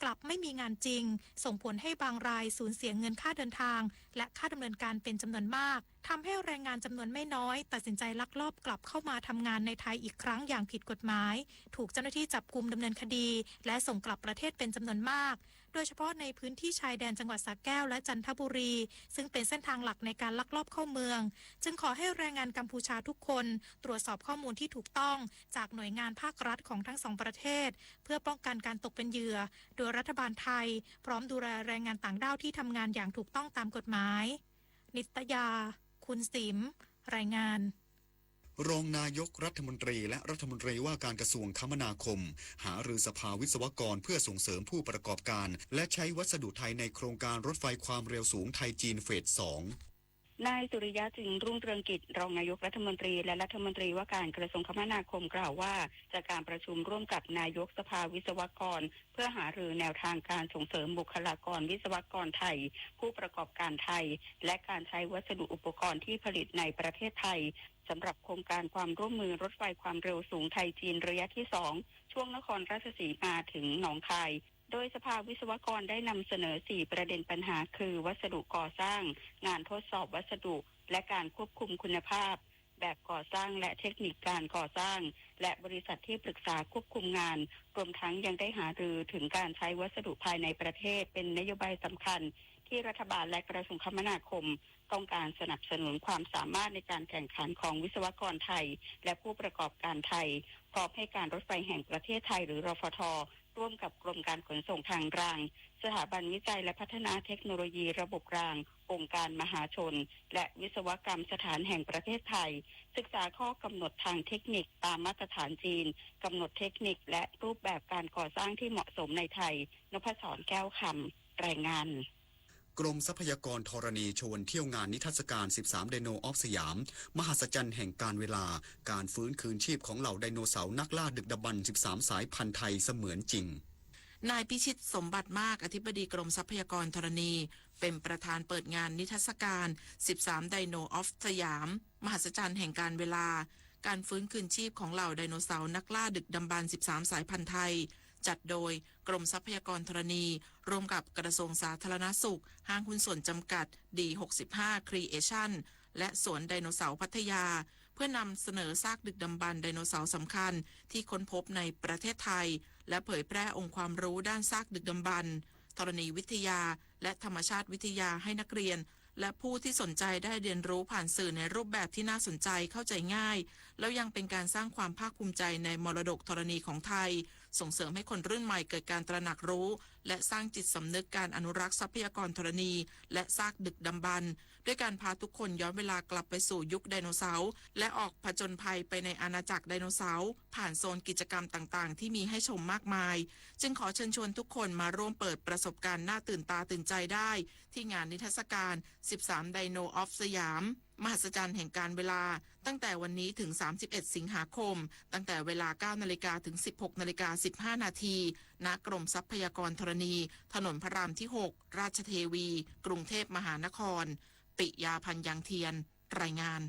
กลับไม่มีงานจริง ส่งผลให้บางรายสูญเสียเงินค่าเดินทาง และค่าดำเนินการเป็นจำนวนมาก ทำให้แรงงานจำนวนไม่น้อย ตัดสินใจลักลอบกลับเข้ามาทำงานในไทยอีกครั้งอย่างผิดกฎหมาย ถูกเจ้าหน้าที่จับกุมดำเนินคดี และส่งกลับประเทศเป็นจำนวนมาก โดยเฉพาะในพื้นที่ชายแดนจังหวัดสระแก้วและจันทบุรี ซึ่งเป็นเส้นทางหลักในการลักลอบเข้าเมือง จึงขอให้แรงงานกัมพูชาทุกคน ตรวจสอบข้อมูลที่ถูกต้องจากหน่วยงานภาครัฐของทั้งสองประเทศ เพื่อป้องกันการตกเป็นเหยื่อ โดยรัฐบาลไทย พร้อมดูแลแรงงานต่างด้าวที่ทำงานอย่างถูกต้องตามกฎหมาย นิตยา คุณสิม รายงาน รองนายกรัฐมนตรีและรัฐมนตรีว่าการกระทรวงคมนาคม หารือสภาวิศวกรเพื่อส่งเสริมผู้ประกอบการ และใช้วัสดุไทยในโครงการรถไฟความเร็วสูงไทยจีนเฟสสอง นายสุริยะ จึงรุ่งเรืองกิจ รองนายกรัฐมนตรีและรัฐมนตรีว่าการกระทรวงคมนาคมกล่าวว่า จากการประชุมร่วมกับนายกสภาวิศวกร เพื่อหารือแนวทางการส่งเสริมบุคลากรวิศวกรไทย ผู้ประกอบการไทย และการใช้วัสดุอุปกรณ์ที่ผลิตในประเทศไทย สำหรับโครงการความร่วมมือรถไฟความเร็วสูงไทยจีนระยะที่สอง ช่วงนครราชสีมาถึงหนองคาย โดยสภาวิศวกรได้นำเสนอสี่ประเด็นปัญหา คือ วัสดุก่อสร้าง งานทดสอบวัสดุ และการควบคุมคุณภาพ แบบก่อสร้างและเทคนิคการก่อสร้าง และบริษัทที่ปรึกษาควบคุมงาน รวมทั้งยังได้หารือถึงการใช้วัสดุภายในประเทศเป็นนโยบายสำคัญ ที่รัฐบาลและกระทรวงคมนาคม ต้องการสนับสนุนความสามารถในการแข่งขันของวิศวกรไทย และผู้ประกอบการไทย พร้อมให้การรถไฟแห่งประเทศไทย หรือ รฟท ร่วมกับกรมการขนส่งทางราง สถาบันวิจัยและพัฒนาเทคโนโลยีระบบราง องค์การมหาชน และวิศวกรรมสถานแห่งประเทศไทย ศึกษาข้อกำหนดทางเทคนิคตามมาตรฐานจีน กำหนดเทคนิคและรูปแบบการก่อสร้างที่เหมาะสมในไทย นพศร แก้วคำ รายงาน กรมทรัพยากรธรณีชวนเที่ยวงานนิทรรศการ สิบสาม ไดโนออฟสยาม มหัศจรรย์แห่งกาลเวลา การฟื้นคืนชีพของเหล่าไดโนเสาร์นักล่าดึกดำบรรพ์ สิบสาม สายพันธุ์ไทยเสมือนจริง นายพิชิต สมบัติมาก อธิบดีกรมทรัพยากรธรณี เป็นประธานเปิดงานนิทรรศการ สิบสาม ไดโนออฟสยาม มหัศจรรย์แห่งกาลเวลา การฟื้นคืนชีพของเหล่าไดโนเสาร์นักล่าดึกดำบรรพ์ สิบสาม สายพันธุ์ไทย จัดโดยกรมทรัพยากรธรณี ร่วมกับกระทรวงสาธารณสุข ห้างหุ้นส่วนจำกัด ดี หกสิบห้า ครีเอชั่น และสวนไดโนเสาร์พัทยา เพื่อนำเสนอซากดึกดำบรรพ์ไดโนเสาร์สำคัญที่ค้นพบในประเทศไทย และเผยแพร่องค์ความรู้ด้านซากดึกดำบรรพ์ ธรณีวิทยา และธรรมชาติวิทยาให้นักเรียน และผู้ที่สนใจได้เรียนรู้ผ่านสื่อในรูปแบบที่น่าสนใจเข้าใจง่าย แล้วยังเป็นการสร้างความภาคภูมิใจในมรดกธรณีของไทย ส่งเสริมให้คนรุ่นใหม่เกิดการตระหนักรู้ และสร้างจิตสำนึกการอนุรักษ์ทรัพยากรธรณี และซากดึกดำบรรพ์ ด้วยการพาทุกคนย้อนเวลากลับไปสู่ยุคไดโนเสาร์ และออกผจญภัยไปในอาณาจักรไดโนเสาร์ ผ่านโซนกิจกรรมต่างๆ ที่มีให้ชมมากมาย จึงขอเชิญชวนทุกคนมาร่วมเปิดประสบการณ์น่าตื่นตาตื่นใจได้ ที่งานนิทรรศการ สิบสาม ไดโนออฟสยาม มหัศจรรย์แห่งกาลเวลา ตั้งแต่วันนี้ถึง สามสิบเอ็ด สิงหาคม ตั้งแต่เวลา เก้า นาฬิกา ถึง สิบหก นาฬิกา สิบห้า นาที ณ กรมทรัพยากรธรณี ถนนพระรามที่ หก ราชเทวี กรุงเทพมหานคร ปิยา พันยังเทียน รายงาน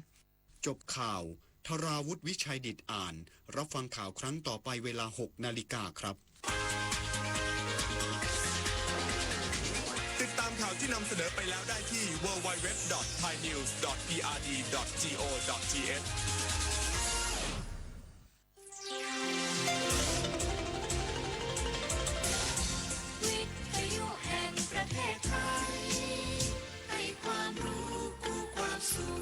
จบข่าว ธราวุฒิ วิชัยดิษฐอ่าน รับฟังข่าวครั้งต่อไปเวลา หก นาฬิกาครับ ติดตามข่าวที่นำเสนอไปแล้วได้ที่ ดับเบิลยู ดับเบิลยู ดับเบิลยู ดอท ไทยนิวส์ ดอท พีอาร์ดี ดอท จี โอ ดอท ที เอช วิทยุแห่งประเทศไทย ให้ความรู้คู่ความสุข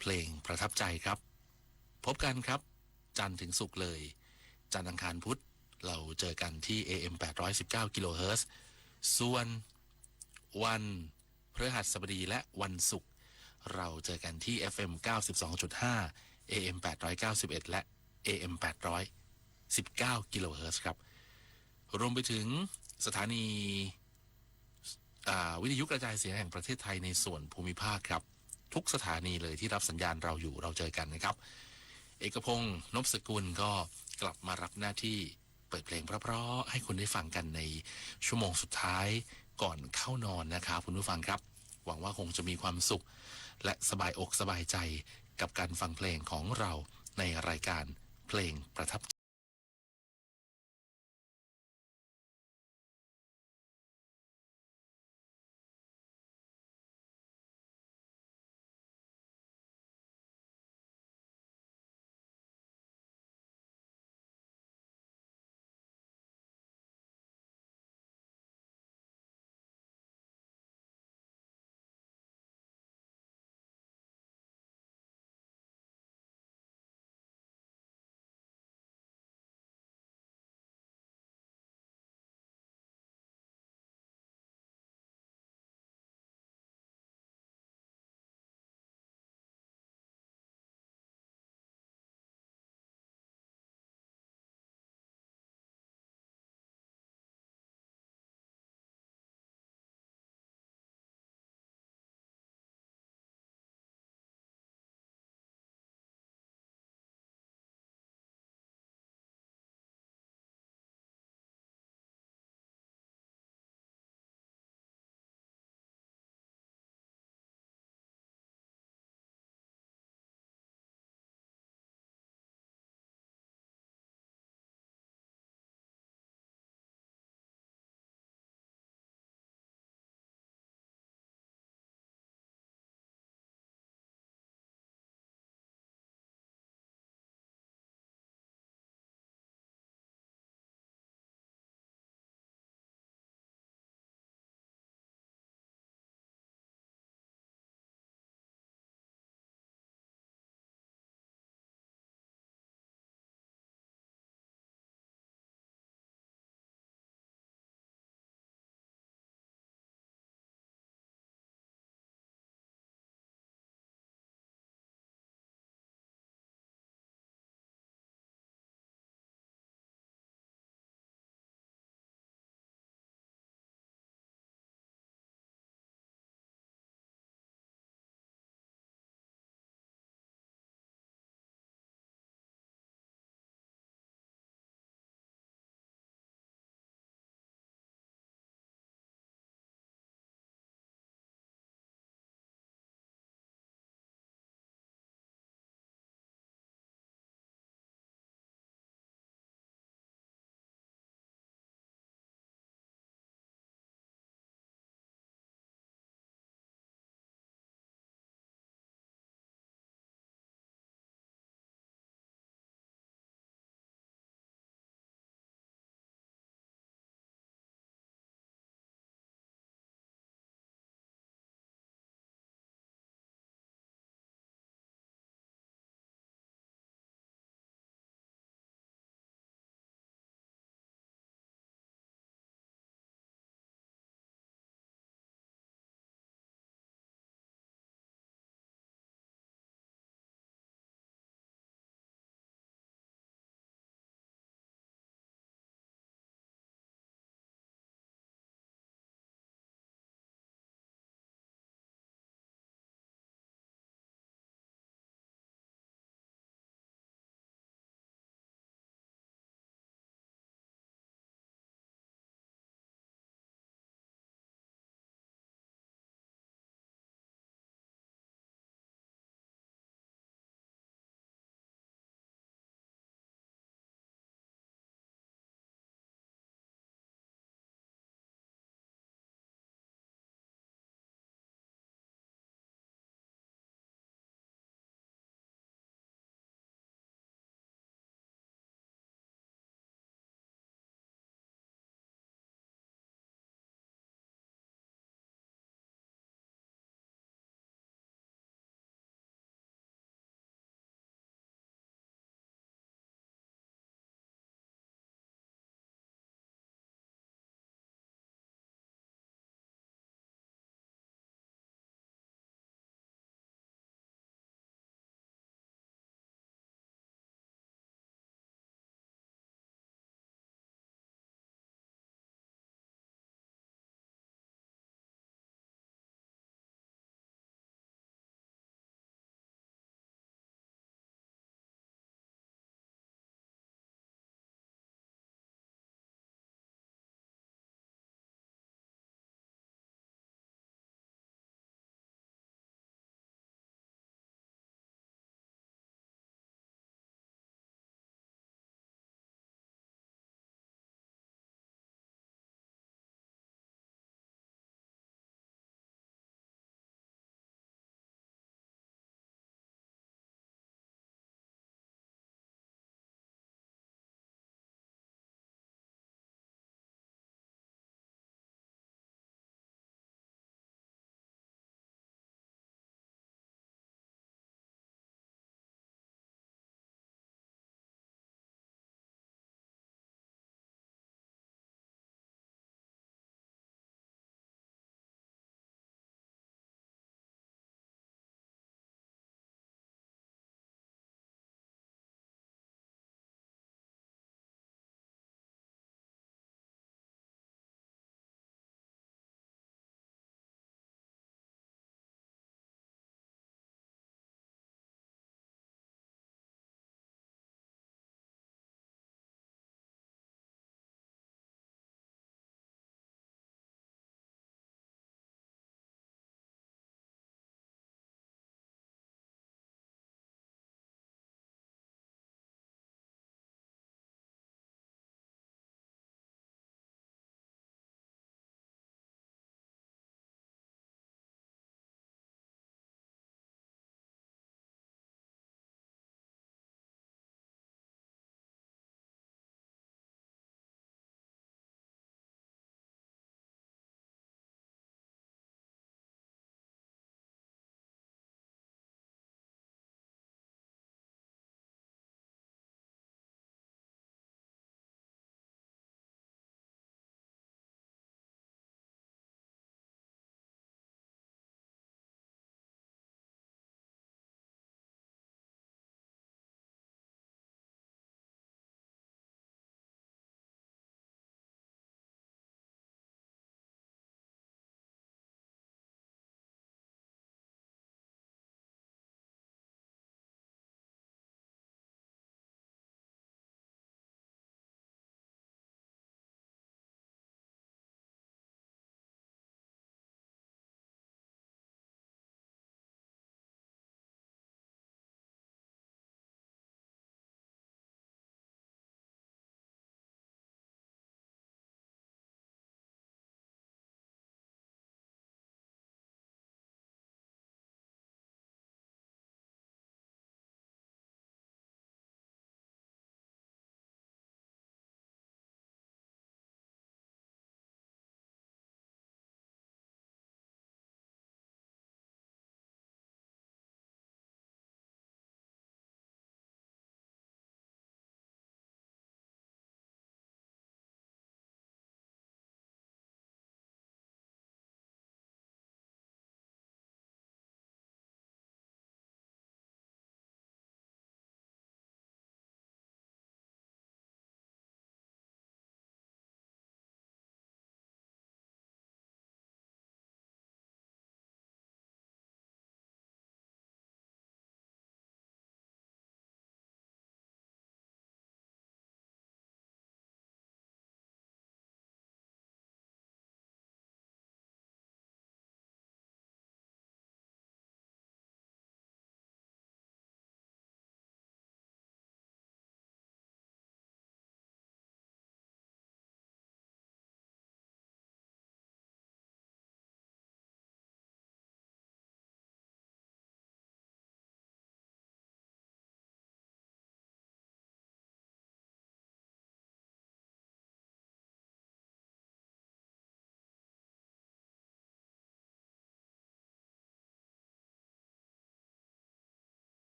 เพลงประทับใจครับ พบกันครับ จันทร์ถึงศุกร์เลย จันทร์อังคารพุธ เราเจอกันที่ เอ เอ็ม แปดร้อยสิบเก้า กิโลเฮิรตซ์ ส่วนวันพฤหัสบดีและวันศุกร์ เราเจอกันที่ เอฟ เอ็ม เก้าสิบสองจุดห้า เอ เอ็ม แปดร้อยเก้าสิบเอ็ด และ เอ เอ็ม แปดร้อยสิบเก้า กิโลเฮิรตซ์ครับ รวมไปถึงสถานี อ่า วิทยุกระจายเสียงแห่งประเทศไทยในส่วนภูมิภาคครับ ทุกสถานีเลยที่รับสัญญาณเราอยู่ เราเจอกันนะครับ เอกพงษ์ นพสกุลก็กลับมารับหน้าที่เปิดเพลงเพราะๆให้คุณได้ฟังกันในชั่วโมงสุดท้ายก่อนเข้านอนนะครับคุณผู้ฟังครับ หวังว่าคงจะมีความสุข และสบายอกสบายใจกับการฟังเพลงของเราในรายการเพลงประทับ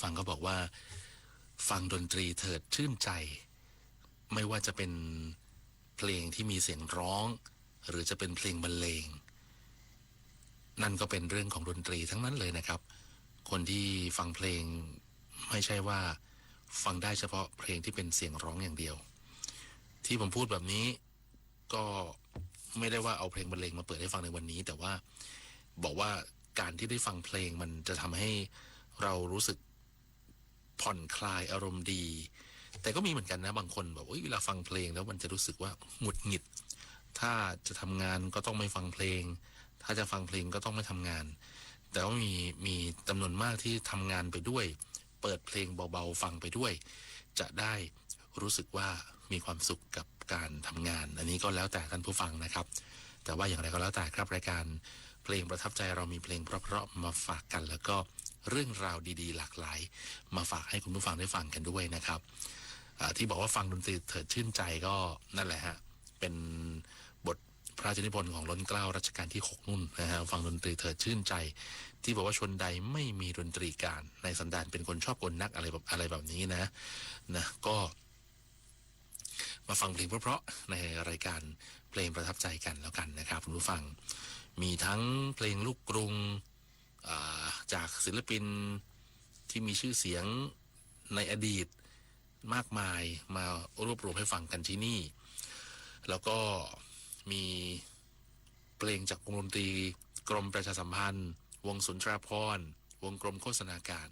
ฟังก็บอกว่า ฟังดนตรีเถิดชื่นใจ ไม่ว่าจะเป็นเพลงที่มีเสียงร้อง หรือจะเป็นเพลงบรรเลง นั่นก็เป็นเรื่องของดนตรีทั้งนั้นเลยนะครับ คนที่ฟังเพลงไม่ใช่ว่าฟังได้เฉพาะเพลงที่เป็นเสียงร้องอย่างเดียว ที่ผมพูดแบบนี้ ก็ไม่ได้ว่าเอาเพลงบรรเลงมาเปิดให้ฟังในวันนี้ แต่ว่าบอกว่าการที่ได้ฟังเพลงมันจะทำให้เรารู้สึกผ่อนคลายอารมณ์ดี แต่ก็มีเหมือนกันนะ บางคนแบบ "อุ๊ย เวลาฟังเพลงแล้วมันจะรู้สึกว่าหงุดหงิด ถ้าจะทำงานก็ต้องไม่ฟังเพลง ถ้าจะฟังเพลงก็ต้องไม่ทำงาน" แต่ว่ามี มีจำนวนมากที่ทำงานไปด้วย เปิดเพลงเบาๆฟังไปด้วย จะได้รู้สึกว่ามีความสุขกับการทำงาน อันนี้ก็แล้วแต่ท่านผู้ฟังนะครับ แต่ว่าอย่างไรก็แล้วแต่ครับ รายการเพลงประทับใจ เรามีเพลงเพราะๆมาฝากกัน แล้วก็เรื่องราวดีๆหลากหลายมาฝากให้คุณผู้ฟังได้ฟังกันด้วยนะครับ อ่า ที่บอกว่าฟังดนตรีเถิดชื่นใจก็นั่นแหละฮะ เป็นบทพระราชนิพนธ์ของล้นเกล้ารัชกาลที่หกนู่นนะฮะ ฟังดนตรีเถิดชื่นใจ ที่บอกว่าชนใดไม่มีดนตรีการ ในสันดานเป็นคนชอบกลนัก อะไรแบบ อะไรแบบนี้นะ นะ ก็มาฟังเพลงเพราะๆในรายการเพลงประทับใจกันแล้วกันนะครับคุณผู้ฟัง มีทั้งเพลงลูกกรุง อ่า จากศิลปินที่มีชื่อเสียงในอดีตมากมาย มารวบรวมให้ฟังกันที่นี่ แล้วก็มีเพลงจากวงดนตรีกรมประชาสัมพันธ์ วงสุนทราภรณ์ วงกรมโฆษณาการ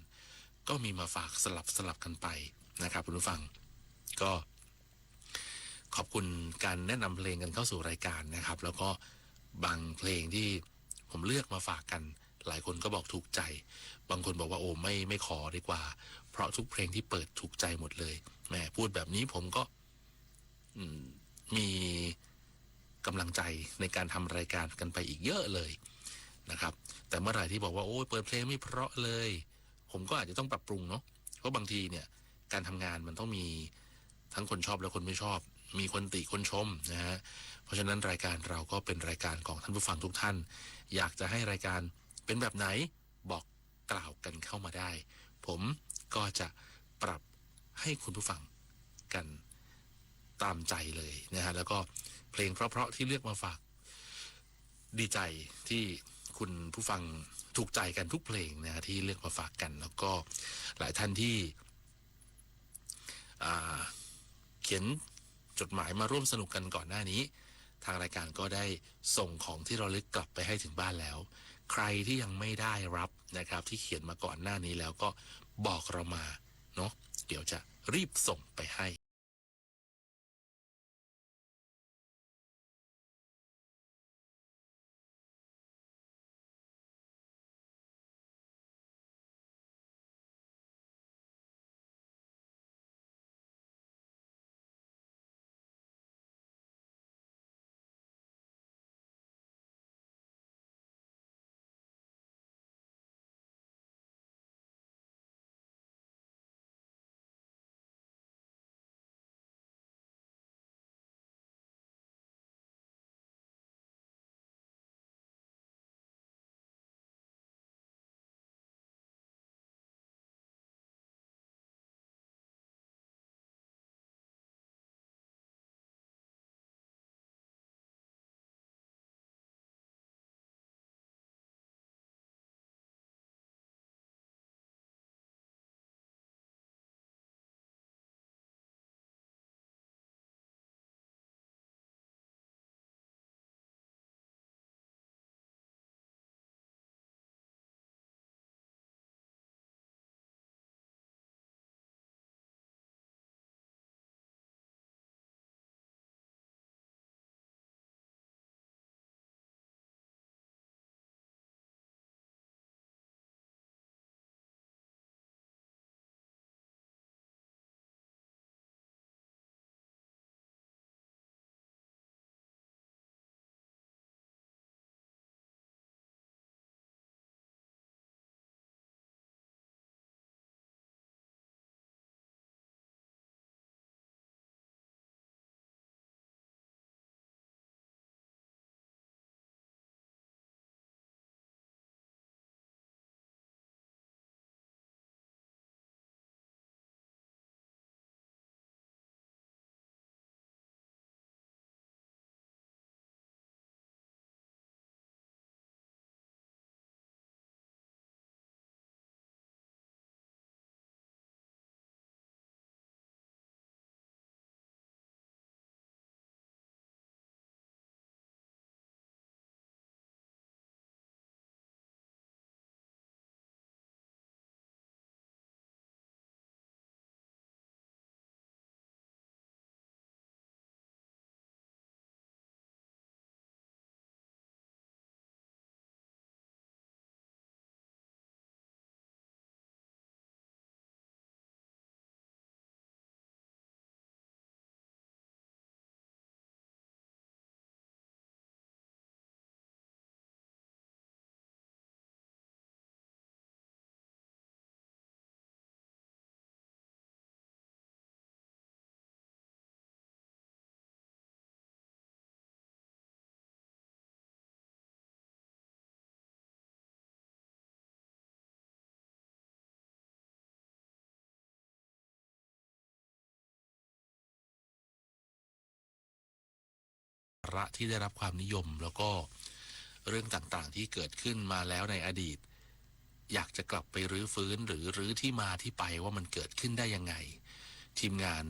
ก็มีมาฝากสลับสลับกันไปนะครับคุณผู้ฟัง ก็ขอบคุณการแนะนำเพลงกันเข้าสู่รายการนะครับ แล้วก็บางเพลงที่ผมเลือกมาฝากกัน หลายคนก็บอกถูกใจ บางคนบอกว่า "โอ้ ไม่ ไม่ขอดีกว่า เพราะทุกเพลงที่เปิดถูกใจหมดเลย" แหม พูดแบบนี้ผมก็ อืม มีกำลังใจในการทำรายการกันไปอีกเยอะเลยนะครับ แต่เมื่อไหร่ที่บอกว่า "โอ้ย เปิดเพลงไม่เพราะเลย" ผมก็อาจจะต้องปรับปรุงเนาะ เพราะบางทีเนี่ย การทำงานมันต้องมีทั้งคนชอบและคนไม่ชอบ มีคนติคนชมนะฮะ เพราะฉะนั้นรายการเราก็เป็นรายการของท่านผู้ฟังทุกท่าน อยากจะให้รายการเป็นแบบไหน บอกกล่าวกันเข้ามาได้ ผมก็จะปรับให้คุณผู้ฟังกันตามใจเลยนะฮะ แล้วก็เพลงเพราะๆที่เลือกมาฝาก ดีใจที่คุณผู้ฟังถูกใจกันทุกเพลงนะฮะ ที่เลือกมาฝากกัน แล้วก็หลายท่านที่ อ่า เขียนจดหมายมาร่วมสนุกกันก่อนหน้านี้ ทางรายการก็ได้ส่งของที่ระลึกกลับไปให้ถึงบ้านแล้ว ใครที่ยังไม่ได้รับนะครับ ที่เขียนมาก่อนหน้านี้แล้วก็บอกเรามาเนาะ เดี๋ยวจะรีบส่งไปให้ ระที่ได้รับความนิยม แล้วก็เรื่องต่างๆที่เกิดขึ้นมาแล้วในอดีต อยากจะกลับไปรื้อฟื้นหรือรื้อที่มาที่ไปว่ามันเกิดขึ้นได้ยังไง ทีมงาน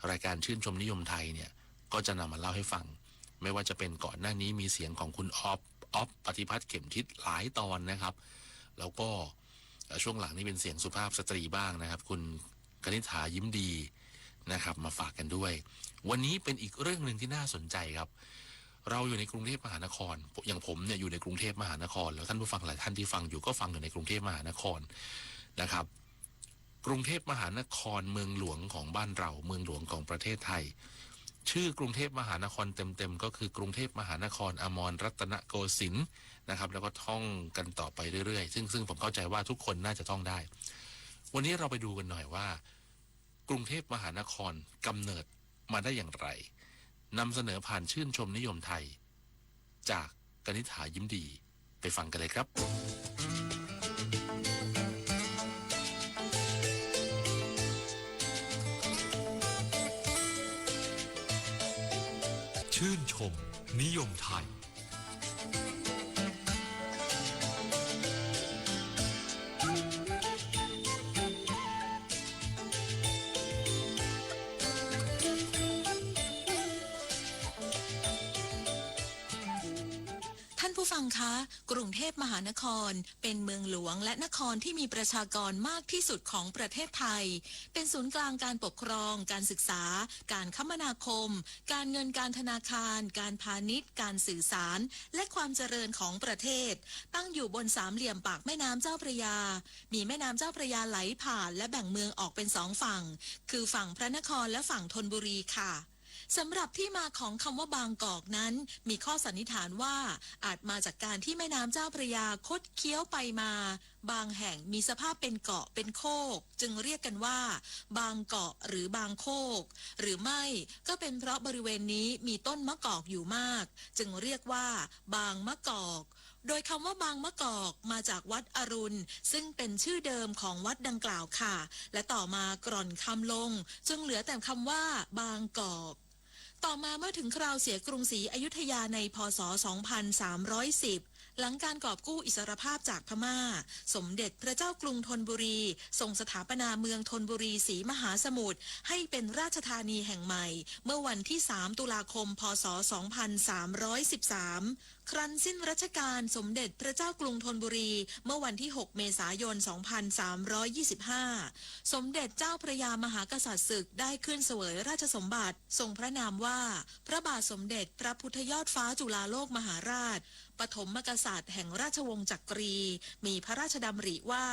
รายการชื่นชมนิยมไทยเนี่ย ก็จะนำมาเล่าให้ฟัง ไม่ว่าจะเป็นก่อนหน้านี้มีเสียงของคุณอ๊อฟ อ๊อฟ ปฏิภัทร เข็มทิศ หลายตอนนะครับ แล้วก็ เอ่อ ช่วงหลังนี่เป็นเสียงสุภาพสตรีบ้างนะครับ คุณคณิษฐา ยิ้มดีนะครับ มาฝากกันด้วย วันนี้เป็นอีกเรื่องหนึ่งที่น่าสนใจครับ เราอยู่ในกรุงเทพมหานคร อย่างผมเนี่ยอยู่ในกรุงเทพมหานคร แล้วท่านผู้ฟังหลายท่านที่ฟังอยู่ก็ฟังอยู่ในกรุงเทพมหานครนะครับ กรุงเทพมหานคร เมืองหลวงของบ้านเรา เมืองหลวงของประเทศไทย ชื่อกรุงเทพมหานครเต็มๆ ก็คือกรุงเทพมหานครอมรรัตนโกสินทร์นะครับ แล้วก็ท่องกันต่อไปเรื่อยๆ ซึ่ง ซึ่งผมเข้าใจว่าทุกคนน่าจะท่องได้ วันนี้เราไปดูกันหน่อยว่า กรุงเทพมหานครกำเนิดมาได้อย่างไร นำเสนอผ่านชื่นชมนิยมไทย จากคณิษฐา ยิ้มดี ไปฟังกันเลยครับ ชื่นชมนิยมไทย ท่านผู้ฟังคะ กรุงเทพมหานครเป็นเมืองหลวงและนครที่มีประชากรมากที่สุดของประเทศไทย เป็นศูนย์กลางการปกครอง การศึกษา การคมนาคม การเงินการธนาคาร การพาณิชย์ การสื่อสาร และความเจริญของประเทศ ตั้งอยู่บนสามเหลี่ยมปากแม่น้ำเจ้าพระยา มีแม่น้ำเจ้าพระยาไหลผ่านและแบ่งเมืองออกเป็นสองฝั่ง คือฝั่งพระนครและฝั่งธนบุรีค่ะ สำหรับที่มาของคำว่าบางกอกนั้น มีข้อสันนิษฐานว่าอาจมาจากการที่แม่น้ำเจ้าพระยาคดเคี้ยวไปมา บางแห่งมีสภาพเป็นเกาะเป็นโคก จึงเรียกกันว่าบางเกาะหรือบางโคก หรือไม่ก็เป็นเพราะบริเวณนี้มีต้นมะกอกอยู่มาก จึงเรียกว่าบางมะกอก โดยคำว่าบางมะกอกมาจากวัดอรุณ ซึ่งเป็นชื่อเดิมของวัดดังกล่าวค่ะ และต่อมากร่อนคำลง จึงเหลือแต่คำว่าบางกอก ต่อมาเมื่อถึงคราวเสียกรุงศรีอยุธยาใน พ.ศ. สองพันสามร้อยสิบ หลังการกอบกู้อิสรภาพจากพม่า สมเด็จพระเจ้ากรุงธนบุรี ทรงสถาปนาเมืองธนบุรีศรีมหาสมุทร ให้เป็นราชธานีแห่งใหม่ เมื่อวันที่ สาม ตุลาคม พ.ศ. สองพันสามร้อยสิบสาม ครั้นสิ้นรัชกาลสมเด็จพระเจ้ากรุงธนบุรี เมื่อวันที่ หก เมษายน สองพันสามร้อยยี่สิบห้า สมเด็จเจ้าพระยามหากษัตริย์ศึกได้ขึ้นเสวยราชสมบัติ ทรงพระนามว่า พระบาทสมเด็จพระพุทธยอดฟ้าจุฬาโลกมหาราช ปฐมกษัตริย์แห่งราชวงศ์จักรี มีพระราชดำริว่า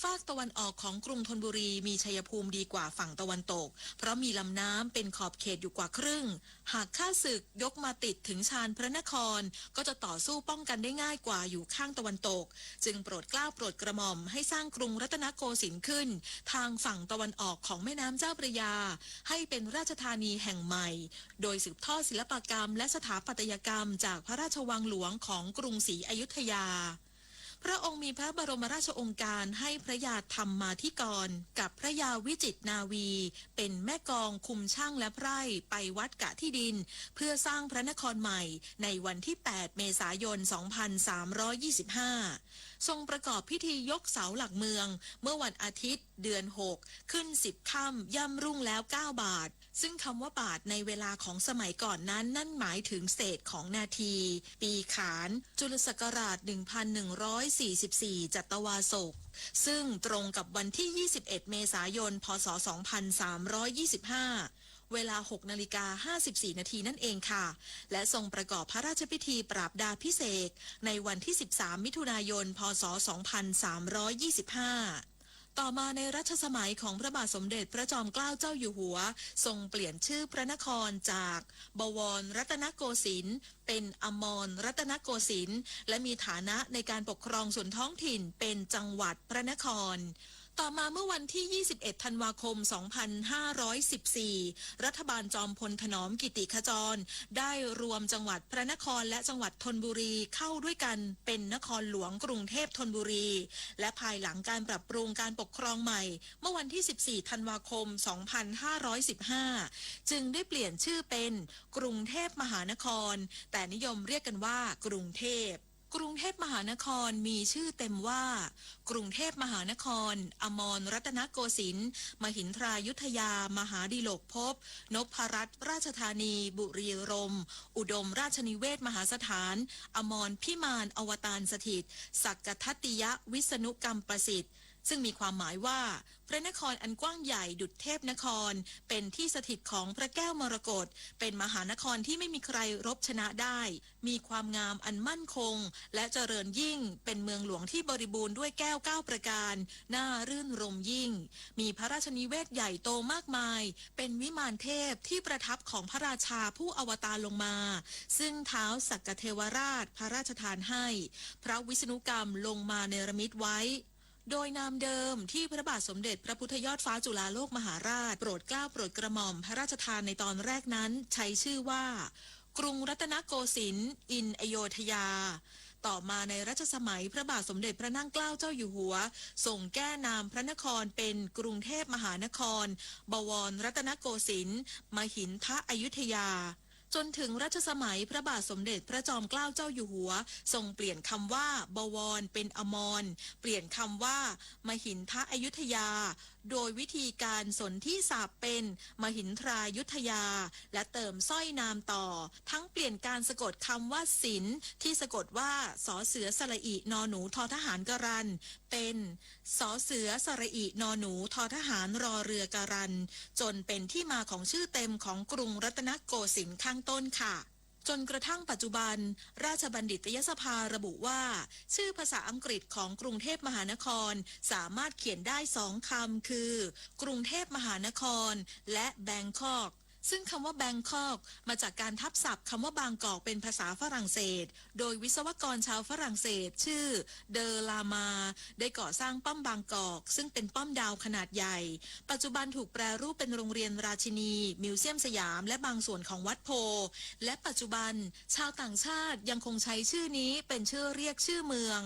ฟากตะวันออกของกรุงธนบุรีมีชัยภูมิดีกว่าฝั่งตะวันตก เพราะมีลำน้ำเป็นขอบเขตอยู่กว่าครึ่ง หากข้าศึกยกมาติดถึงชานพระนคร ก็จะต่อสู้ป้องกันได้ง่ายกว่าอยู่ข้างตะวันตก จึงโปรดเกล้าโปรดกระหม่อมให้สร้างกรุงรัตนโกสินทร์ขึ้น ทางฝั่งตะวันออกของแม่น้ำเจ้าพระยา ให้เป็นราชธานีแห่งใหม่ โดยสืบทอดศิลปกรรมและสถาปัตยกรรมจากพระราชวังหลวงของกรุงศรีอยุธยา พระองค์มีพระบรมราชโองการให้พระยาธรรมาธิกรกับพระยาวิจิตรนาวี เป็นแม่กองคุมช่างและไพร่ไปวัดกะที่ดิน เพื่อสร้างพระนครใหม่ในวันที่ แปด เมษายน สองพันสามร้อยยี่สิบห้า ทรงประกอบพิธียกเสาหลักเมือง เมื่อวันอาทิตย์ เดือน หก ขึ้น สิบ ค่ำ ย่ำรุ่งแล้ว เก้า บาท ซึ่งคำว่าบาทในเวลาของสมัยก่อนนั้น นั่นหมายถึงเศษของนาที ปีขาน จุลศักราช หนึ่งพันหนึ่งร้อยสี่สิบสี่ จัตวาสก ซึ่งตรงกับวันที่ ยี่สิบเอ็ด เมษายน พ.ศ. สองพันสามร้อยยี่สิบห้า เวลา หก นาฬิกา ห้าสิบสี่ นาทีนั่นเองค่ะ และทรงประกอบพระราชพิธีปราบดาภิเษก ในวันที่ สิบสาม มิถุนายน พ.ศ. สองพันสามร้อยยี่สิบห้า ต่อมาในรัชสมัยของพระบาทสมเด็จพระจอมเกล้าเจ้าอยู่หัว ทรงเปลี่ยนชื่อพระนครจากบวรรัตนโกสินทร์ เป็นอมรรัตนโกสินทร์ และมีฐานะในการปกครองส่วนท้องถิ่นเป็นจังหวัดพระนคร ต่อมาเมื่อวันที่ ยี่สิบเอ็ด ธันวาคม สองพันห้าร้อยสิบสี่ รัฐบาลจอมพลถนอมกิติขจร ได้รวมจังหวัดพระนครและจังหวัดธนบุรีเข้าด้วยกันเป็นนครหลวงกรุงเทพธนบุรี และภายหลังการปรับปรุงการปกครองใหม่ เมื่อวันที่ สิบสี่ ธันวาคม สองพันห้าร้อยสิบห้า จึงได้เปลี่ยนชื่อเป็นกรุงเทพมหานคร แต่นิยมเรียกกันว่ากรุงเทพ กรุงเทพมหานครมีชื่อเต็มว่า กรุงเทพมหานคร อมรรัตนโกสินทร์ มหินทรายุทธยา มหาดิลกภพ นพรัตน์ราชธานี บุรีรมย์ อุดมราชนิเวศน์มหาสถาน อมรพิมานอวตารสถิต สักกทัตติยวิษณุกัมปสิทธิ์ ซึ่งมีความหมายว่า พระนครอันกว้างใหญ่ดุจเทพนคร เป็นที่สถิตของพระแก้วมรกต เป็นมหานครที่ไม่มีใครรบชนะได้ มีความงามอันมั่นคง และเจริญยิ่ง เป็นเมืองหลวงที่บริบูรณ์ด้วยแก้วเก้าประการ น่ารื่นรมย์ยิ่ง มีพระราชนิเวศน์ใหญ่โตมากมาย เป็นวิมานเทพที่ประทับของพระราชาผู้อวตารลงมา ซึ่งท้าวสักกเทวราชพระราชทานให้ พระวิษณุกรรมลงมาเนรมิตไว้ โดยนามเดิมที่พระบาทสมเด็จพระพุทธยอดฟ้าจุฬาโลกมหาราชโปรดเกล้าโปรดกระหม่อมพระราชทานในตอนแรกนั้นใช้ชื่อว่า กรุงรัตนโกสินทร์ อินอโยธยา ต่อมาในรัชสมัยพระบาทสมเด็จพระนั่งเกล้าเจ้าอยู่หัว ทรงแก้นามพระนครเป็นกรุงเทพมหานคร บวรรัตนโกสินทร์ มหินทะอยุธยา จนถึงรัชสมัยพระบาทสมเด็จพระจอมเกล้าเจ้าอยู่หัว ทรงเปลี่ยนคำว่าบวรเป็นอมร เปลี่ยนคำว่ามหินทะอยุธยา โดยวิธีการสนธิศัพท์เป็นมหินทรายุธยา และเติมสร้อยนามต่อ ทั้งเปลี่ยนการสะกดคำว่าสิน ที่สะกดว่า สอเสือสระอิ นอหนู ทอทหาร กรัน เป็น สอเสือสระอิ นอหนู ทอทหาร รอเรือ กรัน จนเป็นที่มาของชื่อเต็มของกรุงรัตนโกสินทร์ข้างต้นค่ะ จนกระทั่งปัจจุบัน ราชบัณฑิตยสภาระบุว่า ชื่อภาษาอังกฤษของกรุงเทพมหานคร สามารถเขียนได้สองคำ คือ กรุงเทพมหานคร และแบงคอก ซึ่งคำว่าแบงคอก มาจากการทับศัพท์คำว่าบางกอกเป็นภาษาฝรั่งเศส โดยวิศวกรชาวฝรั่งเศสชื่อ เดอลามา ได้ก่อสร้างป้อมบางกอก ซึ่งเป็นป้อมดาวขนาดใหญ่ ปัจจุบันถูกแปรรูปเป็นโรงเรียนราชินี มิวเซียมสยาม และบางส่วนของวัดโพธิ์ และปัจจุบันชาวต่างชาติยังคงใช้ชื่อนี้เป็นชื่อเรียกชื่อเมือง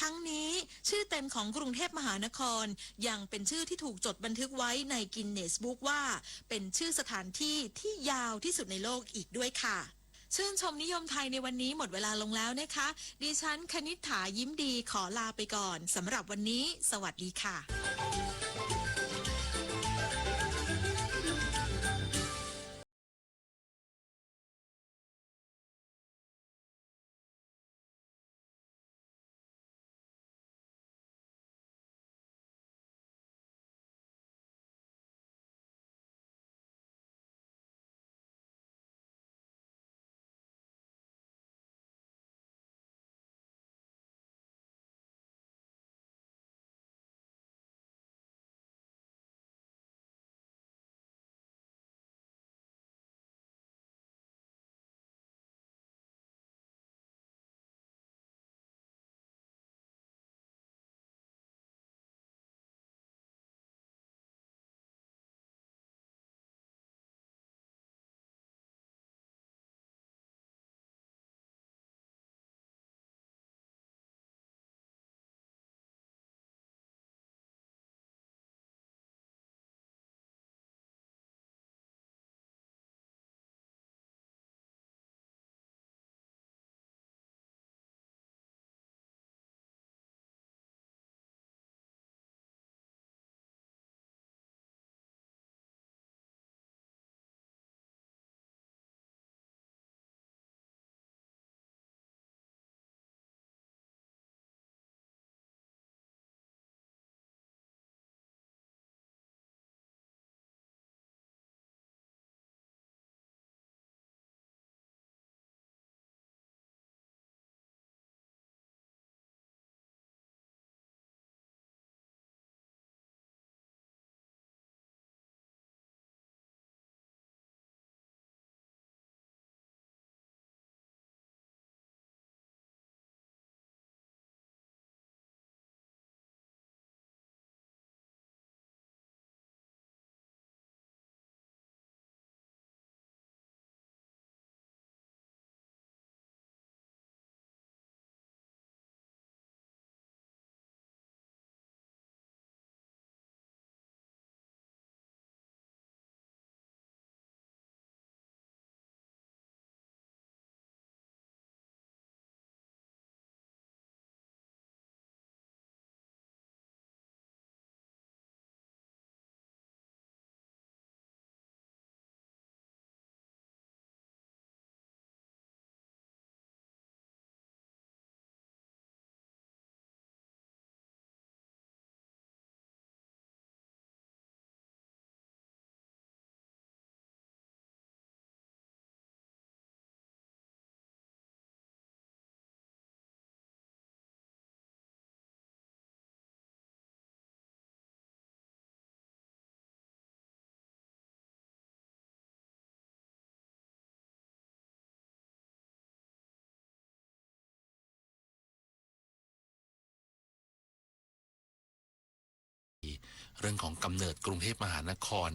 ทั้งนี้ชื่อเต็มของกรุงเทพมหานคร ยังเป็นชื่อที่ถูกจดบันทึกไว้ในกินเนสบุ๊กว่า เป็นชื่อสถานที่ที่ยาวที่สุดในโลกอีกด้วยค่ะ ชื่นชมนิยมไทยในวันนี้หมดเวลาลงแล้วนะคะ ดิฉันคณิษฐา ยิ้มดี ขอลาไปก่อน สำหรับวันนี้ สวัสดีค่ะ เรื่องของกำเนิดกรุงเทพมหานคร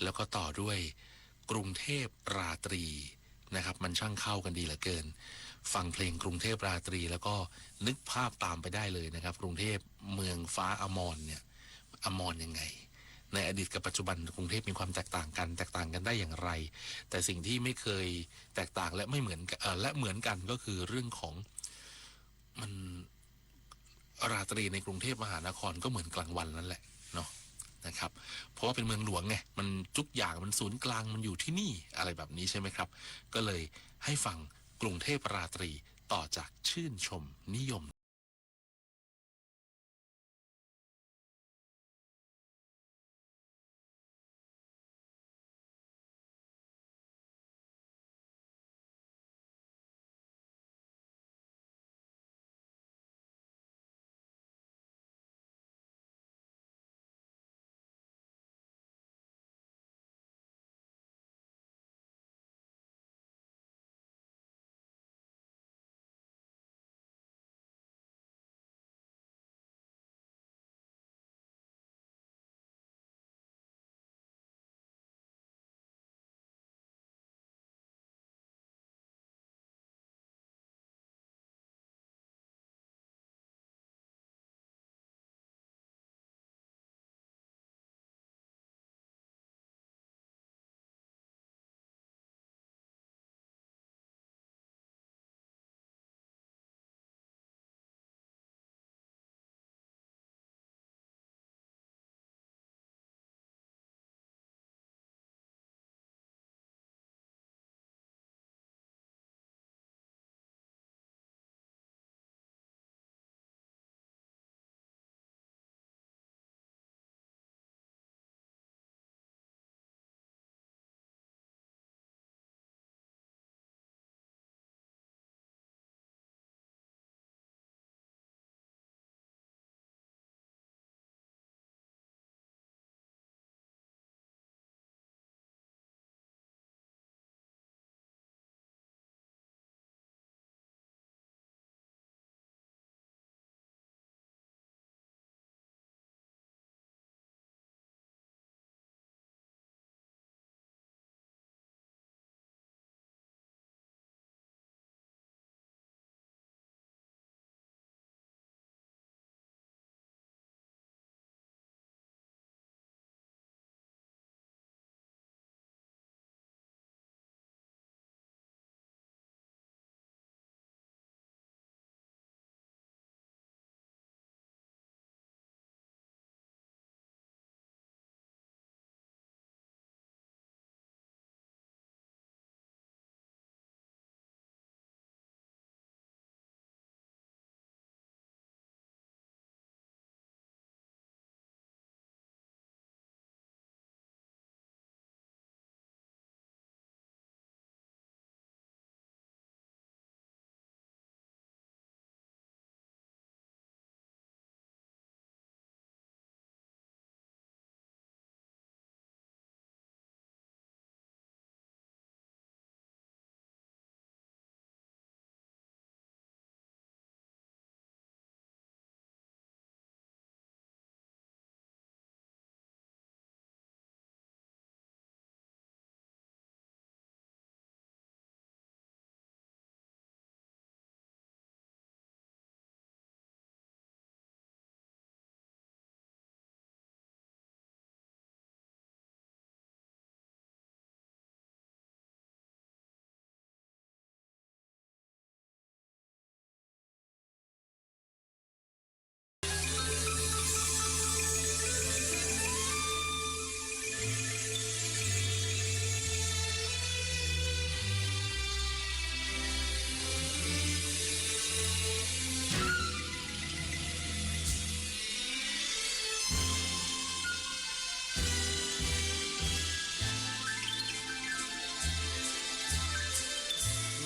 แล้วก็ต่อด้วยกรุงเทพราตรีนะครับ มันช่างเข้ากันดีเหลือเกิน ฟังเพลงกรุงเทพราตรี แล้วก็นึกภาพตามไปได้เลยนะครับ กรุงเทพเมืองฟ้าอมรเนี่ย อมรยังไง ในอดีตกับปัจจุบันกรุงเทพมีความแตกต่างกัน แตกต่างกันได้อย่างไร แต่สิ่งที่ไม่เคยแตกต่างและไม่เหมือนกัน เอ่อ และเหมือนกันก็คือเรื่องของ มัน ราตรีในกรุงเทพมหานครก็เหมือนกลางวันนั่นแหละเนาะนะครับ เพราะว่าเป็นเมืองหลวงไง มันทุกอย่างมันศูนย์กลางมันอยู่ที่นี่ อะไรแบบนี้ใช่ไหมครับ ก็เลยให้ฟังกรุงเทพราตรีต่อจากชื่นชมนิยม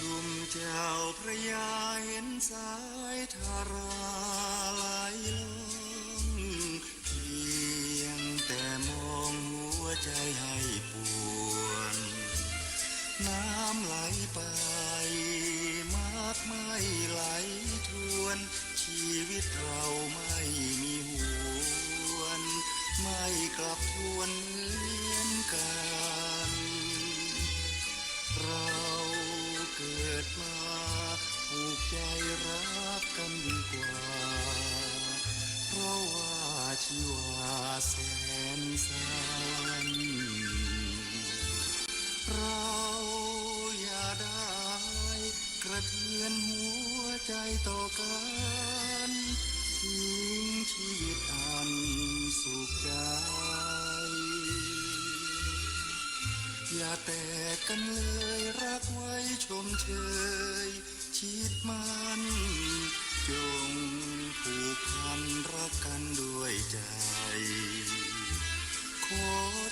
ลุ่มเจ้าพระยาเห็นสายทาราไหลล่อง เพียงแต่มองหัวใจให้ปวน น้ำไหลไป มากมายไหลทวน ชีวิตเราไม่มีหวน ไม่กลับทวนเหมือนกัน เราเกิดมาผูกใจรักกันดีกว่า เพราะว่าชีวาแสนสั้น เราอย่าได้กระเทือนหัวใจต่อกัน ทิ้งชีวิตอันสุขใจ อย่าแตกกันเลย รักไว้ชมเชย ชิดมัน จงผูกพันรักกันด้วยใจ ขอ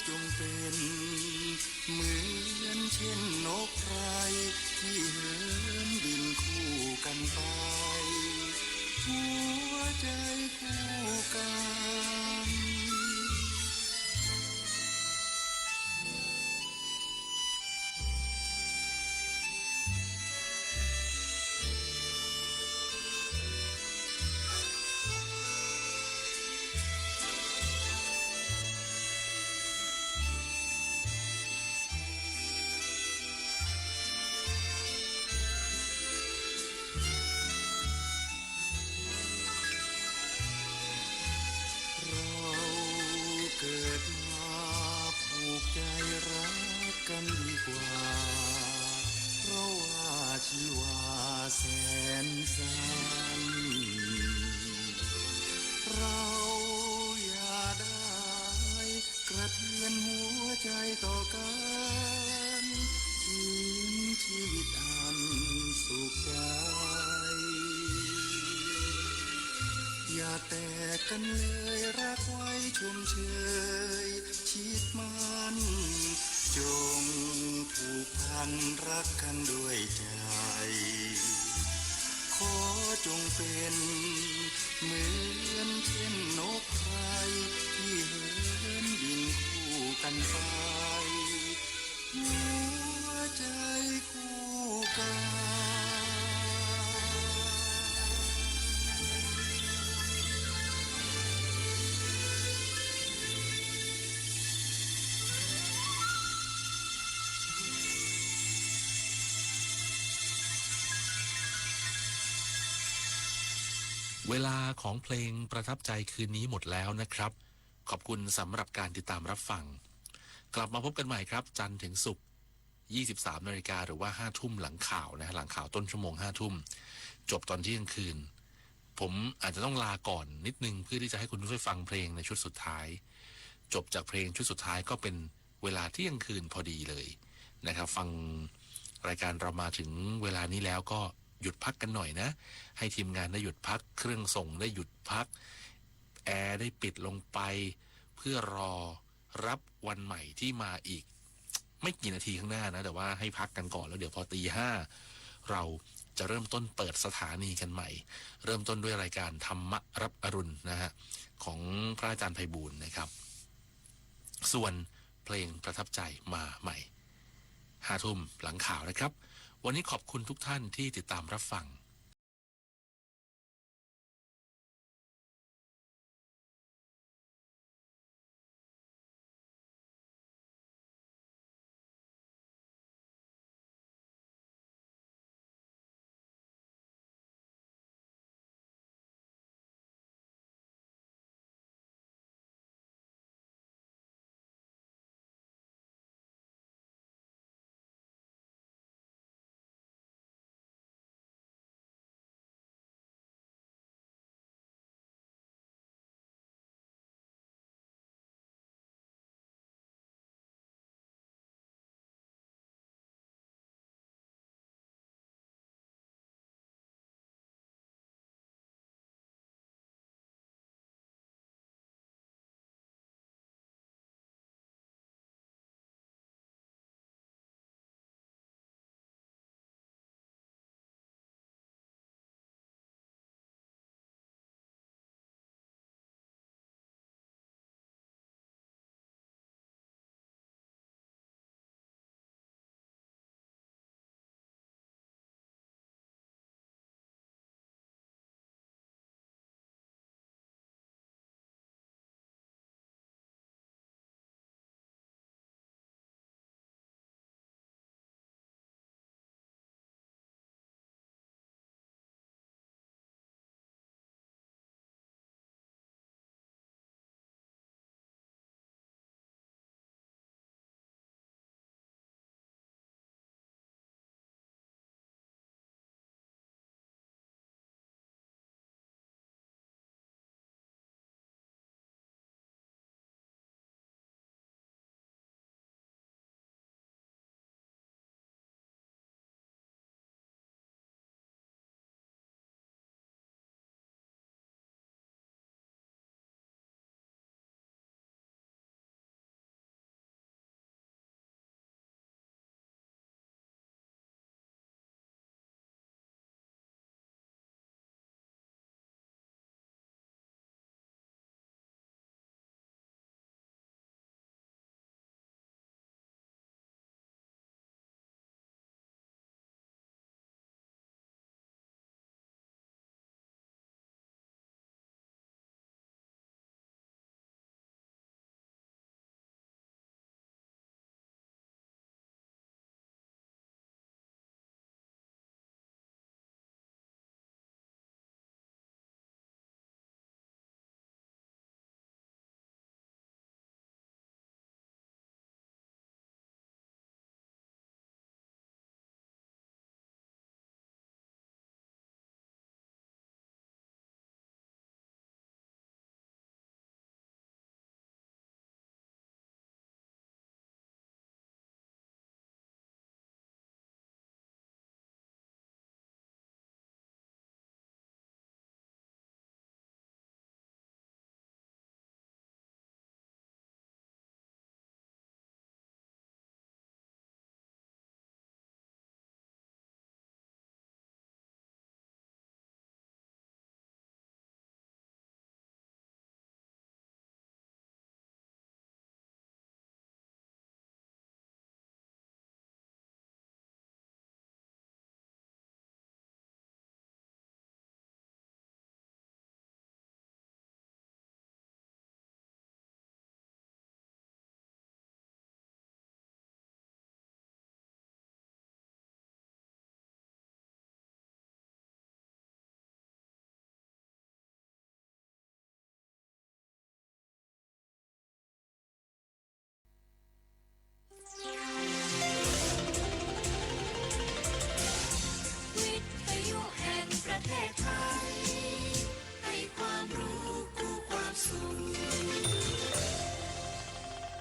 จงเป็นเหมือนเช่นนกไพรที่เหินบินคู่กันไป หัวใจคู่กัน เราเกิดมาผูกใจรักกันดีกว่า เพราะว่าชีวาแสนสั้น เราอย่าได้กระเทือนหัวใจต่อกัน ทิ้งชีวิตอันสุขใจ อย่าแตกกันเลย รักไว้ชมเชย ชิดมัน จงผูกพันรักกันด้วยใจ ขอจงเป็นเหมือนเช่นนกไพรที่เหินบินคู่กันไป หัวใจคู่กัน เวลาของเพลงประทับใจคืนนี้หมดแล้วนะครับ ขอบคุณสำหรับการติดตามรับฟัง กลับมาพบกันใหม่ครับ จันทร์ถึงศุกร์ ยี่สิบสามนาฬิกา หรือว่าห้าทุ่มหลังข่าวนะ หลังข่าวต้นชั่วโมงห้าทุ่ม จบตอนเที่ยงคืน ผมอาจจะต้องลาก่อนนิดนึง เพื่อที่จะให้คุณผู้ฟังฟังเพลงในชุดสุดท้าย จบจากเพลงชุดสุดท้ายก็เป็นเวลาเที่ยงคืนพอดีเลยนะครับ ฟังรายการเรามาถึงเวลานี้แล้วก็หยุดพักกันหน่อยนะ ให้ทีมงานได้หยุดพัก เครื่องส่งได้หยุดพัก แอร์ได้ปิดลงไป เพื่อรอรับวันใหม่ที่มาอีก ไม่กี่นาทีข้างหน้านะ แต่ว่าให้พักกันก่อน แล้วเดี๋ยวพอตีห้า เราจะเริ่มต้นเปิดสถานีกันใหม่ เริ่มต้นด้วยรายการธรรมะรับอรุณนะฮะ ของพระอาจารย์ไพบูลย์นะครับ ส่วนเพลงประทับใจมาใหม่ ห้าทุ่มหลังข่าวนะครับ วันนี้ขอบคุณทุกท่านที่ติดตามรับฟัง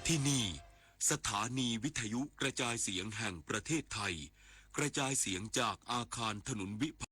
ที่นี่ สถานีวิทยุกระจายเสียงแห่งประเทศไทย กระจายเสียงจากอาคารถนนวิภา